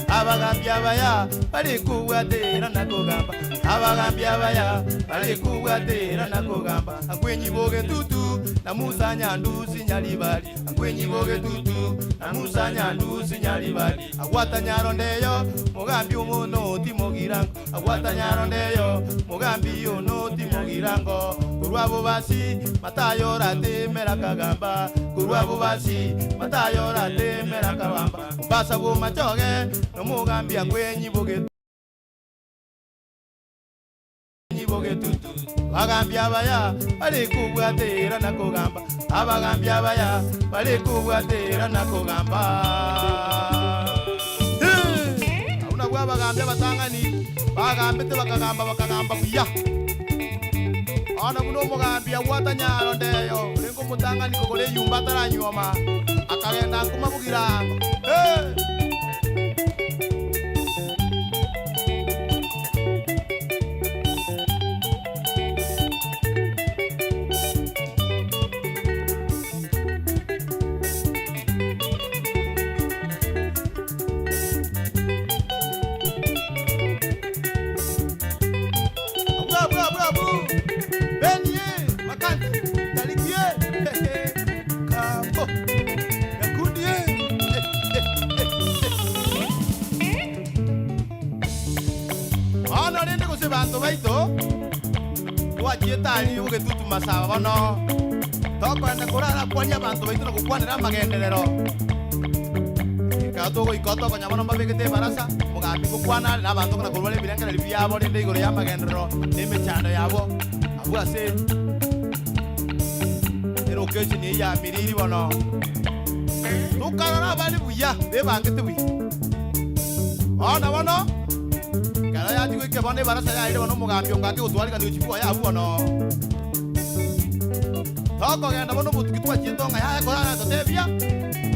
F: Abagambi abaya bari kobwatera na kogamba, abagambi abaya bari kobwatera na kogamba. Akwenyi bogetutu na Musa Nyandusi Nyaribari, akwenyi bogetutu na Musa Nyandusi Nyaribari. Agwata Nyarondeyo mogambi omono timogirango, agwata Nyarondeyo mogambi ono timogirango. Korwa bobasi Matayo ratemera kagamba, korwa bobasi Matayo ratemera kagamba. Mombasa bomachoge nomogambi akwenyi bogetutu. Bogetutu bagambi abaya bari kobwatera na kogamba, abagambi abaya bari kobwatera na kogamba. Abwo nabwo abagambi abatang'ani bagambete bakagamba bakagamba buya. Bono buna omogambi abwata Nyarondeyo orenge omotang'ani kogora enyumba ataranyuoma, akagenda nkuma bogirango. Hey! Abu, abu, abu, abu. Benie, Makanti, Tarikie, Kambo, Yakundie. Bono rende gose banto baito, twachiete aria obogetutu masaba bono, tokoenda korara kwania abanto baito na gokwanera amagenderero. Ekero togoika tokonya bono mbabegete ebarasa, omogambi ngokwana are na abanto buna korwa ebirengererio biabo rende igoro y'amagenderero na emechando yabo abwo ase elocation eye ya Miriri bono. Tokarora abare buya, bebangete buya. Bono bono, ekero yachia goika bono ebarasa yaire bono omogambi ongaki gotwarigania gochia bwoye abwo bono. Tokogenda bono obotuki twachiete ng'a yaya korara totebia,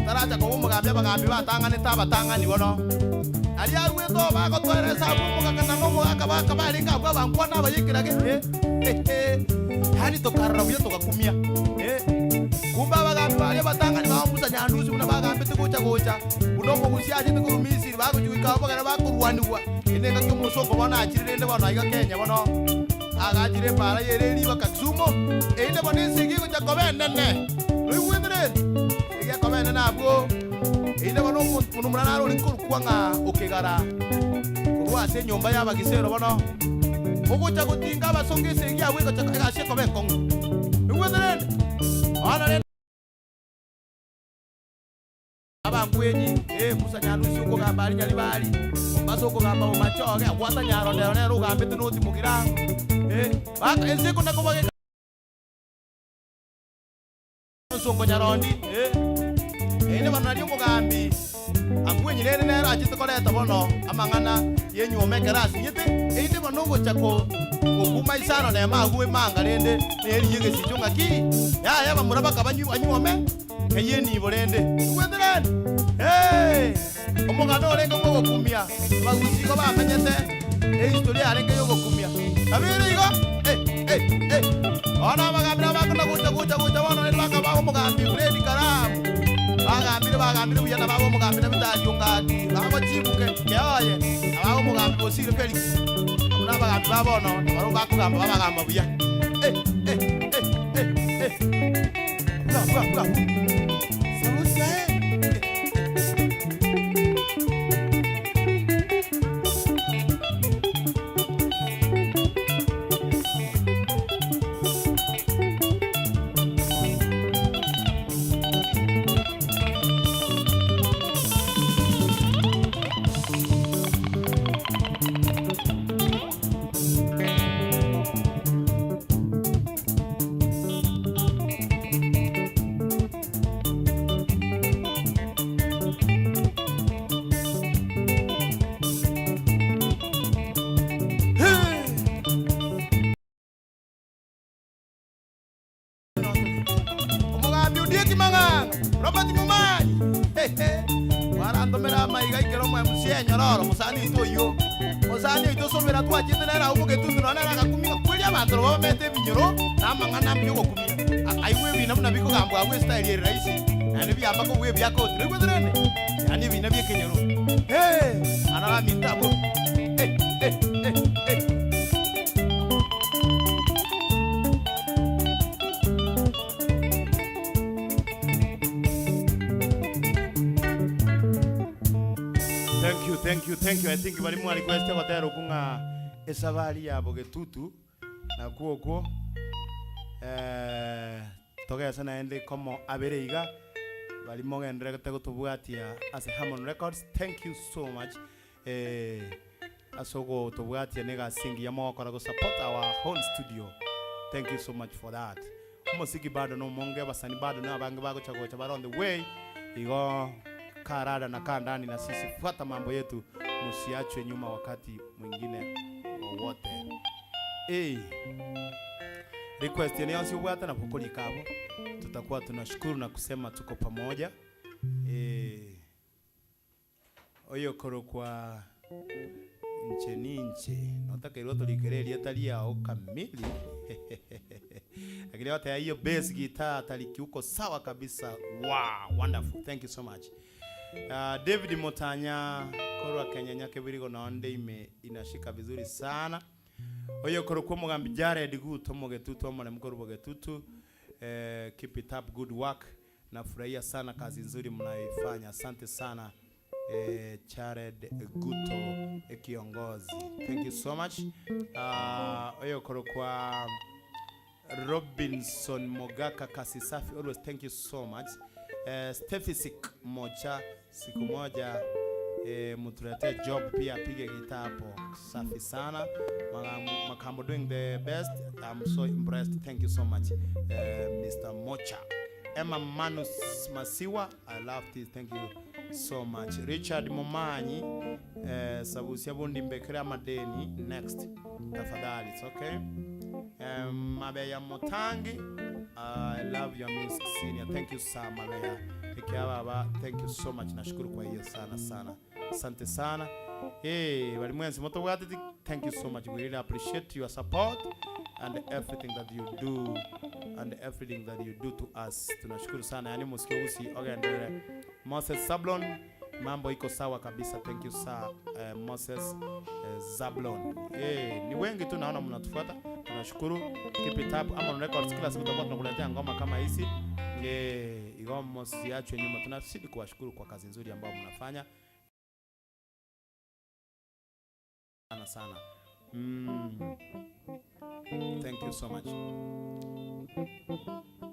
F: taracha koba omogambi abagambi batang'anete abatang'ani bono. Aria arwete oo bagotoeresa abwo omogaka na nomogaka baka barenge abwo abankwana abayekerage, eh, eh, eh. Yaani tokarora buya togakumia, eh. Kumbe abagambi baria abatang'ani bao Musa Nyandusi buna bagambete gocha gocha, buna omogusia achete korwa Misiri bagochia goika abwo bagere bakorwanigwa. Ere engaki omosongo bono achire rende bono aiga Kenya bono agachire epaara y'ere riba Kisumu, erinde bono esegi egocha koba enene. Noigwete rende? Esegi ekoba enene abwo, erinde bono omonto buna omoraro naro ore korokwa ng'a okegara korwa ase enyomba y'abagisero bono, ogocha gotinga abasongo esegi abwo egocha egasi ekoba enkong'u. Noigwete rende? Bono rende. Abangwenyi, ee, Musa Nyanusi okogamba aria Nyaribari, Mombasa okogamba Bomachoge, agwata Nyarondero nere ogambete noti Mugirango, ee, baka ense ekona kobageka Nsongo Nyarondi, ee, erinde bono nario omogambi Angwenyi rende nere achete koreta bono amang'ana y'enyuoma ekero asinyete, erinde bono ogocha ko gokuma isano nemo agwo emanga rende nerigia egesicho ng'aki, yaya bamura baka banyuome. Eyio enibo rende igwete rende. Ee, omogano orenge bw'ogokumia, abagusii igo bamenyete ehistory yarenge y'ogokumia. Nabo ere igo, eh, eh, eh. Bono abagambi nabo bakona gocha gocha gocha bono rende bakaba omogambi Fred Karamu. Bagambire bagambire buya nabo abe omogambi na Vitali Ongati, babo Chibuke Keoye, nabo abe omogambi Bosire Felix. Abwo nabagambi ba bono, nabarabwo bakogamba babagamba buya. Eh, eh, eh, eh, eh. Bwa, bwa, bwa. Sabusia, eh. Robert Momanyi Mwarantomera amaiga ekero omwemc enyororo mosani oito oyio. Mosani oito Sobera twachete nere agwo bogetuntu nonya nere agakumia ng'a kweri abanto nabo bamete ebinyoro na amang'ana amaya ogokumia. Akaigwa ebina buna bikogambwa agwo estyle ere rahisi naende biamba kobua ebia koti. Noigwete rende? Yaani ebina bia ekenyoro. Hee! Ana baminto abwo. Eh, eh, eh, eh.
E: Thank you, thank you, thank you. I think bari mwa request ogotera okwo ng'a esabari ya Bogetutu nakwo okwo eh, togese naende komo abere iga bari mogendererete gotobwatia ase Harmon Records. Thank you so much eh, ase ogotobwatia na egasi engiya mogokora go support our whole studio. Thank you so much for that. Omosiki bado nomonge, abasani bado nabange bagocha gocha bare on the way, igo karada na kaa ndani na sisi fuata mambo yetu musiachwe nyuma wakati mwingine wowote. Ey, request ene yonsi obwate nabo okorika abwo, tutakuwa tunashukuru na kusema tuko pamoja. Eh, Oyokorokwa Inche ninche, notakeirwe otorikere erieta riao kamili lakini ogoteba hiyo bass guitar tariki uko sawa kabisa wow wonderful thank you so much uh, David Mutanya korwa Kenya Nyakebirigo nonde ime inashika vizuri sana oyokorokwa omogambi Jared Guto Mogetutu omoremu korwa Bogetutu eh, keep it up good work Nafurahia sana kazi nzuri mnayoifanya. Asante sana eh, Jared Guto eh, kiongozi. Thank you so much. Uh, oyo korokwa Robinson Mogaka kasi safi always thank you so much. Eh, Stefisik Mocha siku moja eh, mtuletee job pia apige gitaa hapo. Safi sana. Makambo, Makambo doing the best. I'm so impressed. Thank you so much eh, Mr. Mocha. Emma Manus Masiwa, I love this. Thank you so much. Richard Momanyi, eh, Sabusia Bundi Mbekere Amadeni, next. Tafadhali, it's okay. Um, Mabeya Motangi, I love your music senior. Thank you sir Mabeya. Ikia baba, thank you so much. Nashukuru kwa hiyo sana sana. Asante sana. Hey, bari mwensi motobwateti, thank you so much. We really appreciate your support and everything that you do and everything that you do to us. Tunashukuru sana. Yani musikie usi ogenderere. Moses Sablon, mambo iko sawa kabisa. Thank you sir, eh, Moses eh, Zablon. Eh, ni wengi tu naona mnatufuata. Tunashukuru. Keep it up. Amon Records kila siku tutakuwa tunakuletea ngoma kama hizi. Eh, igo msiachwe nyuma. Tunazidi kuwashukuru kwa kazi nzuri ambayo mnafanya. Sana sana. Mm. Thank you so much.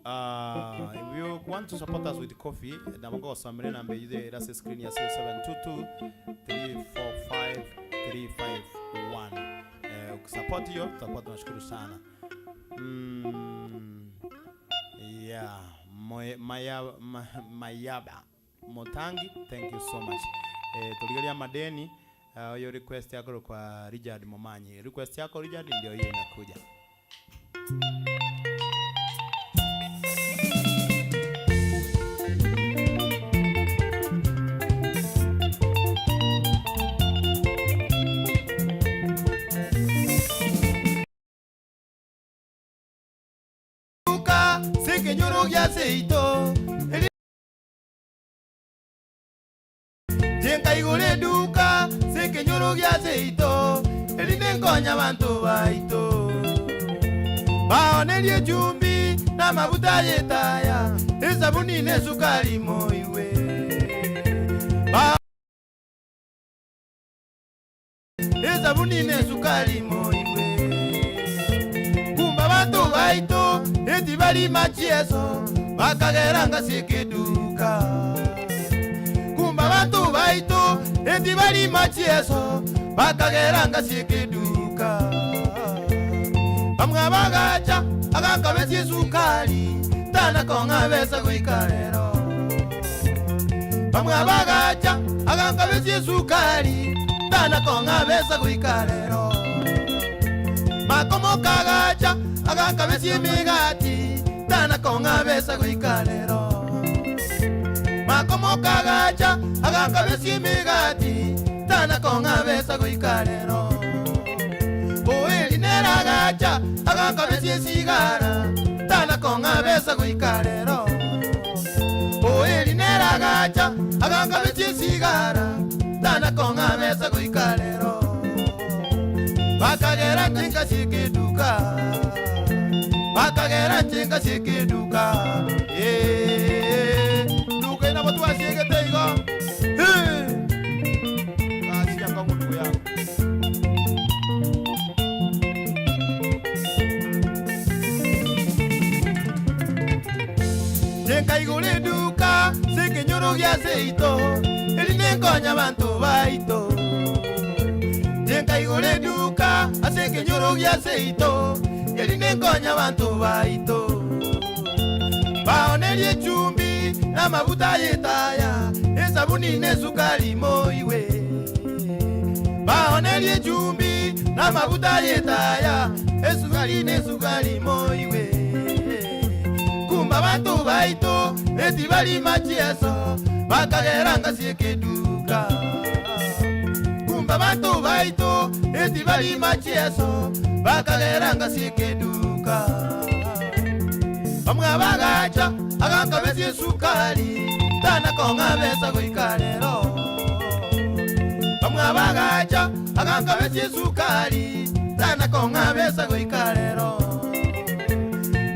E: Uh, if you want to support us with coffee, nabo ngogosomera enamba eyio ere ase screen ya 0722 345 351. Eh, ukisupport hiyo tutakuwa tunashukuru sana. Mm, yeah, Moe, maya, ma, Mayaba Motangi, thank you so much. Eh, torigeria amadeni uh, oyo request yako kwa Richard Momanyi. Request yako Richard ndio hiyo inakuja.
F: Duka sekenyoro gia seito Inche nkaigora eduka ase ekenyoro gia seito, erinde nkonye abanto baito. Baonerie echumbi na amabuta y'etaya, esabuni na esukari moigwe. Esabuni na esukari moigwe. Kumbe abanto baito etibari machieso, bakagera ngasieka eduka. Kumbe abanto baito etibari machieso, bakagera ngasieka eduka. Bamwe bagacha agakabesia esukari, tana kong'a besa goika rero. Bamwe bagacha agankabesia esukari, tana kong'a besa goika rero. Makomoka agacha agankabesia emegati, tana kong'a besa goika rero. Makomoka agacha, agankabesia emegati, tana kong'a besa goika rero. Oeri nere agacha, agankabesia esigara, tana kong'a besa goika rero. Oeri nere agacha, agankabesia esigara, tana kong'a besa goika rero. Bakagera chinka chikeduka, bakagera chinka chikeduka, eh, duka ina batu asiegete igo. Eh, kasi akong'u ndugu yangu. Chinkaigure eduka, sekenyoro gia seito, eri nenkonya banto baito. Chinkaigure eduka, ase ekenyoro gia seito, eri nenkonya banto baito. Baonerie echumbi, n'amabuta y'etaya, esabuni n'esukari moiwe. Baonerie echumbi, n'amabuta y'etaya, esukari n'esukari moiwe. Kumba bantu baito, eti bali machieso, bakagera ngasieke eduka. Kumba bantu baito, eti bali machieso, bakagera ngasieke eduka. Bamwe bagacha, agakabesia esukari, tana kong'a besa goika rero. Bamwe bagacha, agakabesia esukari, tana kong'a besa goika rero.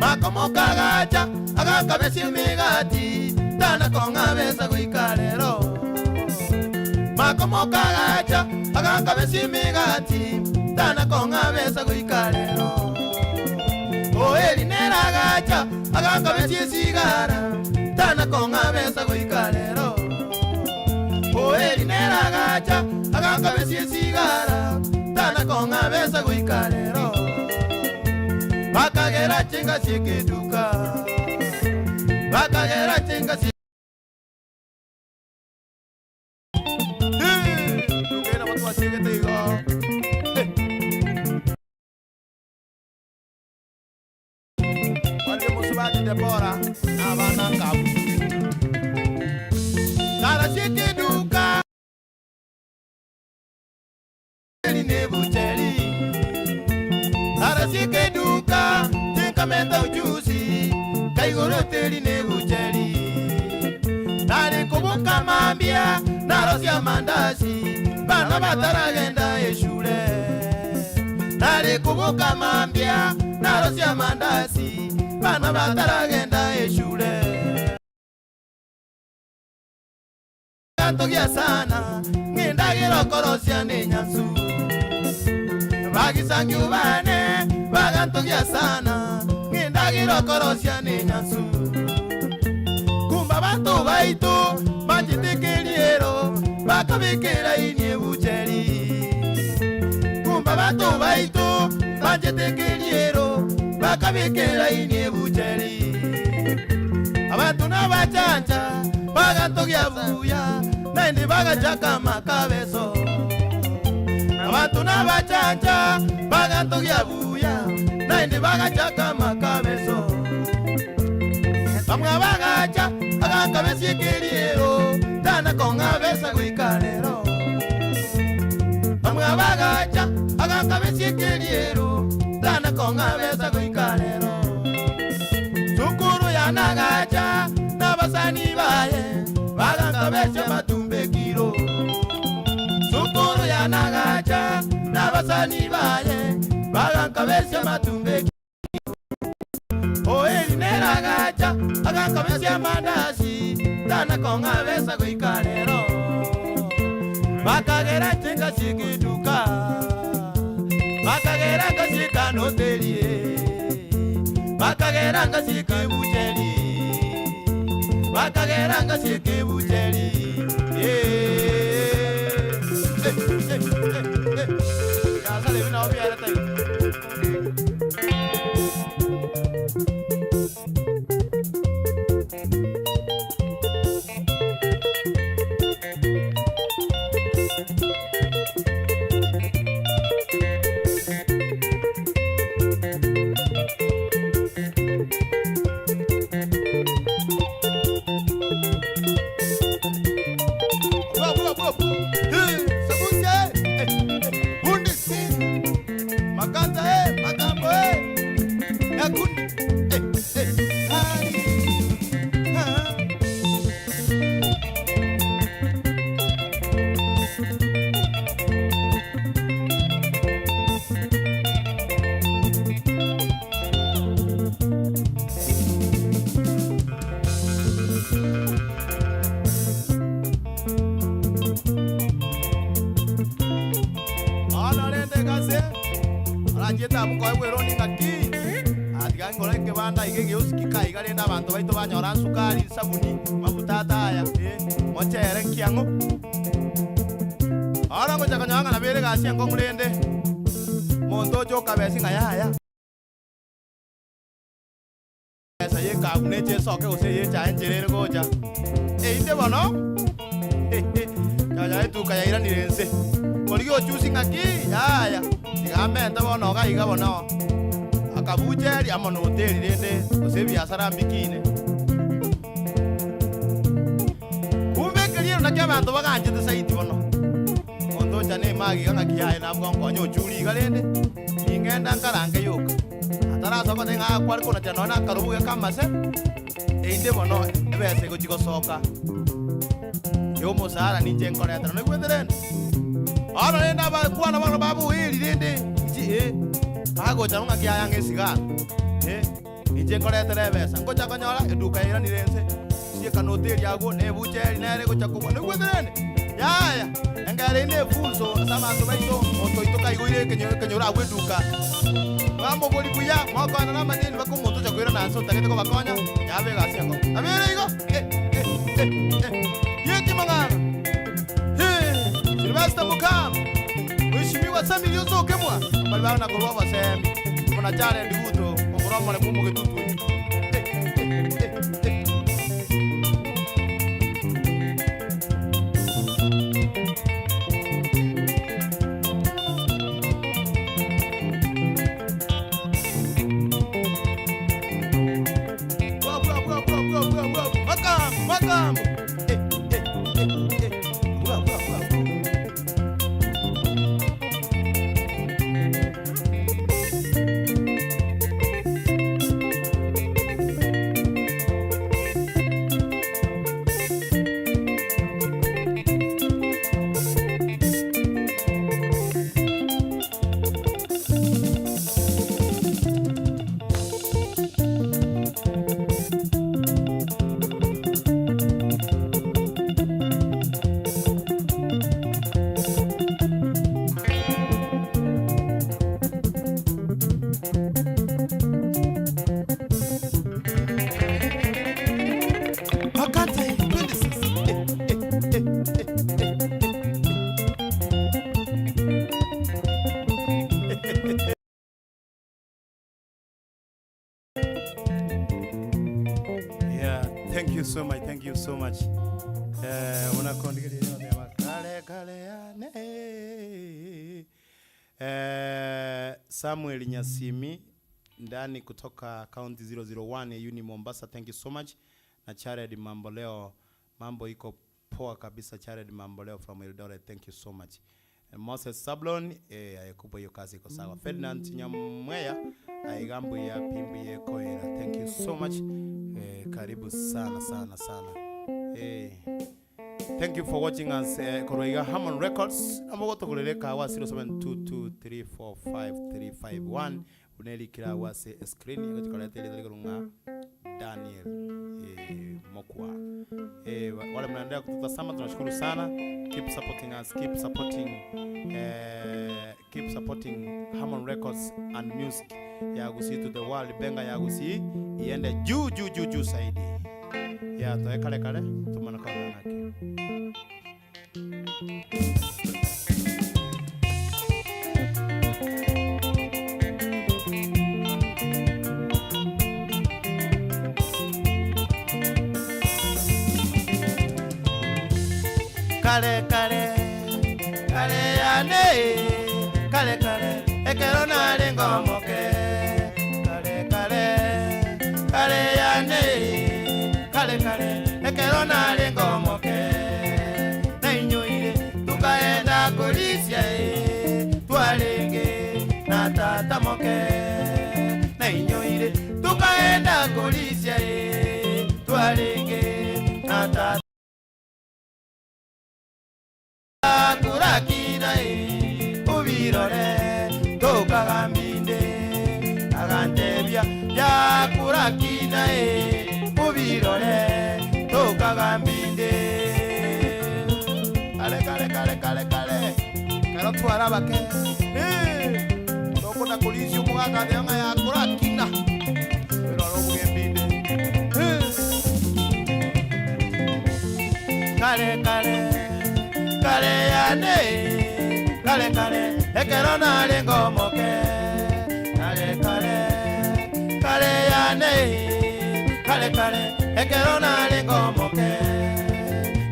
F: Makomoka agacha, agakabesia emegati, tana kong'a besa goika rero. Makomoka agacha, agakabesia emegati, tana kong'a besa goika rero. Oeri nere agacha, agakabesia esigara, tana kong'a besa goika rero. Oeri nere agacha, agakabesia esigara, tana kong'a besa goika rero. Bakagera chinga chikeduka, bakagera chinga chi- Eh, duka ina watu wasiegete igo. Eh. Wali musubati Debora, n'abaana ngabu. Kara chikeduka, eri nebucheri. Kara chikeduka, chinkamenta ujuzi, kaigoro teri nebucheri. Nare kubuka mambia, narosia mandasi, bana bataragenda eshure. Nare kubuka mambia, narosia mandasi, bana bataragenda eshure. Gantogia sana, ng'endagera okorosia nenyansu. Bagisangi ubane, bagantogia sana, ng'endagera okorosia nenyansu. Kumba bantu baitu, banjitikiriero, bakabikira inie bucheri. Kumba bantu baitu, banjitikiriero, bakabikira inie bucheri. Abantu n'abachanja, bagantogia buya, naende bagachaka makabeso. Abantu n'abachanja, bagantogia buya, naende bagachaka makabeso. Bamwe bagacha, agakabesia ekeriero, tana kong'a besa goika rero. Bamwe bagacha, agakabesia ekeriero, tana kong'a besa goika rero. Sukuru yanagacha, n'abasani baye, bagakabesia matumbe kiro. Sukuru yanagacha, n'abasani baye, bagakabesia matumbe kiro. Oeri neragacha, agakabesia mandasi, tana kong'a besa goika rero. Bakagera chinga chikiduka, bakagera ngasikanoterie, bakagera ngasikibucheri, bakagera ngasikibucheri. Eh, eh, eh, eh, eh. Ya sale bina obiara tayo. Eh, eh, ai, ah. Bono rende gase oranchiete abwo nkoegwa eroni ng'aki, ah tiga nkore ekebanda iga egeosiki ka iga rende abanto baito banyora nsukari, nsabuni, mafuta ataya, eh, mochere nkiang'o. Bono ngocha konyora ng'a nabo ere egasi enkong'u rende, omonto oche okabesi ng'a yaya. Ebesa y'ekagu neche esoke gose ey'echae enchera ere gocha. Einde bono, nonya etuka yairanire inse. Korigia ochusi ng'aki? Yaya, tiga amente bono iga iga bono. Akabucha eria amo na hoteli rende gose ebiasara mbikine. Kumbe ekeriero nakio abanto baganchete zaidi bono. Omonto ocha na emagi iga ng'aki yaye nabwo nkonye ochuri iga rende, ning'enda nkarange yoka. Atarasoa goteba ng'a akware konachera nonya na akarobu geka amase, erinde bono ebesa egochia gosoka y'omosara ninche nkoretera. Noigwete rende? Bono rende abakwana bono baboerie rende inche eh, bagocha nabo ng'aki yaya ng'a esigara eh, ninche nkoretera ebesa. Ngocha konyora eduka yairanire inse, sieka na hoteli agwo, na ebucheri nere egocha kobua. Noigwete rende? Yaya, engero eye na efunso ase abanto baito, omonto oito kaigoire ekenyo ekenyoro agwo eduka. Mwamobori buya, mokoenda namadeni mpaka omonto ocha koirana ase otagete kobakonya, yaba egasi enkong'u. Nabo ere igo, eh, eh, eh, eh. Rieki mang'ana. Hee, Sylvester Mukama, Mheshimiwa Samiri osoke mwa, mbari bagana korwa obosemi, buna Jared Ruto, omura omoremu omogetutu oyio. Eh, eh, eh, eh. Makambo, makambo. Eh, eh, eh, eh. Bwa, bwa, bwa, bwa. Wakati twende sasa. Eh, eh, eh, eh, eh, eh.
E: Yeah, thank you so much, thank you so much. Eh, unakondigeria oteba kare kare yane. Eh, Samuel Nyasimi ndani kutoka county 001 Uni Mombasa, thank you so much. Na Chared Mamboleo, mambo iko poa kabisa. Chared Mamboleo from Eldoret, thank you so much. Eh, Moses Sablon, eh, ayekubwa hiyo kazi iko sawa. Ferdinand Nyamweya, aigambo ya pimbu yekoera, thank you so much. Eh, karibu sana sana sana. Eh, Thank you for watching us eh, korwa iga Harmon Records amogotogorere ekawa 0722345351 buna erikire agwo ase escreen egochikoreta erieta rigoro ng'a Daniel eh, Mokwa eh, wa- wale mnaendelea kututazama tunashukuru sana keep supporting us keep supporting eh, keep supporting Harmon Records and music ya Gusii to the world benga ya Gusii iende juu juu juu juu zaidi ya toe kare kare tumana korora naki.
F: Kare kare kare yane kare kare ekero narenge omoke kare kare kare yane kare kare ekero narenge omoke nainyoire tukaenda korisia eh, twarenge na tata moke nainyoire tukaenda. Yakurakina e, ubirore tokagambinde. Kare kare kare kare kare kero twara abake Eh, tokona korisia omogaka ateba ng'a yakurakina werore obogembinde Eh. Kare kare kare yane kare kare ekero narenge omoke kare kare kare yane kare kare ekero narenge omoke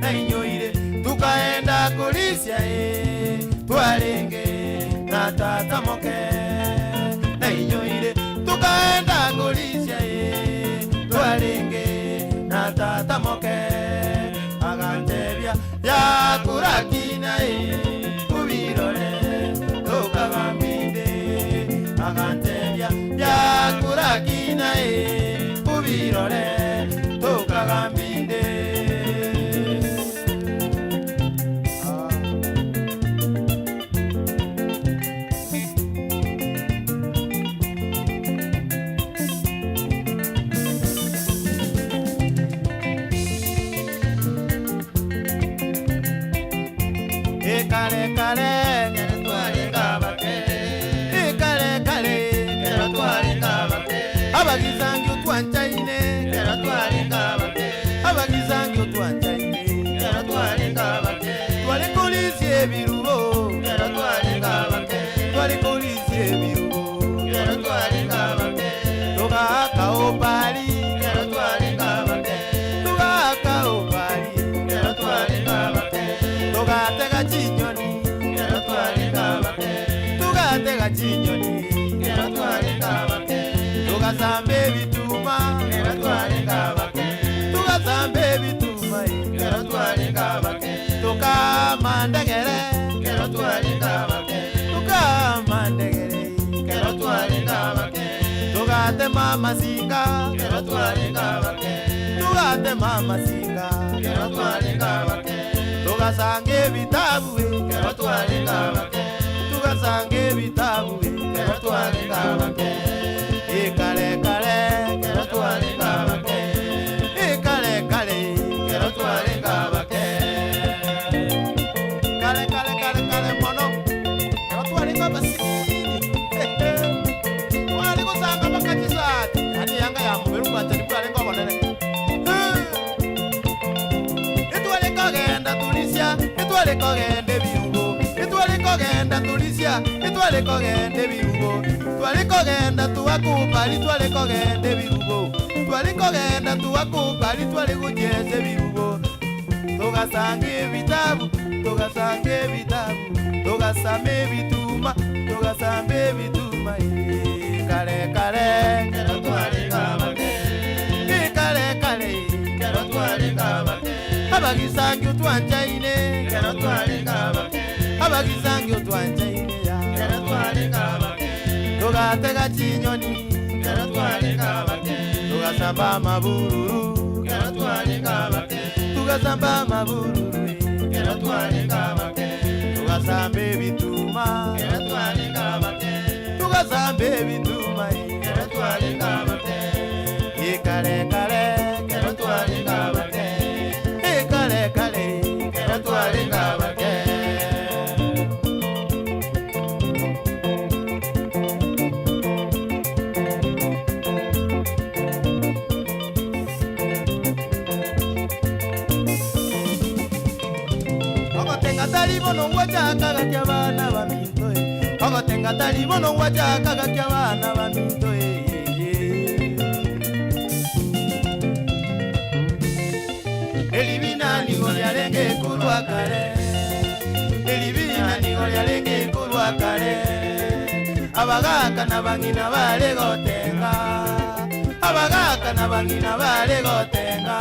F: nainyoire tukaenda korisia e twarenge na tata moke nainyoire tukaenda korisia e twarenge na tata moke agantebia yakurakina e ubirore tokagambinde agantebia yakurakina e ubirore tokagambinde. Ah. Ekare kare kero twarenge abake ekare kare kero twarenge abake abagisangi otwanchaine kero twarenge abake abagisangi otwanchaine kero twarenge abake tware korisia ebirubo kero twarenge abake tware korisia ebirubo kero twarenge abake togaka obari kero twarenge abake togaka obari kero twarenge abake tugatega chinyoni kero twarenge abake tugatega chinyoni kero twarenge abake tugasamba ebituma kero twarenge abake tugasamba ebituma kero twarenge abake tukamandegere kero twarenge abake tukamandegere kero twarenge abake tugatema amasinga kero twarenge abake tugatema amasinga kero twarenge abake tugasanga ebitabu kero twarenge abake tugasanga ebitabu kero twarenge abake ekare kare kero twarenge abake ekare kare kero twarenge abake kare kare kare kare mono kero twarenge abasinini tware gosanga bakachisati yani yanga ya mubere obwanchani bwarenge obonene. Itware kogenda turisia itware kogenda ebirugo itware kogenda turisia itware kogenda ebirugo tware kogenda tuwakubali tware kogenda ebirugo tware kogenda tuwakubali tware gochesa ebirugo tugasanga ebitabu tugasanga ebitabu tugasama ebituma tugasamba ebituma eh, kare kare kero twarenge abake kare kare kero twarenge abake abagisangi otwanchaine kero twarenge abake abagisangi otwanchaine ya kero twarenge abake tugatega chinyoni kero twarenge abake tugasamba amabururu kero twarenge abake tugasamba amabururu kero twarenge abake tugasamba ebituma kero twarenge abake tugasamba ebituma kero twarenge abake ikare kare kero twarenge abake ikare kare kero twarenge abake. Ogotenga tari bono gwachakaga kia bana baminto eh. Ogotenga tari bono gwachakaga kia bana baminto eh, eh, eh. Eribina nigo riarenge korwa kare eribina nigo riarenge korwa kare abagaka na bang'ina bare gotenga abagaka na bang'ina bare gotenga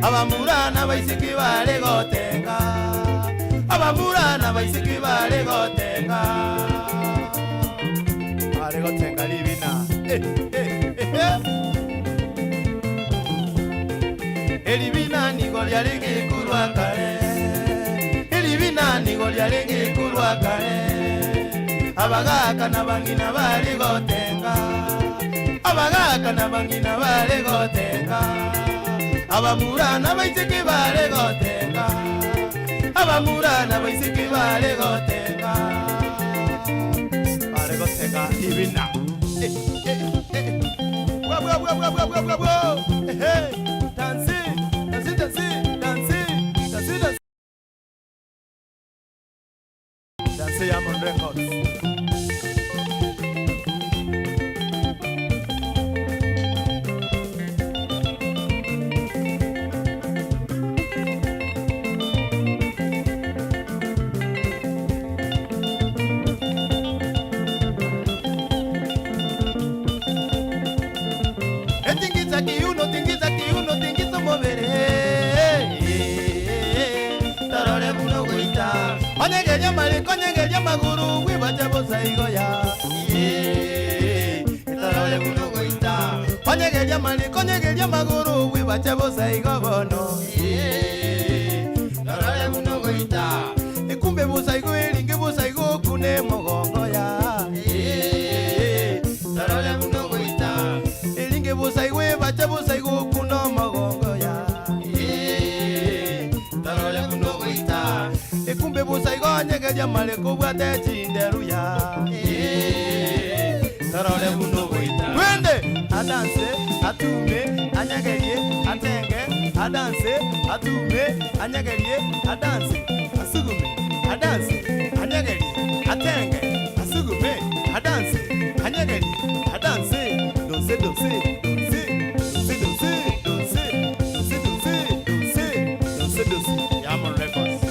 F: abamura na baisiki bare gotenga abamura na baisiki bare gotenga bare gotenga ribina eh, eh, eh, eh. Eribina nigo riarenge korwa kare eribina nigo riarenge korwa kare abagaka na bang'ina bare gotenga. Abagaka na abang'ina bare gotenga, abamura na abaiseke bare gotenga, abamura na abaiseke bare gotenga, bare gotenga ibina. Eh, eh, eh. Bwa, bwa, bwa, bwa, bwa, bwa, bwa, bwa. Eh, eh. Dansi, dansi, dansi, dansi, dansi, dansi. Dansi Diamond Records. Etingisa kiuno, tingisa kiuno, tingisa omobere Torore buna ogoita Onyegeria amareko, onyegeria amagoro Bwebache bosa igo ya Torore buna ogoita Onyegeria amareko, onyegeria amagoro Bwebache bosa igo bono Torore buna ogoita Ekumbe bosa igo eringe bosa igo okune mogongo ya Torore buna ogoita Eringe bosa igo ebache bosa igo okune omogongo ya Torore buna ogoita Ekumbe bosa igo onyegeria amareko obwate chinderu ya Torore buna ogoita Twende! Adanse, atume, anyegerie, atenge, adanse, atume, anyegerie, adanse, asugume, adanse, anyegerie, atenge, asugume, adanse, anyegerie, adanse, donse, donse, donse, donse, donse, donse, donse, donse, donse, donse, donse.
E: Diamond Records.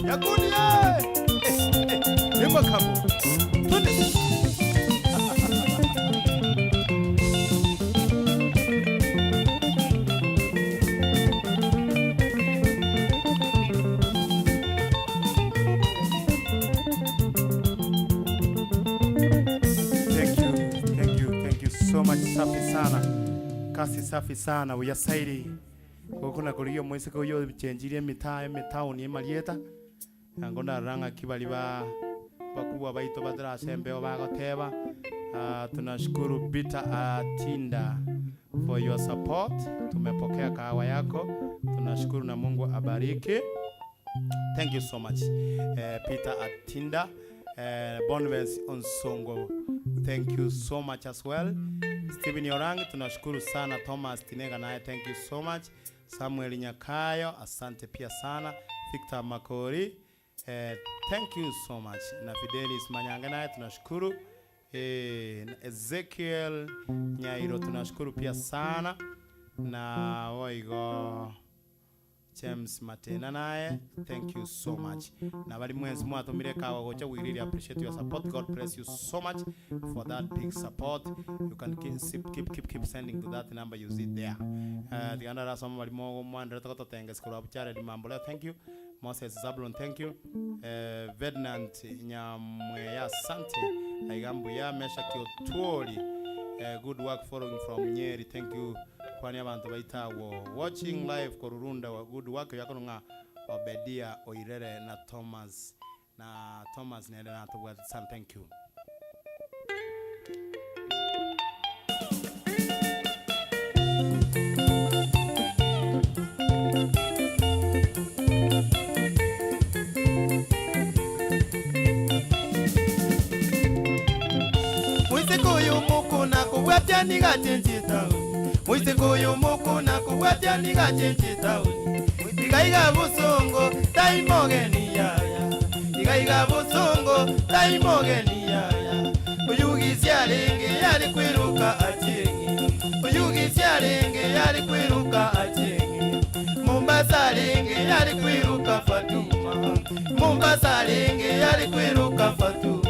F: Yakundi ye! Eh, eh, Emakabo. Twende.
E: Thank you, thank you, thank you so much. Safi sana. Kasi safi sana. Uyasairi. Gokona korigia omoiseke oyio ochenchirie emitaa emetown emarieta, ango ndarora ng'aki baria ba bakubwa baito batare ase embeo bagoteba, tunashukuru Peter Atinda for your support, tumepokea kahawa yako, tunashukuru na Mungu abariki. Thank you so much Peter Atinda, Bonvens Onsongo, thank you so much as well. Stephen Yorang, tunashukuru sana. Thomas Tinega naye, thank you so much. Samuel Nyakayo, asante pia sana. Victor Makori, thank you so much. Na Fidelis Manyanga naye tunashukuru. Ezekiel Nyairo tunashukuru pia sana. Na oigo James Matena naye, thank you so much. Na bari mwensi mwatomire kawa gocha, we really appreciate your support. God bless you so much for that big support. You can keep, keep, keep, keep sending to that number you see there. Tiganda rasoma bari mo mwanderete gototenga sikuru abu Jared Mamboleo, thank you. Moses Zablon, thank you. Vednant Nyamweya, asante. Aigambuya Mesha Kiotuoli, good work following from Nyeri, thank you. Kwani abantu baitawo watching live korurunda wa good work yakono ng'a Obedia Oirere na Thomas na Thomas nere na tobwate sana, thank you.
F: Moiseke oyo mokona kobwatia nigo achenche etaoni. Moiseke oyo mokona kobwatia nigo achenche etaoni. Iga iga bosongo tai mogeni yaya. Iga iga bosongo tai mogeni yaya. Oyugisi arenge yare kweruka achieng'i. Oyugisi arenge yare kweruka achieng'i. Mombasa arenge yare kweruka Fatuma. Mombasa arenge yare kweruka Fatuma.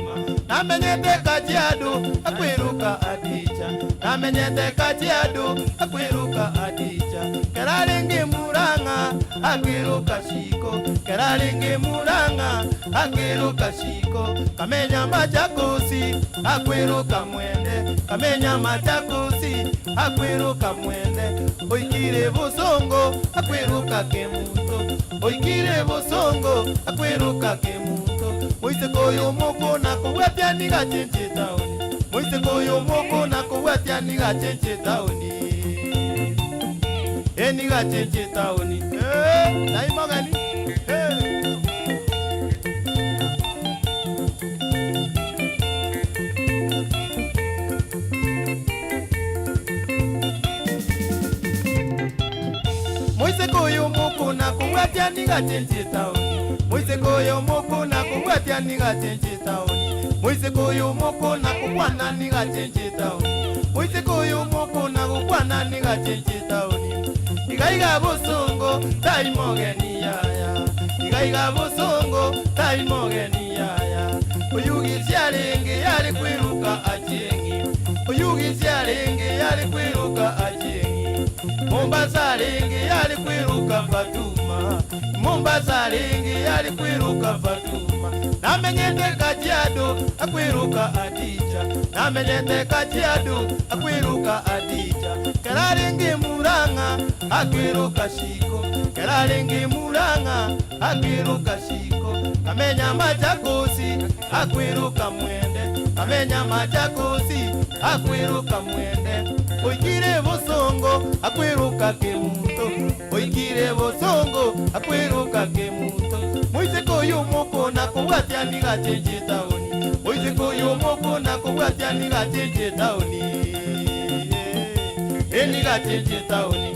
F: Namenyete Kajiado akweruka Adija. Namenyete Kajiado akweruka Adija. Kerarenge Murang'a akeruka Shiko. Kerarenge Murang'a akeruka Shiko. Kamenya Machakosi akweruka Mwende. Kamenya Machakosi akweruka Mwende. Oikire Bosongo akweruka Kemuto. Oikire Bosongo akweruka Kemuto. Moiseke oyo moko nakobwatia nigo achenche etaoni. Moiseke oyo moko nakobwatia nigo achenche etaoni. Eh, nigo achenche etaoni. Eh, naimogani. Eh. Moiseke oyo moko nakobwatia nigo achenche etaoni. Moiseke oyo moko nakobwatia nigo achenche etaoni. Moiseke oyo moko nakokwana nigo achenche etaoni. Moiseke oyo moko nakokwana nigo achenche etaoni. Iga iga bosongo tai mogeni yaya. Iga iga bosongo tai mogeni yaya. Oyugisi arenge yare kwiruka achieng'i. Oyugisi arenge yare kwiruka achieng'i. Mombasa arenge yare kwiruka Fatuma. Mombasa arenge yare kwiruka Fatuma. Namenyete Kajiado akwiruka Adija. Namenyete Kajiado akwiruka Adija. Kerarenge Murang'a akwiruka Shiko. Kerarenge Murang'a akwiruka Shiko. Kamenya Machakosi akwiruka Mwende. Kamenya Machakosi akwiruka Mwende. Oikire Bosongo akwiruka Kemuto. Oikire Bosongo akwiruka Kemuto. Moiseke oyo moko nakobwatia nigo achenche etaoni. Moiseke oyo moko nakobwatia nigo achenche etaoni. Eh, nigo achenche etaoni.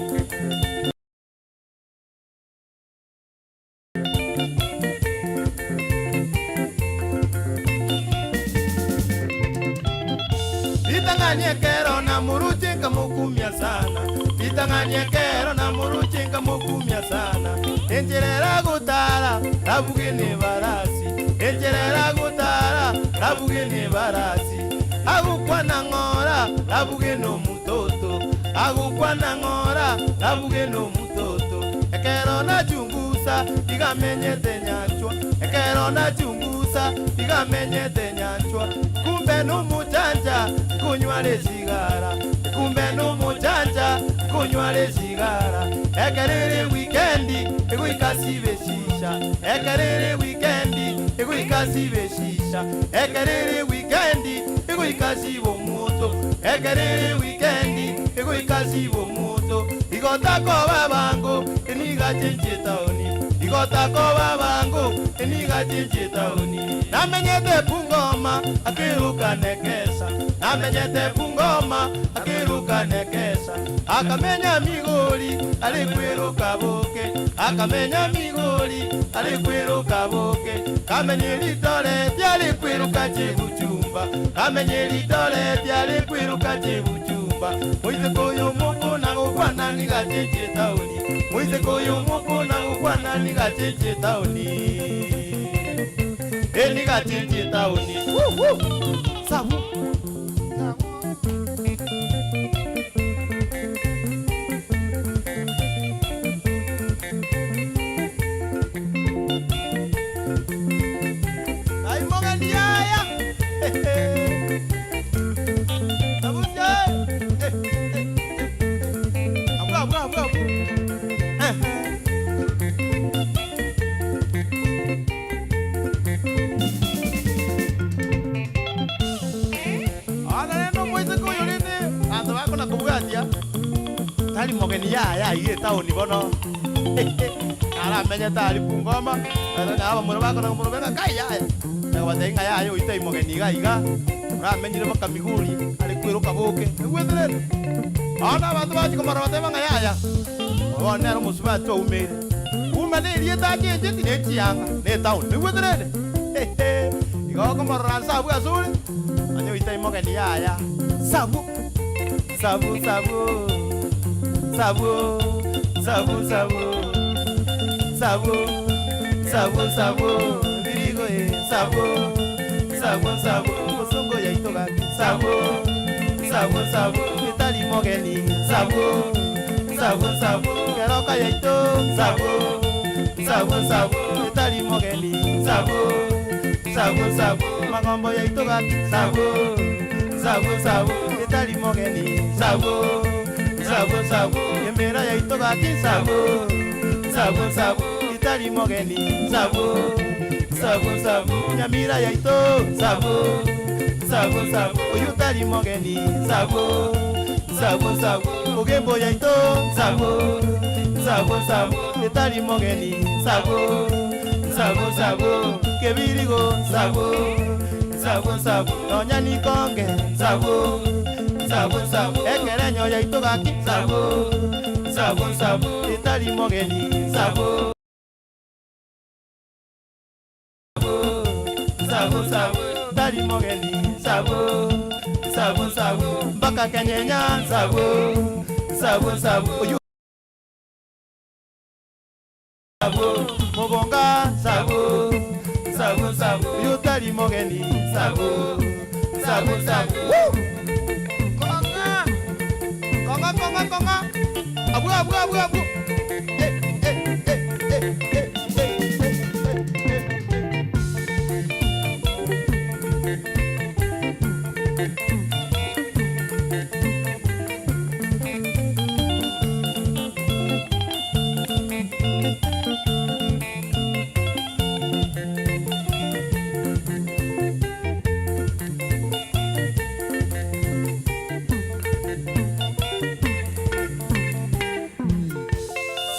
F: Ritang'ani ekero namoruche nkamokumia sana. Ritang'ani ekero namoruche nkamokumia sana. Enchera eragotara rabuge nebarasi. Enchera eragotara rabuge nebarasi. Agokwana ng'ora rabuge nomototo. Agokwana ng'ora rabuge nomototo. Ekero nachungusa igamenyete nyanchwa. Ekero nachungusa igamenyete nyanchwa. Kumbe nomochanja kunywa resigara. Kumbe nomochanja kunywa resigara. Ekerere wikendi egoika sibe shisha. Ekerere wikendi egoika sibe shisha. Ekerere wikendi egoika sibe omoto. Ekerere wikendi egoika sibe omoto. Igotako babango eniga chenche taoni. Igotako babango eniga chenche taoni. Namenyete Bungoma akiruka nekesa. Namenyete Bungoma akiruka nekesa. Akamenya Migori ari kwiruka boke. Akamenya Migori ari kwiruka boke. Kamenye Eldoret ari kwiruka Chiguchumba. Kamenye Eldoret ari kwiruka Chiguchumba. Moiseke oyo moko nagokwana nigo achenche etaoni. Moiseke oyo moko nagokwana nigo achenche etaoni. Eh, nigo achenche etaoni. Woo, woo. Sabu. Aimogani yaya. Sabusia. Abu abu abu abu. Ana rendo moiseke oyo rende abanto bakona kobwatia tari mogeni yaya iga etaoni bono. Naramenyete aria Bungoma, na abamura bakona komorobia ng'a kai yaya, nakobatebia ng'a yaya oyio tai mogeni iga iga, oramenyire mpaka Migori, are kweroka boke, oigwete rende? Bono abanto bachia komorora bateba ng'a yaya, oyo bono nere omosubati oumeire. Kumbe na erieta achencheti ne chianga, na etown, oigwete rende? Igo okomorora nse abwo ase ore, onye oyio tai mogeni yaya. Sabu! Sabu sabu sabu sabu sabu sabu sabu sabu birigo eh sabu sabu sabu mosongo yaito gaki sabu sabu sabu etari mogeni sabu sabu sabu keroka yaito sabu sabu sabu etari mogeni sabu sabu sabu magombo yaito gaki sabu sabu sabu etari mogeni sabu sabu sabu emera yaito gaki sabu sabu sabu etari mogeni sabu sabu sabu nyamira yaito sabu sabu sabu oyo tari mogeni sabu sabu sabu ogembo yaito sabu sabu sabu etari mogeni sabu sabu sabu kebirigo sabu sabu sabu nonya nikonge sabu sabu sabu ekerenyo yaito gaki sabu sabu sabu etari mogeni sabu sabu sabu tari mogeni sabu sabu sabu mpaka kenyenya sabu sabu sabu oyu sabu mobonga sabu sabu sabu oyu tari mogeni sabu sabu sabu Woo! Konga konga konga konga abu abu abu abu eh eh eh eh eh eh eh eh eh.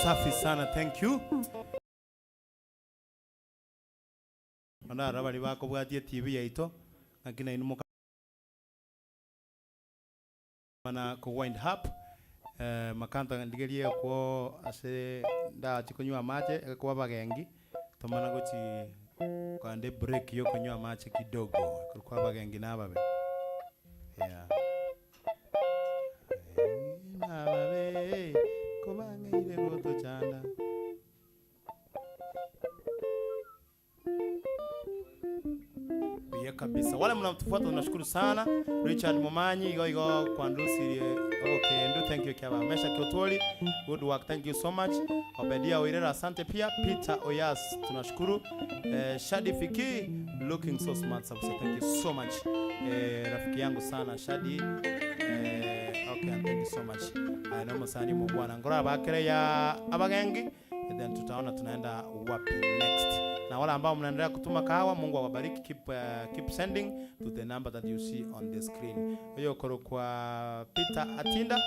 E: Safi sana, thank you. Onara bari bakobwatia TV yaito ng'aki nainwe moka mana ko wind up eh, makanta ndigerie okwo ase ndachi konywa amache egekuba abagengi tomana gochi kogenda ebreak ya okonywa amache kidogo ekero kwa abagengi na ababe yeah. Ababe kobang'eire gotochanda. Buya kabisa. Wale mnatufuata tunashukuru sana. Richard Momanyi igo igo kwandusirie ogokendo thank you kiaba. Mesha Kiotoli good work thank you so much. Obedia Oirera asante pia. Peter Oyas tunashukuru. Eh, Shadi Fiki looking so smart sabisa thank you so much. Eh, rafiki yangu sana Shadi. Eh, okay thank you so much. Aya no musani mu bwana ngora bakere ya abagengi then tutaona tunaenda wapi next. Na wale ambao mnaendelea kutuma kahawa, Mungu awabariki. Keep, keep sending to the number that you see on the screen. Hiyo koro kwa Peter Atinda,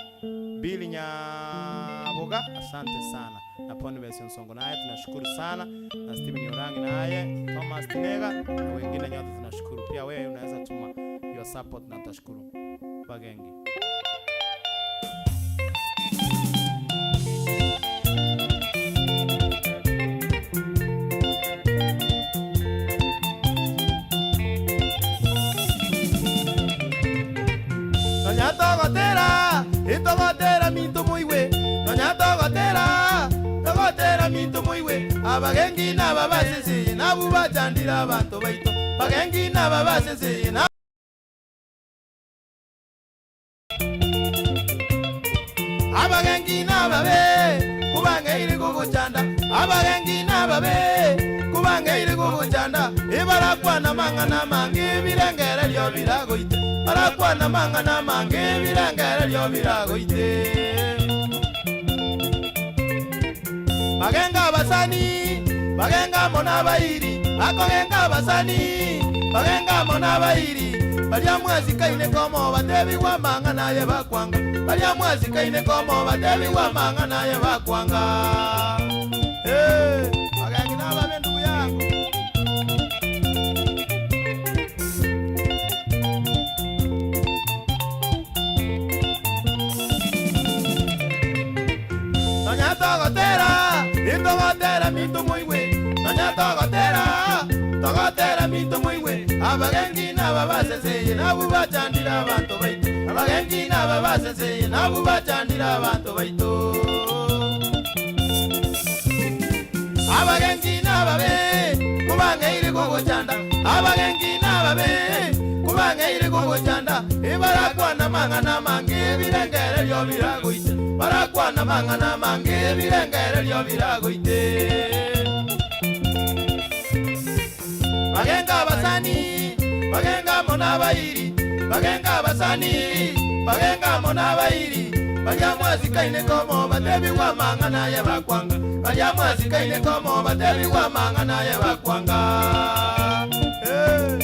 E: Billy Nyaboga, asante sana. Na Poni Nsongo naye tunashukuru sana, na Steven Orangi naye, Thomas Tinega na wengine nyote tunashukuru. Pia wewe unaweza tuma your support na tutashukuru. Bagengi.
F: Nonya togotera, itogotera minto moigwe. Nonya togotera, togotera minto moigwe. Abagengi nababasese, nabu bachandira abanto baito. Bagengi nababasese, na abagengi nababe, kubangeire kuguchanda. Abagengi nababe, kubangeire kuguchanda. Ibarakwana mang'ana mange, ebirengererio biragoite. Barakwana mang'ana mange, ebirengererio biragoite. Bagenga abasani, bagenga mona abairi, bakogenga abasani, bagenga mona abairi. Baria mwasikaine komo batebigwa mang'ana aye bakwanga. Baria mwasikaine komo batebigwa mang'ana aye bakwanga. Togotera minto moigwe, nonya togotera, togotera minto moigwe, abagenki naba baseseye, nabwo bachandire abanto baito, abagenki naba baseseye, nabwo bachandire abanto baito. Abagenki nababe, kobang'eire kogochanda, abagenki nababe, kobang'eire kogochanda, ebarakwana mang'ana amange, ebirengererio biragoite, barakwana mang'ana amange, ebirengererio biragoite. Bagenga abasani, bagenga amo nabairi, bagenga abasani, bagenga amo nabairi, baria mwasikaine komo batebigwa amang'ana aye bakwanga, baria mwasikaine komo batebigwa amang'ana aye bakwanga. Hey.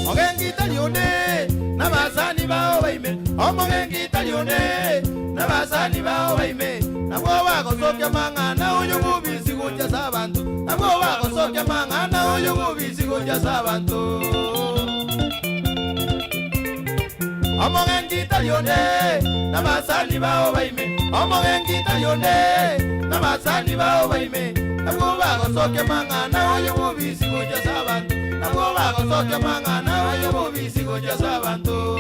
F: Omogengi tari onde, nabasani bao baime. Omogengi tari onde, nabasani bao baime. Nabwo bagosokia mang'ana oyo bobisi gocha ase abanto. Nabwo bagosokia mang'ana oyo bobisi gocha ase abanto. Omogengi tari onde, nabasani bao baime. Omogengi tari onde, nabasani bao baime. Nabwo bagosokia mang'ana oyo bobisi gocha ase abanto. Nabwo bagosokia mang'ana oyo bobisi gocha ase abanto.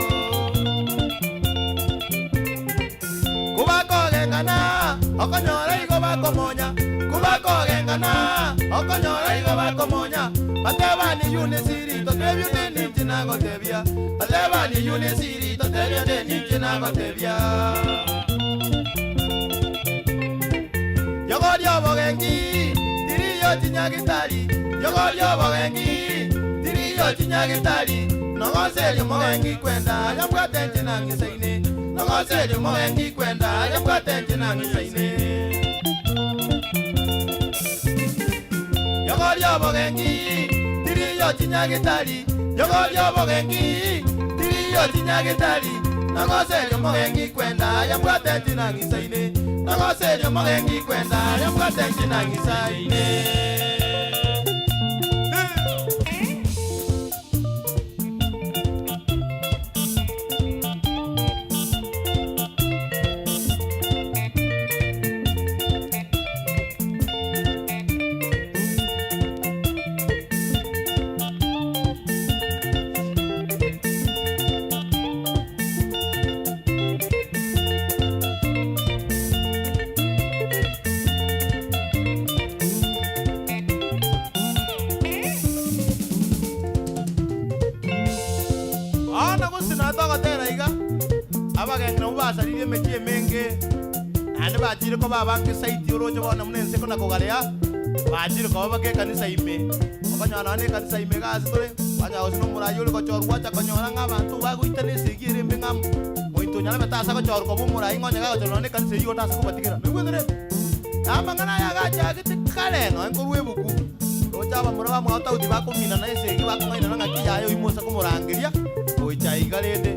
F: Kobakogengana, okonyora igo bakomonya. Kobakogengana, okonyora igo bakomonya. Batebani yunesiri, totebia onde ninche nagotebia. Batebani yunesiri, totebia onde ninche nagotebia. Yogoria obogengi, tiriyo chinyagitari. Yogoria obogengi, tiriyo chinyagitari. Nogoseria omogengi kwenda, aria mbwate inche nang'isaine. Nogoseria omogengi kwenda, aria mbwate inche nang'isaine. Yogoria obogengi, tiriyo chinyagitari. Yogoria obogengi, tiriyo chinyagitari. Nogoseria omogengi kwenda, aria mbwate inche nang'isaine. Nogoseria omogengi kwenda, aria mbwate inche nang'isaine. Bono gose nonya togotera iga, abageni nabwo basaririe emechie emenge, naende bachire koba abange saiti oroche bono buna ense kona kogarea, bachire koba baka ekanisa ime. Okonyora nonya na ekanisa ime iga ase tore, kwanyora gose na omorai ore gochorwa gwacha konyora ng'a abanto bagoitana esegi ere embe ng'a moito onyarebe tasa gochorwa koba omorai ng'a onye gagochorwa nonya na ekanisa eyio onde ase kobatigera. Noigwete rende? Na amang'ana aya agachagete kare nonya nkorwa ebuku, roche abamura bamwabo tauti bakominana esegi bakong'ainana ng'aki yaya oyio Musa komorangeria gocha aiga rende.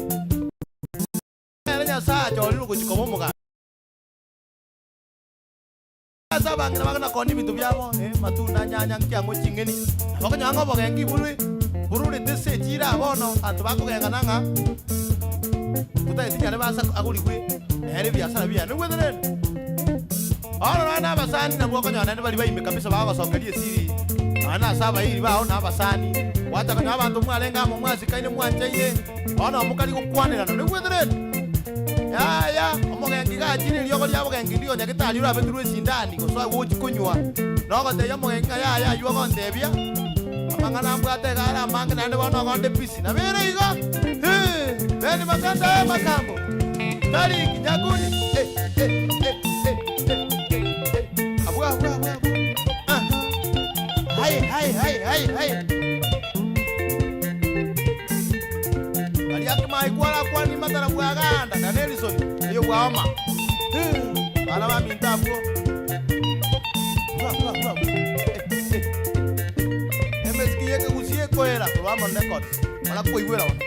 F: Nere Nyasae achorire ogochia koba omogambi. Ase abang'ina bagenda koonia ebinto biabo, amatunda, nyanya, nkiang'o, ching'eni, nabo okonyora ng'a obogenki borwe bororete ase echiira bono, abanto bakogengana ng'a totageti nyare base agorigwe nere ebiasara biaye. Noigwete rende? Bono nonya na abasani nabwo okonyora naende baria baime kabisa bagosokeria esiri nonya na ase abairi bao na abasani, gwacha konyora abanto mwarenge amo mwasikaine mwanchaine, bono mokari gokwanerana. Noigwete rende? Yaya, omogenki gachire eriogo ria bogenki ndigo nyagetari orabeterwe esindani gose agochi konywa, na ogotebia omogenki ng'a yaya aywo ogontebia, amang'ana mbwate iga are amange naende bono ogonde pisi. Nabo ere igo, hee, beni makanda y'amakambo, Tariki Nyakuri, eh, eh, eh, eh, eh, eh, eh. Abwo abwo abwo abwo. Ah. Haye haye haye haye haye. Baria kimai kwarakwanie matara bwaganda na Nelson eyo bwaoma. Hee, bana baminto abwo. Abwo abwo abwo abwo. Eh, eh, eh. Emesiki y'ekegusi ekoera korwa amo Records. Bara koigwera bono.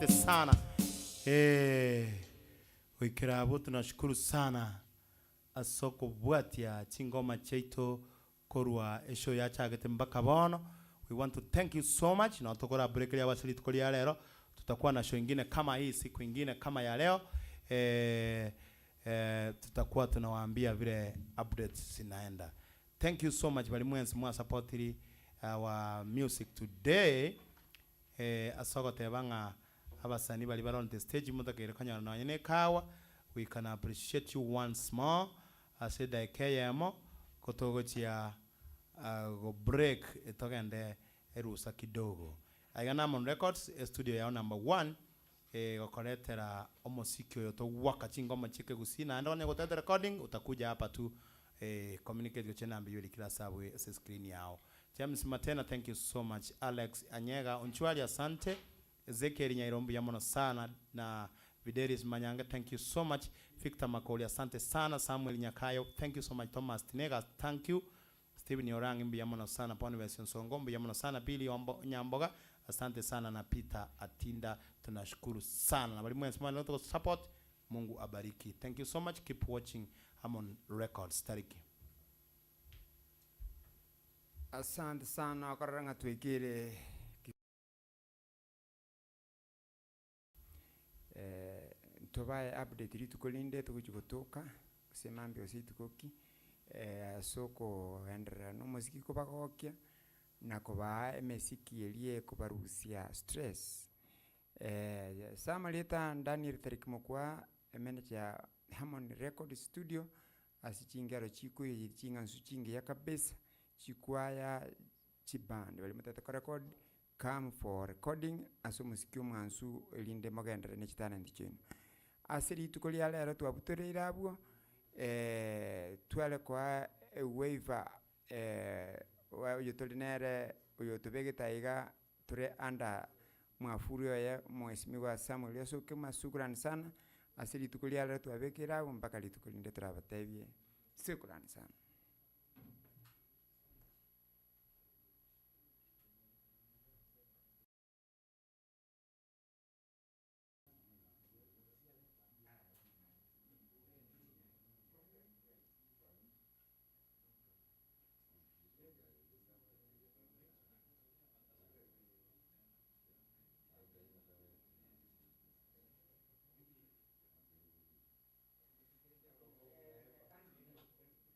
E: Asante sana. Eh, goikera abwo tunashukuru sana ase okobwatia chingoma chiaito korwa eshow yachagete mpaka bono. We want to thank you so much. Nao tokora break riabo ase rituko ria rero. Tutakuwa na show ingine kama hii siku ingine kama ya leo. Eh, eh, tutakuwa tunawaambia vile updates zinaenda. Thank you so much bari mwensi mwasupportiri our music today. Eh, ase ogoteba ng'a abasani bari bare on the stage motakeire konyora nonye na ekawa, we can appreciate you once more ase edaika eyemo ko togochia go break togende erusa kidogo. Aiga na Amon Records, estudio yao number one egokoretera omosiki oyo togwaka chingoma chia ekegusii naende onye gotete recording utakuja hapa tu communicate gochia enamba eywo erikire ase abwe ase escreen yao. James Matena thank you so much, Alex Anyega Onchwari asante, Ezekiel Nyairo mbuya mono sana na Videris Manyange thank you so much, Victor Makori asante sana, Samuel Nyakayo thank you so much, Thomas Tinega thank you, Stephen Orang'i mbuya mono sana, Bonifas Onsongo mbuya mono sana, Billy Ombo Nyamboga asante sana na Peter Atinda tunashukuru sana na baria mwensi mwanderete gotusupport Mungu abariki thank you so much keep watching Harmon Records tariki.
C: Asante sana okorora ng'a twaikeire Ntobae update rituko rinde togochia gotoka, gose mambia gose rituko ki, ase okogenderera na omosiki kobagokia, na kobaa emesiki eria ekobarusia stress. Ase amarieta Daniel Tariki Mokwa, emanager ya Harmony Record Studio, ase chingero chikoiyeria ching'ansu chingiya kabisa, chikwaya, chiband baria motagete korecord, Come for recording ase omosiki omwansu erinde mogenderere ne chitalent chiaino. Ase rituko ria rero twabutoreire abwo, tware koa ewaiver oyo tore nere oyo otobegete aiga tore under mwafuri oye mheshimiwa Samuel Osuke shukrani sana, ase rituko ria rero twabekeire abwo mpaka rituko rinde torabatebie, shukrani sana.